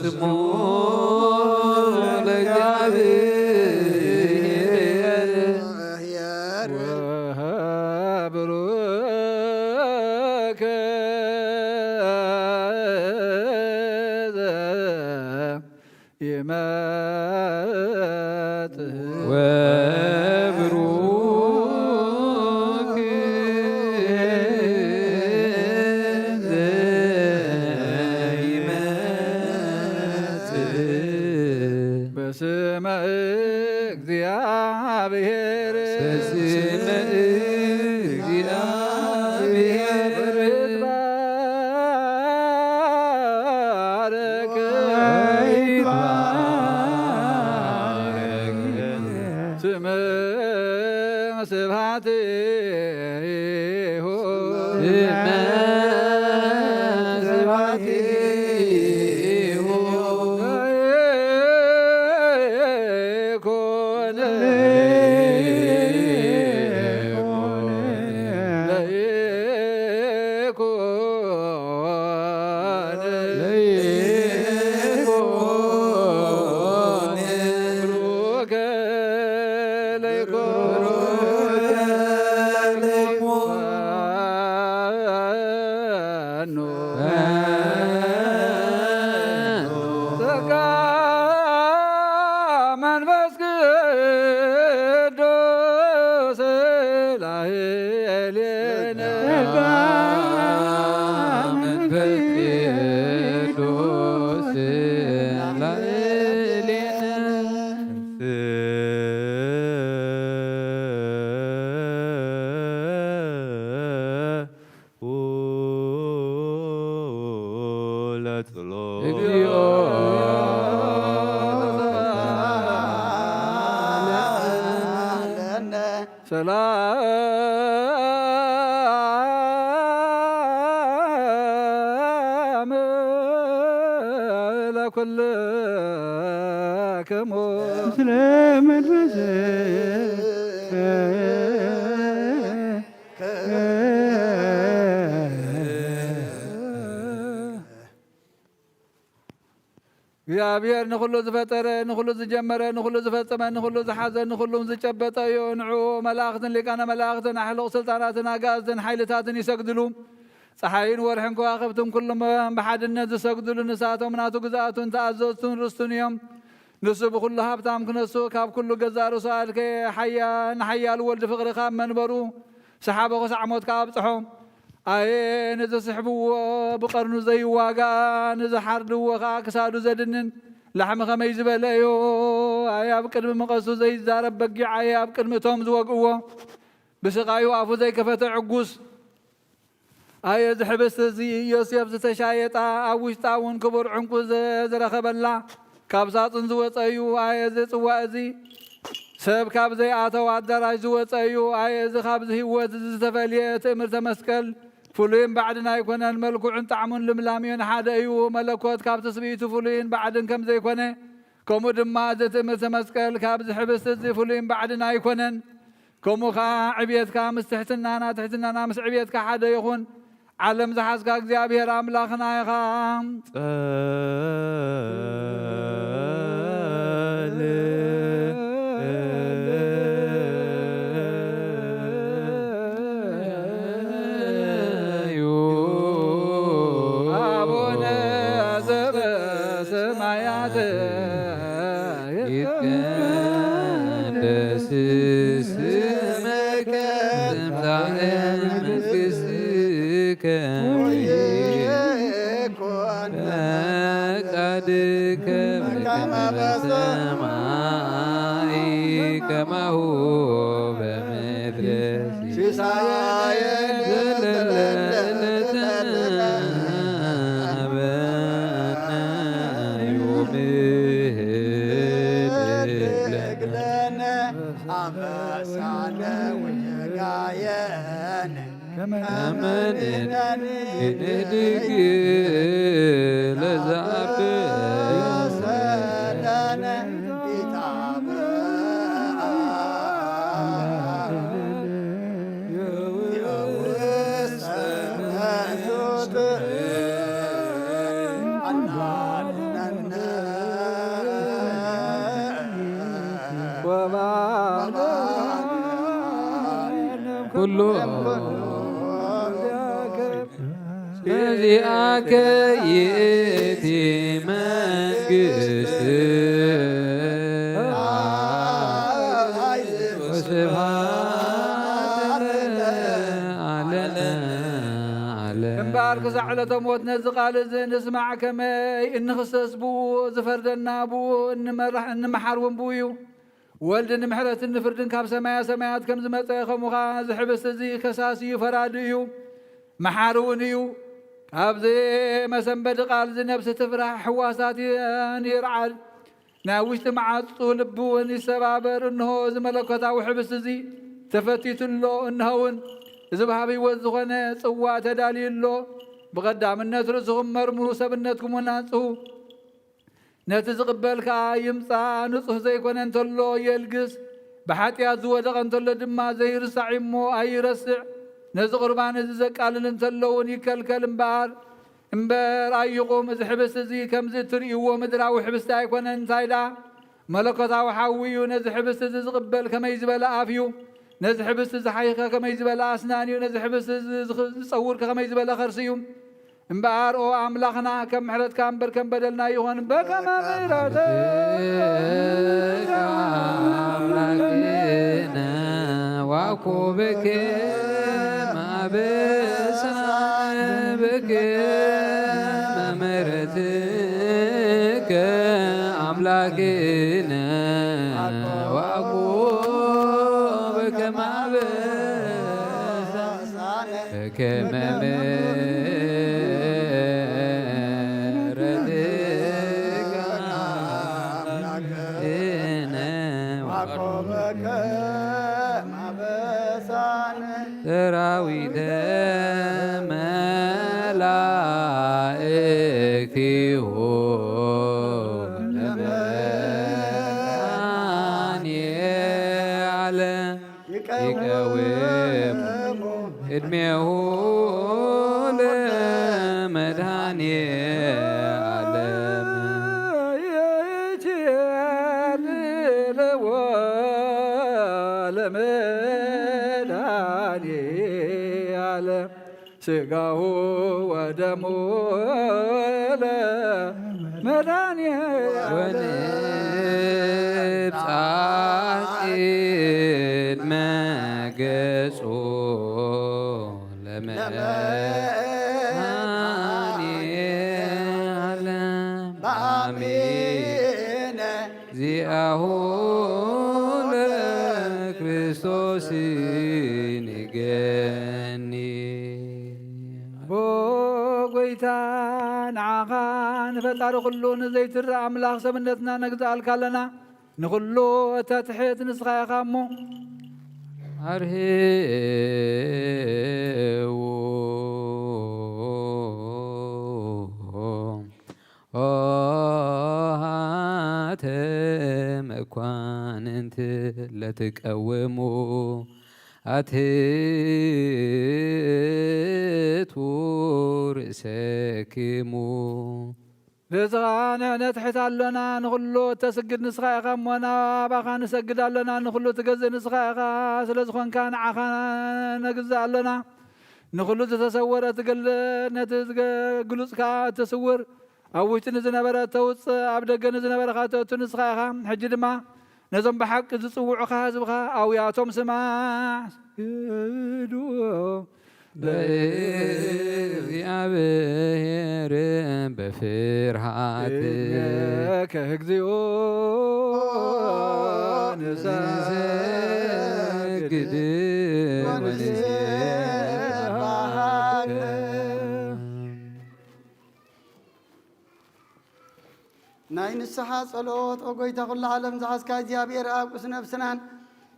ስሙ ለእግዚኣብሔር ወብሩክ ይመጽእ ወብሩክ ዘይመጽእ በስመ እግዚአብሔር በስመ እግዚአብሔር ይትባረክ ስመ ስብሐቲሁ ስመ ስብሐቲሁ ለይኩን ለይኩን ለይኩን እግዚኦ። ሰላም ለኩልክሙ። ምስለ መንፈስ እግዚኣብሔር ንኹሉ ዝፈጠረ፣ ንኹሉ ዝጀመረ፣ ንኹሉ ዝፈጸመ፣ ንኹሉ ዝሓዘ፣ ንኹሉም ዝጨበጠ እዩ። ንዑ መላእኽትን ሊቃነ መላእኽትን፣ ኣሕሉቕ ስልጣናትን፣ ኣጋእዝትን ሓይልታትን ይሰግድሉ። ጸሓይን ወርሕን ከዋኽብትን ኩሎም ብሓድነት ዝሰግድሉ፣ ንሳቶም ናቱ ግዝኣቱን ተኣዘዝቱን ርስቱን እዮም። ንሱ ብኹሉ ሃብታም ክነሱ፣ ካብ ኩሉ ገዛእ ርእሱ ኣልከየ። ሓያ-፣ ንሓያል ወልድ ፍቕሪ ካብ መንበሩ ሰሓቦ ክሳዕ ሞት ከኣ ኣብጽሖ። ኣየ ንዝስሕብዎ ብቐርኑ ዘይዋጋ፣ ንዝሓርድዎ ከኣ ክሳዱ ዘድንን ላሕሚ ከመይ ዝበለ እዩ። ኣየ ኣብ ቅድሚ መቐሱ ዘይዛረብ በጊዕ፣ ኣየ ኣብ ቅድሚ እቶም ዝወግእዎ ብስቓዩ ኣፉ ዘይከፈተ ዕጉስ። ኣየ እዚ ሕብስቲ እዚ ዮሴፍ ዝተሻየጣ፣ ኣብ ውሽጣ እውን ክቡር ዕንቁ ዘ-፣ ዝረኸበላ፣ ካብ ሳጥን ዝወጸ እዩ። ኣየ እዚ ጽዋእ እዚ ሰብ ካብ ዘይኣተው ኣዳራሽ ዝወጸ እዩ። ኣየ እዚ ካብዚ ህይወት እዚ ዝተፈልየ ትእምርተ መስቀል ፍሉይን ባዕድን ኣይኮነን። መልክዑን ጣዕሙን ልምላሜኡን ሓደ እዩ። መለኮት ካብ ትስብእቱ ፍሉይን ባዕድን ከም ዘይኮነ፣ ከምኡ ድማ እዚ ትእምርተ መስቀል ካብዚ ሕብስቲ እዚ ፍሉይን ባዕድን ኣይኮነን። ከምኡ ኸዓ ዕብየትካ ምስ ትሕትናና፣ ትሕትናና ምስ ዕብየትካ ሓደ ይኹን። ዓለም ዝሓዝካ እግዚኣብሔር ኣምላኽና ኢኻ። ጸል እዩ። ኣቡነ ዘበሰማያት ይትቀደስ ስምከ ትምጻእ መንግሥትከ ወይኩን ፈቃድከ በከመ በሰማይ ከማሁ በምድር። ሲሳየነ ዘለለዕለትነ ሀበነ ዮም ህድግ ለነ አበሳነ ወጌጋየነ ከመ ንሕነኒ ንድግ ለዘአብ ሰለነ ኢታብአ ውስተ መሱት አናድነነ ወባል ኩሉ በዚአከ ይእቲ መንግስት ወስብሐት ለዓለመ ዓለም። እምበኣር ክሳዕ ዕለተ ሞት ነዚ ቃል እዚ እንስማዕ፣ ከመይ እንኽሰስ ብኡ፣ ዝፈርደና ብኡ፣ እንመራሕ-፣ እንመሓር እውን ብኡ እዩ። ወልድ ንምሕረትን ንፍርድን ካብ ሰማያ ሰማያት ከም ዝመጸ፣ ከምኡ ኸዓ እዚ ሕብስቲ እዚ ከሳሲ እዩ፣ ፈራዲ እዩ፣ መሓሪ እውን እዩ። ካብዚ መሰንበዲ ቃል እዚ ነፍሲ ትፍራሕ፣ ሕዋሳት ይርዓድ፣ ናይ ውሽጢ መዓጹ ልቢ እውን ይሰባበር። እንሆ እዚ መለኮታዊ ሕብስቲ እዚ ተፈቲቱ ኣሎ። እንሆ እውን እዚ ወሃቢ ህይወት ዝኾነ ጽዋእ ተዳልዩ ኣሎ። ብቐዳምነት ርእስኹም መርምሩ፣ ሰብነትኩም እውን ኣንጽሁ። ነቲ ዝቕበል ከኣ ይምጻእ፣ ንጹሕ ዘይኮነ እንተሎ የልግስ፣ ብሓጢኣት ዝወደቐ እንተሎ ድማ ዘይርሳዕ እዩ እሞ ኣይረስዕ። ነዚ ቁርባን እዚ ዘቃልል እንተሎ እውን ይከልከል እምበኣር፣ እምበር ኣይቑም። እዚ ሕብስቲ እዚ ከምዚ እትርእይዎ ምድራዊ ሕብስቲ ኣይኮነን፣ እንታይ ደኣ መለኮታዊ ሓዊ እዩ። ነዚ ሕብስቲ እዚ ዝቕበል ከመይ ዝበለ ኣፍ እዩ! ነዚ ሕብስቲ ዝሓይኸ ከመይ ዝበለ ኣስናን እዩ! ነዚ ሕብስቲ እዚ ዝኽ-፣ ዝጸውር ከመይ ዝበለ ከርሲ እዩ! እምበኣር ኦ ኣምላኽና፣ ከም ምሕረትካ እምበር ከም በደልና ይኹን፣ በከመ ምሕረትከ ኣምላክነ ዋኩብከ ማበሳነ በከመ ምሕረትከ ኣምላክነ ዋኩብከ ማበሳነ በከመ ምሕረትከ ዳዊተ መላእክቲሁ ለመድኃኔ ዓለም ይቀውሙ ቅድሜሁ ለመድኃኔ ዓለም። ይትየርልዎ ለመድኃኔ ዓለም ሥጋሁ ወደሙ ለመድኃኔ ዓለም። ወንብጻሕ ቅድመ ገጹ ለመድኃኔ ዓለም። በአሜነ ዚአሁ ለክርስቶስ ንገኒ። ኣቦ ጐይታ፣ ንዓኻ ንፈጣሪ ኩሉ ንዘይትረእ ኣምላኽ ሰብነትና ነግዝኣልካ ኣለና። ንኹሉ እተትሕት ንስኻ ኢኻ እሞ። ኣርህዉ ኦሃተ መኳንንት ለትቀውሙ ኣትቱ ርእሰክሙ። ንስኻ ንሕነ ትሕት ኣሎና፣ ንኹሉ እተስግድ ንስኻ ኢኻ እሞ፣ ናባኻ ንሰግድ ኣሎና። ንኹሉ ትገዝእ ንስኻ ኢኻ፣ ስለ ዝኾንካ ንዓኻ ነግዝእ ኣሎና። ንኹሉ ዝተሰወረ ትገልጽ፣ ነቲ ዝገ-፣ ግሉጽ ከኣ እትስውር፣ ኣብ ውሽጢ ንዝነበረ እተውጽእ፣ ኣብ ደገ ንዝነበረ ከኣ እተእቱ ንስኻ ኢኻ። ሕጂ ድማ ነዞም ብሓቂ ዝጽውዑኻ ህዝብኻ ኣውያቶም ስማዕ። ስግዱ ለእግዚኣብሔር በፍርሃት። ቅድሜከ እግዚኦ ንሰግድ ንሰግድ ወንሴብሐከ። ወንሴብሐከ። ናይ ንስሓ ጸሎት። ኦ ጐይታ ኵሉ ዓለም ዝሓዝካ እግዚኣብሔር ኣብ ቅዱስ ነፍስናን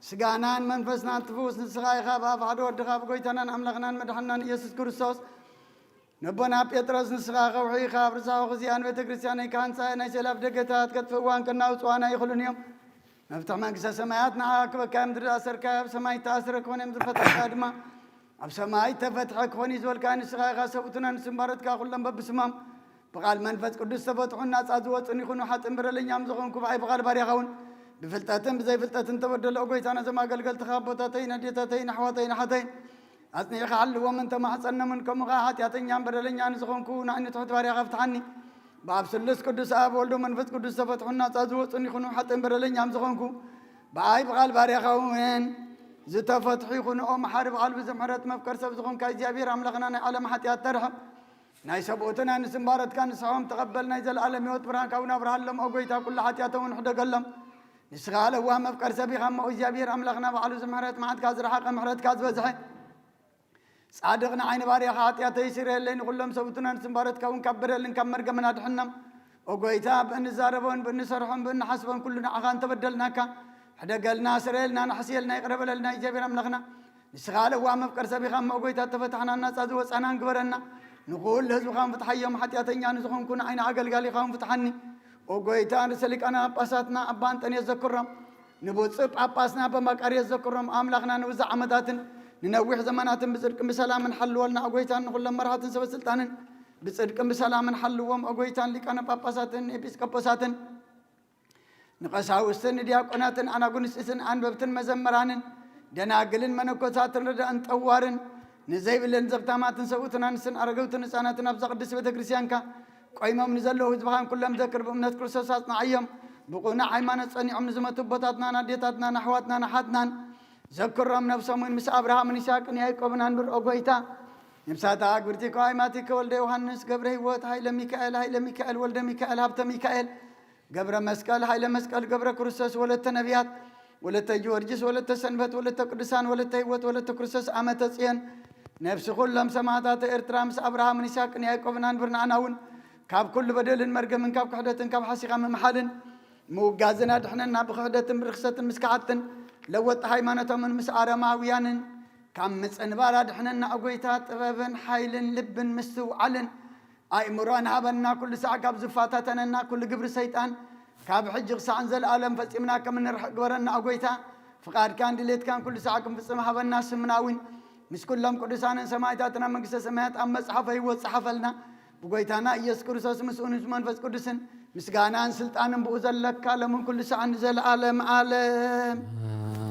ስጋናን መንፈስናን ትፍውስ ንስኻ ኢኻ። ብኣፍ ሓደ ወድኻ ብጐይታናን ኣምላኽናን መድሓንናን ኢየሱስ ክርስቶስ ነቦና ጴጥሮስ ንስኻ ከውሒ ኢኻ፣ ኣብ ርሳሆ ኽዚኣን ቤተ ክርስቲያነይ ክሃንጻ እየ፣ ናይ ሰይፊ ኣፍደገታት ከጥፍእዋ እንከናውጽዋ ናይ ይኽእሉን እዮም። መፍትሕ መንግስተ ሰማያት ንዓኻ ክበካ እዮም፣ ምድሪ ዝኣሰርካዮ ኣብ ሰማይ እተኣስረ ክኾን እዮም፣ ዝፈታሕካዮ ድማ ኣብ ሰማይ እተፈትሐ ክኾን እዩ ዝበልካ ንስኻ ኢኻ። ሰብኡትና ንስምባረትካ ኩሎም በብስሞም ብቓል መንፈስ ቅዱስ ዝተፈትሑን ናጻ ዝወጹን ይኹኑ። ሓጥእን በደለኛም ዝኾንኩ ብኣይ ብቓል ባርያኻ እውን ብፍልጠትን ብዘይፍልጠትን ተበደለ። ኦ ጐይታ፣ ነዞም ኣገልገልትኻ ኣቦታተይን ኣዴታተይን ኣሕዋተይን ኣሓተይን ኣጽኒዕካ ሓልዎም እንተ ማሕጸኖምን፣ ከምኡ ኸኣ ሓጢኣተኛን በደለኛን ዝኾንኩ ንዓይ ንትሑት ባርያኻ ፍትሓኒ። ብኣብ ስሉስ ቅዱስ ኣብ ወልዶ መንፈስ ቅዱስ ዝተፈትሑን ናጻ ዝወጹን ይኹኑ። ሓጥእን በደለኛም ዝኾንኩ ብኣይ ብቓል ባርያኻ እውን ዝተፈትሑ ይኹኑ። ኦ መሓሪ ብዓል ብዙሕ ምሕረት መፍቀር ሰብ ዝኾንካ እግዚኣብሔር ኣምላኽና ናይ ዓለም ሓጢኣት ተርሕቕ። ናይ ሰብኡትን ናይ ንስምባረትካ ንስሖም ተቐበል። ናይ ዘለኣለም ህይወት ብርሃንካ እውን ኣብርሃሎም። ኦ ጐይታ፣ ኩሉ ሓጢኣቶም እውን ሕደገሎም። ንስኻ ለዋህ መፍቀር ሰብ ኢኻ እሞ እግዚኣብሔር ኣምላኽና ባዕሉ ዝምሕረት መዓትካ ዝረሓቐ ምሕረትካ ዝበዝሐ ጻድቕ ንዓይ ንባርያኻ ሓጢኣተይ ስረየለይ፣ ንኹሎም ሰብኡትን ናይ ንስምባረትካ እውን ካብ በደልን ካብ መርገምን ኣድሕኖም። ኦ ጐይታ፣ ብእንዛረቦን ብእንሰርሖን ብእንሓስቦን ኩሉ ንዓኻ እንተበደልናካ ሕደገልና፣ ስረየልና፣ ንሕስየልና፣ ይቕረ በለልና። እግዚኣብሔር ኣምላኽና ንስኻ ለዋህ መፍቀር ሰብ ኢኻ እሞ ኦ ጐይታ፣ እተፈታሕናን ናጻ ዝወጻናን ግበረና። ንኹሉ ህዝብኻ እውን ፍትሓዮም። ሓጢኣተኛ ንዝኾንኩ ንዓይ ንኣገልጋሊኻ እውን ፍትሓኒ። ኦ ጐይታ፣ ርእሰ ሊቃነ ጳጳሳትና ኣባ እንጠንዮስ ዘክሮም፣ ንብፁዕ ጳጳስና ኣባ መቃርዮስ ዘክሮም፣ ኣምላኽና ንብዙሕ ዓመታትን ንነዊሕ ዘመናትን ብጽድቅን ብሰላምን ሓልወልና። ኦ ጐይታ፣ ንኹሎም መራሕትን ሰበ ስልጣንን ብጽድቅን ብሰላምን ሓልዎም። ኦ ጐይታ፣ ንሊቃነ ጳጳሳትን ኤጲስቆጶሳትን ንቐሳውስትን ንዲያቆናትን ኣናጉንስጢስን ኣንበብትን መዘምራንን ደናግልን መነኮሳትን ረዳእን ጠዋርን ንዘይብለን ዘኽታማትን ሰብኡትን ኣንስትን ኣረገውትን ህፃናትን ኣብዛ ቅድስት ቤተ ክርስቲያንካ ቆይሞም ንዘለዉ ህዝብኻን ኩሎም ዘክር ብእምነት ክርስቶስ ኣጽንዓዮም። ብቕኑዕ ሃይማኖት ጸኒዖም ንዝመቱ ኣቦታትናን ኣዴታትናን ኣሕዋትናን ኣሓትናን ዘክሮም። ነብሶም እውን ምስ ኣብርሃምን ይስሐቅን ያዕቆብን ኣንብር ኦ ጐይታ። ነብሳታ ኣግብርቲ ከዋይማቲ ከወልደ ዮሃንስ ገብረ ህይወት ሃይለ ሚካኤል ሃይለ ሚካኤል ወልደ ሚካኤል ሃብተ ሚካኤል ገብረ መስቀል ሃይለ መስቀል ገብረ ክርስቶስ ወለተ ነቢያት ወለተ ጊዮርጊስ ወለተ ሰንበት ወለተ ቅዱሳን ወለተ ህይወት ወለተ ክርስቶስ ኣመተ ጽዮን ነብሲ ኩሎም ሰማዕታተ ኤርትራ ምስ ኣብርሃምን ይስሐቅን ያዕቆብን ኣንብር። ንዓና እውን ካብ ኩሉ በደልን መርገምን ካብ ክሕደትን ካብ ሓሲኻ ምምሓልን ምውጋዝን ኣድሕነና። ብክሕደትን ብርኽሰትን ምስ ከሓድትን ለወጥቲ ሃይማኖቶምን ምስ ኣረማውያንን ካብ ምጽንባር ኣድሕነና፣ ኦ ጐይታ፣ ጥበብን ሓይልን ልብን ምስትውዓልን ኣእምሮን ሃበና። ኩሉ ሳዕ ካብ ዝፈታተነና ኩሉ ግብሪ ሰይጣን፣ ካብ ሕጂ ክሳዕ ንዘለኣለም ፈጺምና ከም እንርሕቕ ግበረና። ኦ ጐይታ፣ ፍቓድካን ድሌትካን ኩሉ ሳዕ ክንፍጽም ሃበና። ስምና እውን ምስ ኩሎም ቅዱሳንን ሰማዕታትና መንግስተ ሰማያት ኣብ መጽሓፈ ህይወት ጸሓፈልና። ብጎይታና ኢየሱስ ክርስቶስ ምስኡን ምስ መንፈስ ቅዱስን ምስጋናን ስልጣንን ብኡ ዘለካ ሎምን ኩሉ ሳዕን ንዘለዓለም ዓለም።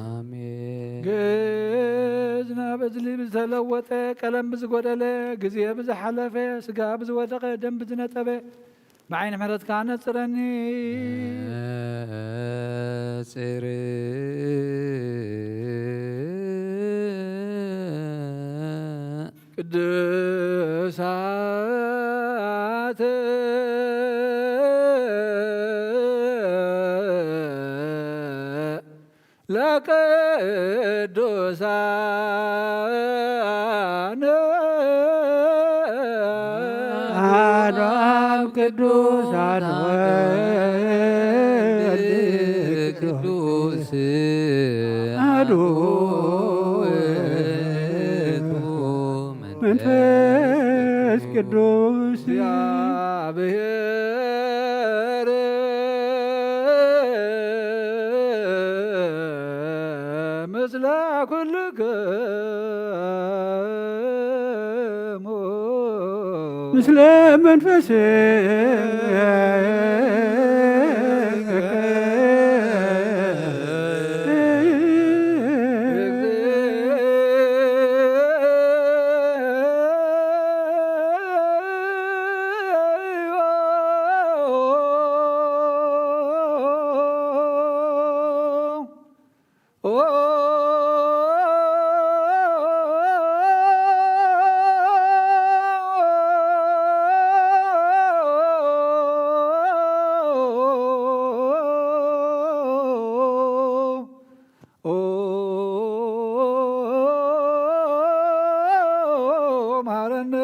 ኣሜን። ግእዝ ናብ እዝሊ ብዝተለወጠ፣ ቀለም ብዝጎደለ፣ ግዜ ብዝሓለፈ፣ ስጋ ብዝወደቐ፣ ደም ብዝነጠበ፣ ብዓይኒ ምሕረትካ ነጽረኒ። ጽር ቅዱሳት ለቅዱሳን አሐዱ አብ ቅዱስ አሐዱ ወልድ ቅዱስ አሐዱ ውእቱ መንፈስ ቅዱስ። እግዚአብሔር ምስለ ኩልክሙ ምስለ መንፈስ ኦ መሐረነ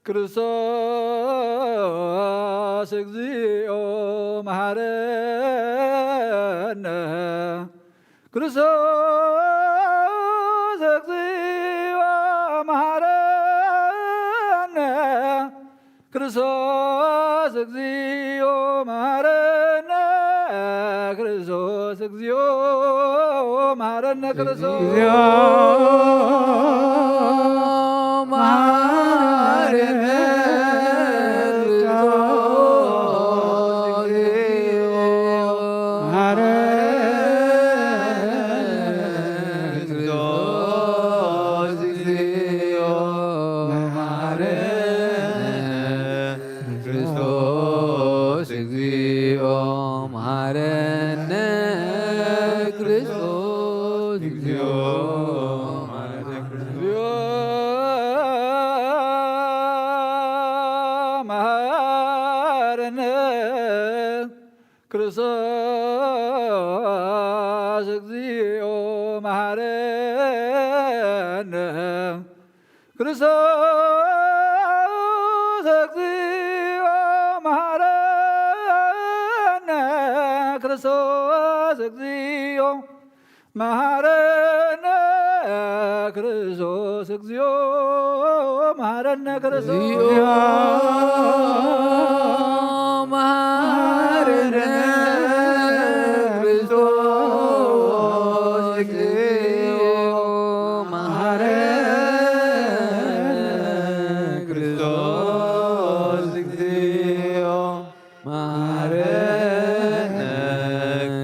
ክርስቶስ እግዚኦ መሐረነ። ክርስቶስ እግዚኦ መሐረነ። ክርስቶስ እግዚኦ መሐረነ። ክርስቶስ እግዚኦ መሐረነ። ክርስቶስ እግዚኦ መሐረነ። ክርስቶስ እግዚኦ መሐረነ። ክርስቶስ እግዚኦ መሐረነ። ክርስቶስ እግዚኦ መሐረነ። መሐረነ። ክርስቶስ እግዚኦ መሐረነ። ክርስቶስ እግዚኦ መሐረነ። ክርስቶስ እግዚኦ መሐረነ። ክርስቶስ እግዚኦ መሐረነ። ክርስቶስ እግዚኦ መሐረነ። ክርስቶስ እግዚኦ መሐረነ። ክርስቶስ እግዚኦ መሐረነ።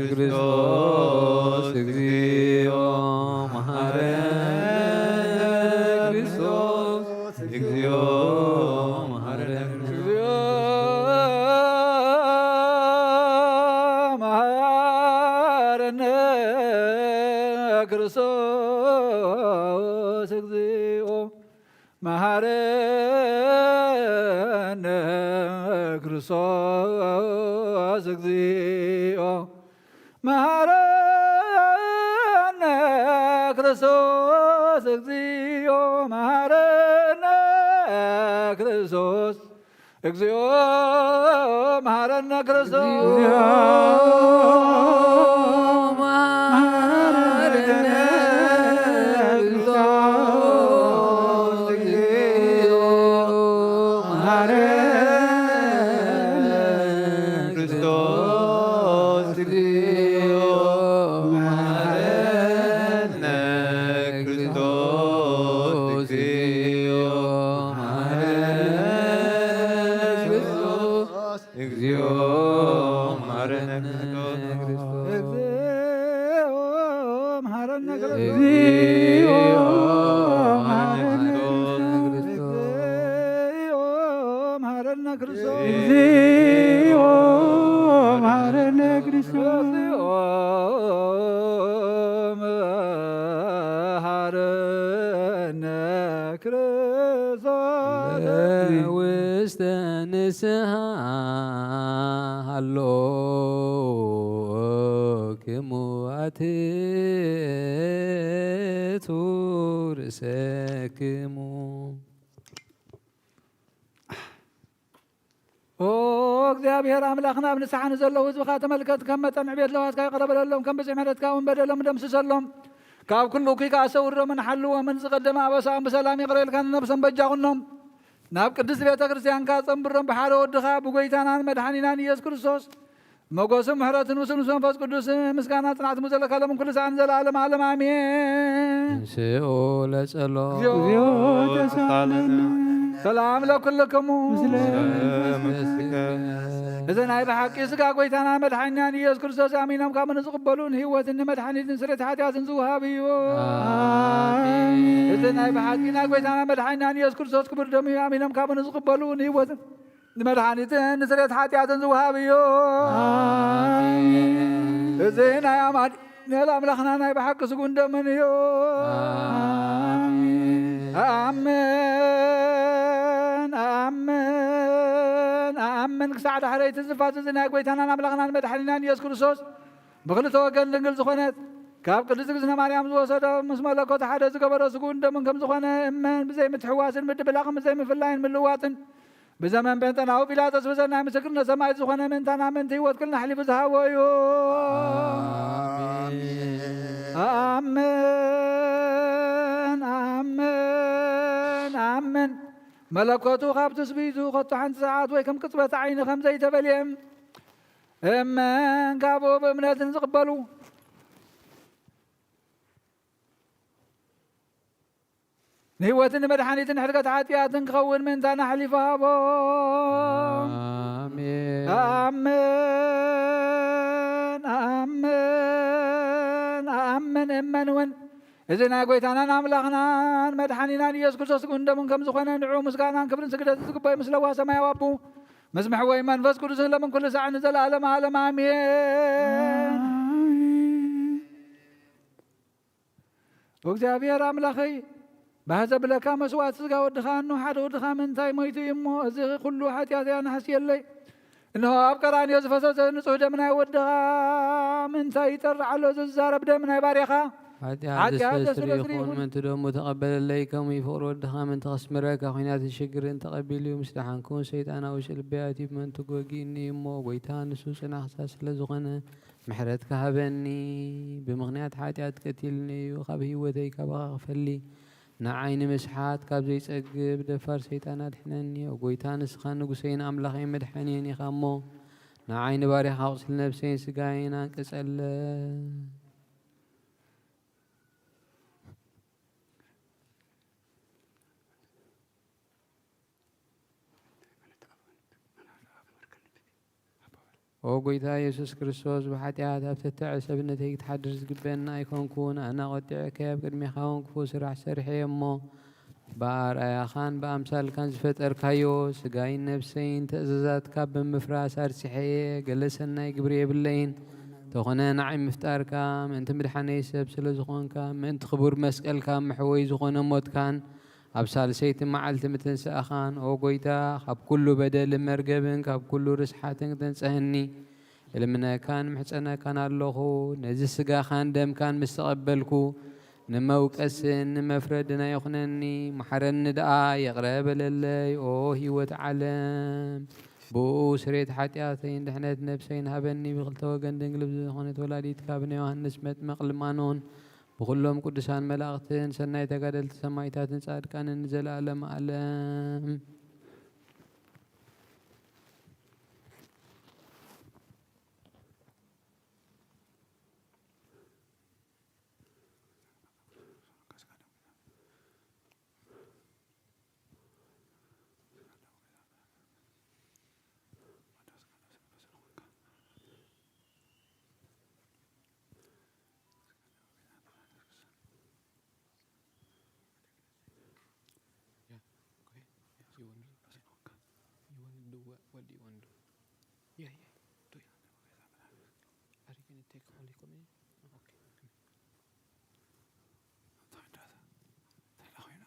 ክርስቶስ እግዚኦ መሐረነ። ክርስቶስ እግዚኦ መሐረነ። እግዚኦ መሐረነ። ክርስቶስ እግዚኦ መሐረነ። ክርስቶስ እግዚኦ መሐረነ። ክርስቶስ እግዚኦ መሐረነ። ክርስቶስ እግዚኦ መሐረነ። ክርስቶስ እግዚኦ መሐረነ። ክርስቶስ እግዚኦ መሐረነ። ክርስቶስ እግዚኦ መሐረነ። ክርስቶስ እግዚኦ መሐረነ። ክርስቶስ እግዚኦ መሐረነ። ክርስቶስ እግዚኦ መሐረነ። ክርስቶስ እግዚኦ መሐረነ። ክርስቶስ እግዚኦ መሐረነ። ክርስቶስ እግዚኦ መሐረነ። ክርስቶስ እግዚኦ መሐረነ። ክርስቶስ ውስተ ንስሐ ሃሎክሙ አትቱ ርእሰክሙ። ኦ እግዚኣብሔር ኣምላኽና፣ ኣብ ንስሓ ንዘለዉ ህዝብኻ ተመልከት። ከም መጠን ዕቤት ለውሃትካ ይቕረ በለሎም፣ ከም ብዝሒ ምሕረትካ እውን በደሎም ደምስሰሎም። ካብ ኩሉ እኩይ ከኣ ሰውሮምን ሓልዎምን፣ ዝቐደመ ኣበሳኦም ብሰላም ይቕረ ኢልካ ንነብሶም በጃ ኩኖም። ናብ ቅድስት ቤተ ክርስቲያንካ ጸንብሮም፣ ብሓደ ወድኻ ብጎይታናን መድሓኒናን ኢየሱስ ክርስቶስ ሞገስን ምሕረትን ምስኡ ምስ መንፈስ ቅዱስ ምስጋና ጽንዓት ምስ ዘለካ ሎምን ኩሉ ሰዓትን ዘለዓለም ዓለም ኣሜን። ንስኡ ለጸሎ እግዚኦ ተሳለነ። ሰላም ለኩልክሙ። ምስለ እዚ ናይ ብሓቂ ስጋ ጎይታና መድሓኒናን ኢየሱስ ክርስቶስ ኣሚኖም ካብ ንዝቕበሉ ንህይወትን ንመድሓኒትን ስርየት ሓጢኣትን ዝወሃብ እዩ። ኣሜን። እዚ ናይ ብሓቂ ናይ ጎይታና መድሓኒናን ኢየሱስ ክርስቶስ ክቡር ደሙ እዩ። ኣሚኖም ካብ ንዝቕበሉ ንህይወትን ንመድሓኒትን ንስርየት ሓጢኣትን ዝወሃብ እዩ። ኣሜን። እዚ ናይ ኣማኑኤል ኣምላኽና ናይ ብሓቂ ስጉን ደምን እዩ። ኣሜን። ኣኣምን፣ ኣኣምን፣ ኣኣምን ክሳዕ ዳሕረይቲ ዝፋስ እዚ ናይ ጎይታናን ኣምላኽናን መድሓኒናን ኢየሱስ ክርስቶስ ብኽልተ ወገን ድንግል ዝኾነት ካብ ቅድስት እግዝእትነ ማርያም ዝወሰዶ፣ ምስ መለኮቱ ሓደ ዝገበሮ ስግኡን ደሙን ከም ዝኾነ እመን። ብዘይ ምትሕዋስን ምድብላቕን፣ ብዘይ ምፍላይን ምልዋጥን፣ ብዘመን ጴንጠናዊ ጲላጦስ ብዘናይ ምስክርነት ሰማዕት ዝኾነ ምእንታና ምእንቲ ህይወት ኩልና ኣሕሊፉ ዝሃቦ እዩ። ኣሜን። ኣሜን፣ ኣሜን፣ ኣሜን። መለኮቱ ካብ ትስብእቱ ከቶ ሓንቲ ሰዓት ወይ ከም ቅጽበት ዓይኒ ከም ዘይተፈልየ እመን። ካብኡ ብእምነት ንዝቕበሉ ንህይወትን ንመድሓኒትን ሕድገት ሓጢኣትን ክኸውን ምእንታና ኣሕሊፉ ሃቦም። ኣሜን። ኣሜን፣ ኣሜን፣ ኣሜን። እመን እውን እዚ ናይ ጐይታናን ኣምላኽናን መድሓኒናን ኢየሱስ ክርስቶስ ስግኡን ደሙን ከም ዝኾነ ንዕኡ ምስጋናን ክብርን ስግደትን ዝግባእ ምስ ለዋህ ሰማያዊ ኣቦ ምስ መሕወይ መንፈስ ቅዱስን ለምን ኩሉ ሳዕ ንዘለኣለም ዓለም ኣሜን። እግዚኣብሔር ኣምላኸይ፣ ባህ ዘብለካ መስዋዕቲ ስጋ ወድኻ፣ እንሆ ሓደ ወድኻ ምእንታይ ሞይቱ እዩ እሞ፣ እዚ ኩሉ ሓጢኣተይ ኣናሕስየለይ። እንሆ ኣብ ቀራንዮ ዝፈሰሰ ንጹህ ደም ናይ ወድኻ ምእንታይ ይጠርዕ ኣሎ፣ እዚ ዝዛረብ ደም ናይ ባርያኻ ሓጢኣት ሓጢኣት ዘስተስሪ ዘስተስሪ ይኹን፣ ይኹን። ምእንቲ ደሙ ተቐበለለይ፣ ከምኡ ፍቕሪ ወድኻ ምእንቲ ከስምረካ፣ ኲናትን ሽግርን ተቐቢሉ እዩ። ምስ ደሓንኩ ሰይጣናዊ ስልብያት እዩ፣ ምእንቲ ጎጊእኒ እዩ እሞ፣ ጐይታ ንሱ ጽናሕታ ስለ ዝኾነ፣ ምሕረትካ ሃበኒ። ብምኽንያት ሓጢኣት ቀቲልኒ እዩ፣ ካብ ህይወተይ ካባኻ ክፈሊ። ንዓይ ንምስሓት ካብ ዘይጸግብ ደፋር ሰይጣን ኣድሕነኒ። ኦ ጐይታ፣ ንስኻ ንጉሰይን ኣምላኸይን መድሓኒየን ኢኻ እሞ፣ ንዓይ ንባርያኻ ቁስሊ ነብሰይን ስጋይን ኣንቅጸለ። ኦ ጐይታ ኢየሱስ ክርስቶስ፣ ብሓጢኣት ኣብ ትሕቲ ሰብነተይ ክትሓድር ዝግበአኒ ኣይኮንኩን። ኣነ ኣቖጢዐካዮ፣ ኣብ ቅድሜኻ እውን ክፉእ ስራሕ ሰሪሐ እየ እሞ፣ ብኣርኣያኻን ብኣምሳልካን ዝፈጠርካዮ ስጋይን ነብሰይን ትእዛዛትካ ብምፍራስ ኣርሲሐ እየ። ገለ ሰናይ ግብሪ የብለይን፣ እንተኾነ ንዓይ ምፍጣርካ፣ ምእንቲ ምድሓነይ ሰብ ስለ ዝኾንካ፣ ምእንቲ ክቡር መስቀልካ መሕወይ ዝኾነ ሞትካን፣ ኣብ ሳልሰይቲ መዓልቲ ምትንሳእኻን፣ ኦ ጐይታ፣ ካብ ኩሉ በደልን መርገብን ካብ ኩሉ ርስሓትን ክተንጽሀኒ እልምነካን ምሕጸነካን ኣለኹ። ነዚ ስጋኻን ደምካን ምስ ተቐበልኩ፣ ንመውቀስን ንመፍረድን ኣይኹነኒ። መሓረኒ ደኣ፣ ይቕረ በለለይ፣ ኦ ህይወት ዓለም። ብኡ ስሬት ሓጢኣተይን ድሕነት ነብሰይን ሃበኒ። ብክልተ ወገን ድንግል ብዝኾነት ወላዲትካ ብናይ ዮሃንስ መጥመቕ ልማኖን ብኹሎም ቅዱሳን መላእኽትን ሰናይ ተጋደልቲ ሰማዕታትን ጻድቃንን ንዘለዓለም ዓለም። Yeah, go ahead. Yeah, you want to do? Yeah. You want to do what? What do you want to do? Yeah, yeah. Do it. Are you gonna take Holy Communion? Okay. Come here.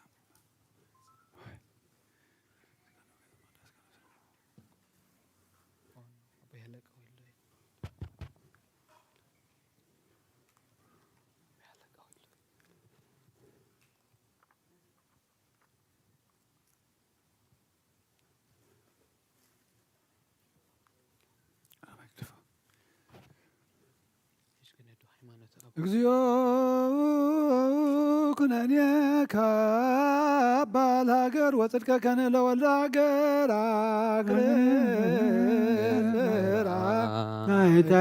እግዚኦ ኩነኔ ካብ ባል ሃገር ወጽድቀከን ለወልደ ሃገር ኣክልል ናይተ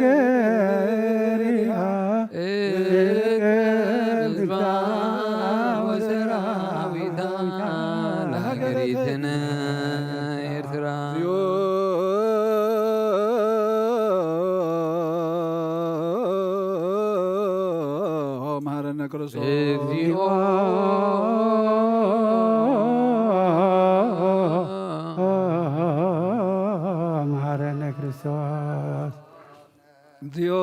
ገሪሃ እቅብ ህዝባ ወሰራዊታ ለሃገሪትን ኤርትራ። መሐረነ ክርስቶስ። እግዚኦ መሐረነ ክርስቶስ። እግዚኦ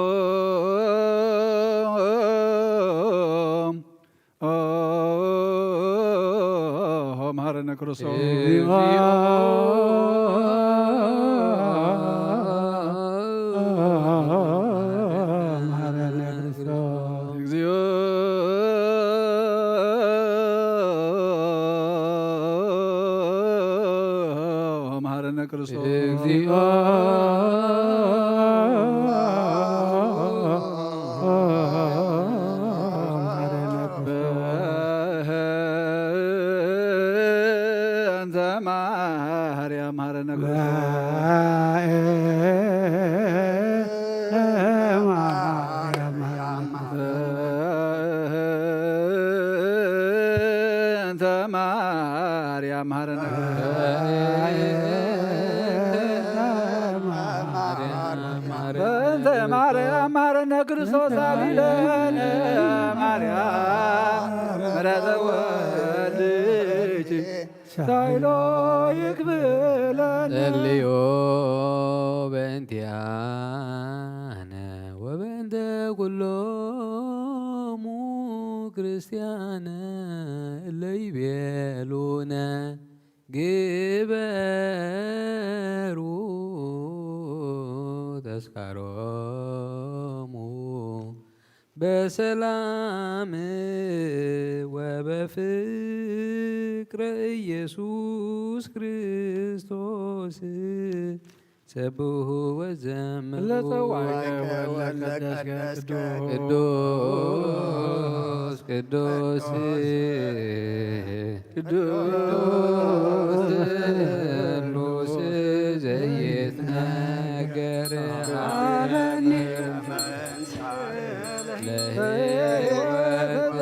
መሐረነ ክርስቶስ። እግዚኦ መሐረነ ክርስቶስ። እግዚኦ በእንተ ማርያም መሐረነ ክርስቶስ። በእንተ ማርያም መሐረነ። በእንተ ማርያም መሐረነ ክርስቶስ አሊለነ ማርያም ምሕረተ ወልድኪ ሳይሎ ይክብለነ። ጸልዮ በእንቲአነ ወበእንተ ኩሎሙ ክርስቲያነ እለ ይቤሉነ ግበሩ ተስካሮሙ በሰላም ወበፍቅር ኢየሱስ ክርስቶስ። ሰብሑ ወዘምሩ ለጸዋዕከ ወለቀደስከ ቅዱስ ቅዱስ ቅዱስ ቅዱስ ቅዱስ ዘይትነገር ለሕይወት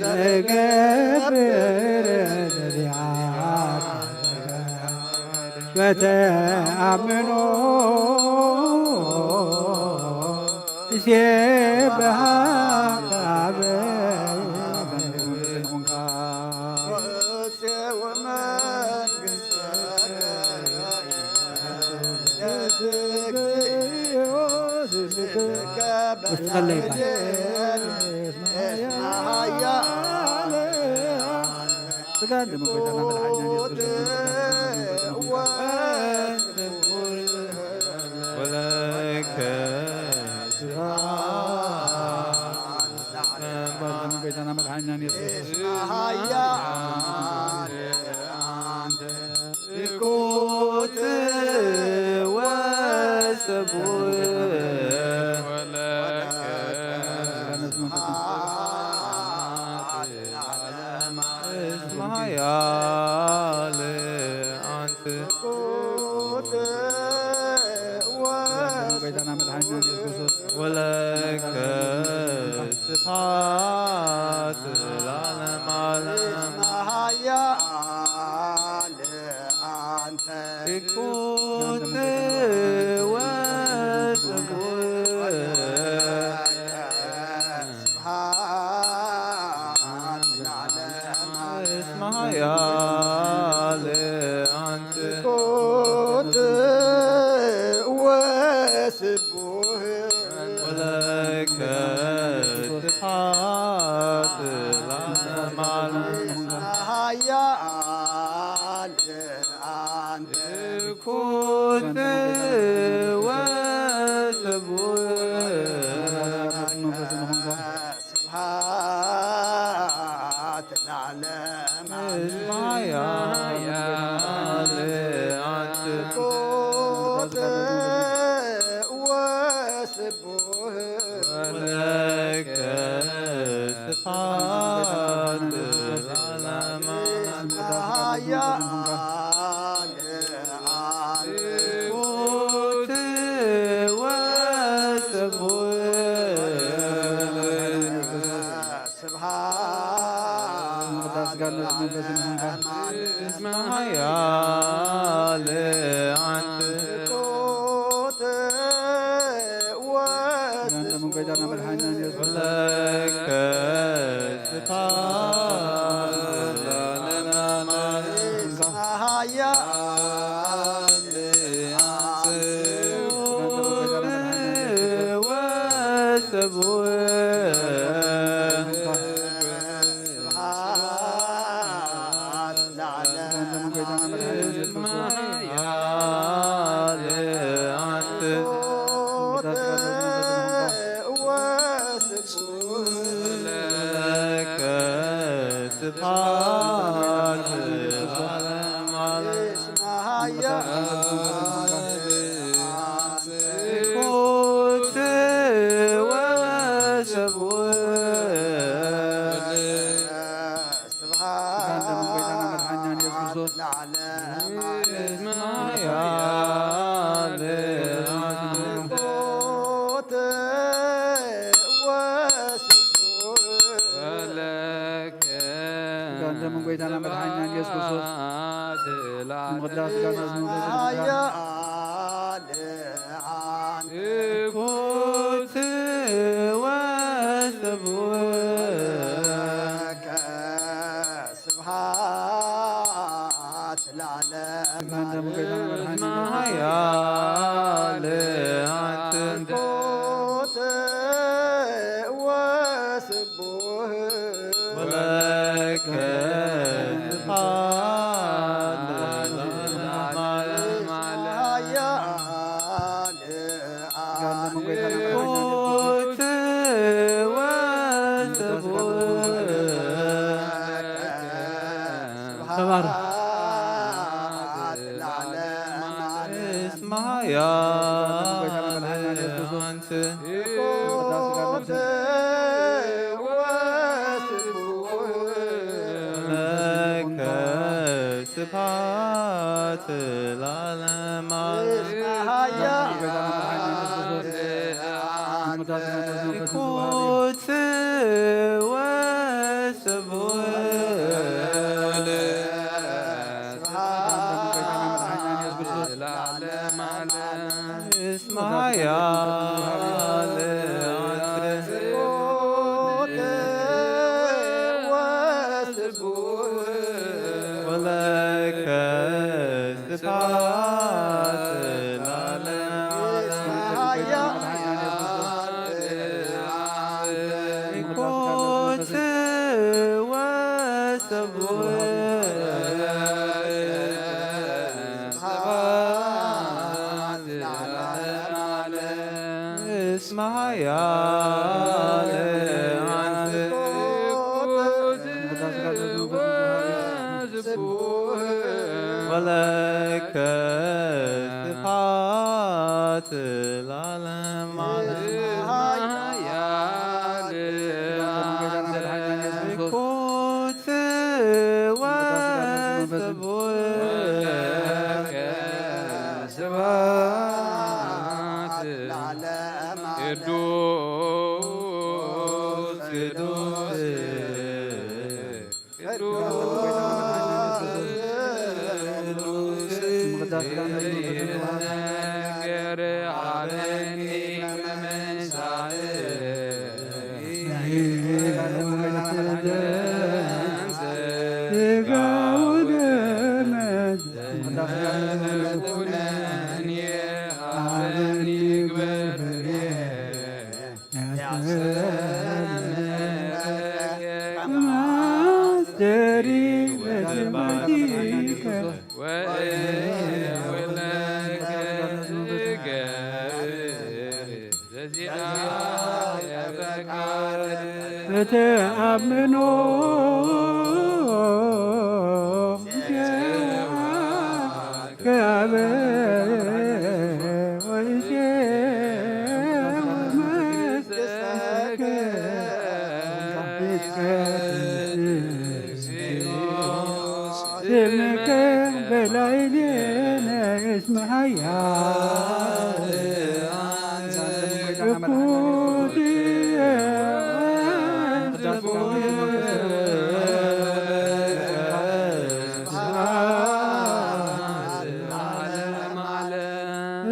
ዘይገብር በተአምኖ ይሴብሐካ ውስጥ ከለ ይባል። ስጋ እንደ መጎዳና መድኃኒዓለም ኢየሱስ ክርስቶስ ወለከ ስብሐት ለዓለም። መጎዳና መድኃኒዓለም ኢየሱስ ክርስቶስ። ኩት ወስቡሕ ወለከ ስብሐት ለዓለም። እስመ ኃያል አንተ። ኩት ወስቡሕ ወለከ ስብሐት ለዓለመ ዓለም። ኃያል አንተ። ኩት ወስቡሕ ስብሐት ለዓለመ ዓለም። እስመ ኃያል አንተ። ኩት ወስቡሕ ወለከ ስብሐት ለዓለመ ዓለም። ኃያል አንተ። ኩት ወስቡሕ ስብሐት ለዓለም። እስመ ኃያል አንተ። ኩት ወስቡሕ ወለከ ስብሐት ለዓለመ። ኃያል አንተ። ኩት ወስቡሕ ስብሐት ለዓለመ ዓለም። እስመ ኃያል አንተ። ኩት ወስቡሕ ወለከ ስብሐት ለዓለመ ዓለም። እስመ ኃያል አንተ። ኩት ወስቡሕ ኃያል አንተ ለከ ስብሐት ለዓለመ ዓለም። ስብሐት ስብሐት ለዓለመ ዓለም። ኃያል አምልኮት ወስብሐት ለከ። ስብሐት ለመድኃኒዓለም ኢየሱስ ክርስቶስ። ስብሐት ለዓለመ። ኃያል አምልኮት ወስብሐት ለከ። ስብሐት ለዓለመ ዓለም። ኃያል አንተ። አምልኮት ወስብሐት ወለከ ስብሐት ለዓለመ ዓለም። ኃያል አምልኮት ወስብሐት ተባረክ። ለዓለመ ዓለም። እስመ ኃያል አንተ። ለከ ስብሐት ለዓለመ ዓለም። አምልኮት ወስብሐት ለዓለመ ዓለም። እስመ ኃያል አንተ። ወለከ ስብሐት ለዓለመ ዓለም። አምልኮት ወስብሐት ለዓለመ ዓለም። እስመ ኃያል አንተ። ወለከ ስብሐት ለዓለመ ዓለም። ኃያል አምልኮት ወስብሐት ለከ። ስብሐት ለዓለመ ዓለም። ቅዱስ ቅዱስ ቅዱስ ቅዱስ ነገር አበኒ መመንሳእ ሥጋው ደመ ኩነኔ አበኒ ግበር ፍሬ በተአምኖ ስምከ በላዕሌነ እስመ ኃያል እኩት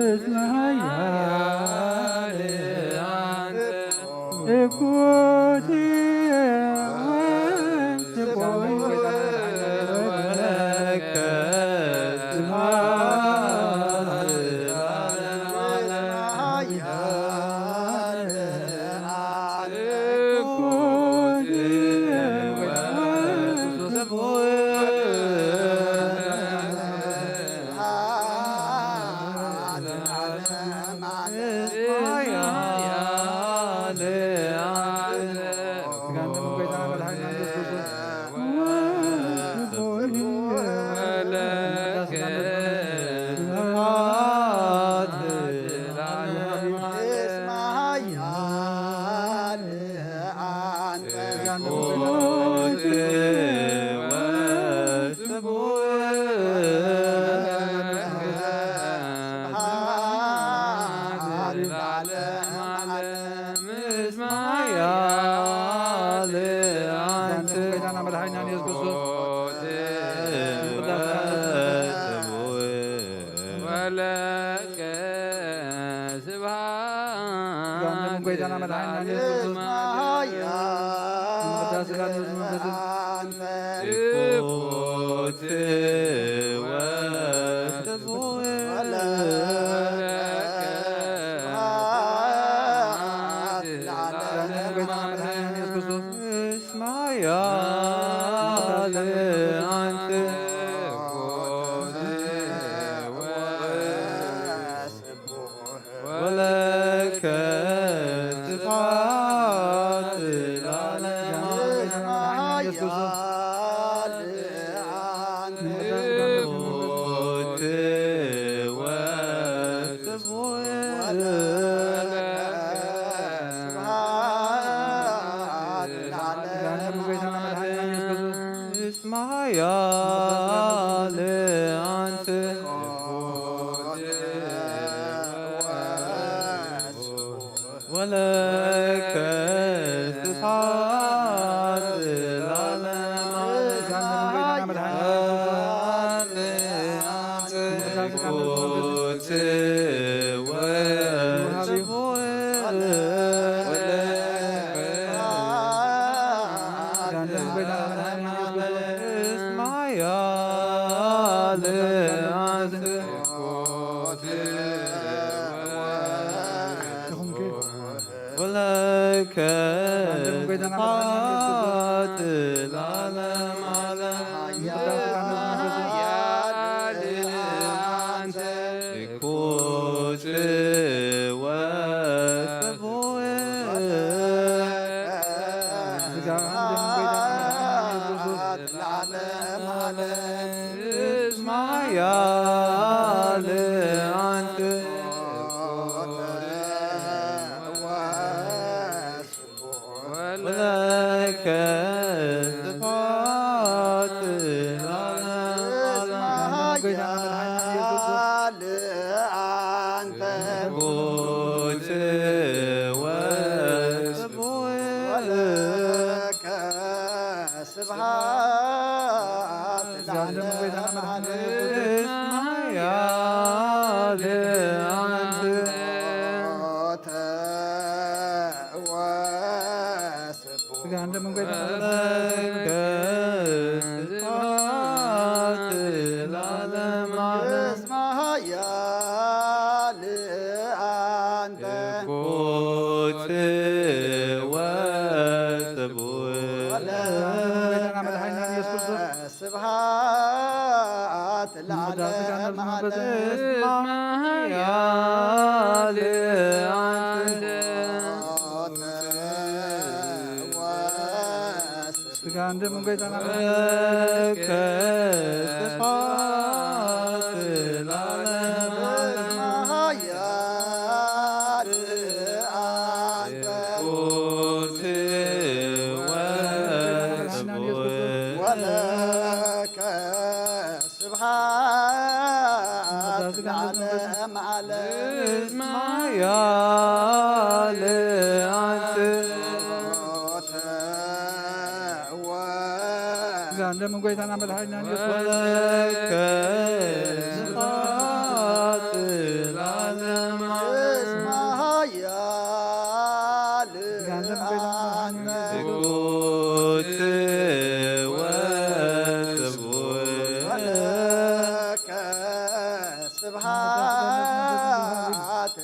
እስመ ኃያል እኩት ወስብሐት ለከ ስብሐት ለዓለመ ዓለም። እኩት ወስብሐት እስመ ኃያል አንተ ወለከ ስብሐት ጌታና መድኃኒና ኢየሱስ ክርስቶስ። ስብሐት ላንተ። ጌታና መድኃኒና ኢየሱስ ክርስቶስ። እስመ ኃያል አንተ ወለከ ስብሐት ለዓለመ ዓለም። እስመ ኃያል አንተ ወለከ ስብሐት ለዓለመ ዓለም። ወለከ ስብሐት ለዓለመ ዓለም። ኃያል አንተ። ትኩት ወስቡሕ። ለዓለመ ዓለም። እስመ ኃያል አንተ። ወለከ ስብሐት ለዓለመ ዓለም። ኃያል አንተ። ትኩት ወስቡሕ። ወለከ ስብሐት ለዓለመ ዓለም። ኃያል አንተ። ስጋ እንደ መንገድ ለዓለመ ዓለም። እስመ ኃያል አንተ። ትኩት ወስቡሕ። ወለከ ስብሐት ለዓለመ ዓለም። እስመ ኃያል አንተ። ስጋ እንደ መንገድ ለዓለመ ዓለም። እስመ ኃያል አንተ። ትኩት ወስቡሕ። ወለከ ስብሐት ለዓለመ ዓለም። እስመ ኃያል አንተ። ስጋ እንደ መንገድ ለዓለመ ዓለም። ወለከ ስብሐት ለዓለመ ዓለም። እስመ ኃያል አንተ። ትኩት ወስቡሕ። ወለከ ስብሐት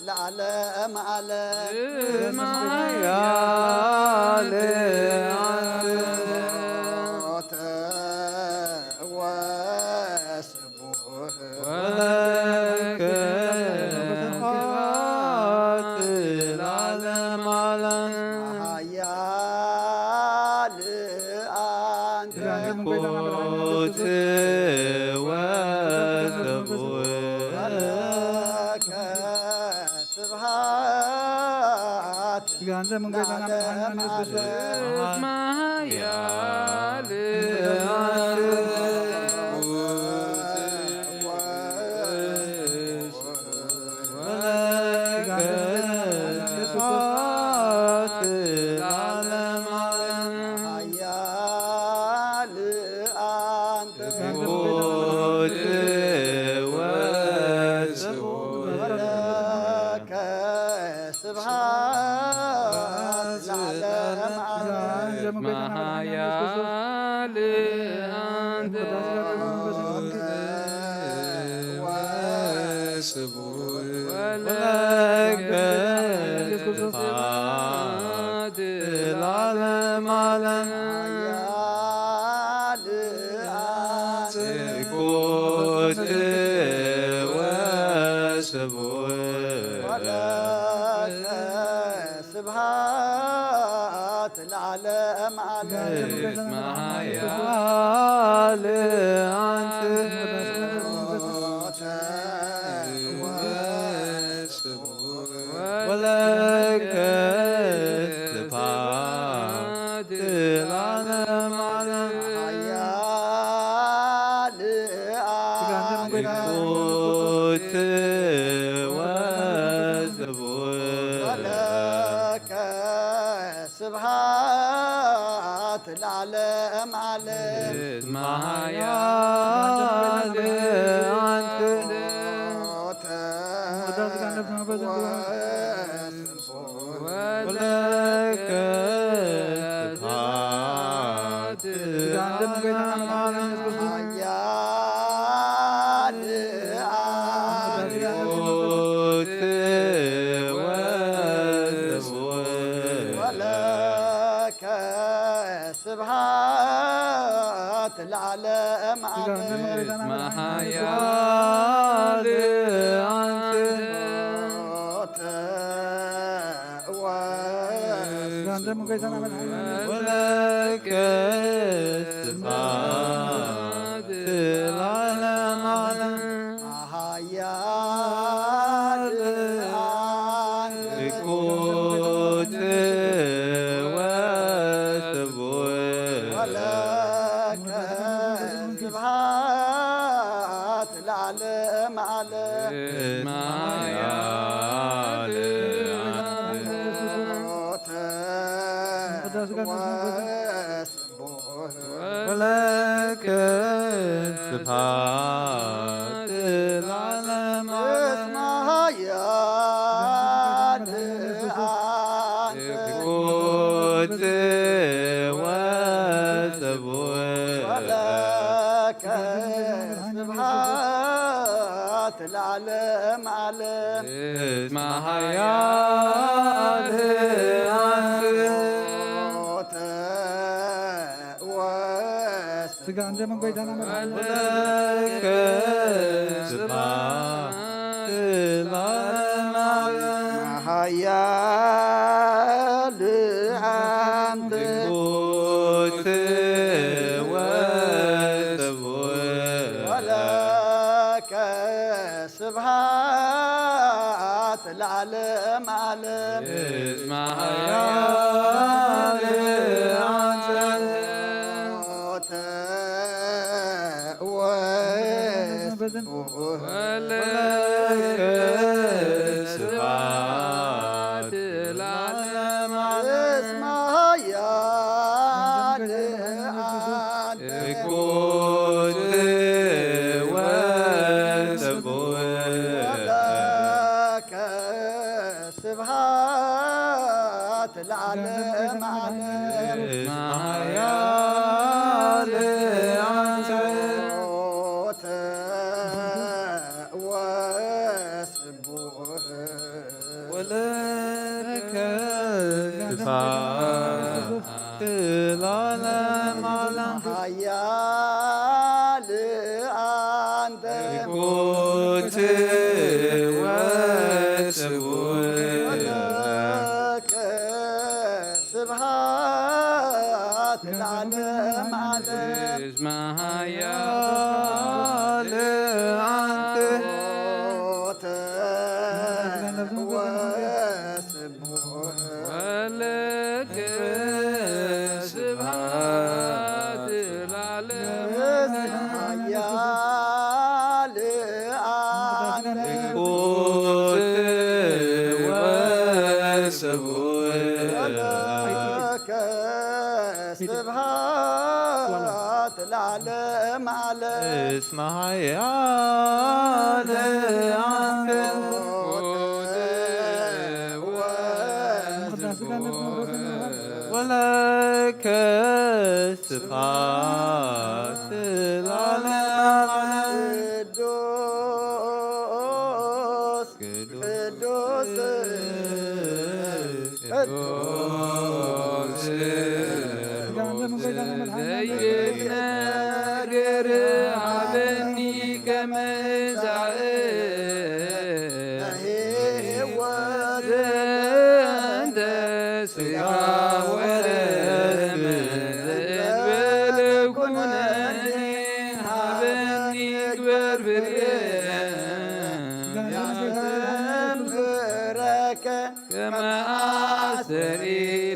ለዓለመ ዓለም። እስመ ኃያል አንተ። ወለከ ስብሐት ለዓለመ ዓለም። ኃያል አንተ። ትኩት ወስቡሕ። ኣንተ መንጎይታና መድሓኒና ኢየሱስ ክርስቶስ። መሃያል ሓያል ኣንተ ሞት ወስቡር ወለከ ስብሐት ለዓለመ ዓለም። መሃያል ኣንተ ወስቡር ወለከ ስብሐት ለዓለመ ዓለም። ሓያል ኣንተ ትኩት ወስቡር ወለከ ስብሐት ለዓለመ ዓለም። መሃያል ኣንተ ሞተ ወለከ ስብሐት ለዓለመ ዓለም። ሓያል ኣንተ ትኩት ወስቡር ወለከ ስብሐት ለዓለመ ዓለም። መሃያል ኣንተ ሞተ ወለከ ስብሐት ለዓለመ ዓለም። ሓያል ሞት ወስቡር ወለከ ስብሐት ለዓለመ ዓለም። መሃያል ኣንተ ሞተ ወ ወለከ ስብሐት ለዓለመ ዓለም። ሓያል ኣንተ ትኩት ወስቡር ወለከ ስብሐት ለዓለመ ዓለም። መሃያል ሞተ ወስቡር ወለከ ስብሐት ለዓለመ ዓለም። እስመ ሓያል ኣንተ ትኩት ወስቡር ወለከ ስብሐት ለዓለመ ዓለም። እስመ ሓያል ኣንተ ሞተ ወስ ስጋን ደምን ጎይታና መድሓኒና ወለከ ስብሐት ለዓለመ ዓለም። ሓያል ኣንተ ትኩት ወስቡር ወለከ ስብሐት ለዓለመ ዓለም። እስመ ሓያል ኣንተ ሞተ ወስቡሕ ወለከ ስብሐት ለዓለመ ዓለም። እስመ ሓያል ኣንተ ትኩት ወስቡሕ ወለከ ስብሐት ለዓለመ ዓለም። እስመ ሓያል ኣንተ ሞተ ወስቡሕ ወለከ ስብሐት ለዓለመ ዓለም። ሓያል ኣንተ ትኩት ወስቡሕ ወለከ ስብሐት ለዓለመ ዓለም። እስመ ሓያል ኣንተ ሞተ ወስቡሕ ክቡር ወስቡሕ ወለከ ስብሐት ለዓለመ ዓለም። እስመ ኃያል አንተ ወለከ ስብሐት ለዓለመ ዓለም። ቅዱስ ቅዱስ ቅዱስ ዘይነገር ሀበኒ ከመ ዛእ ዘንተ ስጋ ወደም ዘንበለ ኩነኒ ሀበኒ ግበር ፍሬ ያስተምረከ ከመ አስተሪ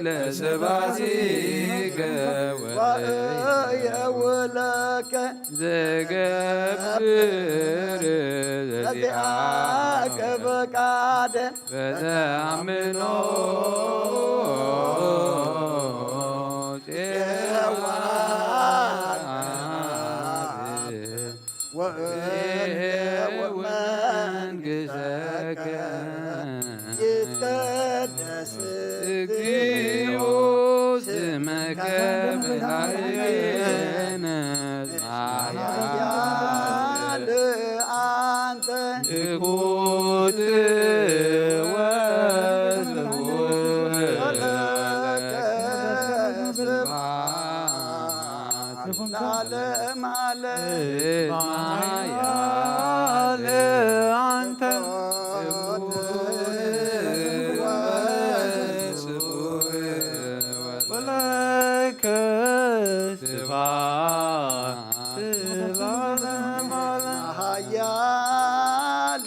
ለሰባሲከ ወእየውለከ ዘገብር ዘዚአከ ዘዚአከ ፍቃደ በተአምኖ ጼዋ ወእንተ መንግሥትከ ይትቀደስ እግዚኦ ስምከ በላዕሌነ ኃያል አንተ ትኩት ወስቡሕ ለዓለመ ዓለም። ኃያል አንተ ወለከ ስብሐት ለዓለመ ዓለም። ኃያል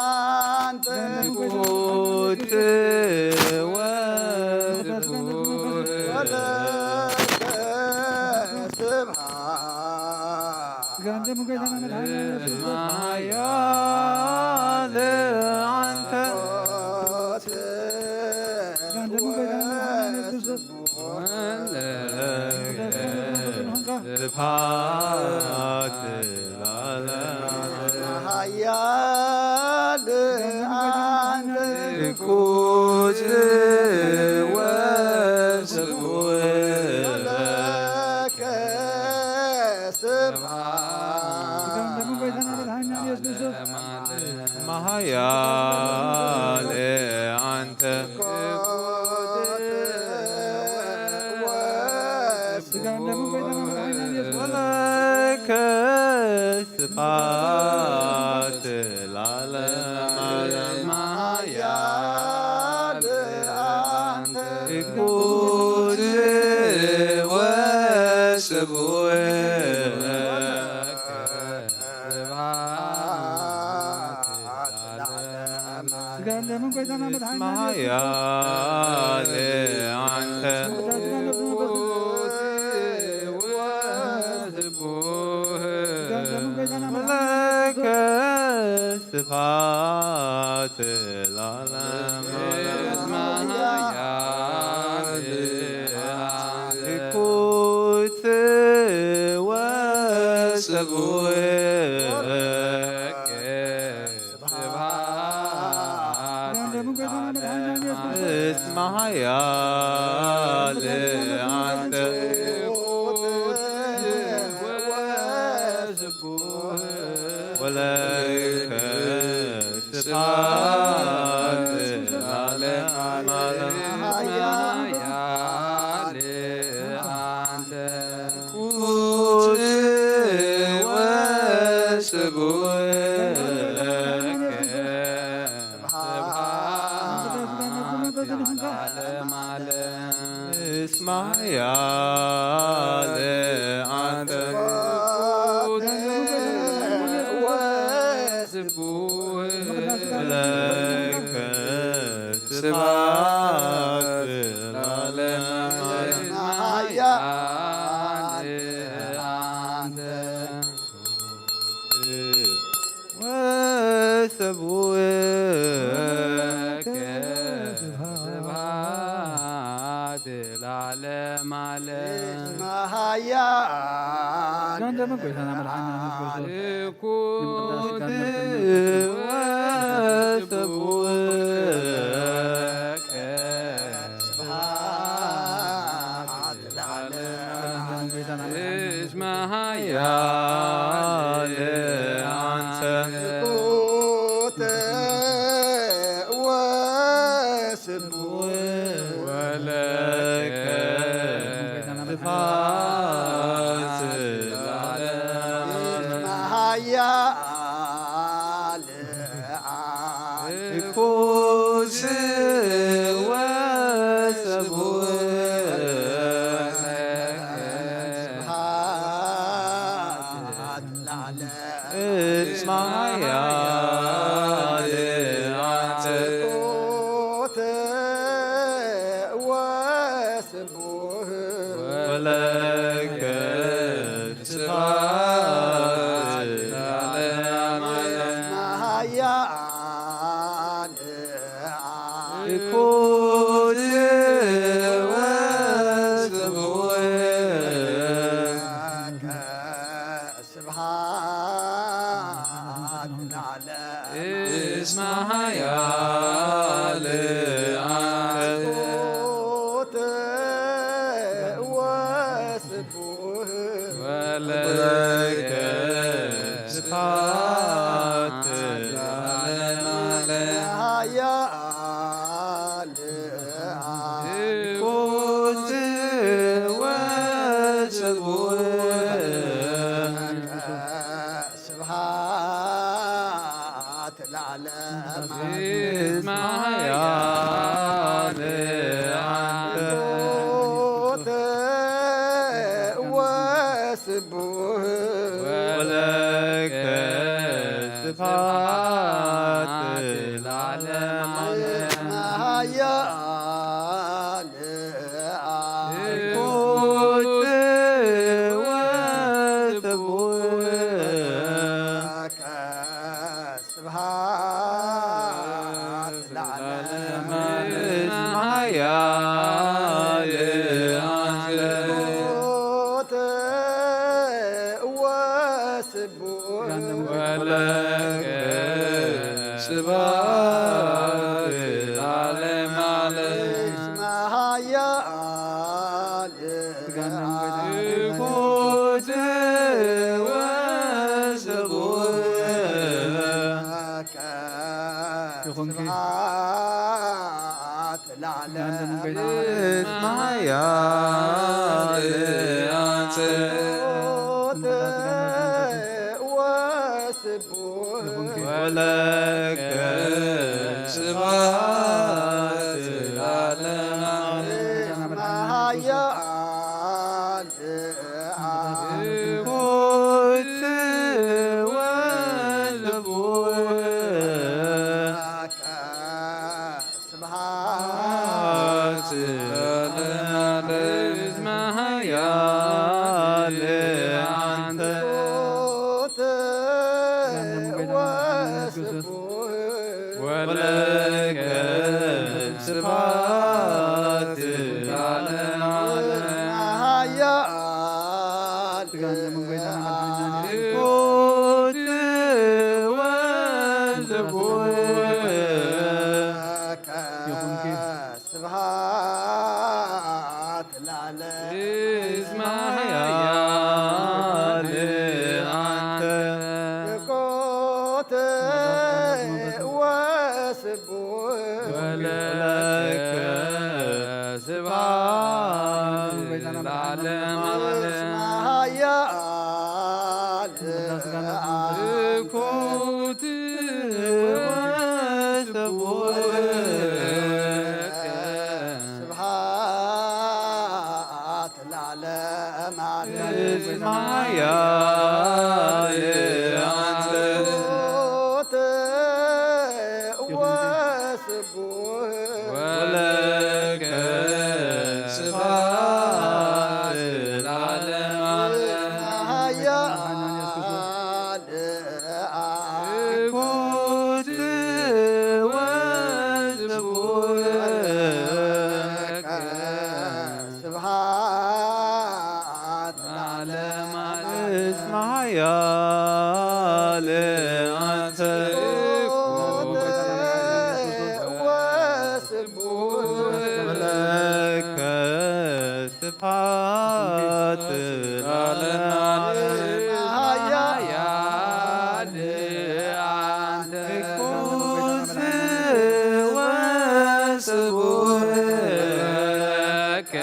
አንተ ትኩት ወስቡሕ ወለከ ስብሐት ስጋ ደሙ ጌታና መድኃኒዓለም ኢየሱስ ክርስቶስ። ኃያል አንተ ስጋ ደሙ ጌታና መድኃኒዓለም ኢየሱስ ክርስቶስ። ስብሐት ለዓለመ ኃያል አንተ ትኩት ወስቡሕ ለከ ስብሐት ኃያል አንተ ወለከ ስብሐት ለዓለመ ዓለም። ኃያል አንተ ትኩት ወስቡሕ ለከ ስብሐት ለዓለመ ዓለም። ስጋ ደምን ጌታና መድኃኒዓለም ኢየሱስ ኃያል አንተ ስጋ ደምን ጌታና መድኃኒዓለም ኢየሱስ ለከ ስብሐት ለዓለመ ዓለም። ኃያል አንተ ትኩት ወስቡሕ ለከ ስብሐት ለዓለመ ዓለም። እስመ ኃያል አንተ ወለከ ስብሐት ለዓለመ ዓለም። ኃያል አንተ ትኩት ወስቡሕ ለከ ስብሐት ለዓለመ ዓለም። እስመ ኃያል አንተ ትኩት ወስቡሕ ለከ ስብሐት ለዓለመ ዓለም። ኃያል አንተ ትኩት ስብሐት ለዓለም ዓለም። መሃያን ዛንተ መጎይታና መድሓና ኢየሱስ ክርስቶስ። ኩት ወስብሐት ስብሐት ለዓለም ዓለም። እስመ ኃያል አንተ። ኩት ወስብሐት ወለከ ስብሐት ለዓለም። እስመ ኃያል ኩት ወስብሐት ለዓለም። እስመ ኃያል አንተ። ኩት ወስብሐት ወለከ ስብሐት ለዓለም ዓለም። ኃያል ኩት ወስብሐት ስብሐት ለዓለም። እስመ ኃያል አንተ። ኩት ወስብሐት ወለከ ስብሐት ለዓለም ዓለም። ኃያል ኩት ወስብሐት ስብሐት ለዓለም። እስመ ኃያል አንተ። ኩት ወስብሐት ወለከ ስብሐት ለዓለም ዓለም። እስመ ኃያል ኩት ወስብሐት ስብሐት ለዓለም። እስመ ኃያል አንተ። ኩት ወስብሐት ወለከ ስብሐት ለዓለም ዓለም። እስመ ኃያል ኩት ወስብሐት ይኹንኪ። ስብሐት ለዓለም። እስመ ኃያል አንተ። ኩት ወስብሐት ወለከ ስብሐት ለዓለም ዓለም። እስመ ኃያል ኩት ወስብሐት ስብሐት ለዓለም። እስመ ኃያል አንተ። ኩት ወስብሐት ወለከ ስብሐት ለዓለም ዓለም። ኃያል ኩት ወስብሐት ስብሐት ለዓለም። እስመ ኃያል አንተ። ኩት ወስብሐት ወለከ ስብሐት ለዓለም ዓለም። እስመ ኃያል ኩት ወስብሐት ስብሐት ለዓለም ዓለም። እስመ ኃያል አንተ። ኩት ወስብሐት ወለከ ስብሐት ለዓለም ዓለም። ኃያል ኩት ስብሐት ለዓለመ ዓለም ኃያል አንተ። ትኩስ ወስቡሕ ለከ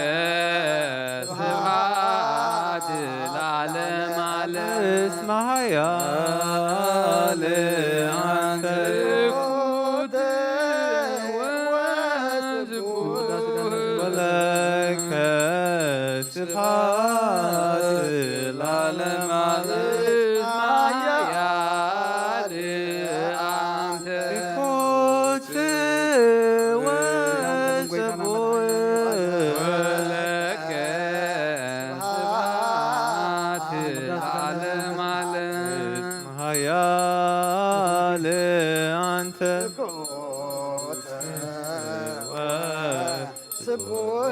ስብሐት ለዓለመ ዓለም። እስመ ኃያል አንተ። ትኩስ ወስቡሕ ወለከ ስብሐት ለዓለመ ዓለም። ኃያል አንተ። ትኩስ ወስቡሕ ወለከ ስብሐት ለዓለመ ዓለም። ኃያል አንተ። ስብሐት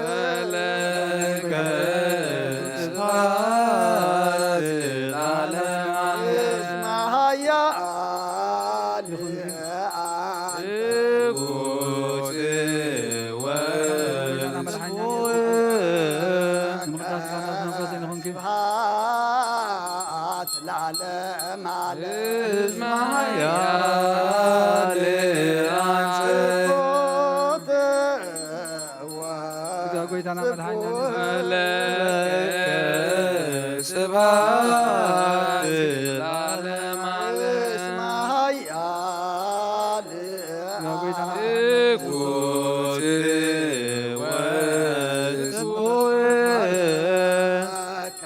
ለከ ስብሐት ለዓለመ ዓለም። እስመ ኃያል ትኩስ ወስቡሕ። ስብሐት ለዓለመ ዓለም። እስመ ኃያል አንተ። ስብሐት ስጋ ጎይታና መድኃኒና ለከ ስብሐት ለዓለመ ዓለም። እስመ ኃያል ስጋ ጎይታና ትኩስ ወስቡሕ። ለከ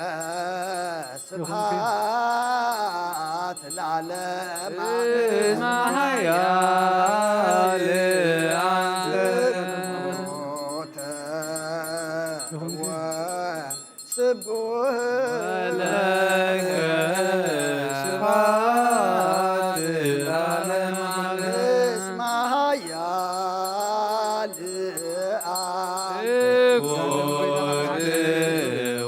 ስብሐት ለዓለመ ዓለም። እስመ ኃያል አንተ። ሞተ ወስቡሕ ለከ ስብሐት ለዓለመ ዓለም። እስመ ኃያል አንተ። ትኩስ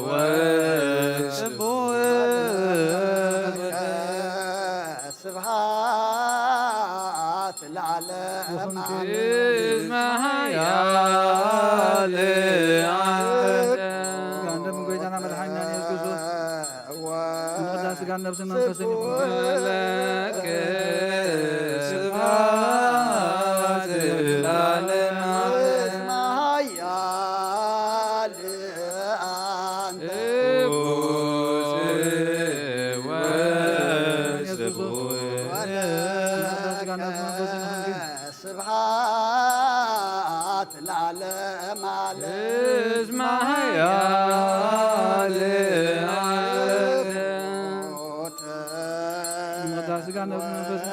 ወስቡሕ። ስብሐት ለዓለም ዓለም። እስመ ኃያል አንተ። ስጋ እንደምን ጎይታና መድኃኒና ኢየሱስ ክርስቶስ። ቅዱስ ሥጋ ነፍስን መንፈስን ይሁን። ለከ ስብሐት ለዓለም ዓለም። እስመ ኃያል አንተ። ትኩስ ወስቡሕ። ስብሐት ለዓለም ዓለም። እስመ ኃያል አንተ። ሞተ ስጋ ነፍስ መንፈስ።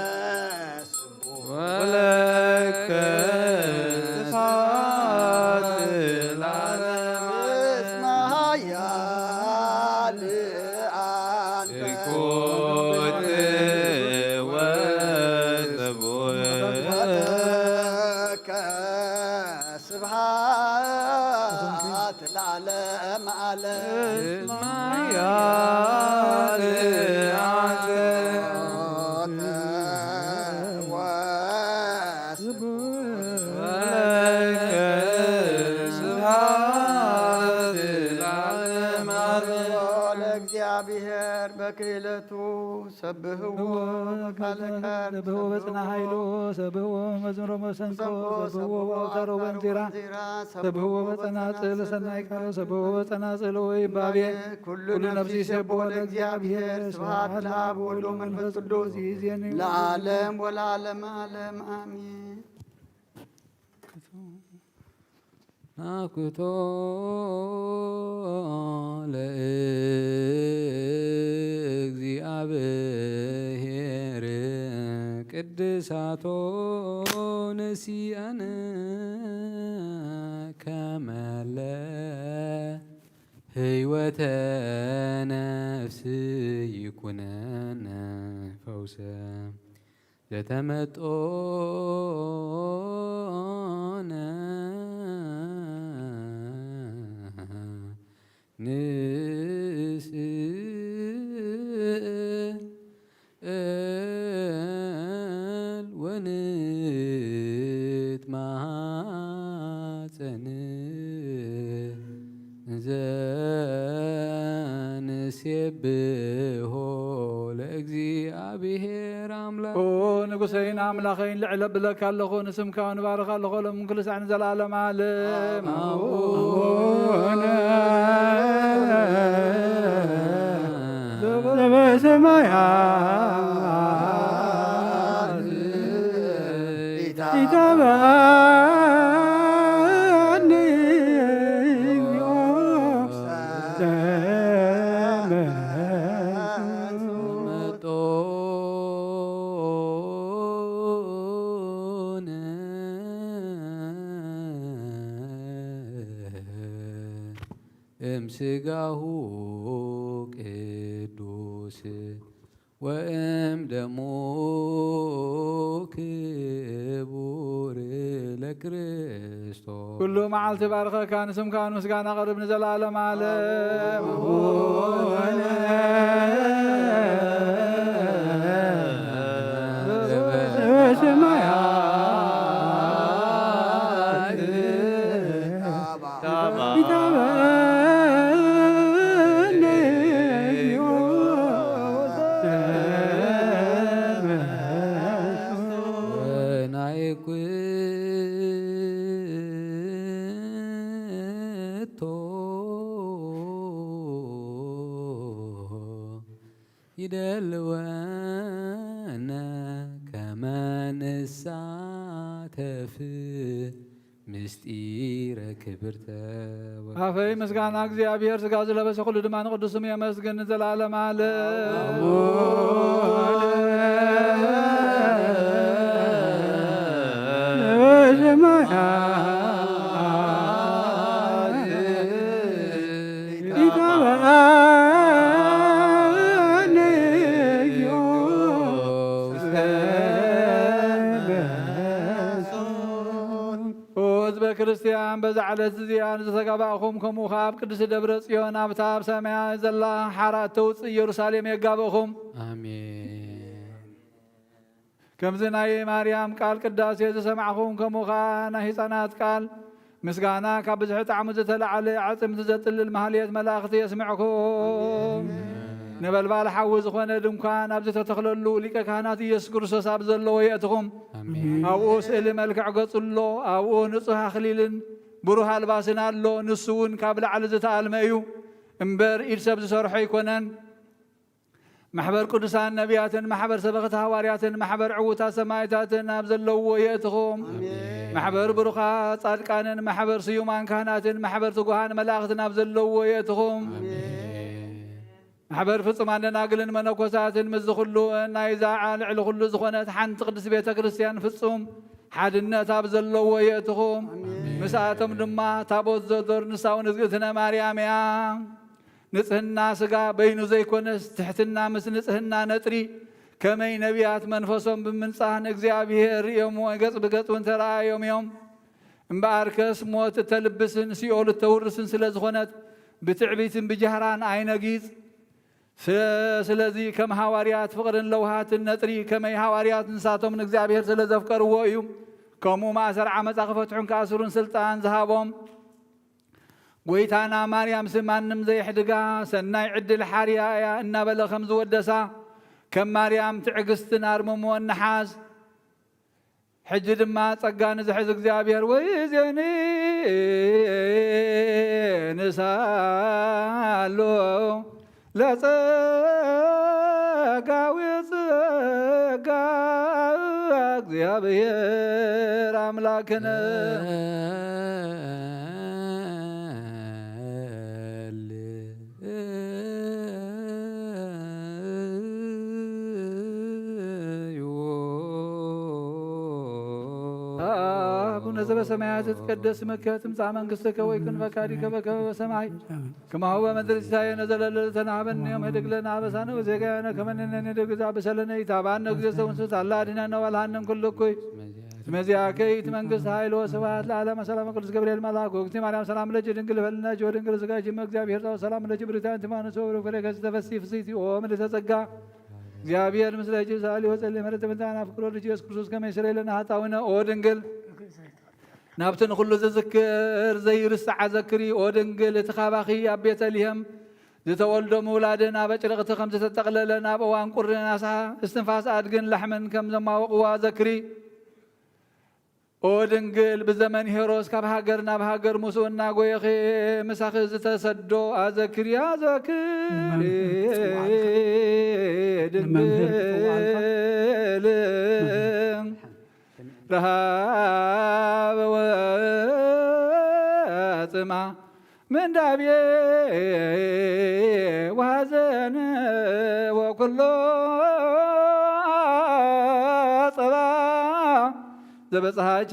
ወለከ ስብሐት ለዓለም። እስመ ኃያል አንተ። ትኩስ ወስቡሕ። ወለከ ስብሐት ለዓለም ዓለም። እስመ ኃያል አንተ። ወለከ ስብሐት ለዓለም ዓለም። ለእግዚአብሔር በክህለቱ ሰብህዎ በቃለ ከርስ፣ ሰብህዎ በጽና ኃይሉ፣ ሰብህዎ መዝሙረ መሰንቆ፣ ሰብህዎ በአውታረ ወንዚራ፣ ሰብህዎ በጸናጽል ሰናይ ቃሉ፣ ሰብህዎ በጸናጽል ወይባቤ ኩሉ ነፍስ ይሴብሖ ለእግዚአብሔር። ስብሐት ለአብ ወወልድ ወመንፈስ ቅዱስ ይእዜኒ ለዓለም ወለዓለመ ዓለም አሜን። ናኩቶ ለእግዚአብሔር ቅድሳቶ ንሲአን ከመለ ህይወተ ነፍስ ይኩነን ፈውሰ ዘተመጦነ ንስእል ወንትማጸን ዘ ብሆ ለእግዚኣብሔር ኣምላክ። ንጉሰይን ኣምላኸይን ልዕል ኣብለካ ኣለኹ፣ ንስምካ ንባርኽ ኣለኹ፣ ሎም ኩሉ ሳዕ ንዘለዓለም ዓለም። ኣቡነ ዘበሰማያት ይትባረክ ስምካ። እምስጋሁ ቅዱስ ወእም ደሙ ክቡር ለክርስቶስ። ኩሉ መዓልቲ ባርከካ፣ ንስምካ ምስጋና ቀርብ ንዘለዓለም ዓለም። ይደልወነ ከመ ንሳተፍ ምስጢረ ክብርተ። ኣፈይ ምስጋና እግዚኣብሔር፣ ስጋ ዝለበሰ ኩሉ ድማ ንቅዱስ ስሙ የመስግን ንዘለዓለም ዓለም። ህዝበ ክርስቲያን፣ በዛ ዕለት እዚኣ ንዝተጋባእኹም፣ ከምኡ ኸዓ ኣብ ቅድስቲ ደብረ ጽዮን፣ ኣብታ ኣብ ሰማያ ዘላ ሓራ እተውጽእ ኢየሩሳሌም የጋብእኹም። ኣሜን። ከምዚ ናይ ማርያም ቃል ቅዳሴ ዝሰማዕኹም፣ ከምኡ ኸዓ ናይ ህፃናት ቃል ምስጋና ካብ ብዝሒ ጣዕሙ ዝተላዕለ ኣዕፅምቲ ዘጥልል ማህሌት መላእኽቲ የስምዕኩም። ነበልባል ሓዊ ዝኾነ ድንኳን ኣብ ዝተተኽለሉ፣ ሊቀ ካህናት ኢየሱስ ክርስቶስ ኣብ ዘለዎ የእትኹም። ኣሜን። ኣብኡ ስእሊ መልክዕ ገጹ ኣሎ። ኣብኡ ንጹሕ ኣኽሊልን ብሩህ ኣልባስን ኣሎ። ንሱ እውን ካብ ላዕሊ ዝተኣልመ እዩ እምበር፣ ኢድ ሰብ ዝሰርሖ ኣይኮነን። ማሕበር ቅዱሳን ነቢያትን፣ ማሕበር ሰበኽቲ ሃዋርያትን፣ ማሕበር ዕዉታት ሰማዕታትን ኣብ ዘለውዎ የእትኹም። ኣሜን። ማሕበር ብሩኻት ጻድቃንን፣ ማሕበር ስዩማን ካህናትን፣ ማሕበር ትጉሃን መላእኽትን ኣብ ዘለውዎ የእትኹም። ኣሜን። ማሕበር ፍጹማን ደናግልን መነኮሳትን፣ ምስዚ ኩሉ ናይዛ ልዕሊ ኩሉ ዝኾነት ሓንቲ ቅድስት ቤተ ክርስቲያን ፍጹም ሓድነት ኣብ ዘለዎ የእትኹም። ኣሜን። ምስኣቶም ድማ ታቦት ዘዶር፣ ንሳ እውን እግዝእትነ ማርያም እያ። ንጽህና ስጋ በይኑ ዘይኮነስ፣ ትሕትና ምስ ንጽህና ነጥሪ፣ ከመይ ነቢያት መንፈሶም ብምንጻህ ንእግዚኣብሔር ርእዮምዎ፣ ገጽ ብገጽ እውን ተረኣዮም እዮም። እምበኣርከስ ሞት እተልብስን ሲኦል እተውርስን ስለ ዝኾነት፣ ብትዕቢትን ብጃህራን ኣይነጊጽ። ስ-፣ ስለዚ ከም ሃዋርያት ፍቕርን ለውሃትን ነጥሪ፣ ከመይ ሃዋርያት ንሳቶም ንእግዚኣብሔር ስለ ዘፍቀርዎ እዩ ከምኡ ማእሰር ዓመጻ ክፈትሑን ክኣስሩን ስልጣን ዝሃቦም። ጎይታና ማርያምሲ ማንም ዘየሕድጋ ሰናይ ዕድል ሓርያ እያ እናበለ ከም ዝወደሳ፣ ከም ማርያም ትዕግስትን ኣርምሞን ንሓዝ። ሕጂ ድማ ጸጋ ንዝሕዝ እግዚኣብሔር ወይ እዜኒ ንሳሎ ለጸጋዊ ጸጋ እግዚኣብሔር ኣምላክነ። አቡነ ዘበሰማያት ይትቀደስ ስምከ ትምጻእ መንግሥትከ ወይኩን ፈቃድከ በከመ በሰማይ ከማሁ በምድር። ሲሳየነ ዘለለዕለትነ ሀበነ ዮም ህድግ ለነ አበሳነ ወጌጋየነ ከመ ንሕነኒ ንህድግ ለዘአበሰ ለነ። ኢታብአነ እግዚኦ ውስተ አላ አድነነ ወአድኃነነ እምኩሉ እኩይ። እስመ ዚአከ ይእቲ መንግስት ኃይል ወስብሐት ለዓለመ። ሰላም ቅዱስ ገብርኤል መልአክ ወግቲ ማርያም ሰላም ለኪ ድንግል በልናች ወድንግል ስጋኪ እመ እግዚአብሔር ጸባኦት ሰላም ለኪ ብርክት አንቲ እም አንስቶ ወፍሬ ከርሥኪ ተፈሲ ፍስሕቲ ኦ ምልዕተ ጸጋ እግዚአብሔር ምስለኪ። ሳሊ ወጸሊ ምሕረት ተመልክታና ፍቅሮ ልጅ ኢየሱስ ክርስቶስ ከመ ይስረይ ለነ ኃጣውነ። ኦ ድንግል ናብቲ ንኹሉ ዝዝክር ዘይርስዓ ዘክሪ። ኦ ድንግል እቲ ካባኺ ኣብ ቤተልሔም ዝተወልዶ ምውላድን ኣብ ኣጭርቕቲ ከም ዝተጠቕለለን ኣብ እዋን ቁሪ ናሳ እስትንፋስ ኣድግን ላሕምን ከም ዘማወቕዋ ዘክሪ። ኦ ድንግል፣ ብዘመን ሄሮስ ካብ ሃገር ናብ ሃገር ምስኡ እናጎየኺ ምሳኺ ዝተሰዶ ኣዘክሪ፣ ኣዘክሪ። ንመምህር ትጽውዓልካ? ንመምህር ትጽውዓልካ? ድንግል ረሃበ ወጽማ ምንዳቤ ወሐዘን ወኩሎ ጸባ ዘበጽሐኪ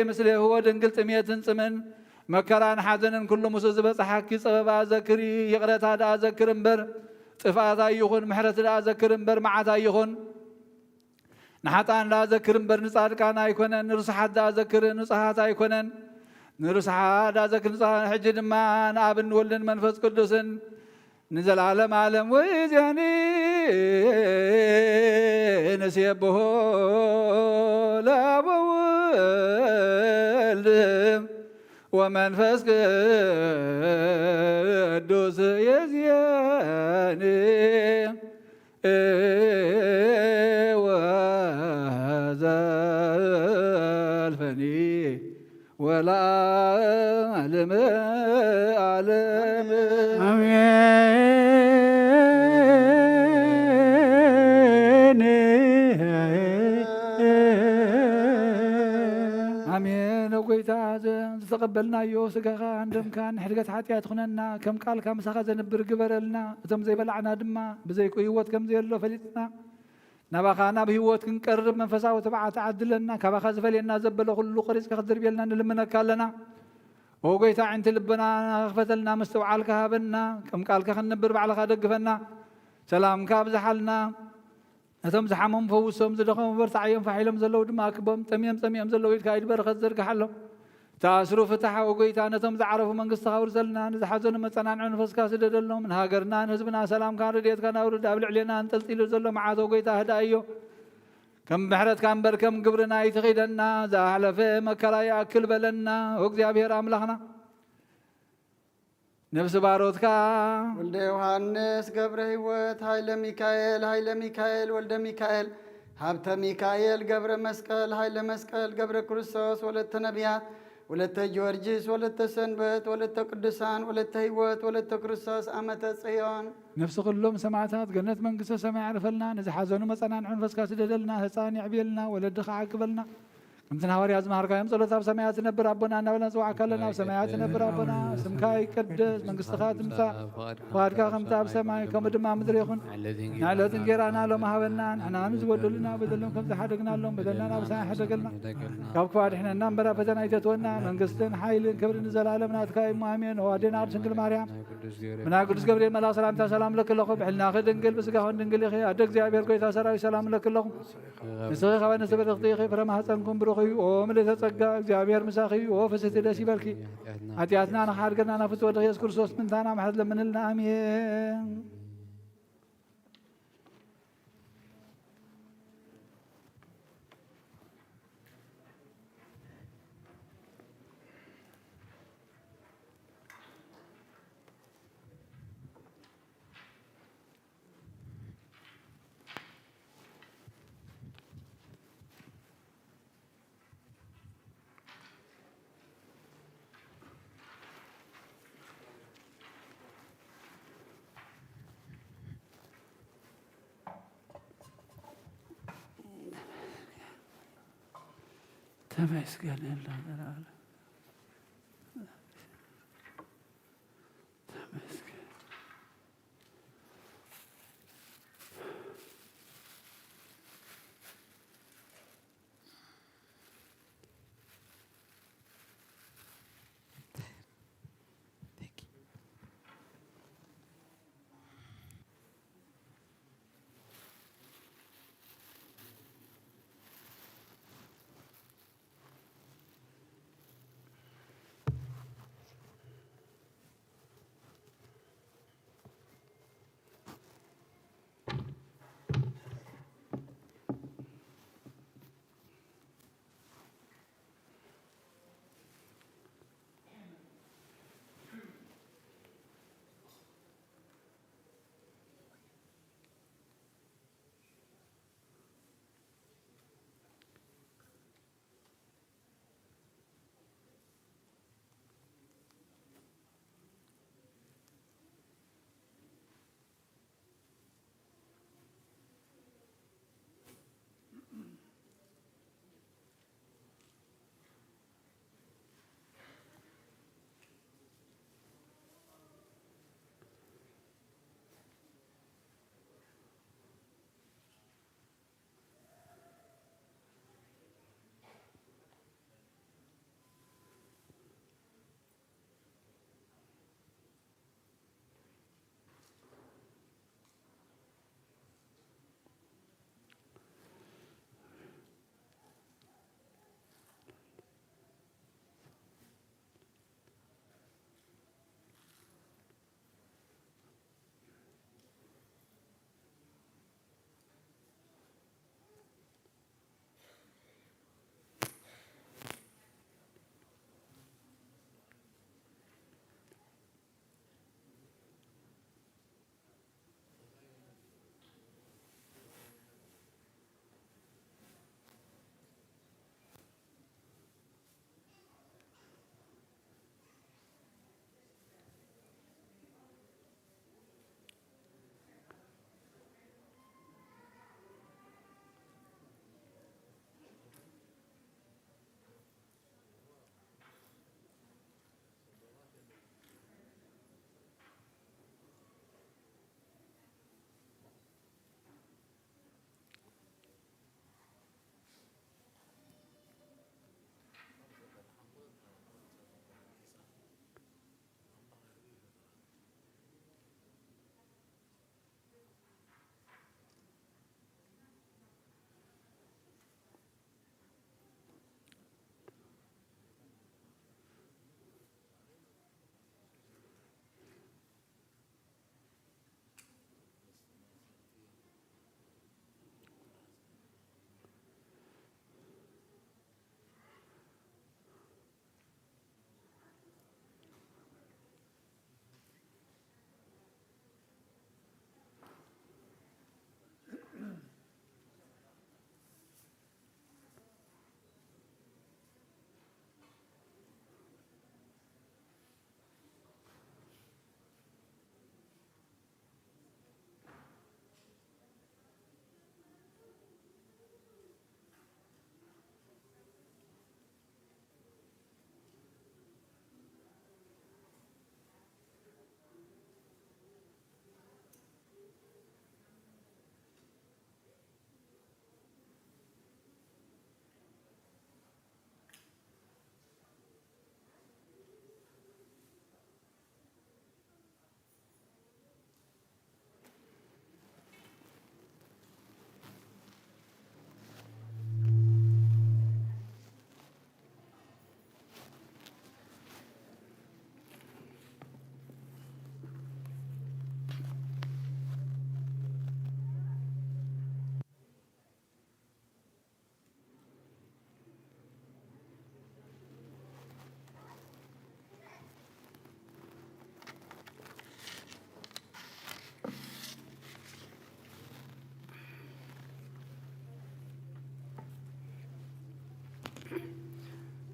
ምስሌሁ ወድንግል ጥሜትን ጽምን መከራን ሓዘንን ኩሉ ምስኡ ዝበጽሓኪ ጸበባ ዘክሪ። ይቕረታ ደኣ ዘክር እምበር ጥፍኣት ኣይኹን፣ ምሕረት ደኣ ዘክር እምበር መዓት ኣይኹን። ንሓጥኣን ደኣ ዘክር እምበር ንጻድቃን ኣይኮነን፣ ንርሱሓት ደኣ ዘክር ንጹሃት ኣይኮነን። ንርሱሓት ደኣ ዘክር ንጹሃት፣ ሕጂ ድማ ንኣብን ወልድን መንፈስ ቅዱስን ንዘለዓለም ዓለም ወይዜኒ ንሴብሖ ለአብ ወወልድ ወመንፈስ ቅዱስ የዝየኒ ወዘልፈኒ ወለዓለመ ዓለም። አሜን። አሜን። ጎይታ፣ ዘ-፣ ዝተቐበልናዮ ስጋኻ እንደምካ ንሕድገት ሓጢኣት ኩነና፣ ከም ቃልካ ምሳኻ ዘንብር ግበረልና። እቶም ዘይበላዕና ድማ ብዘይቁ ህይወት ከም ዘየሎ ፈሊጥና፣ ናባኻ ናብ ህይወት ክንቀርብ መንፈሳዊ ትብዓት ዓድለና። ካባኻ ዝፈልየና ዘበለ ኩሉ ቆሪጽካ ክትድርብየልና ንልምነካ ኣለና። ኦ ጎይታ፣ ዕንቲ ልብና ክፈተልና፣ ምስትውዓልካ ሃበና። ከም ቃልካ ክንነብር ባዕልኻ ደግፈና። ሰላምካ ኣብዝሓልና። ነቶም ዝሓመሙ ፈውሶም፣ ዝደኸሙ በርትዓዮም፣ ፋሕ ኢሎም ዘለዉ ድማ ኣክቦም። ጠምዮም ጸሚኦም ዘለዉ ኢድካ ኢድ በረኸት ዘርግሓሎም። ተኣስሩ ፍታሕ፣ ኦ ጎይታ፣ ነቶም ዝዓረፉ መንግስትኻ ኣውርሰልና። ንዝሓዘኑ መጸናንዒ መንፈስካ ስደደሎም። ንሃገርና ንህዝብና ሰላምካን ረድኤትካን ኣውርድ። ኣብ ልዕሌና ኣንጠልጢሉ ዘሎ መዓት፣ ኦ ጎይታ፣ ህድኣዮ። ከም ምሕረትካ እምበር ከም ግብርና ኣይትኺደና። ዝሓለፈ መከራ ይኣክል በለና፣ ኦ እግዚኣብሔር ኣምላኽና። ነፍሲ ባሮትካ ወልደ ዮሃንስ ገብረ ህይወት፣ ኃይለ ሚካኤል፣ ኃይለ ሚካኤል፣ ወልደ ሚካኤል፣ ሀብተ ሚካኤል፣ ገብረ መስቀል፣ ኃይለ መስቀል፣ ገብረ ክርስቶስ፣ ወለተ ነቢያት፣ ወለተ ጊዮርጊስ፣ ወለተ ሰንበት፣ ወለተ ቅዱሳን፣ ወለተ ህይወት፣ ወለተ ክርስቶስ፣ ዓመተ ጽዮን። ነፍሲ ኩሎም ሰማዕታት ገነት መንግስተ ሰማይ ያዕርፈልና። ንዝሓዘኑ መጸናንዒ መንፈስካ ስደደልና። ህፃን የዕብየልና። ወለድኻ ዓቅበልና። ከምቲ ንሃዋርያት ዝመሃርካዮም ጸሎት ኣብ ሰማያት ትነብር ኣቦና እናበልና ንጽውዓካ ኣለና። ኣብ ሰማያት ትነብር ኣቦና፣ ስምካ ይቀደስ፣ መንግስትኻ ትምጻእ፣ ፍቓድካ ከምቲ ኣብ ሰማይ ከምኡ ድማ ኣብ ምድሪ ይኹን። ንዕለት እንጌራና ሎም ሃበና፣ ንሕና ንዝበደሉና በደሎም ከም ዝሓደግናሎም በደልና ናብ ሰማይ ሓደገልና። ካብ ክፉእ ኣድሕነና እምበር ኣብ ፈተና ኣይተትወና። መንግስትን ሓይልን ክብርን ንዘለኣለም ናትካ እዩ እሞ ኣሜን። ኦ ኣዴና ቅድስት ድንግል ማርያም፣ ብናይ ቅዱስ ገብርኤል መልኣኽ ሰላምታ ሰላም ለኪ ኣለኹ። ብሕልናኺ ድንግል፣ ብስጋኽን ድንግል ኢኺ። ኣደ እግዚኣብሔር፣ ጎይታ ሰራዊት፣ ሰላም ለኪ ኣለኹ። ንስኺ ካብ ኣንስቲ ብርኽቲ ኢኺ፣ ፍረ ማህፀንኩም ብሩኽ እዩ። ኦ ምልእተ ጸጋ፣ እግዚኣብሔር ምሳኺ እዩ። ኦ ፍስሕቲ፣ ደስ ይበልኪ። ሓጢኣትና ንኽሓድገና ናብ ፍትወ ወድኺ የሱስ ክርስቶስ ምንታና ምሕረት ለምንልና። ኣሜን። ተመስገን። ተመስገን።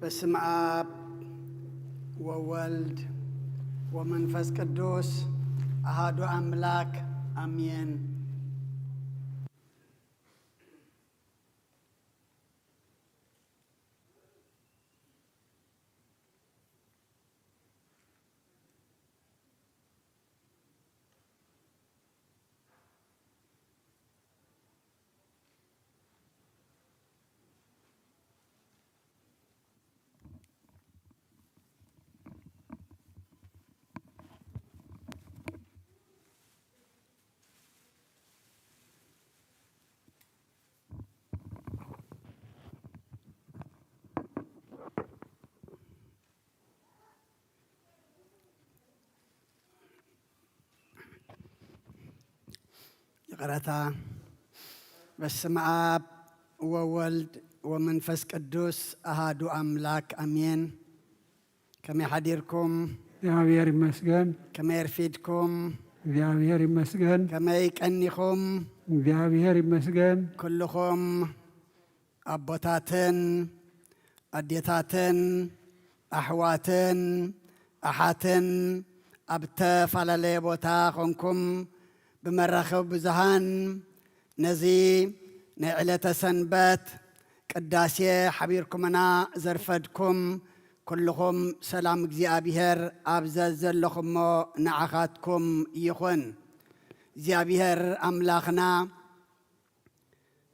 በስመ አብ ወወልድ ወመንፈስ ቅዱስ አሃዱ አምላክ አሜን። ይቕረታ። በስመ አብ ወወልድ ወመንፈስ ቅዱስ አሃዱ አምላክ አሜን። ከመይ ሓዲርኩም? እግዚኣብሔር ይመስገን። ከመይ ኣርፊድኩም? እግዚኣብሔር ይመስገን። ከመይ ቀኒኹም? እግዚኣብሔር ይመስገን። ኩልኹም ኣቦታትን ኣዴታትን ኣሕዋትን ኣሓትን ኣብ ዝተፈላለየ ቦታ ኾንኩም ብመራኸቢ ብዙሃን ነዚ ናይ ዕለተ ሰንበት ቅዳሴ ሓቢርኩምና ዘርፈድኩም ኩልኹም ሰላም እግዚኣብሔር ኣብ ዘዘለኹሞ ንዓኻትኩም ይኹን። እግዚኣብሔር ኣምላኽና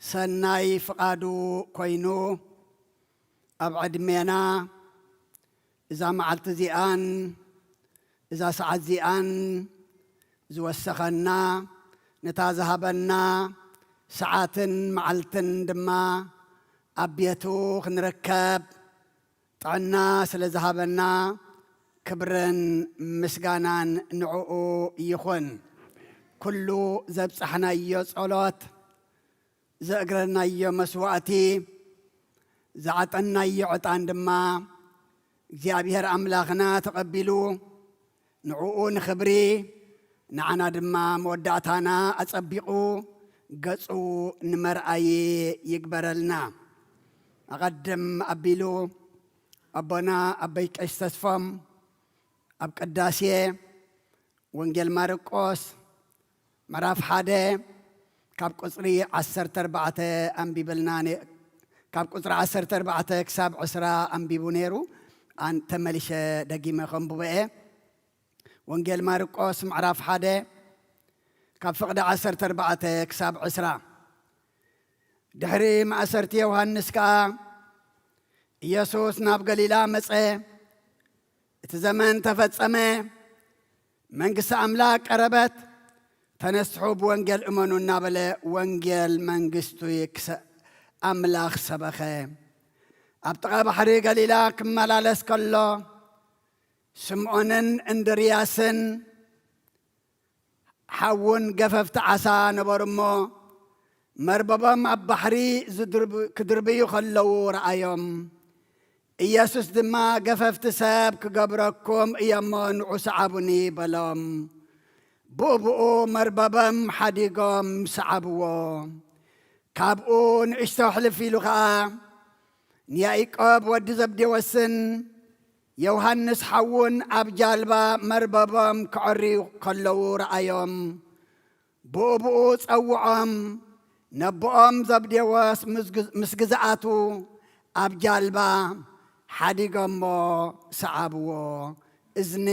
ሰናይ ፍቓዱ ኮይኑ ኣብ ዕድሜና እዛ መዓልቲ እዚኣን እዛ ሰዓት እዚኣን ዝወሰኸና ነታ ዝሃበና ሰዓትን መዓልትን ድማ ኣብ ቤቱ ክንርከብ ጥዕና ስለ ዝሃበና ክብርን ምስጋናን ንዕኡ ይኹን። ኩሉ ዘብጻሕናዮ ጸሎት፣ ዘእግረናዮ መስዋእቲ፣ ዝዓጠናዮ ዕጣን ድማ እግዚኣብሔር ኣምላኽና ተቐቢሉ ንዕኡ ንኽብሪ ንዓና ድማ መወዳእታና ኣጸቢቑ ገጹ ንመርኣዪ ይግበረልና። ኣቐድም ኣቢሉ ኣቦና ኣበይ ቀሽ ተስፎም ኣብ ቅዳሴ ወንጌል ማርቆስ ምዕራፍ ሓደ ካብ ቁጽሪ ዓሰርተ ኣርባዕተ ኣንቢብልና ነ-፣ ካብ ቁጽሪ ዓሰርተ ኣርባዕተ ክሳብ ዕስራ ኣንቢቡ ነይሩ። ኣን-፣ ተመሊሸ ደጊመ ከንብቦ እየ። ወንጌል ማርቆስ ምዕራፍ ሓደ ካብ ፍቕዲ ዓሰርተ ኣርባዕተ ክሳብ ዕስራ። ድሕሪ ማእሰርቲ ዮሃንስ ከኣ ኢየሱስ ናብ ገሊላ መጸ። እቲ ዘመን ተፈጸመ፣ መንግስቲ ኣምላኽ ቀረበት፣ ተነስሑ ብወንጌል እመኑ እናበለ ወንጌል መንግስቲ ክሰ-፣ ኣምላኽ ሰበኸ። ኣብ ጥቓ ባሕሪ ገሊላ ክመላለስ ከሎ ስምዖንን እንድርያስን ሓውን ገፈፍቲ ዓሳ ነበሩ እሞ፣ መርበቦም ኣብ ባሕሪ ዝድርብ-፣ ክድርብዩ ከለዉ ረኣዮም። ኢየሱስ ድማ፣ "ገፈፍቲ ሰብ ክገብረኩም እየ እሞ ንዑ ሰዓቡኒ" በሎም። ብኡ ብኡ መርበቦም ሓዲጎም ሰዓብዎ። ካብኡ ንእሽቶ ሕልፍ ኢሉ ኸኣ ንያኢቆብ ወዲ ዘብዴዎስን ዮሃንስ ሓዉን ኣብ ጃልባ መርበቦም ከዐርዩ ከለዉ ረኣዮም። ብኡ ብኡ ጸውዖም፣ ነቦኦም ዘብዴዎስ ምስ ግ-፣ ምስ ግዝኣቱ ኣብ ጃልባ ሓዲጎሞ ሰዓብዎ። እዝኒ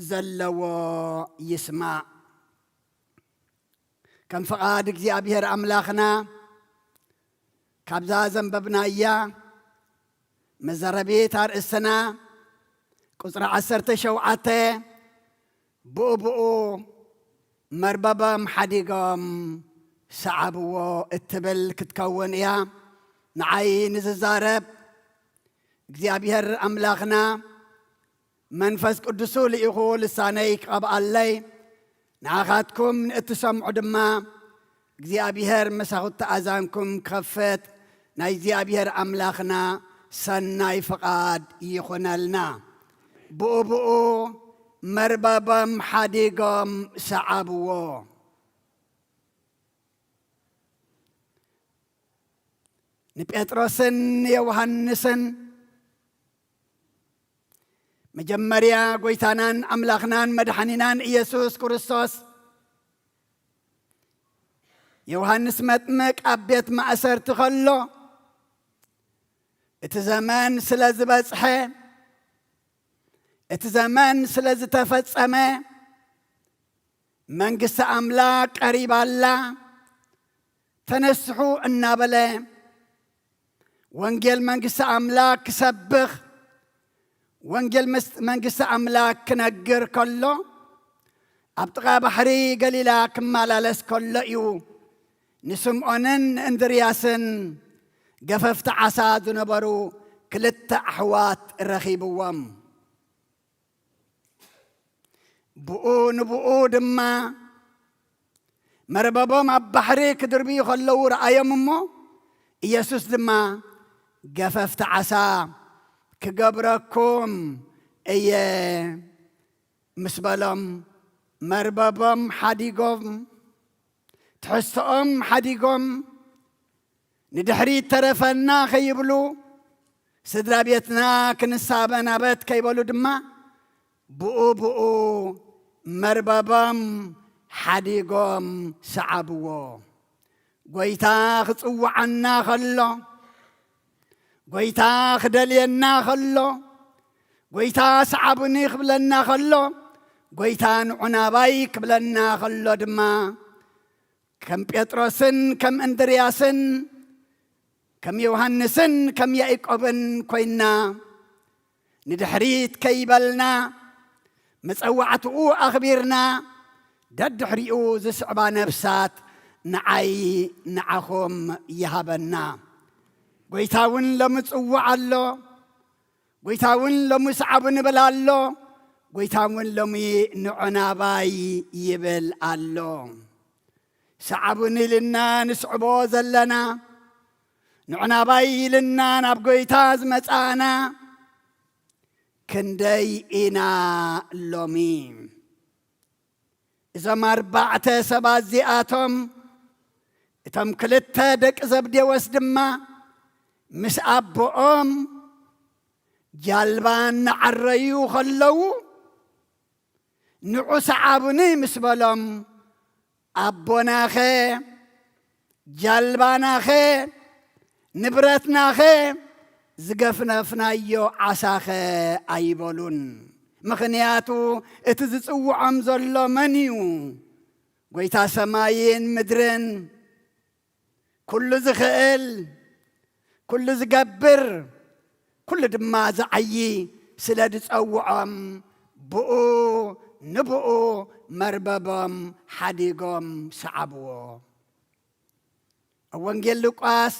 ዘለዎ ይስማዕ። ከም ፍቓድ እግዚኣብሔር ኣምላኽና፣ ካብዛ ዘንበብናያ መዛረቢት ኣርእስትና ቁጽሪ ዓሰርተ ሸውዓተ፣ ብኡ ብኡ መርበቦም ሓዲጎም ሰዓብዎ እትብል ክትከውን እያ። ንዓይ ንዝዛረብ እግዚኣብሔር ኣምላኽና መንፈስ ቅዱሱ ልኢኹ ልሳነይ ክቐብኣለይ፣ ንኣኻትኩም ንእትሰምዑ ድማ እግዚኣብሔር መሳኹቲ ኣዛንኩም ክኸፍት ናይ እግዚኣብሔር ኣምላኽና ሰናይ ፍቓድ ይኹነልና። ብኡ ብኡ መርበቦም ሓዲጎም ሰዓብዎ። ንጴጥሮስን ንዮሃንስን መጀመርያ ጎይታናን ኣምላኽናን መድሓኒናን ኢየሱስ ክርስቶስ፣ ዮሃንስ መጥምቅ ኣብ ቤት ማእሰርቲ ከሎ፣ እቲ ዘመን ስለ ዝበጽሐ፣ እቲ ዘመን ስለ ዝተፈጸመ፣ መንግስቲ ኣምላኽ ቀሪባ ኣላ፣ ተነስሑ እናበለ ወንጌል መንግስቲ ኣምላኽ ክሰብኽ፣ ወንጌል ምስ-፣ መንግስቲ ኣምላኽ ክነግር ከሎ፣ ኣብ ጥቓ ባሕሪ ገሊላ ክመላለስ ከሎ እዩ ንስምዖንን ንእንድርያስን ገፈፍቲ ዓሳ ዝነበሩ ክልተ ኣሕዋት ረኺብዎም። ብኡ ንብኡ ድማ መርበቦም ኣብ ባሕሪ ክድርብዩ ከለዉ ረኣዮም እሞ፣ ኢየሱስ ድማ፣ "ገፈፍቲ ዓሳ ክገብረኩም እየ" ምስ በሎም፣ መርበቦም ሓዲጎም፣ ትሕዝቶኦም ሓዲጎም፣ ንድሕሪት ተረፈና ከይብሉ፣ ስድራ ቤትና ክንሳበናበት ከይበሉ ድማ፣ ብኡ ብኡ መርበቦም ሓዲጎም ሰዓብዎ። ጎይታ ክጽውዓና ከሎ፣ ጎይታ ክደልየና ከሎ፣ ጎይታ ሰዓቡኒ ክብለና ከሎ፣ ጎይታ ንዑ ናባይ ክብለና ከሎ ድማ፣ ከም ጴጥሮስን ከም እንድርያስን ከም ዮሃንስን ከም ያዕቆብን ኮይንና፣ ንድሕሪት ከይበልና፣ መጸዋዕትኡ ኣኽቢርና፣ ደድሕሪኡ ዝስዕባ ነፍሳት ንዓይ ንዓኹም ይሃበና። ጎይታ እውን ሎሚ ጽውዕ ኣሎ። ጎይታ እውን ሎሚ ሰዓቡኒ ይብል ኣሎ። ጎይታ እውን ሎሚ ንዑ ናባይ ይብል ኣሎ። ሰዓቡኒ ኢልና ንስዕቦ ዘለና፣ ንዑ ናባይ ኢልና ናብ ጎይታ ዝመጻእና ክንደይ ኢና ሎሚ? እዞም ኣርባዕተ ሰባት እዚኣቶም፣ እቶም ክልተ ደቂ ዘብዴዎስ ድማ ምስ ኣቦኦም ጃልባ እናዓረዩ ከለዉ፣ "ንዑ ሰዓቡኒ" ምስ በሎም፣ "ኣቦናኸ፣ ጃልባናኸ፣ ንብረትናኸ፣ ዝገፍነፍናዮ ዓሳኸ?" ኣይበሉን። ምኽንያቱ እቲ ዝጽውዖም ዘሎ መን እዩ? ጎይታ ሰማይን ምድርን፣ ኩሉ ዝኽእል፣ ኩሉ ዝገብር፣ ኩሉ ድማ ዝዓዪ ስለ ዝጸውዖም፣ ብኡ ንብኡ መርበቦም ሓዲጎም ሰዓብዎ። ኣብ ወንጌል ሉቃስ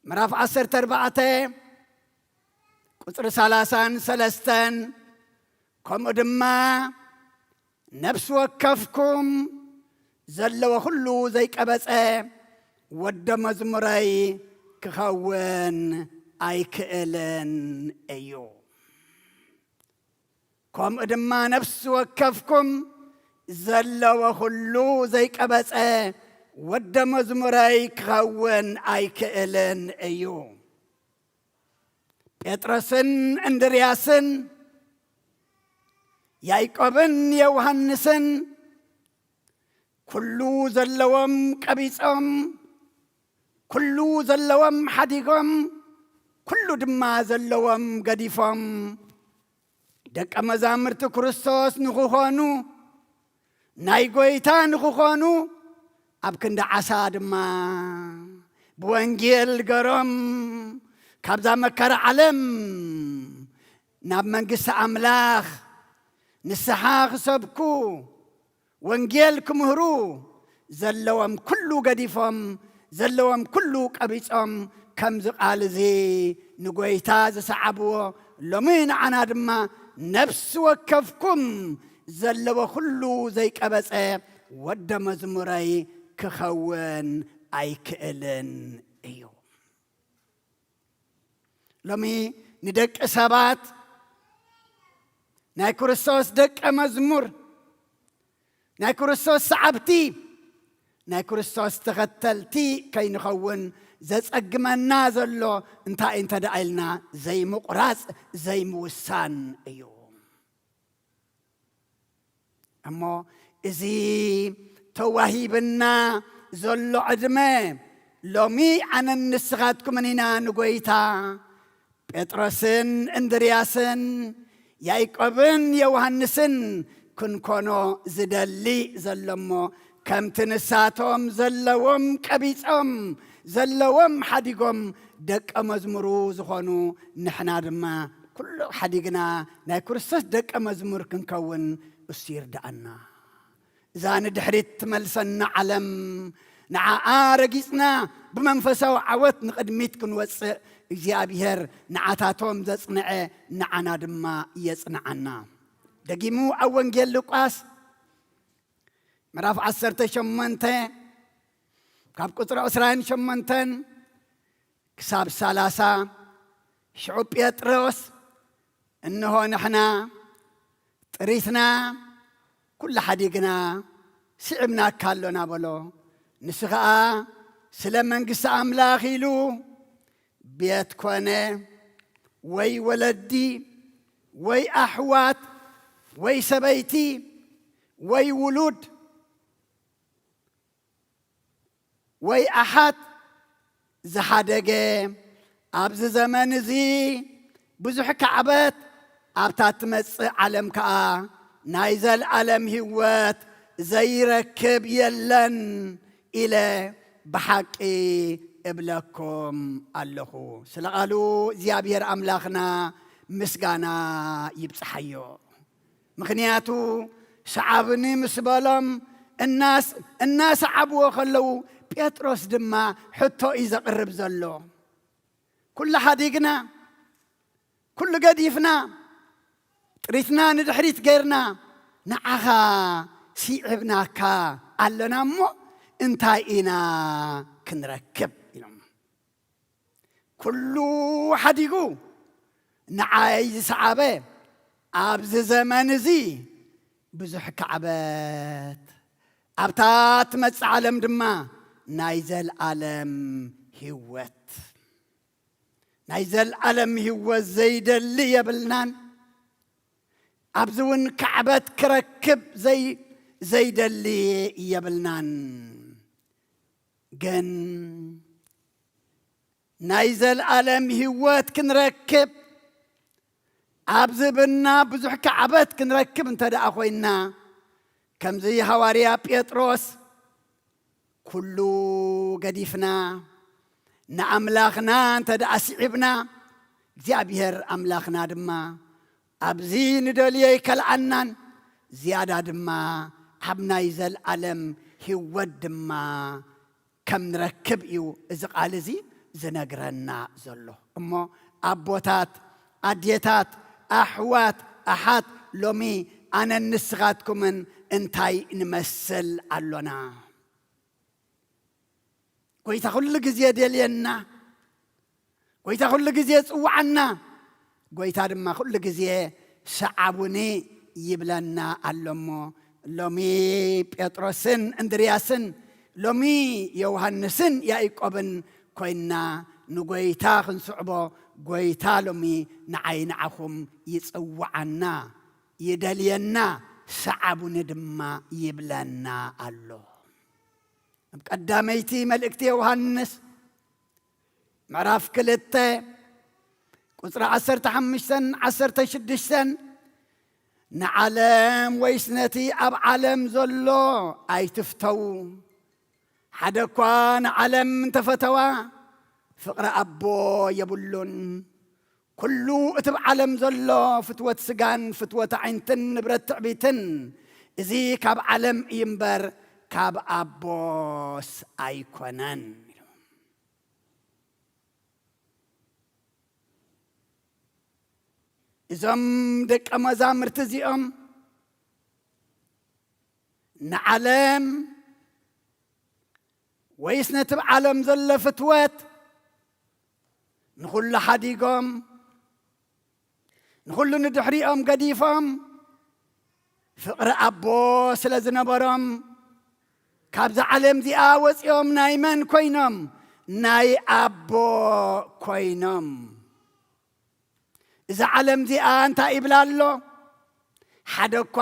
ምዕራፍ ዓሰርተ ኣርባዕተ ቁጽሪ ሰላሳን ሰለስተን፣ ከምኡ ድማ ነፍሲ ወከፍኩም ዘለዎ ኩሉ ዘይቀበጸ ወደ መዝሙረይ ክኸውን ኣይክእልን እዩ። ከምኡ ድማ ነፍሲ ወከፍኩም ዘለዎ ኩሉ ዘይቀበጸ ወደ መዝሙረይ ክኸውን ኣይክእልን እዩ። ጴጥሮስን እንድርያስን፣ ያዕቆብን ዮሃንስን፣ ኩሉ ዘለዎም ቀቢጾም፣ ኩሉ ዘለዎም ሓዲጎም፣ ኩሉ ድማ ዘለዎም ገዲፎም፣ ደቀ መዛሙርቲ ክርስቶስ ንኽኾኑ፣ ናይ ጎይታ ንኽኾኑ፣ ኣብ ክንዲ ዓሳ ድማ ብወንጌል ገሮም ካብዛ መከራ ዓለም ናብ መንግስቲ ኣምላኽ ንስሓ ክሰብኩ፣ ወንጌል ክምህሩ፣ ዘለዎም ኩሉ ገዲፎም፣ ዘለዎም ኩሉ ቀቢጾም፣ ከምዚ ቃል እዚ ንጎይታ ዝሰዓብዎ፣ ሎሚ ንዓና ድማ ነፍሲ ወከፍኩም ዘለዎ ኩሉ ዘይቀበጸ ወደ መዝሙረይ ክኸውን ኣይክእልን እዩ። ሎሚ ንደቂ ሰባት ናይ ክርስቶስ ደቀ መዝሙር፣ ናይ ክርስቶስ ሰዓብቲ፣ ናይ ክርስቶስ ተኸተልቲ ከይንኸውን ዘጸግመና ዘሎ እንታይ እንተ ደኣ ኢልና ዘይምቑራጽ፣ ዘይምውሳን እዩ። እሞ እዚ ተዋሂብና ዘሎ ዕድመ ሎሚ ኣነን ንስኻትኩምን ኢና ንጎይታ ጴጥሮስን እንድርያስን ያዕቆብን ዮሃንስን ክንኮኖ ዝደሊ ዘሎ እሞ፣ ከምቲ ንሳቶም ዘለዎም ቀቢጾም፣ ዘለዎም ሓዲጎም ደቀ መዝሙሩ ዝኾኑ፣ ንሕና ድማ ኩሉ ሓዲግና ናይ ክርስቶስ ደቀ መዝሙር ክንከውን እሱ ይርድኣና። እዛ ንድሕሪት ትመልሰና ዓለም፣ ንዓኣ ረጊጽና ብመንፈሳዊ ዓወት ንቕድሚት ክንወጽእ፣ እግዚኣብሔር ንዓታቶም ዘጽንዐ ንዓና ድማ የጽንዓና። ደጊሙ ኣብ ወንጌል ሉቃስ ምዕራፍ ዓሰርተ ሸሞንተ ካብ ቁጽሪ ዕስራን ሸሞንተን ክሳብ ሰላሳ፣ ሽዑ ጴጥሮስ፣ "እንሆ ንሕና ጥሪትና ኩሉ ሓዲግና ስዒብናካ ኣሎና" በሎ። ንሱ ኸኣ ስለ መንግስቲ ኣምላኽ ኢሉ ቤት ኮነ ወይ ወለዲ ወይ ኣሕዋት ወይ ሰበይቲ ወይ ውሉድ ወይ ኣሓት ዝሓደገ፣ ኣብዚ ዘመን እዚ ብዙሕ ካዕበት፣ ኣብታ ትመጽእ ዓለም ከኣ ናይ ዘልኣለም ህይወት ዘይረክብ የለን ኢለ ብሓቂ እብለኩም ኣለኹ። ስለ ቃሉ እግዚኣብሔር ኣምላኽና ምስጋና ይብጽሓዮ። ምኽንያቱ ሰዓብኒ ምስ በሎም እናስ-፣ እናሰዓብዎ ከለዉ፣ ጴጥሮስ ድማ ሕቶ እዩ ዘቕርብ ዘሎ። "ኩሉ ሓዲግና፣ ኩሉ ገዲፍና፣ ጥሪትና ንድሕሪት ገይርና፣ ንዓኻ ስዒብናካ ኣለና እሞ፣ እንታይ ኢና ክንረክብ?" ኢሎም። ኩሉ ሓዲጉ ንዓይ ዝሰዓበ፣ ኣብዚ ዘመን እዚ ብዙሕ ካዕበት፣ ኣብታ ትመጽእ ዓለም ድማ ናይ ዘልኣለም ህይወት፣ ናይ ዘልኣለም ህይወት ዘይደሊ የብልናን። ኣብዚ እውን ካዕበት ክረክብ ዘይ-፣ ዘይደሊ የብልናን። ግን ናይ ዘልኣለም ህይወት ክንረክብ፣ ኣብ ዝብና ብዙሕ ካዕበት ክንረክብ እንተ ደኣ ኮይንና፣ ከምዚ ሃዋርያ ጴጥሮስ፣ ኩሉ ገዲፍና ንኣምላኽና እንተ ደኣ ስዒብና፣ እግዚኣብሔር ኣምላኽና ድማ ኣብዚ ንደልዮ ኣይከልኣናን፣ ዝያዳ ድማ ኣብ ናይ ዘልኣለም ህይወት ድማ ከም ንረክብ እዩ እዚ ቃል እዚ ዝነግረና ዘሎ። እሞ ኣቦታት፣ ኣዴታት፣ ኣሕዋት፣ ኣሓት፣ ሎሚ ኣነን ንስኻትኩምን እንታይ ንመስል ኣሎና? ጎይታ ኩሉ ግዜ ደልየና፣ ጎይታ ኩሉ ግዜ ጽውዓና፣ ጎይታ ድማ ኩሉ ግዜ ሰዓቡኒ ይብለና ኣሎ። እሞ ሎሚ ጴጥሮስን እንድርያስን፣ ሎሚ ዮሃንስን ያዕቆብን ኮይንና ንጎይታ ክንስዕቦ፣ ጎይታ ሎሚ ንዓይ ንዓኹም ይጽውዓና፣ ይደልየና፣ ሰዓቡኒ ድማ ይብለና ኣሎ። ኣብ ቀዳመይቲ መልእክቲ ዮሃንስ ምዕራፍ ክልተ ቁጽሪ ዓሰርተ ሓሙሽተን ዓሰርተ ሽዱሽተን፣ "ንዓለም ወይስ ነቲ ኣብ ዓለም ዘሎ ኣይትፍተዉ። ሓደ እኳ ንዓለም እንተፈተዋ፣ ፍቕሪ ኣቦ የብሉን። ኩሉ እቲ ኣብ ዓለም ዘሎ ፍትወት ስጋን ፍትወት ኣዒንትን ንብረት ትዕቢትን፣ እዚ ካብ ዓለም እዩ እምበር፣ ካብ ኣቦስ ኣይኮነን" ኢሉ። እዞም ደቀ መዛሙርቲ እዚኦም ንዓለም ወይስ ነቲ ኣብ ዓለም ዘሎ ፍትወት ንኹሉ ሓዲጎም፣ ንኹሉ ንድሕሪኦም ገዲፎም፣ ፍቕሪ ኣቦ ስለ ዝነበሮም፣ ካብዛ ዓለም እዚኣ ወጺኦም ናይ መን ኮይኖም? ናይ ኣቦ ኮይኖም። እዛ ዓለም እዚኣ እንታይ ይብላ ኣሎ? ሓደ እኳ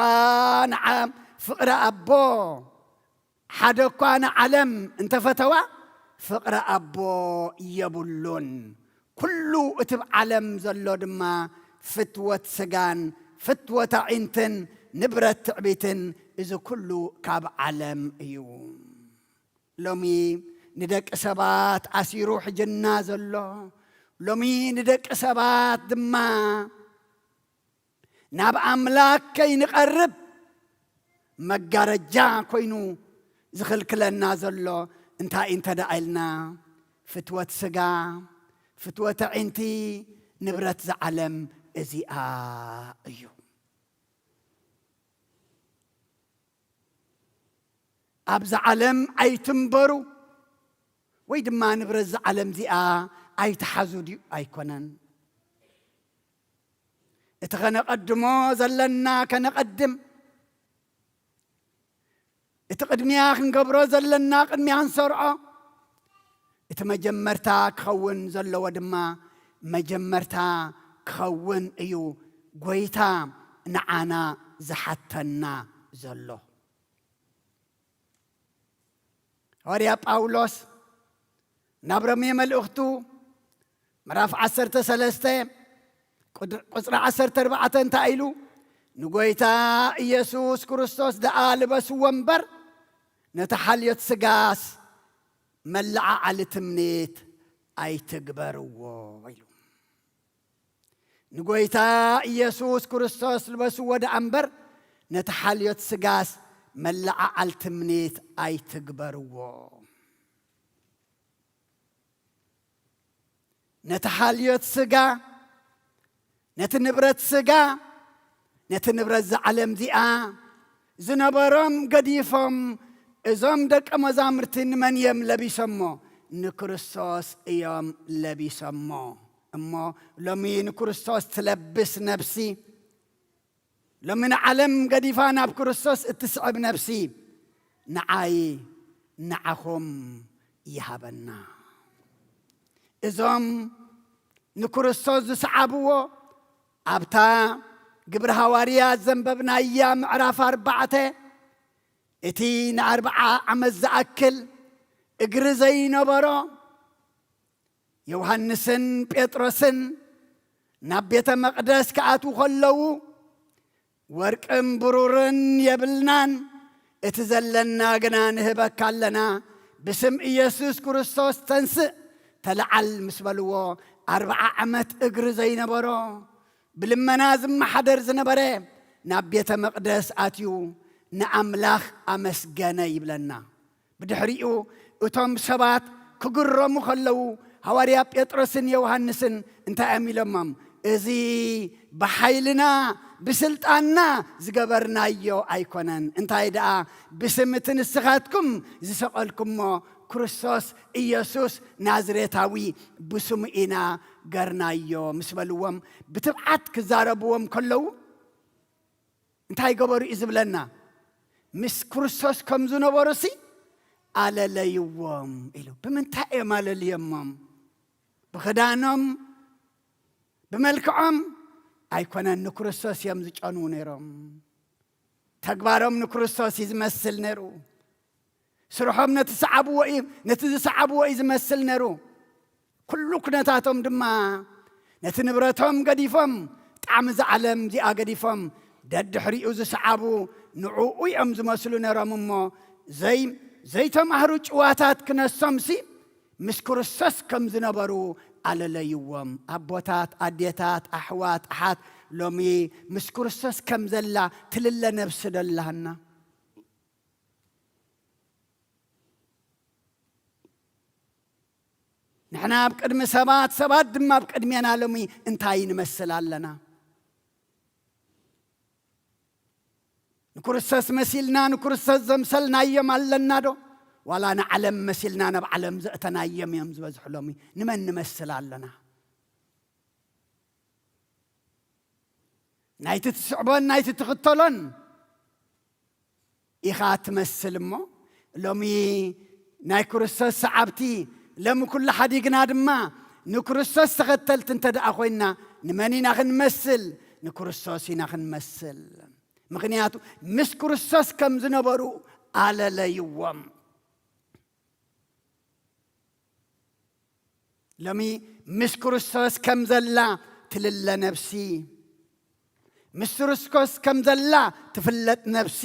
ንዓ-፣ ፍቕሪ ኣቦ፣ ሓደ እኳ ንዓለም እንተፈተዋ ፍቕሪ ኣቦ የብሉን። ኩሉ እቲ ኣብ ዓለም ዘሎ ድማ ፍትወት ስጋን ፍትወት ኣዒንትን ንብረት ትዕቢትን፣ እዚ ኩሉ ካብ ዓለም እዩ። ሎሚ ንደቂ ሰባት ኣሲሩ ሕጅና ዘሎ፣ ሎሚ ንደቂ ሰባት ድማ ናብ ኣምላኽ ከይንቐርብ መጋረጃ ኮይኑ ዝኽልክለና ዘሎ እንታይ እንተ ደኣ ኢልና፣ ፍትወት ስጋ፣ ፍትወት ኣዒንቲ፣ ንብረት ዝዓለም እዚኣ እዩ። ኣብዛ ዓለም ኣይትንበሩ፣ ወይ ድማ ንብረት እዛ ዓለም እዚኣ ኣይትሓዙ ድዩ? ኣይኮነን። እቲ ኸነቐድሞ ዘለና ከነቐድም፣ እቲ ቅድሚያ ክንገብሮ ዘለና ቅድሚያ ክንሰርዖ፣ እቲ መጀመርታ ክኸውን ዘለዎ ድማ መጀመርታ ክኸውን እዩ ጐይታ ንዓና ዝሓተና ዘሎ። ሃዋርያ ጳውሎስ ናብ ሮሜ መልእኽቱ ምዕራፍ ዓሰርተ ሰለስተ ቁድ-፣ ቁጽሪ ዓሰርተ ኣርባዕተ እንታይ ኢሉ? "ንጐይታ ኢየሱስ ክርስቶስ ደኣ ልበስዎ እምበር፣ ነቲ ሓልዮት ስጋስ መለዓዓሊ ትምኒት ኣይትግበርዎ" ኢሉ። ንጐይታ ኢየሱስ ክርስቶስ ልበስዎ ደኣ እምበር፣ ነቲ ሓልዮት ስጋስ መለዓዓል ትምኒት ኣይትግበርዎ። ነቲ ሓልዮት ስጋ፣ ነቲ ንብረት ስጋ፣ ነቲ ንብረት እዛ ዓለም እዚኣ ዝነበሮም ገዲፎም፣ እዞም ደቀ መዛሙርቲ ንመን እዮም ለቢሶሞ? ንክርስቶስ እዮም ለቢሶሞ። እሞ ሎሚ ንክርስቶስ ትለብስ ነብሲ፣ ሎሚ ንዓለም ገዲፋ ናብ ክርስቶስ እትስዕብ ነብሲ፣ ንዓይ ንዓኹም ይሃበና። እዞም ንክርስቶስ ዝሰዓብዎ፣ ኣብታ ግብሪ ሃዋርያት ዘንበብናያ ምዕራፍ ኣርባዕተ፣ እቲ ንኣርብዓ ዓመት ዝኣክል እግሪ ዘይነበሮ ዮሃንስን ጴጥሮስን ናብ ቤተ መቕደስ ክኣትዉ ከለዉ፣ "ወርቅን ብሩርን የብልናን፣ እቲ ዘለና ግና ንህበካ ኣለና። ብስም ኢየሱስ ክርስቶስ ተንስእ፣ ተለዓል" ምስ በልዎ፣ ኣርብዓ ዓመት እግሪ ዘይነበሮ፣ ብልመና ዝመሓደር ዝነበረ፣ ናብ ቤተ መቕደስ ኣትዩ ንኣምላኽ ኣመስገነ ይብለና። ብድሕሪኡ እቶም ሰባት ክግረሙ ከለዉ፣ ሃዋርያ ጴጥሮስን ዮሃንስን እንታይ እዮም ኢሎሞም? "እዚ ብሓይልና ብስልጣንና ዝገበርናዮ ኣይኮነን፣ እንታይ ደኣ ብስም እቲ ንስኻትኩም ዝሰቐልኩሞ ክርስቶስ ኢየሱስ ናዝሬታዊ ብስሙ ኢና ገርናዮ" ምስ በልዎም፣ ብትብዓት ክዛረብዎም ከለዉ፣ እንታይ ገበሩ እዩ ዝብለና? "ምስ ክርስቶስ ከም ዝነበሩሲ ኣለለይዎም" ኢሉ። ብምንታይ እዮም ኣለልዮሞም? ብኽዳኖም፣ ብመልክዖም ኣይኮነን ንክርስቶስ እዮም ዝጨንዉ ነይሮም። ተግባሮም ንክርስቶስ እዩ ዝመስል ነይሩ። ስርሖም ነቲ ሰዓብዎ እዩ፣ ነቲ ዝሰዓብዎ እዩ ዝመስል ነይሩ። ኩሉ ኩነታቶም ድማ ነቲ ንብረቶም ገዲፎም፣ ጣዕሚ እዛ ዓለም እዚኣ ገዲፎም፣ ደድሕሪኡ ዝሰዓቡ ንዕኡ እዮም ዝመስሉ ነይሮም። እሞ ዘይ-፣ ዘይተማህሩ ጭዋታት ክነሶምሲ፣ ምስ ክርስቶስ ከም ዝነበሩ ኣለለይዎም። ኣቦታት፣ ኣዴታት፣ ኣሕዋት፣ ኣሓት፣ ሎሚ ምስ ክርስቶስ ከም ዘላ ትልለ ነብሲ ዶ ኣላና? ንሕና ኣብ ቅድሚ ሰባት፣ ሰባት ድማ ኣብ ቅድሜና ሎሚ እንታይ ንመስል ኣለና? ንክርስቶስ መሲልና፣ ንክርስቶስ ዘምሰልናዮም ኣለና ዶ? ዋላ ንዓለም መሲልና ናብ ዓለም ዘእተናዮም እዮም ዝበዝሑ ሎሚ። ንመን ንመስል ኣለና? ናይቲ ትስዕቦን ናይቲ ትኽተሎን ኢኻ ትመስል። እሞ ሎሚ ናይ ክርስቶስ ሰዓብቲ ሎሚ ኩሉ ሓዲግና ድማ ንክርስቶስ ተኸተልቲ እንተ ደኣ ኮይንና፣ ንመን ኢና ክንመስል? ንክርስቶስ ኢና ክንመስል። ምኽንያቱ ምስ ክርስቶስ ከም ዝነበሩ ኣለለይዎም። ሎሚ ምስ ክርስቶስ ከም ዘላ ትልለ ነፍሲ፣ ምስ ክርስቶስ ከም ዘላ ትፍለጥ ነፍሲ፣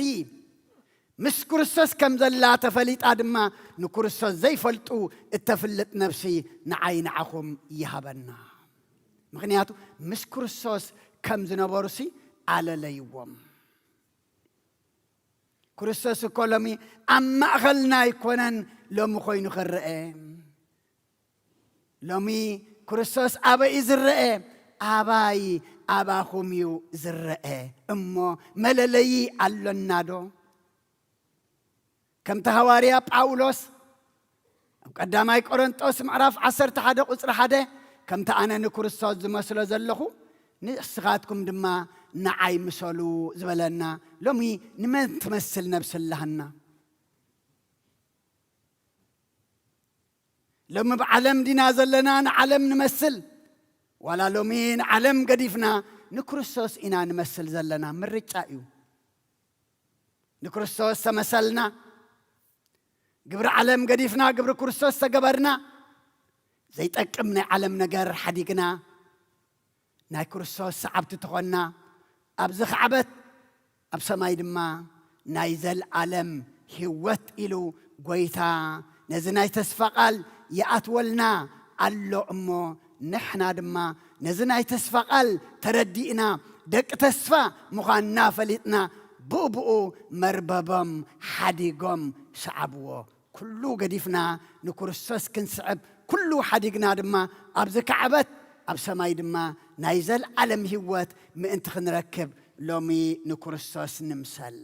ምስ ክርስቶስ ከም ዘላ ተፈሊጣ ድማ ንክርስቶስ ዘይፈልጡ እተፍልጥ ነፍሲ ንዓይ ንዓኹም ይሃበና። ምኽንያቱ ምስ ክርስቶስ ከም ዝነበሩሲ ኣለለይዎም። ክርስቶስ እኮ ሎሚ ኣብ ማእኸልና ኣይኮነን ሎሚ ኮይኑ ክረአ። ሎሚ ክርስቶስ ኣበይ እዩ ዝረአ? ኣባይ? ኣባኹም እዩ ዝረአ። እሞ መለለዪ ኣሎና ዶ? ከምቲ ሃዋርያ ጳውሎስ ኣብ ቀዳማይ ቆሮንጦስ ምዕራፍ ዓሰርተ ሓደ ቁጽሪ ሓደ፣ "ከምቲ ኣነ ንክርስቶስ ዝመስሎ ዘለኹ፣ ንስኻትኩም ድማ ንዓይ ምሰሉ" ዝበለና፣ ሎሚ ንመን ትመስል ነብሲ ኣላህና? ሎሚ ብዓለም ዲና ዘለና ንዓለም ንመስል? ዋላ ሎሚ ንዓለም ገዲፍና ንክርስቶስ ኢና ንመስል ዘለና? ምርጫ እዩ። ንክርስቶስ ተመሰልና፣ ግብሪ ዓለም ገዲፍና ግብሪ ክርስቶስ ተገበርና፣ ዘይጠቅም ናይ ዓለም ነገር ሓዲግና፣ ናይ ክርስቶስ ሰዓብቲ ተኾንና፣ ኣብዚ ካዕበት ኣብ ሰማይ ድማ ናይ ዘልኣለም ህይወት ኢሉ ጎይታ ነዚ ናይ ተስፋ ቃል ይኣትወልና ኣሎ። እሞ ንሕና ድማ ነዚ ናይ ተስፋ ቃል ተረዲእና፣ ደቂ ተስፋ ምዃንና ፈሊጥና፣ ብኡ ብኡ መርበቦም ሓዲጎም ሰዓብዎ። ኩሉ ገዲፍና ንክርስቶስ ክንስዕብ፣ ኩሉ ሓዲግና ድማ ኣብዚ ካዕበት ኣብ ሰማይ ድማ ናይ ዘልኣለም ህይወት ምእንቲ ክንረክብ፣ ሎሚ ንክርስቶስ ንምሰል።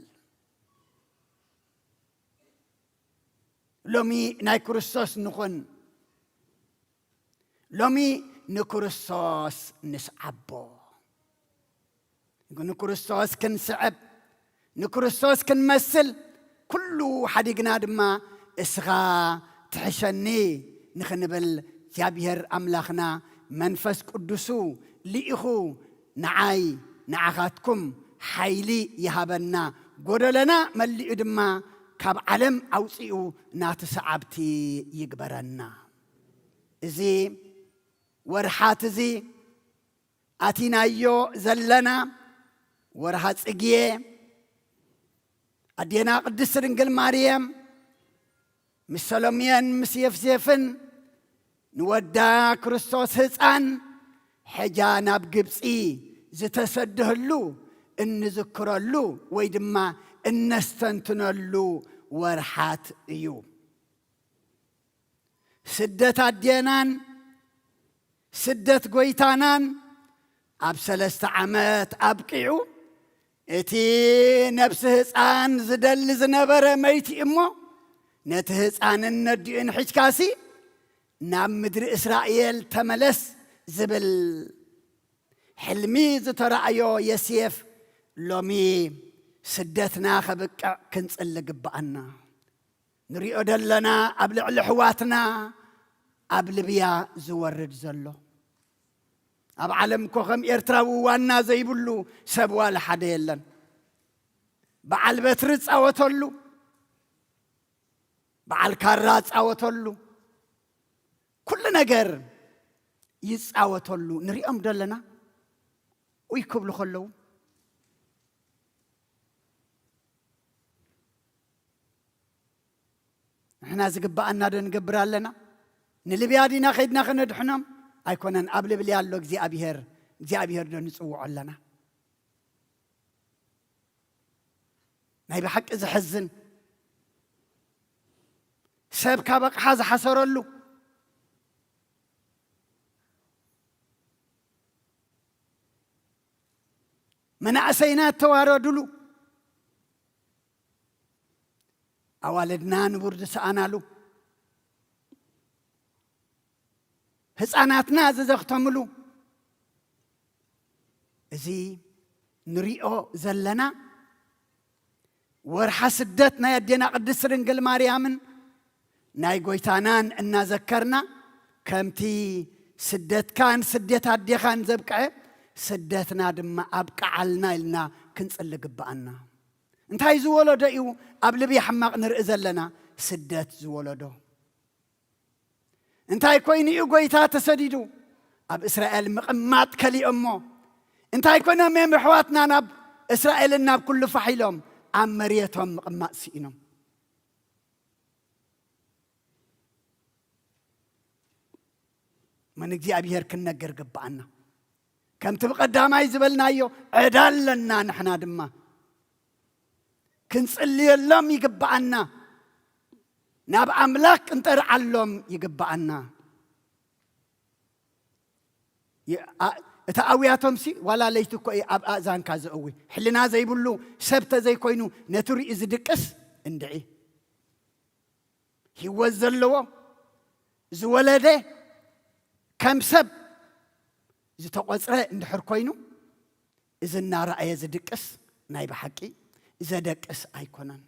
ሎሚ ናይ ክርስቶስ ንኹን። ሎሚ ንክርስቶስ ንስዓቦ። ንክርስቶስ ክንስዕብ፣ ንክርስቶስ ክንመስል፣ ኩሉ ሓዲግና ድማ እስኻ ትሕሸኒ ንኽንብል እግዚኣብሔር ኣምላኽና መንፈስ ቅዱሱ ልኢኹ ንዓይ ንዓኻትኩም ሓይሊ ይሃበና፣ ጎደለና መሊኡ ድማ ካብ ዓለም ኣውፂኡ ናቲ ሰዓብቲ ይግበረና። እዚ ወርሓት እዚ ኣቲናዮ ዘለና ወርሃ ጽግየ፣ ኣዴና ቅድስት ድንግል ማርያም ምስ ሰሎምየን ምስ ዮሴፍን ንወዳ ክርስቶስ ህፃን ሕጃ ናብ ግብፂ ዝተሰደህሉ እንዝክረሉ ወይ ድማ እነስተንትነሉ ወርሓት እዩ። ስደት ኣዴናን ስደት ጎይታናን ኣብ ሰለስተ ዓመት ኣብቂዑ፣ እቲ ነብሲ ህፃን ዝደሊ ዝነበረ መይቲ እሞ፣ ነቲ ህፃንን ነዲኡን ሒዝካሲ ናብ ምድሪ እስራኤል ተመለስ ዝብል ሕልሚ ዝተራእዮ ዮሴፍ፣ ሎሚ ስደትና ከብቅዕ ክንጽሊ ግብኣና። ንሪኦ ደለና ኣብ ልዕሊ ኣሕዋትና ኣብ ልብያ ዝወርድ ዘሎ። ኣብ ዓለም እኮ ከም ኤርትራዊ ዋና ዘይብሉ ሰብ ዋላ ሓደ የለን። በዓል በትሪ ዝጻወተሉ፣ በዓል ካራ ዝጻወተሉ፣ ኩሉ ነገር ይጻወተሉ ንሪኦም ደለና። ኡይ ክብሉ ከለዉ፣ ንሕና ዝግብኣና ዶ ንገብር ኣለና? ንልብያ ዲና ከይድና ከነድሕኖም? ኣይኮነን። ኣብ ልብያ ኣሎ እግዚኣብሔር፣ እግዚኣብሔር ዶ ንጽውዖ ኣለና? ናይ ብሓቂ ዘሕዝን፣ ሰብ ካብ ኣቕሓ ዝሓሰረሉ፣ መናእሰይና እተዋረዱሉ፣ ኣዋልድና ንቡር ዝሰኣናሉ፣ ህፃናትና ዝዘኽተምሉ፣ እዚ ንሪኦ ዘለና ወርሓ ስደት ናይ ኣዴና ቅድስት ድንግል ማርያምን ናይ ጎይታናን እናዘከርና፣ ከምቲ ስደትካን ስደት ኣዴኻን ዘብቅዐ፣ ስደትና ድማ ኣብቅዓልና ኢልና ክንጽሊ ግብኣና። እንታይ ዝወለዶ እዩ ኣብ ልብያ ሕማቕ ንርኢ ዘለና? ስደት ዝወለዶ። እንታይ ኮይኑ እዩ ጎይታ ተሰዲዱ? ኣብ እስራኤል ምቕማጥ ከሊኦሞ። እንታይ ኮይኖም እዮም ኣሕዋትና ናብ እስራኤልን ናብ ኩሉ ፋሕ ኢሎም? ኣብ መሬቶም ምቕማጥ ስኢኖም። መን እግዚኣብሔር ክንነገር ግብኣና። ከምቲ ብቐዳማይ ዝበልናዮ፣ ዕዳ ኣለና። ንሕና ድማ ክንጽልየሎም ይግብኣና። ናብ ኣምላኽ ክንጠርዓሎም ይግብኣና። የ-፣ ኣ-፣ እቲ ኣውያቶምሲ ዋላ ለይቲ እኮ እዩ ኣብ ኣእዛንካ ዘእዊ። ሕልና ዘይብሉ ሰብ ተዘይኮይኑ ነቲ ርእዩ ዝድቅስ እንድዒ። ህይወት ዘለዎ ዝወለደ ከም ሰብ ዝተቖጽረ እንድሕር ኮይኑ፣ እዚ እናረኣየ ዝድቅስ ናይ ብሓቂ ዘደቅስ ኣይኮነን።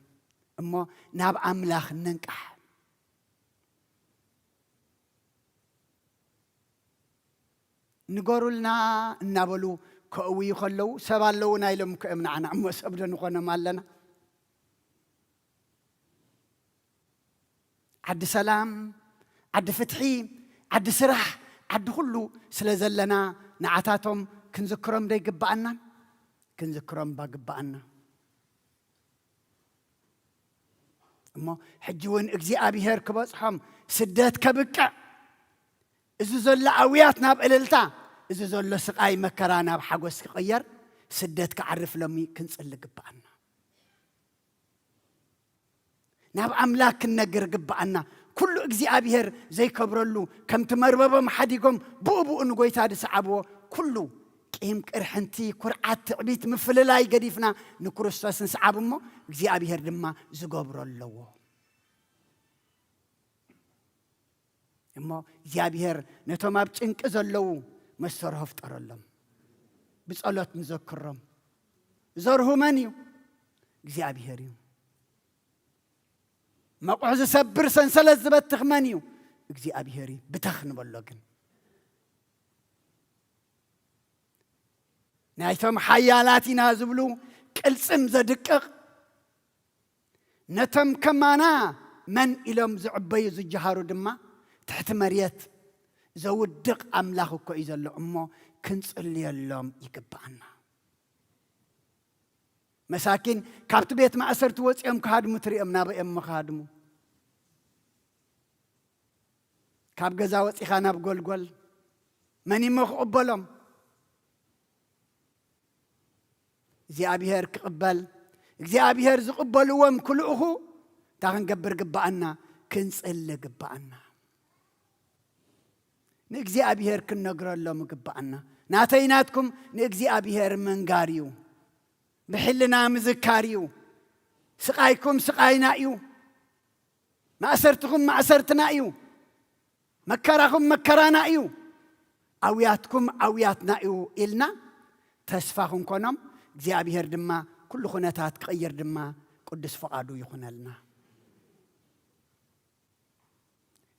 እሞ ናብ ኣምላኽ ንንቃሕ። ንገሩልና እናበሉ ከእውዩ ከለዉ፣ ሰብ ኣለዉና ኢሎም እኮ እዮም ንዓና። እሞ ሰብ ዶ ንኾኖም ኣለና? ዓዲ ሰላም፣ ዓዲ ፍትሒ፣ ዓዲ ስራሕ፣ ዓዲ ኩሉ ስለ ዘለና፣ ንዓታቶም ክንዝክሮም ዶ ይግብኣናን? ክንዝክሮም እባ ግብኣና። እሞ ሕጂ እውን እግዚኣብሔር ክበጽሖም፣ ስደት ከብቅዕ፣ እዚ ዘሎ ኣውያት ናብ እልልታ፣ እዚ ዘሎ ስቓይ መከራ ናብ ሓጎስ ክቕየር፣ ስደት ክዓርፍ ሎሚ ክንጽሊ ግብኣና። ናብ ኣምላኽ ክንነግር ግብኣና። ኩሉ እግዚኣብሔር ዘይከብረሉ፣ ከምቲ መርበቦም ሓዲጎም ብኡ ብኡ ንጎይታ ዝሰዓብዎ፣ ኩሉ ቂም፣ ቅርሕንቲ፣ ኩርዓት፣ ትዕቢት፣ ምፍልላይ ገዲፍና ንክርስቶስ ንስዓብ እሞ፣ እግዚኣብሔር ድማ ዝገብሮ ኣለዎ። እሞ እግዚኣብሔር ነቶም ኣብ ጭንቂ ዘለዉ መሰርሆ ፍጠረሎም። ብጸሎት ንዘክሮም። ዘርሁ መን እዩ? እግዚኣብሔር እዩ። መቑሕ ዝሰብር፣ ሰንሰለት ዝበትኽ መን እዩ? እግዚኣብሔር እዩ። ብተኽ ንበሎ ግን። ናይቶም ሓያላት ኢና ዝብሉ ቅልጽም ዘድቅቕ፣ ነቶም ከማና መን ኢሎም ዝዕበዩ ዝጀሃሩ ድማ ትሕቲ መሬት ዘውድቕ ኣምላኽ እኮ እዩ ዘሎ እሞ ክንጽልየሎም ይግብኣና። መሳኪን ካብቲ ቤት ማእሰርቲ ወጺኦም ክሃድሙ ትሪኦም፣ ናበይ እዮም እሞ ክሃድሙ? ካብ ገዛ ወጺኻ ናብ ጎልጎል መን እሞ ክቕበሎም? እግዚኣብሔር ክቕበል፣ እግዚኣብሔር ዝቕበልዎም ክልእኹ እንታይ ክንገብር ግብኣና? ክንጽሊ ግብኣና። ንእግዚኣብሔር ክንነግረሎም ግብኣና። ናተይ ናትኩም ንእግዚኣብሔር ምንጋር እዩ። ብሕልና ምዝካር እዩ። ስቓይኩም ስቓይና እዩ። ማእሰርትኹም ማእሰርትና እዩ። መከራኹም መከራና እዩ። ኣውያትኩም ኣውያትና እዩ ኢልና ተስፋ ክንኮኖም፣ እግዚኣብሔር ድማ ኩሉ ኩነታት ክቕይር ድማ ቅዱስ ፍቓዱ ይኹነልና።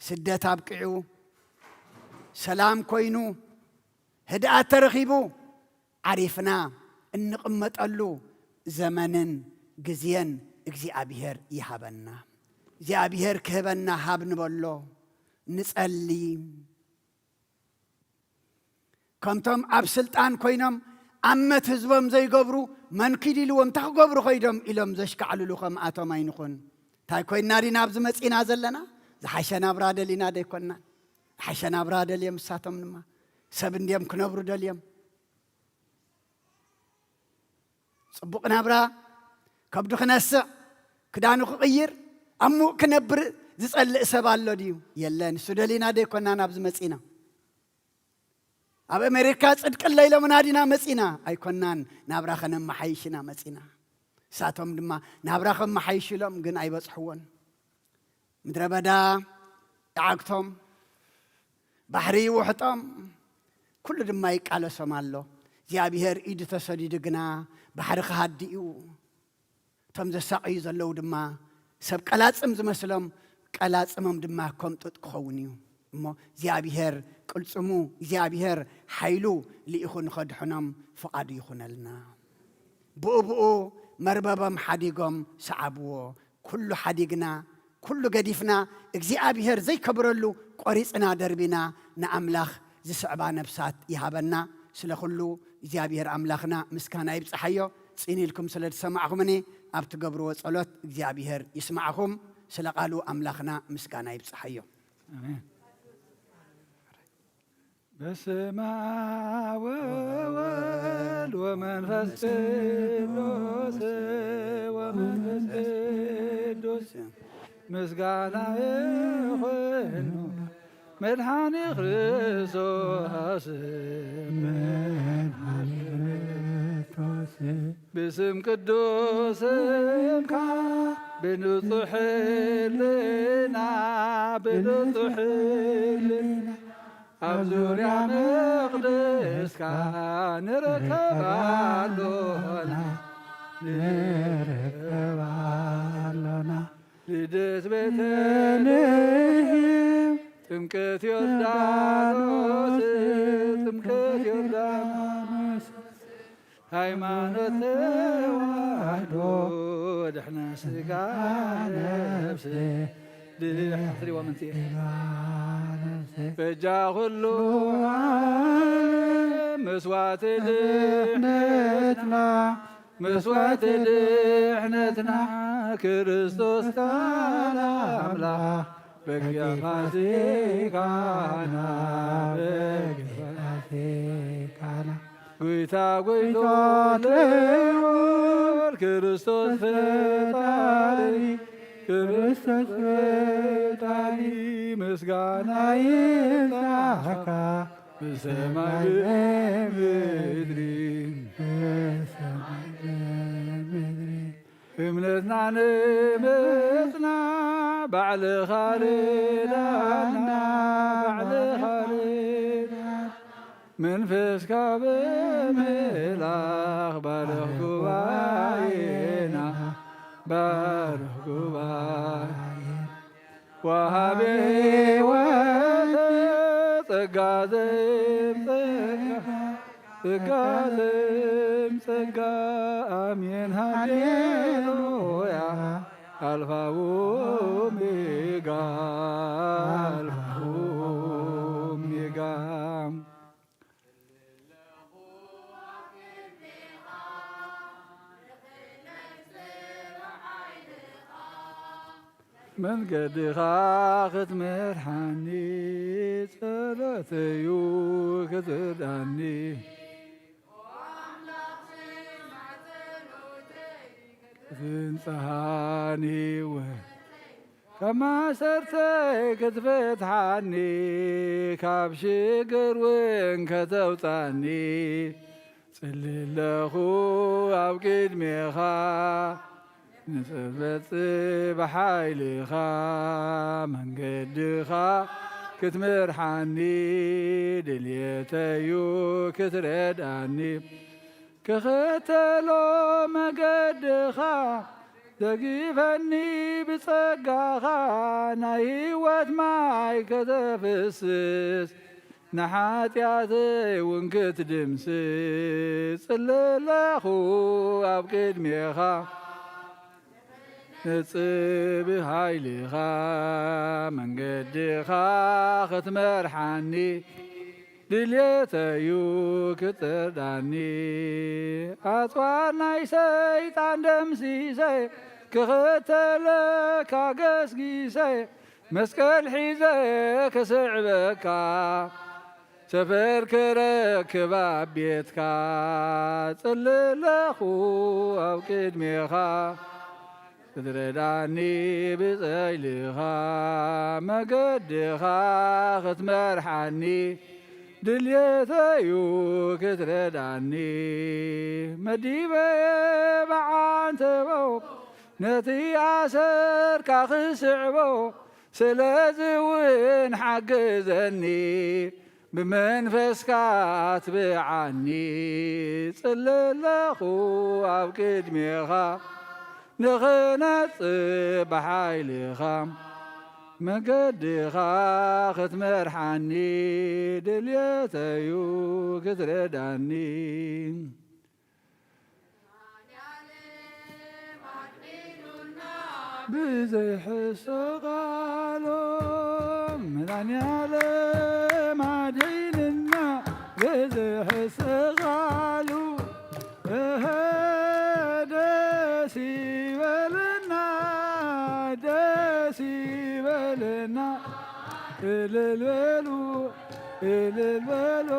ስደት ኣብቂዑ፣ ሰላም ኮይኑ፣ ህድኣት ተረኺቡ፣ ዓሪፍና እንቕመጠሉ ዘመንን ግዜን እግዚኣብሔር ይሃበና። እግዚኣብሔር ክህበና ሃብ ንበሎ፣ ንጸሊ። ከምቶም ኣብ ስልጣን ኮይኖም ኣመት ህዝቦም ዘይገብሩ፣ መን ኪድ ኢልዎም እንታይ ክገብሩ ኸይዶም ኢሎም ዘሽካዕልሉ ከምኣቶም ኣይንኹን። እንታይ ኮይንና ዲና ኣብዚ መጺና ዘለና? ዝሓሸ ናብራ ደሊና ደይኮንና? ዝሓሸ ናብራ ደልዮም እሳቶም ድማ። ሰብ እንድዮም ክነብሩ ደልዮም። ጽቡቕ ናብራ፣ ከብዱ ክነስዕ፣ ክዳኑ ክቕይር፣ ኣሙቕ ክነብር ዝጸልእ ሰብ ኣሎ ድዩ? የለን። እሱ ደሊና ደይኮንና ናብዚ መጺና። ኣብ ኣሜሪካ ጽድቂ ኣሎ ኢሎምና ዲና መጺና? ኣይኮንናን። ናብራ ከነመሓይሽ ኢና መጺና። እሳቶም ድማ ናብራ ከመሓይሹ ኢሎም ግን ኣይበጽሕዎን። ምድረ በዳ ይዓግቶም፣ ባሕሪ ይውሕጦም፣ ኩሉ ድማ ይቃለሶም ኣሎ። እግዚኣብሔር ኢዱ ተሰዲዱ ግና ባሕሪ ክሃድእ እዩ። እቶም ዘሳቕዩ ዘለዉ ድማ ሰብ ቀላጽም ዝመስሎም ቀላጽሞም ድማ ከም ጡጥ ክኸውን እዩ። እሞ እግዚኣብሔር ቅልጽሙ፣ እግዚኣብሔር ሓይሉ ልኢኹ ንኸድሕኖም ፍቓዱ ይኹነልና። ብኡ ብኡ መርበቦም ሓዲጎም ሰዓብዎ። ኩሉ ሓዲግና፣ ኩሉ ገዲፍና፣ እግዚኣብሔር ዘይከብረሉ ቆሪጽና ደርቢና ንኣምላኽ ዝስዕባ ነፍሳት ይሃበና። ስለ ኩሉ እግዚኣብሔር ኣምላኽና ምስጋና ይብጽሓዮ። ጽን ኢልኩም ስለ ዝሰማዕኹምኒ ኣብ ትገብርዎ ጸሎት እግዚኣብሔር ይስማዕኹም። ስለ ቃሉ ኣምላኽና ምስጋና ይብጽሓዮ። ኣሜን። በስመ አብ ወወልድ ወመንፈስ ቅዱስ፣ ወመንፈስ ቅዱስ ምስጋና ይኹን መድኃኒ ክርስቶስ። መድኃኒ ክርስቶስ። ብስም ቅዱስ ስምካ ብንጹሕ ህልና፣ ብንጹሕ ህልና ኣብ ዙርያ መቕደስካ ንርከብ ኣሎና፣ ንርከብ ኣሎና። ልደት ቤተልሔም፣ ጥምቀት ዮርዳኖስ፣ ጥምቀት ዮርዳኖስ፣ ሃይማኖት ተዋህዶ፣ ድሕነ ስጋ ነፍስ፣ ድሕነ ስጋ ነፍስ። በጃ ኩሉ ዓለም መስዋዕቲ ድሕነትና፣ መስዋዕቲ ድሕነትና፣ ክርስቶስ ቃል ኣምላኽ፣ በጊዕ ፋሲካና፣ በጊዕ ፋሲካና። ጎይታ ጎይቶት ልዑል ክርስቶስ ፈጣሪ፣ ክርስቶስ ፈጣሪ፣ ምስጋና ይብዛሕካ ብሰማይ ብምድሪ፣ ብሰማይ ብምድሪ። እምነትና ንምጽናዕ ባዕልኻ ርዳና፣ ባዕልኻ ርዳና። መንፈስካ ብምልኣኽ ባርኽ ጉባኤና፣ ባርኽ ጉባኤና። ወሃቢ ሕይወት ጸጋ ዘእም ጸጋ፣ ጸጋ ዘእም ጸጋ። ኣሜን ሃሌሉያ። ኣልፋ ኦሜጋ፣ ኣልፋ ኦሜጋ። መንገድኻ ክትመርሓኒ፣ ጸሎተዩ ክትርዳኒ። ክትንጽሃኒ እውን ካብ ማሰርተይ ክትፈትሓኒ፣ ካብ ሽግር እውን ከተውጻኒ። ጽሊ ኣለኹ ኣብ ቅድሜኻ፣ ንጸበጽ ብሓይልኻ፣ መንገድኻ ክትመርሓኒ፣ ድልየተዩ ክትረዳኒ። ክኽተሎ መገድኻ፣ ደጊፈኒ ብጸጋኻ፣ ናይ ህይወት ማይ ከተፍስስ፣ ንሓጢኣተይ እውን ክትድምስስ። ጽሊ ኣለኹ ኣብ ቅድሜኻ፣ ንጽብ ሃይልኻ፣ መንገድኻ ክትመርሓኒ፣ ድልየተዩ ክትርዳኒ። ኣጽዋር ናይ ሰይጣን ደምሲሰ፣ ክኽተለካ ገስጊሰ፣ መስቀል ሒዘ ክስዕበካ፣ ሰፈር ክረክብ ኣብ ቤትካ። ጽሊ ኣለኹ ኣብ ቅድሜኻ፣ ክትረዳኒ ብጸይልኻ፣ መገድኻ ክትመርሓኒ፣ ድልየተዩ ክትረዳኒ። መዲበ ብዓንተቦ፣ ነቲ ኣሰርካ ክስዕቦ፣ ስለዚ እውን ሓግዘኒ፣ ብመንፈስካ ኣትብዓኒ። ጽሊ ኣለኹ ኣብ ቅድሜኻ፣ ንኽነጽብ ብሓይልኻ። መገድኻ ክትመርሓኒ ድልየተዩ ክትረዳኒ። ብዘይሕሰ ቃሉ መድኃኔዓለም ኣድሒኑና፣ ብዘይሕሰ ቃሉ፣ እህ፣ ደስ ይበለና፣ ደስ ይበለና። እልል በሉ፣ እልል በሉ፣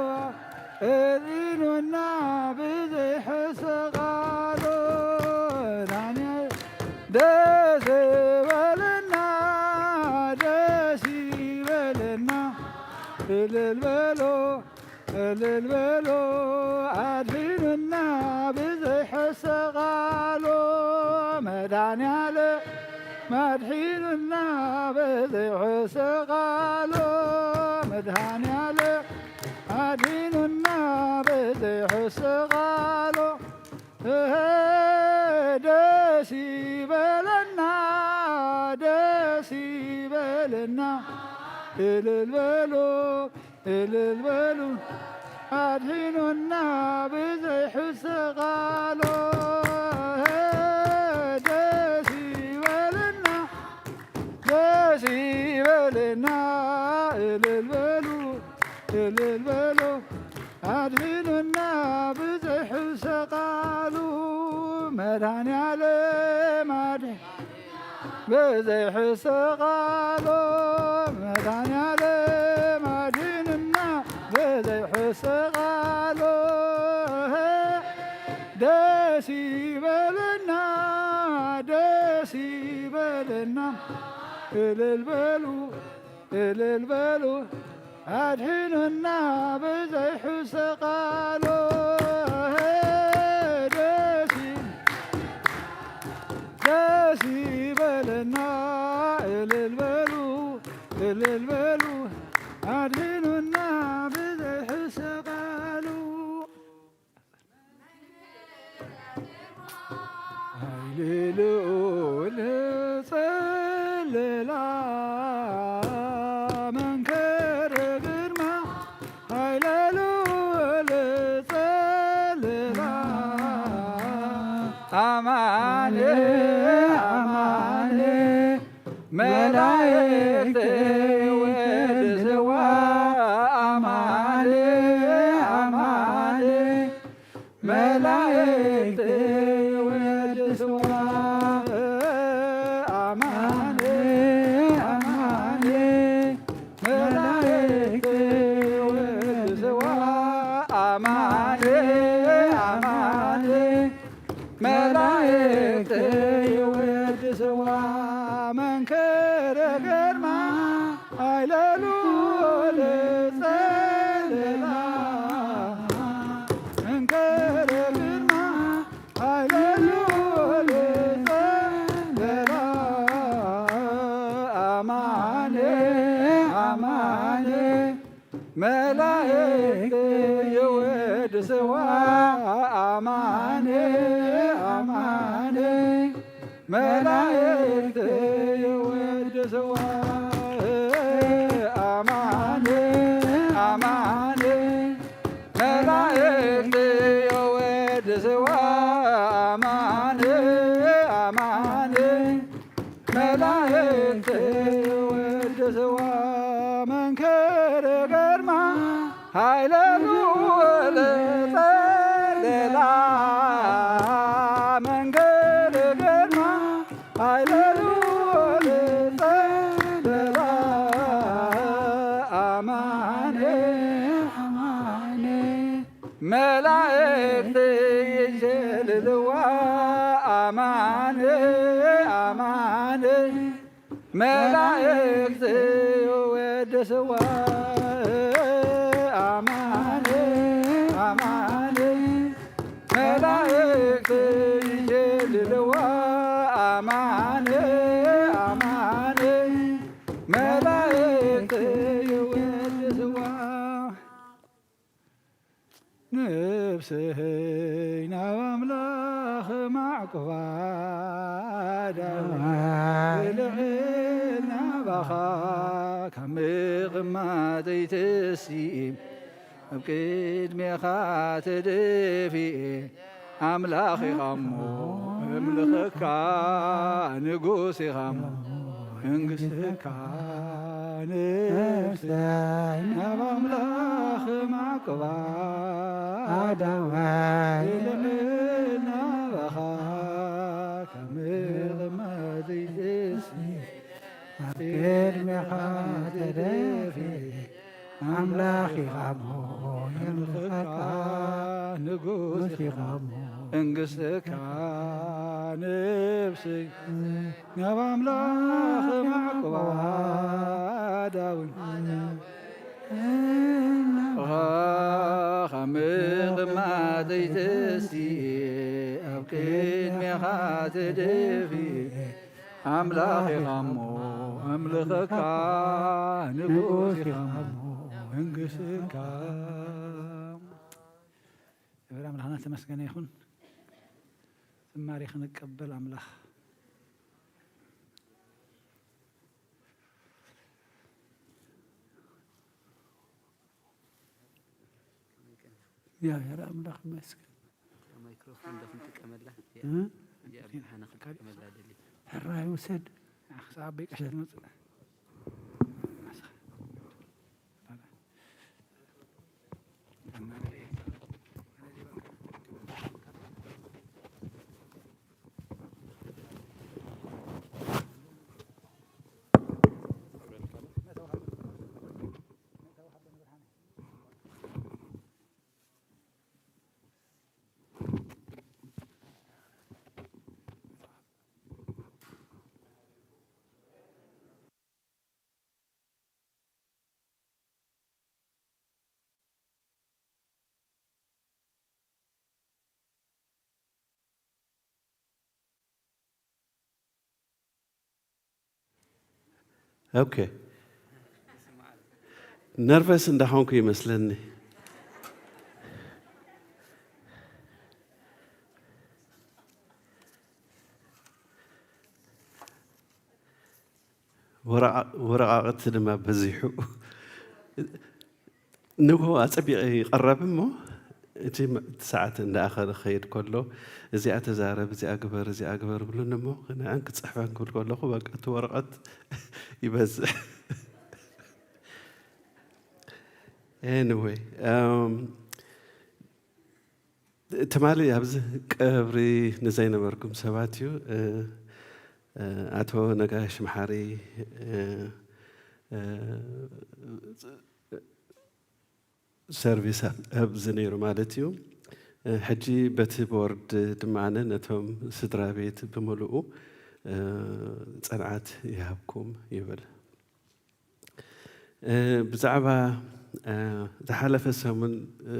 ኣድሒኑና ብዘይሕሰ ቃሉ። ዳንኤል ደስ ይበለና፣ ደስ ይበለና። እልል በሉ፣ እልል በሉ፣ ኣድሒኑና ብዘይሕሰ ቃሉ። መድኃኔዓለም ኣድሒኑና ብዘይሕሰ ቃሉ። መድኃኔዓለም ኣድሒኑና ብዘይሕሰ ቃሉ። እህ፣ ደስ ይበለና፣ ደስ ይበለና። እልል በሉ፣ እልል በሉ፣ ኣድሒኑና ብዘይሕሰ ቃሉ። ደስ ይበለና፣ ደስ ይበለና። እልል በሉ፣ እልል በሉ፣ ኣድሒኑና ብዘይሕሰ ቃሉ። መድኃኔዓለም ኣድሒ ብዘይሕሰ ቃሉ። መድኃኔዓለም ኣድሒኑና ብዘይሕሰ ቃሉ። ደስ ይበለና፣ ደስ ይበለና። እልል በሉ፣ እልል በሉ፣ ኣድሒኑና ብዘይሕሰ ቃሉ። ደስ ይ-፣ ደስ ይበለና። እልል በሉ፣ እልል በሉ፣ ኣድሒኑና ብዘይሕሰ ቃሉ። ኃይለ ልዑል ጸለላ መንክር ግርማ፣ ኃይለ ልዑል ጸለላ ኣማኔ፣ ኣማኔ መላእክት ይወድስዋ፣ ኣማኔ፣ ኣማኔ መላእክት ይወድስዋ፣ ኣማኔ፣ ኣማኔ መላእክት ይወድስዋ፣ ኣማኔ፣ ኣማኔ መላእክት ይወድስዋ። መንክር ግርማ ኃይለ ልዑል ጸለላ መንክር ግርማ ኃይለ ልዑል ጸለላ ኣማኔ ኣማኔ መላእክት ይወድስዋ ኣማኔ ኣማኔ መላእክት ይወድስዋ ኣማኔ ኣማኔ መላእክት ይወድስዋ ኣማኔ ኣማኔ መላእክት ይወድስዋ መንክር ግርማ ኃይለ ልዑል ጸለላ መንክር ግርማ ኃይለ ልዑል ጸለላ ኣማኔ ኣማኔ መላእክት ይጀልልዋ ኣማኔ ኣማኔ መላእክት ይወድስዋ ኣማኔ ኣማኔ መላእክት ይጀልልዋ ኣማኔ ኣማኔ መላእክት ይወድስዋ ነፍሰይ ናብ ኣምላኽ ማዕቆባ ዳዊት ልዕል ናባ ካብ ምቕማጠይ ተሲእ ኣብ ቅድሜኻ ተደፊኤ ኣምላኽ ኢኻ እሞ እምልኸካ ንጉስ ኢኻ እሞ መንግስትካ ነፍሰይ ናብ ኣምላኽ ማዕቆባ ኣዳዋይ ልዕል ናባኻ ካብ ምቕማጠይ ተሲእ ኣብ ቅድሜኻ ተደፊኤ ኣምላኽ ኢኻ እሞ የምልኸካ ንጉስ ኢኻ እሞ መንግስትካ ነፍሰይ ናብ ኣምላኽ ማዕቆባ ዳውን ካብ ምቕማጠይ ተሲእ ኣብ ቅድሜኻ ተደፊኤ ኣምላኽ ኢኻ እሞ ኣምልኸካ ንጉስ ኢኻ እሞ መንግስትካ። ክብር ኣምላኽና ተመስገነ ይኹን። ዝማሬ ክንቀበል ኣምላኽ እግዚኣብሔር ኣምላኽ ይመስገን። ማይክሮፎን ዶ ክንጥቀመላ? እ? እዚኣ ብርሃነ ክንጥቀመላ ደሊ። ሕራይ ውሰድ። ንዓኻ ኣቦይ ቀሺ ትመጽእ። ኦኬ። ነርቨስ እንዳኾንኩ ይመስለኒ። ወረቓ-፣ ወረቓቕቲ ድማ በዚሑ። ንግሆ ኣጸቢቐ ይቐረብ እሞ፣ እቲ መ-፣ እቲ ሰዓት እንዳኣኸለ ክኸይድ ከሎ፣ እዚኣ ተዛረብ፣ እዚኣ ግበር፣ እዚኣ ግበር ብሉኒ እሞ፣ ንዐን ክጽሕፈን ክብል ከለኹ፣ በቃ እቲ ወረቐት ይበዝሕ። ኤኒወይ፣ እም፣ ትማሊ ኣብዚ ቀብሪ ንዘይነበርኩም ሰባት እዩ፣ እ፣ እ፣ ኣቶ ነጋሽ መሓሪ፣ እ፣ እ፣ ሰርቪስ ኣብዚ ነይሩ ማለት እዩ። እ፣ ሕጂ በቲ ቦርድ ድማ ነቶም ስድራ ቤት ብምሉኡ፣ እ፣ ጽንዓት ይሃብኩም ይብል። እ፣ ብዛዕባ፣ እ፣ ዝሓለፈ ሰሙን፣ እ፣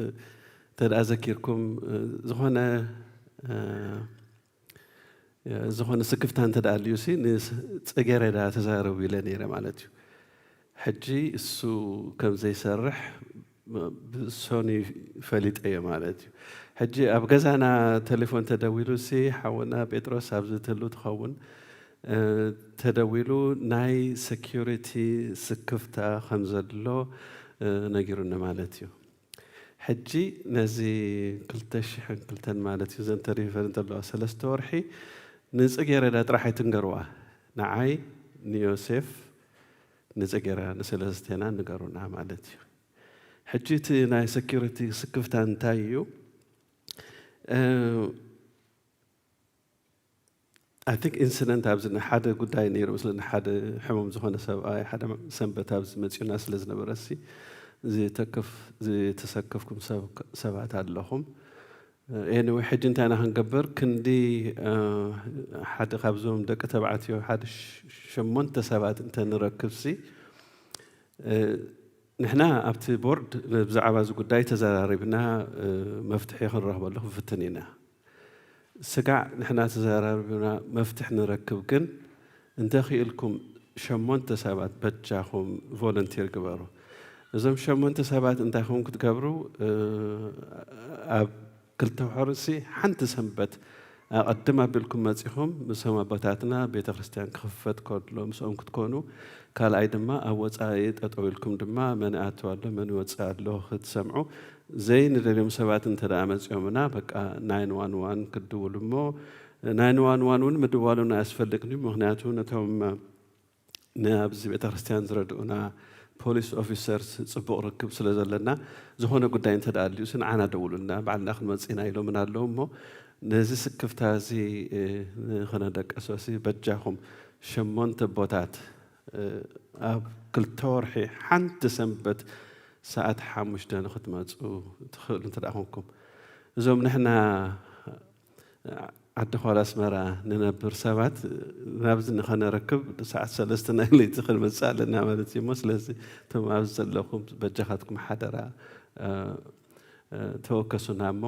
እንተ ደኣ ዘኪርኩም፣ እ፣ ዝኾነ፣ እ፣ ዝኾነ ስክፍታ እንተ ደኣ ኣልዩሲ ንጽጌረዳ ተዛረቡ ኢለ ነይረ ማለት እዩ። ሕጂ እሱ ከም ዘይሰርሕ ብሶኒ ፈሊጠዮ ማለት እዩ። ሕጂ ኣብ ገዛና ቴሌፎን ተደዊሉሲ ሓውና ጴጥሮስ ኣብዚ ትህሉ ትኸውን፣ እ፣ ተደዊሉ ናይ ሴኩሪቲ ስክፍታ ከም ዘሎ፣ እ፣ ነጊሩኒ ማለት እዩ። ሕጂ ነዚ ክልተ ሽሕን ክልተን ማለት እዩ፣ ዘን ተሪፈን ዘለዋ ሰለስተ ወርሒ ንጽጌረዳ ጥራሕ ኣይትንገርዋ። ንዓይ፣ ንዮሴፍ፣ ንጽጌረዳ፣ ንሰለስቴና ንገሩና ማለት እዩ። ሕጂ እቲ ናይ ሴኩሪቲ ስክፍታ እንታይ እዩ? እ፣ I think ኢንሲደንት ኣብዚ ሓደ ጉዳይ ነይሩ መስለኒ። ሓደ ሕሙም ዝኾነ ሰብኣይ ሓደ ሰንበት ኣብዚ መፂኡና ስለ ዝነበረ ሲ ዝተከፍ-፣ ዝተሰከፍኩም ሰብ-፣ ሰባት ኣለኹም። ኤኒወይ ሕጂ እንታይ ኢና ክንገብር? ክንዲ፣ እ፣ ሓደ ካብዞም ደቂ ተባዕትዮ ሓደ ሸሞንተ ሰባት እንተንረክብ ሲ፣ እ፣ ንሕና ኣብቲ ቦርድ ብዛዕባ እዚ ጉዳይ ተዘራሪብና፣ እ፣ መፍትሒ ክንረኽበሉ ክንፍትን ኢና። ስጋዕ ንሕና ተዘራሪብና መፍትሒ ንረክብ፣ ግን እንተኽኢልኩም ሸሞንተ ሰባት በጃኹም ቮለንቲር ግበሩ። እዞም ሸሞንተ ሰባት እንታይ ኹም ክትገብሩ፣ እ፣ ኣብ ክልተ ወርሒ ሓንቲ ሰንበት ኣቐድም ኣቢልኩም መጺኹም ምስኦም ኣቦታትና ቤተ ክርስቲያን ክኽፈት ከሎ ምስኦም ክትኮኑ፣ ካልኣይ ድማ ኣብ ወጻኢ ጠጠው ኢልኩም ድማ መን ይኣቱ ኣሎ መን ይወጽእ ኣሎ ክትሰምዑ ዘይንደልዮም ሰባት እንተ ደኣ መጺኦምና፣ በቃ ናይን ዋን ዋን ክትድውሉ እሞ፣ ናይን ዋን ዋን እውን ምድዋሉን ኣያስፈልግን እዩ። ምኽንያቱ ነቶም ንኣብዚ ቤተ ክርስቲያን ዝረድኡና ፖሊስ ኦፊሰርስ ጽቡቕ ርክብ ስለ ዘለና፣ ዝኾነ ጉዳይ እንተ ደኣ ኣልዩሲ ንዓና ደውሉልና፣ ባዕልና ክንመጽእ ኢና ኢሎምና ኣለዉ እሞ፣ ነዚ ስክፍታ እዚ፣ እ፣ ንኸነደቀሶሲ በጃኹም ሸሞንተ ኣቦታት፣ እ፣ ኣብ ክልተ ወርሒ ሓንቲ ሰንበት ሰዓት ሓሙሽተ ንኽትመጹ ትኽእሉ እንተ ደኣ ኮንኩም። እዞም ንሕና ዓዲ ኳላ ኣስመራ ንነብር ሰባት ናብዚ ንኸነረክብ ሰዓት ሰለስተ ናይ ለይቲ ክንመጽእ ኣለና ማለት እዩ እሞ፣ ስለዚ እቶም ኣብዚ ዘለኹም በጃኻትኩም ሓደራ፣ እ፣ እ፣ ተወከሱና እሞ፣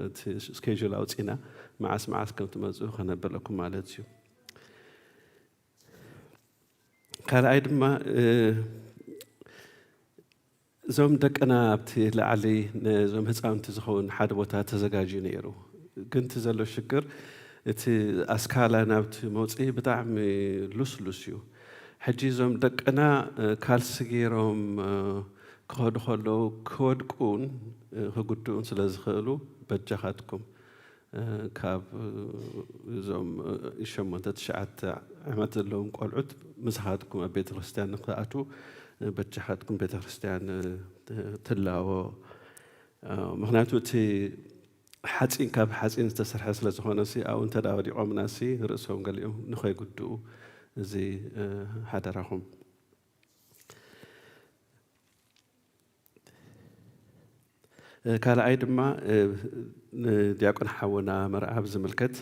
እቲ ስኬጁል ኣውጺና መዓስ መዓስ ከም ትመጽኡ ከነብለኩም ማለት እዩ። ካልኣይ ድማ፣ እ፣ እዞም ደቅና ኣብቲ ላዕሊ ነዞም ህፃውንቲ ዝኸውን ሓደ ቦታ ተዘጋጅዩ ነይሩ። ግን እቲ ዘሎ ሽግር፣ እቲ ኣስካላ ናብቲ መውፅኢ ብጣዕሚ ሉስሉስ እዩ። ሕጂ እዞም ደቅና፣ እ፣ ካልሲ ገይሮም፣ እ፣ ክኸዱ ከለዉ ክወድቁን፣ እ፣ ክጉድኡን ስለ ዝኽእሉ፣ በጃኻትኩም፣ እ፣ ካብ፣ እ፣ እዞም፣ እ፣ ሸሞንተ ትሽዓተ ዓመት ዘለዎም ቆልዑት ምሳኻትኩም ኣብ ቤተ ክርስቲያን ንክኣትዉ፣ እ፣ በጃኻትኩም ቤተ ክርስቲያን፣ እ፣ ት-፣ ትላዎ። እ፣ ምኽንያቱ እቲ ሓፂን ካብ ሓፂን ዝተሰርሐ ስለ ዝኾነ ሲ፣ ኣብኡ እንተ ደኣ ወዲቖምና ሲ፣ ርእሶም ገሊኦም ንኸይጉድኡ፣ እዚ፣ እ፣ ሓደራኹም። እ፣ ካልኣይ ድማ፣ እ፣ ንዲያቆን ሓውና መርዓብ ዝምልከት፣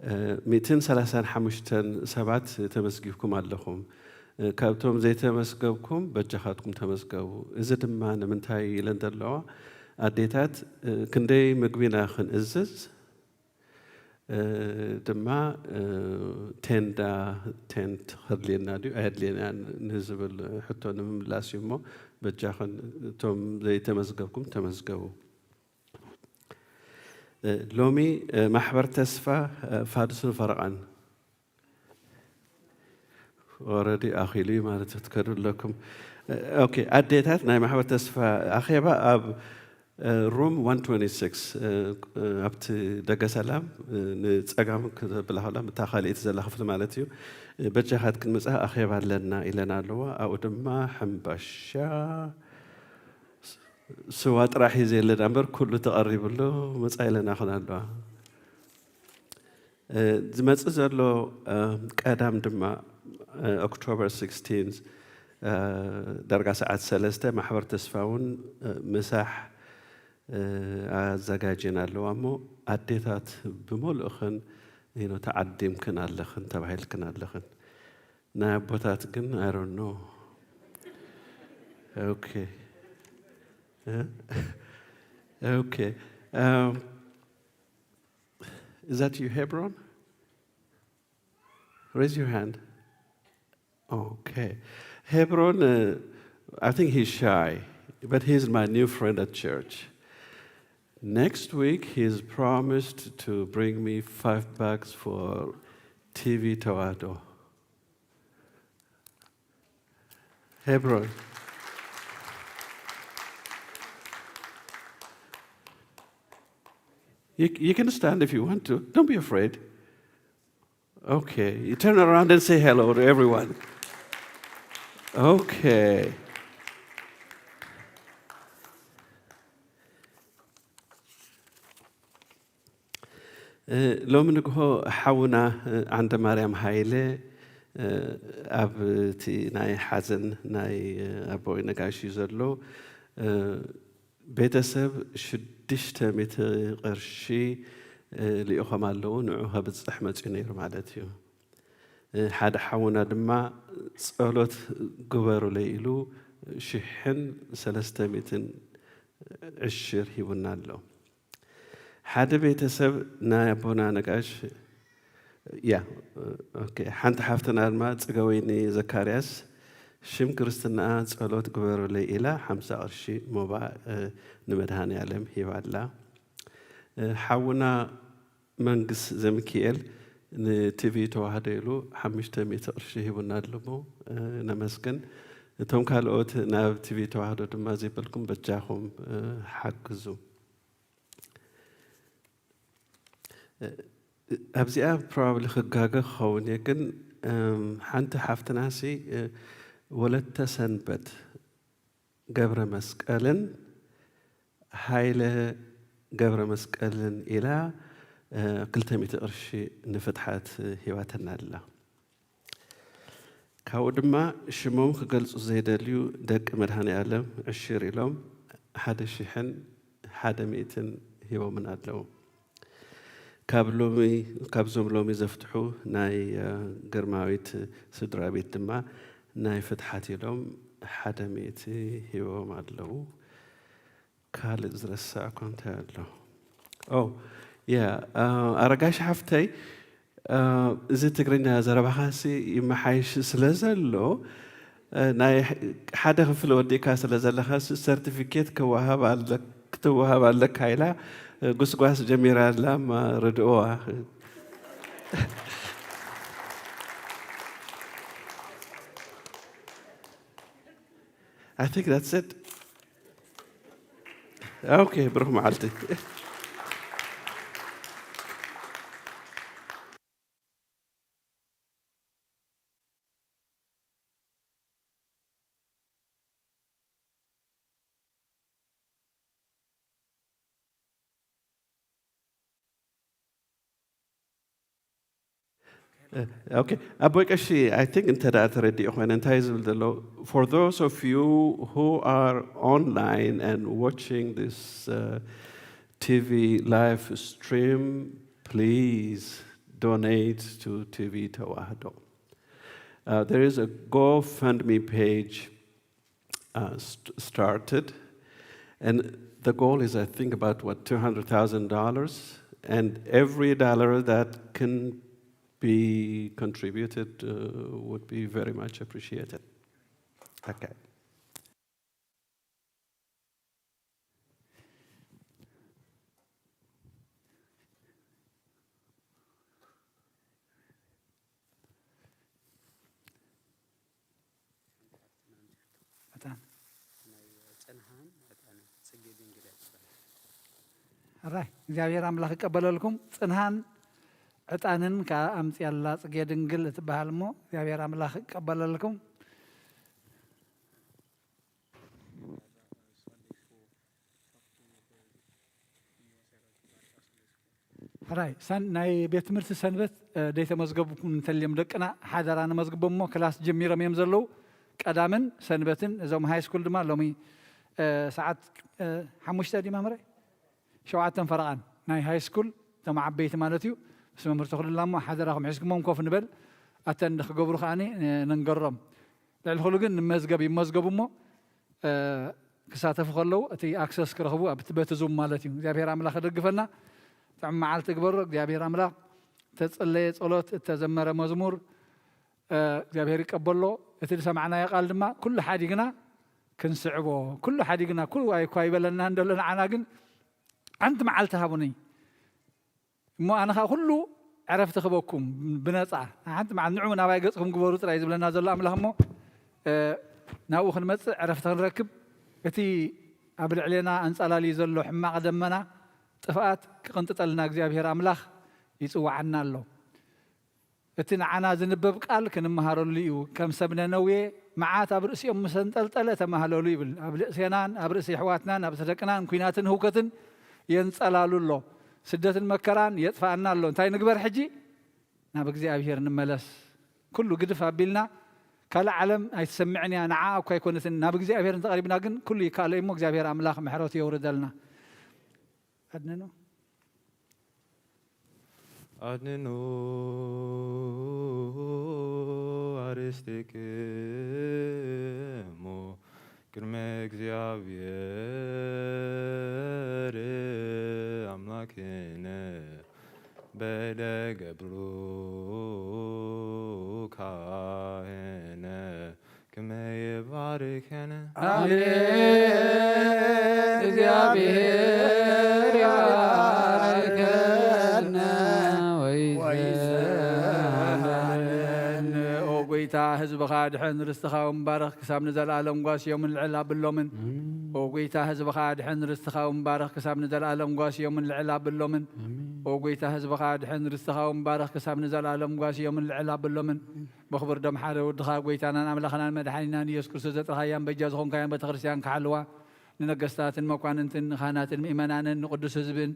እ፣ ሚእትን ሰላሳን ሓሙሽተን ሰባት ተመዝጊብኩም ኣለኹም። እ፣ ካብቶም ዘይተመዝገብኩም በጃኻትኩም ተመዝገቡ። እዚ ድማ ንምንታይ ኢለን ዘለዋ ኣዴታት፣ እ፣ ክንደይ ምግቢ ኢና ክንእዝዝ፣ እ፣ ድማ፣ እ፣ ቴንዳ፣ ቴንት ከድልየና ድዩ ኣየድልየናን ንዝብል ሕቶ ንምምላስ እዩ እሞ፣ በጃኽን እቶም ዘይተመዝገብኩም ተመዝገቡ። እ፣ ሎሚ፣ እ፣ ማሕበር ተስፋ፣ እ፣ ፋዱስን ፈረቓን ኦረዲ ኣኺሉ እዩ ማለት እዩ፣ ትከዱ ኣለኩም። ኦኬ፣ ኣዴታት ናይ ማሕበር ተስፋ ኣኼባ ኣብ፣ እ፣ ሩም ዋን ትወንቲ ሲክስ፣ እ፣ እ፣ ኣብቲ ደገ ሰላም፣ እ፣ ንጸጋም ክተብላ ከላ፣ እታ ካልኣይቲ ዘላ ክፍሊ ማለት እዩ። እ፣ በጃኻትክን ምጻ ኣኼባ ኣለና ኢለና ኣለዋ። ኣብኡ ድማ ሕምባሻ፣ ስዋ ጥራሕ እዩ ዘየለና እምበር ኩሉ ተቐሪቡ ኣሎ። ምጻ ኢለና ኸን ኣለዋ። እ፣ ዝመጽእ ዘሎ፣ እ፣ ቀዳም ድማ፣ እ፣ ኦክቶበር ሲክስቲን፣ እ፣ ዳርጋ ሰዓት ሰለስተ ማሕበር ተስፋ እውን፣ እ፣ ምሳሕ፣ እ፣ ኣዘጋጅየን ኣለዋ እሞ፣ ኣዴታት ብምሉእኽን፣ you know፣ ተዓዲምክን ኣለኽን፣ ተባሂልክን ኣለኽን። ናይ ኣቦታት ግን፣ I don't know። ኦኬ። እ? ኦኬ። Um, is that you, Hebron? Raise your hand. Okay. Hebron, uh, I think he's shy, but he's my new friend at church. Next week, he's promised to bring me five bucks for T V Tawado. Hebron. You, you can stand if you want to. Don't be afraid. Okay, you turn around and say hello to everyone. Okay. እ፣ ሎሚ ንግሆ ሓውና፣ እ፣ ዓንደ ማርያም ሃይለ፣ እ፣ ኣብ እቲ ናይ ሓዘን ናይ፣ እ፣ ኣቦይ ነጋሽ እዩ ዘሎ። እ፣ ቤተሰብ ሽዱሽተ ሚእቲ ቅርሺ፣ እ፣ ልኢኾም ኣለዉ፣ ንዑ ከብጽሕ መጺኡ ነይሩ ማለት እዩ። እ፣ ሓደ ሓውና ድማ ጸሎት ግበሩለይ ኢሉ ሽሕን ሰለስተ ሚእትን ዕሽር ሂቡና ኣሎ። ሓደ ቤተሰብ ናይ ኣቦና ነጋሽ፣ ያ፣ ኦኬ፣ ሓንቲ ሓፍትና ድማ ጽገወይኒ ዘካርያስ ሽም ክርስትናኣ ጸሎት ግበሩለይ ኢላ ሓምሳ ቅርሺ ሞባ፣ እ፣ ንመድሃኔ ዓለም ሂባ ኣላ። እ፣ ሓውና መንግስ ዘሚኪኤል ንቲቪ ተዋህዶ ኢሉ ሓሙሽተ ሚእቲ ቅርሺ ሂቡና ኣሎ እሞ፣ እ፣ ነመስግን። እቶም ካልኦት ናብ ቲቪ ተዋህዶ ድማ ዘይበልኩም በጃኹም፣ እ፣ ሓግዙ። እ፣ ኣብዚኣ ፕሮባብሊ ክጋገ ክኸውን እየ፣ ግን፣ እም፣ ሓንቲ ሓፍትናሲ፣ እ፣ ወለተ ሰንበት ገብረ መስቀልን ሃይለ ገብረ መስቀልን ኢላ፣ እ፣ ክልተ ሚእቲ ቅርሺ ንፍትሓት ሂባትና ኣላ። ካብኡ ድማ ሽሞም ክገልጹ ዘይደልዩ ደቂ መድሃኔ ኣለም ዕሽር ኢሎም ሓደ ሽሕን ሓደ ሚእትን ሂቦምን ኣለዉ። ካብ ሎሚ፣ ካብዞም ሎሚ ዘፍትሑ ናይ፣ እ፣ ግርማዊት ስድራ ቤት ድማ ናይ ፍትሓት ኢሎም ሓደ ሚእቲ ሂቦም ኣለዉ። ካልእ ዝረሳዕኩ እንታይ ኣሎ? ኦ፣ ያ፣ እ፣ ኣረጋሽ ሓፍተይ፣ እ፣ እዚ ትግርኛ ዘረባኻሲ ይመሓይሽ ስለ ዘሎ፣ እ፣ ናይ ሓደ ክፍሊ ወዲእካ ስለ ዘለኻሲ ሰርቲፊኬት ክወሃብ ኣለ-፣ ክትወሃብ ኣለካ ኢላ፣ እ፣ ጉስጓስ ጀሚራ ኣላ፣ እማ ርድእዋ። I think that's it. Okay፣ ብሩኽ መዓልቲ። እ፣ ኦኬ፣ ኣቦይ ቀሺ፣ I think እንተ ደኣ ተረዲኡ ኮይነ፣ እንታይ ዝብል ዘሎ? For those of you who are online and watching this, uh, ቲቪ live stream, please donate to ቲቪ ተዋህዶ. Uh, there is a GoFundMe page uh, st-, started. And the goal is, I think, about, what, two hundred thousand dollars? And every dollar that can be contributed, uh, would be very much appreciated. Okay. ዕጣን። ናይ ጽንሃን ዕጣንን ጽጌ ድንግል እያ ትበሃል። ሕራይ፣ እግዚኣብሔር ኣምላኽ ይቀበለልኩም። ጽንሃን ዕጣንን ከኣ ኣምጽኣላ ጽጌ ድንግል እትበሃል እሞ፣ እግዚኣብሔር ኣምላኽ ይቀበለልኩም። ሕራይ፣ ሰን-፣ ናይ ቤት ትምህርቲ ሰንበት፣ እ፣ ደይተመዝገብኩም እንተልዮም ደቅና፣ ሓደራ ንመዝግቦም እሞ፣ ክላስ ጀሚሮም እዮም ዘለዉ። ቀዳምን ሰንበትን፣ እዞም ሃይ ስኩል ድማ ሎሚ፣ እ፣ ሰዓት፣ እ፣ ሓሙሽተ ድዩ መምህረይ? ሸውዓተን ፈረቓን ናይ ሃይ ስኩል፣ እቶም ዓበይቲ ማለት እዩ። ምስ መምህር ተኽሉላ እሞ፣ ሓደራኹም ሒዝኩሞም ኮፍ ንበል። ኣተንድ ክገብሩ ከኣኒ፣ እ፣ ነንገሮም። ልዕሊ ኩሉ ግን ንመዝገብ ይመዝገቡ እሞ፣ እ፣ ክሳተፉ ከለዉ እቲ ኣክሰስ ክረኽቡ ኣብቲ በቲ ዙም ማለት እዩ። እግዚኣብሔር ኣምላኽ ይደግፈና። ጥዑም መዓልቲ ግበሮ። እግዚኣብሔር ኣምላኽ እተጸለየ ጸሎት፣ እተዘመረ መዝሙር፣ እ፣ እግዚኣብሔር ይቀበሎ። እቲ ዝሰማዕናዮ ቃል ድማ ኩሉ ሓዲግና ክንስዕቦ፣ ኩሉ ሓዲግና፣ ኩሉ ኣይኳ ይበለና እንደሎ ንዓና ግን ሓንቲ መዓልቲ ሃቡኒ። እሞ ኣነ ኸኣ ኩሉ ዕረፍቲ ክበኩም ብነጻ። ሓንቲ መዓልቲ ንዑ ናባይ ገጽኩም ግበሩ ጥራይ ዝብለና ዘሎ ኣምላኽ እሞ፣ እ፣ ናብኡ ክንመጽእ ዕረፍቲ ክንረክብ፣ እቲ ኣብ ልዕሌና ኣንጻላልዩ ዘሎ ሕማቕ ደመና ጥፍኣት ክቕንጥጠልና እግዚኣብሔር ኣምላኽ ይጽውዓና ኣሎ። እቲ ንዓና ዝንበብ ቃል ክንመሃረሉ እዩ። ከም ሰብ ነነዌ መዓት ኣብ ርእሲኦም ምስ ኣንጠልጠለ ተማህለሉ ይብል። ኣብ ርእሴናን ኣብ ርእሲ ኣሕዋትናን ኣብ ርእሲ ደቅናን ኲናትን ህውከትን የንጸላሉ ኣሎ። ስደትን መከራን የጥፍኣና ኣሎ። እንታይ ንግበር ሕጂ? ናብ እግዚኣብሔር ንመለስ። ኩሉ ግድፍ ኣቢልና፣ ካልእ ዓለም ኣይትሰምዕን እያ፣ ንዓ እኳ ኣይኮነትን። ናብ እግዚኣብሔር እንተቐሪብና ግን ኩሉ ይከኣሎ እዩ እሞ እግዚኣብሔር ኣምላኽ ምሕረቱ የውርደልና። ኣድነኖ። ኣድንኑ ኣርእስቲክሙ ቅድመ እግዚኣብሔር ኣምላክነ በለ ገብሩ ካህነ ክመ ይባርከነ። ኣሜን። እግዚኣብሔር ይባርከነ። ህዝብኻ ኣድሕን፣ ርስትኻ እውን ባርኽ፣ ክሳብ ንዘለኣለም ጓስዮምን ልዕል ኣብሎምን። ኣሜን። ኦ ጎይታ፣ ህዝብኻ ኣድሕን፣ ርስትኻ እውን ባርኽ፣ ክሳብ ንዘለኣለም ጓስዮምን ልዕል ኣብሎምን። ኣሜን። ኦ ጎይታ፣ ህዝብኻ ኣድሕን፣ ርስትኻ እውን ባርኽ፣ ክሳብ ንዘለኣለም ጓስዮምን ልዕል ኣብሎምን። ብኽቡር ደም ሓደ ወድኻ፣ ጎይታናን ኣምላኽናን መድሓኒናን ኢየሱስ ክርስቶስ፣ ዘጥረኻያን በጃ ዝኾንካያን ቤተክርስትያን ክሓልዋ፣ ንነገስታትን መኳንንትን ንኻህናትን ምእመናንን ንቅዱስ ህዝብን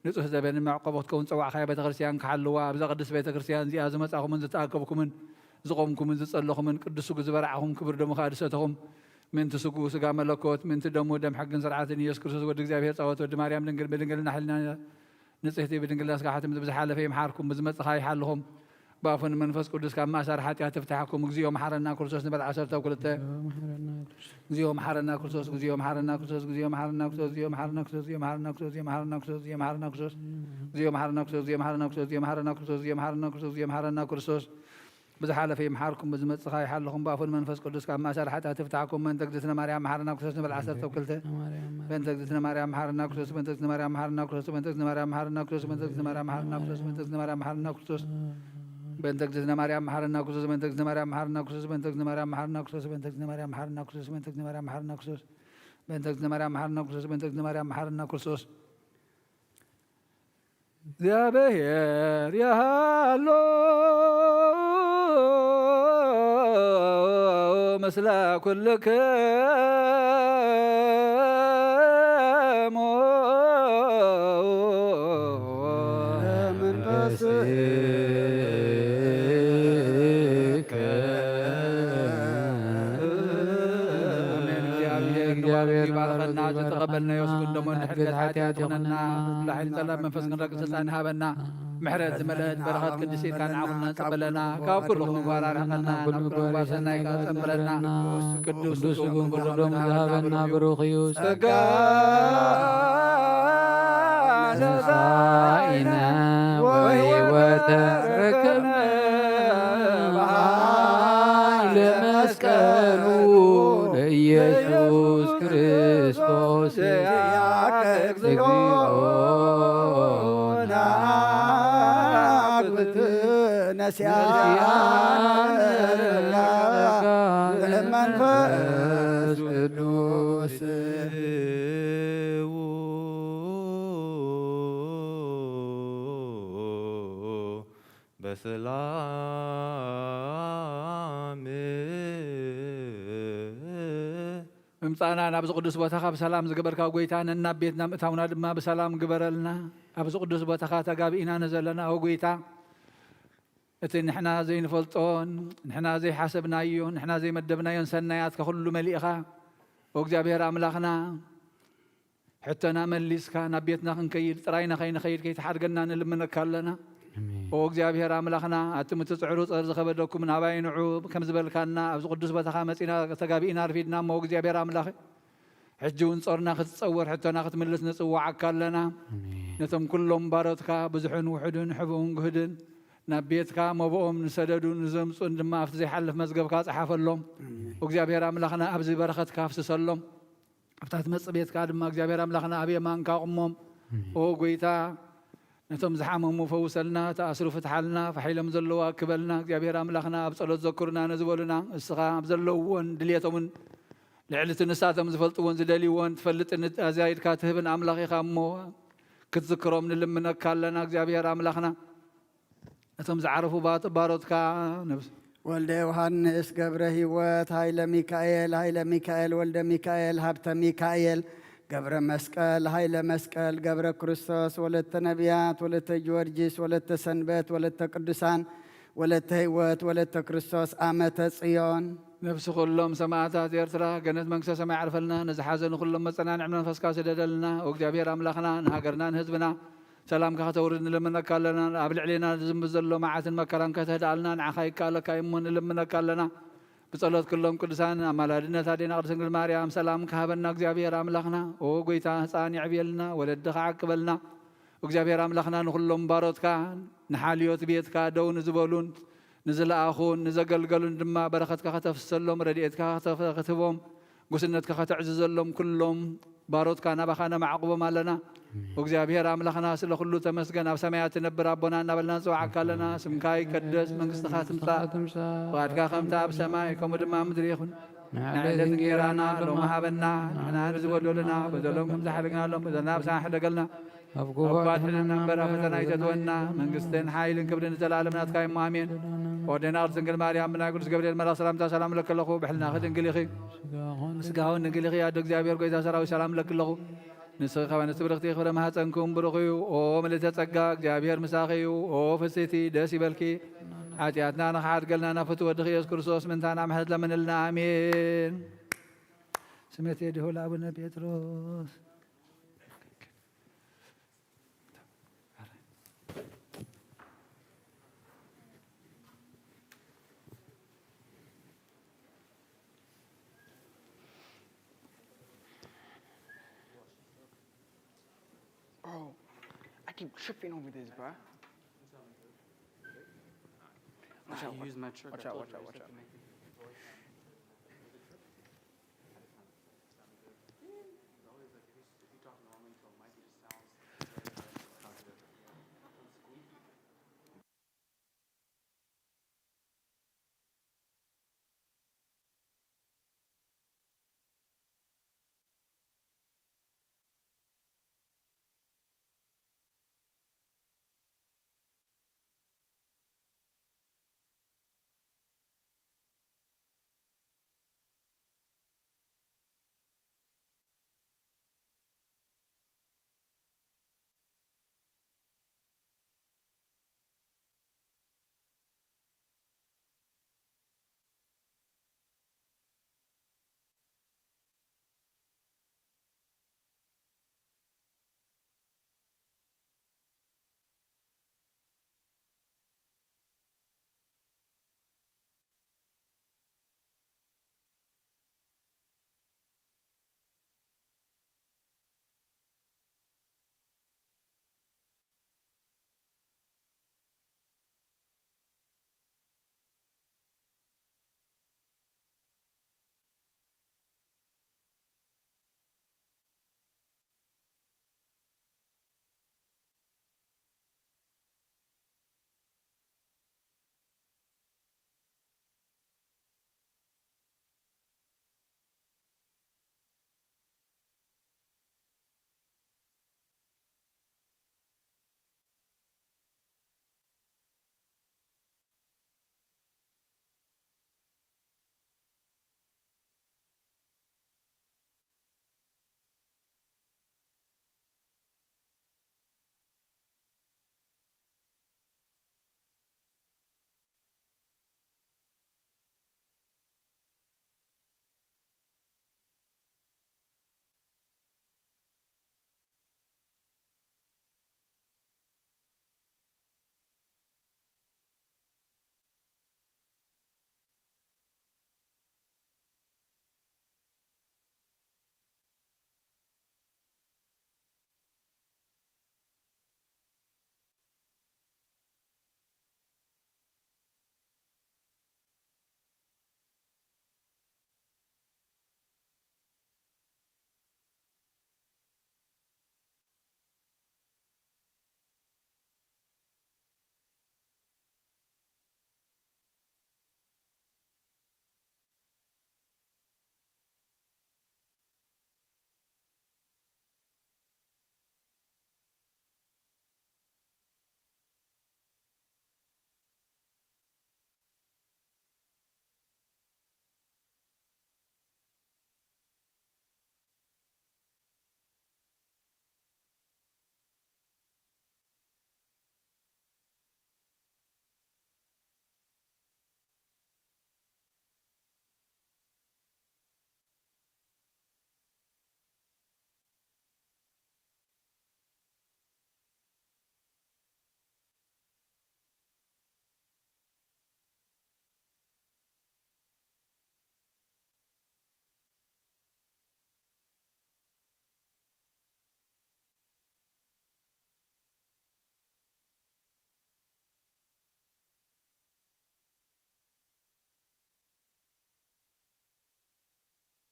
ንጹህ ዘበንን መዕቆቢ ክትከውን ዝጸዋዕካያ ቤተክርስትያን ክሓልዋ፣ ኣብዛ ቅድስት ቤተክርስትያን እዚኣ ዝመጻኹምን ዝተኣከብኩምን ዝቖምኩምን ዝጸለኹምን፣ ቅዱስ ስጉ ዝበላዕኹም፣ ክቡር ደሙ ከኣ ዝሰተኹም፣ ምእንቲ ስጉኡ ስጋ መለኮት፣ ምእንቲ ደሙ ደም ሕግን ስርዓትን ኢየሱስ ክርስቶስ ወዲ እግዚኣብሔር ጻወት ወዲ ማርያም ድንግል ብድንግልና ሕልና ንጽሕቲ ብድንግልና ስጋ ሓትም ብዝሓለፈ ይምሓርኩም፣ ብዝመጽእ ከኣ ይሓልኹም። ብኣፉን መንፈስ ቅዱስ ካብ ማእሰር ሓጢኣት ይፍታሕኩም። እግዚኦ መሓረና ክርስቶስ ንበል ዓሰርተ ክልተ። ብዝሓለፈ ይምሓርኩም፣ ብዝመጽእ ከኣ ይሓልኹም። ብኣፉን መንፈስ ቅዱስ ካብ ማእሰር ሓጢኣት ይፍታሕኩም። በእንተ እግዝእትነ ማርያም መሓረና ክርስቶስ ንበል ዓሰርተ ክልተ። በእንተ እግዝእትነ ማርያም መሓረና ክርስቶስ፣ በእንተ እግዝእትነ ማርያም መሓረና ክርስቶስ፣ በእንተ እግዝእትነ ማርያም መሓረና ክርስቶስ፣ በእንተ እግዝእትነ ማርያም መሓረና ክርስቶስ፣ በእንተ እግዝእትነ ማርያም መሓረና ክርስቶስ፣ በእንተ እግዝእትነ ማርያም መሓረና ክርስቶስ፣ በእንተ እግዝእትነ ማርያም መሓረና ክርስቶስ፣ በእንተ እግዝእትነ ማርያም መሓረና ክርስቶስ፣ በእንተ እግዝእትነ ማርያም መሓረና ክርስቶስ፣ በእንተ እግዝእትነ ማርያም መሓረና ክርስቶስ፣ በእንተ እግዝእትነ ማርያም መሓረና ክርስቶስ። እግዚኣብሔር ያሃሎ ምስለ ኩልክሙ መንፈስከ። ኣሜን። እግዚኣብሔር ንባርኽ ይባርኸና። ዝተቐበልናዮ ስጉን ደሞን ንሕድገት ሓጢኣት ይኹነና። ኩሉ ሓይሊ ጸላም መንፈስ ክንረግጽ ስልጣን ይሃበና። ምሕረት ዝመልአት በረኸት ቅድስት ኢድካ ንዓኹና ጸበለና። ካብ ኩሉ ምግባር ኣርሕቐና፣ ናብ ኩሉ ምግባር ሰናይ ከኣ ጸምረና። ቅዱስ ስጉን ክቡር ደሙን ዝሃበና ብሩኽ እዩ። ጸጋ ተንሳኢነ ወሕይወተ ረከብነ በኃይለ መስቀሉ ለኢየሱስ ክርስቶስ። እግዚኦ ናግብት ነሲያነ መንፈስ ቅዱስ። በሰላም ምምጻእና ናብዚ ቅዱስ ቦታኻ ብሰላም ዝገበርካ ጎይታ፣ ነናብ ቤትና ምእታውና ድማ ብሰላም ግበረልና። ኣብዚ ቅዱስ ቦታኻ ተጋቢእና ንዘለና ኦ ጎይታ፣ እቲ ንሕና ዘይንፈልጦን ንሕና ዘይሓሰብናዮ ንሕና ዘይመደብናዮን ሰናያትካ ኩሉ መሊእኻ ኦ እግዚኣብሔር ኣምላኽና፣ ሕቶና መሊስካ ናብ ቤትና ክንከይድ፣ ጥራይና ከይንኸይድ ከይትሓድገና ንልምነካ ኣለና። ኣሜን። ኦ እግዚኣብሔር ኣምላኽና፣ ኣቱም እቲ ጽዕሩ ጸር ዝኸበደኩም ናባይ ንዑ ከም ዝበልካና፣ ኣብዚ ቅዱስ ቦታኻ መጺና ተጋቢእና ኣርፊድና እሞ፣ ኦ እግዚኣብሔር ኣምላኽ፣ ሕጂ እውን ጾርና ክትጸውር፣ ሕቶና ክትምልስ ንጽውዓካ ኣለና። ኣሜን። ነቶም ኩሎም ባሮትካ፣ ብዙሕን ውሑድን፣ ሕቡእን ግህድን፣ ናብ ቤትካ መብኦም ንሰደዱን ንዘምጹን ድማ ኣብቲ ዘይሓልፍ መዝገብካ ጸሓፈሎም። ኣሜን። ኦ እግዚኣብሔር ኣምላኽና፣ ኣብዚ በረኸትካ ኣፍስሰሎም። ኣብታ ትመጽእ ቤትካ ድማ እግዚኣብሔር ኣምላኽና ኣብ የማንካ ኣቑሞም። ኣሜን። ኦ ጎይታ፣ ነቶም ዝሓመሙ ፈውሰልና፣ ተኣስሩ ፍትሓልና፣ ፋሕ ኢሎም ዘለዉ ኣክበልና። እግዚኣብሔር ኣምላኽና ኣብ ጸሎት ዘክሩና ንዝበሉና፣ እስኻ ኣብ ዘለውዎን ድልየቶምን ልዕሊ እቲ ንሳቶም ዝፈልጥዎን ዝደልይዎን ትፈልጥን ኣዛይድካ ትህብን ኣምላኽ ኢኻ እሞ፣ ክትዝክሮም ንልምነካ ኣለና እግዚኣብሔር ኣምላኽና። እቶም ዝዓረፉ ባት-፣ ባሮትካ ነብስ- ወልደ ዮሃንስ፣ ገብረ ህይወት፣ ሃይለ ሚካኤል፣ ሃይለ ሚካኤል፣ ወልደ ሚካኤል፣ ሃብተ ሚካኤል፣ ገብረ መስቀል፣ ሃይለ መስቀል፣ ገብረ ክርስቶስ፣ ወለተ ነቢያት፣ ወለተ ጊዮርጊስ፣ ወለተ ሰንበት፣ ወለተ ቅዱሳን፣ ወለተ ህይወት፣ ወለተ ክርስቶስ፣ ኣመተ ጽዮን። ነብሲ ኩሎም ሰማእታት ኤርትራ ገነት መንግስተ ሰማይ ዓርፈልና። ነዝሓዘኑ ኩሎም መጸናንዒ መንፈስካ ስደደልና። ኦ እግዚኣብሔር ኣምላኽና፣ ንሃገርና ንህዝብና ሰላምካ ከተውርድ ንልምነካ ኣለና። ኣብ ልዕሌና ዝዝንብ ዘሎ መዓትን መከራን ከተህድኣልና ንዓኻ ይከኣለካ እዩ እሞ ንልምነካ ኣለና። ብጸሎት ኩሎም ቅዱሳን፣ ኣማላድነት ኣዴና ቅድስት ድንግል ማርያም ሰላም ክሃበና እግዚኣብሔር ኣምላኽና። ኦ ጎይታ፣ ህፃን የዕብየልና፣ ወለዲ ከዓቅበልና። እግዚኣብሔር ኣምላኽና፣ ንኹሎም ባሮትካ ንሓልዮት ቤትካ ደው ንዝበሉን ንዝለኣኹን ንዘገልገሉን ድማ በረኸትካ ከተፍስሰሎም፣ ረድኤትካ ከተፍ-፣ ክትህቦም፣ ጉስነትካ ከተዕዝዘሎም፣ ኩሎም ባሮትካ ናባኻ ነማዕቑቦም ኣለና። እግዚኣብሔር ኣምላኽና፣ ስለ ኩሉ ተመስገን። ኣብ ሰማያት ትነብር ኣቦና እናበልና ንጽውዓካ ኣለና። ስምካ ይቀደስ፣ መንግስትኻ ትምጻእ፣ ፍቓድካ ከምቲ ኣብ ሰማይ ከምኡ ድማ ኣብ ምድሪ ይኹን። ንዕለት እንጌራና ሎሚ ሃበና፣ ንሕና ንዝበደሉና በደሎም ከም ዝሓደግናሎም በደልና ንስኻ ሕደገልና። ካብ ክፉእ ኣድሕነና እምበር፣ ኣብ ፈተና ኣይተእትወና። መንግስትን ሓይልን ክብርን ንዘለኣለም ናትካ እሞ፣ ኣሜን። ኦ ደናግል ድንግል ማርያም፣ ብናይ ቅዱስ ገብርኤል መልኣኽ ሰላምታ ሰላም እለኪ ኣለኹ። ብሕልናኺ ድንግል ኢኺ፣ ስጋውን ድንግል ኢኺ። ኣደ እግዚኣብሔር፣ ጎይታ ሰራዊት፣ ሰላም እለኪ ኣለኹ። ንስኺ ከበ ንስብርኽቲ፣ ፍረ ማህፀንኩም ብሩኽ እዩ። ኦ ምልእተ ጸጋ፣ እግዚኣብሔር ምሳኺ እዩ። ኦ ፍስሕቲ፣ ደስ ይበልኪ። ሓጢኣትና ንኽሓድገልና፣ ናብ ፍትው ወድኺ ኢየሱስ ክርስቶስ ምንታና ምሕረት ለምንልና። ኣሜን። ስሜት የድሁ ለአቡነ ጴጥሮስ። Bro, I keep tripping over this, bro. Watch out, I use my trick. Watch out, watch out, watch out.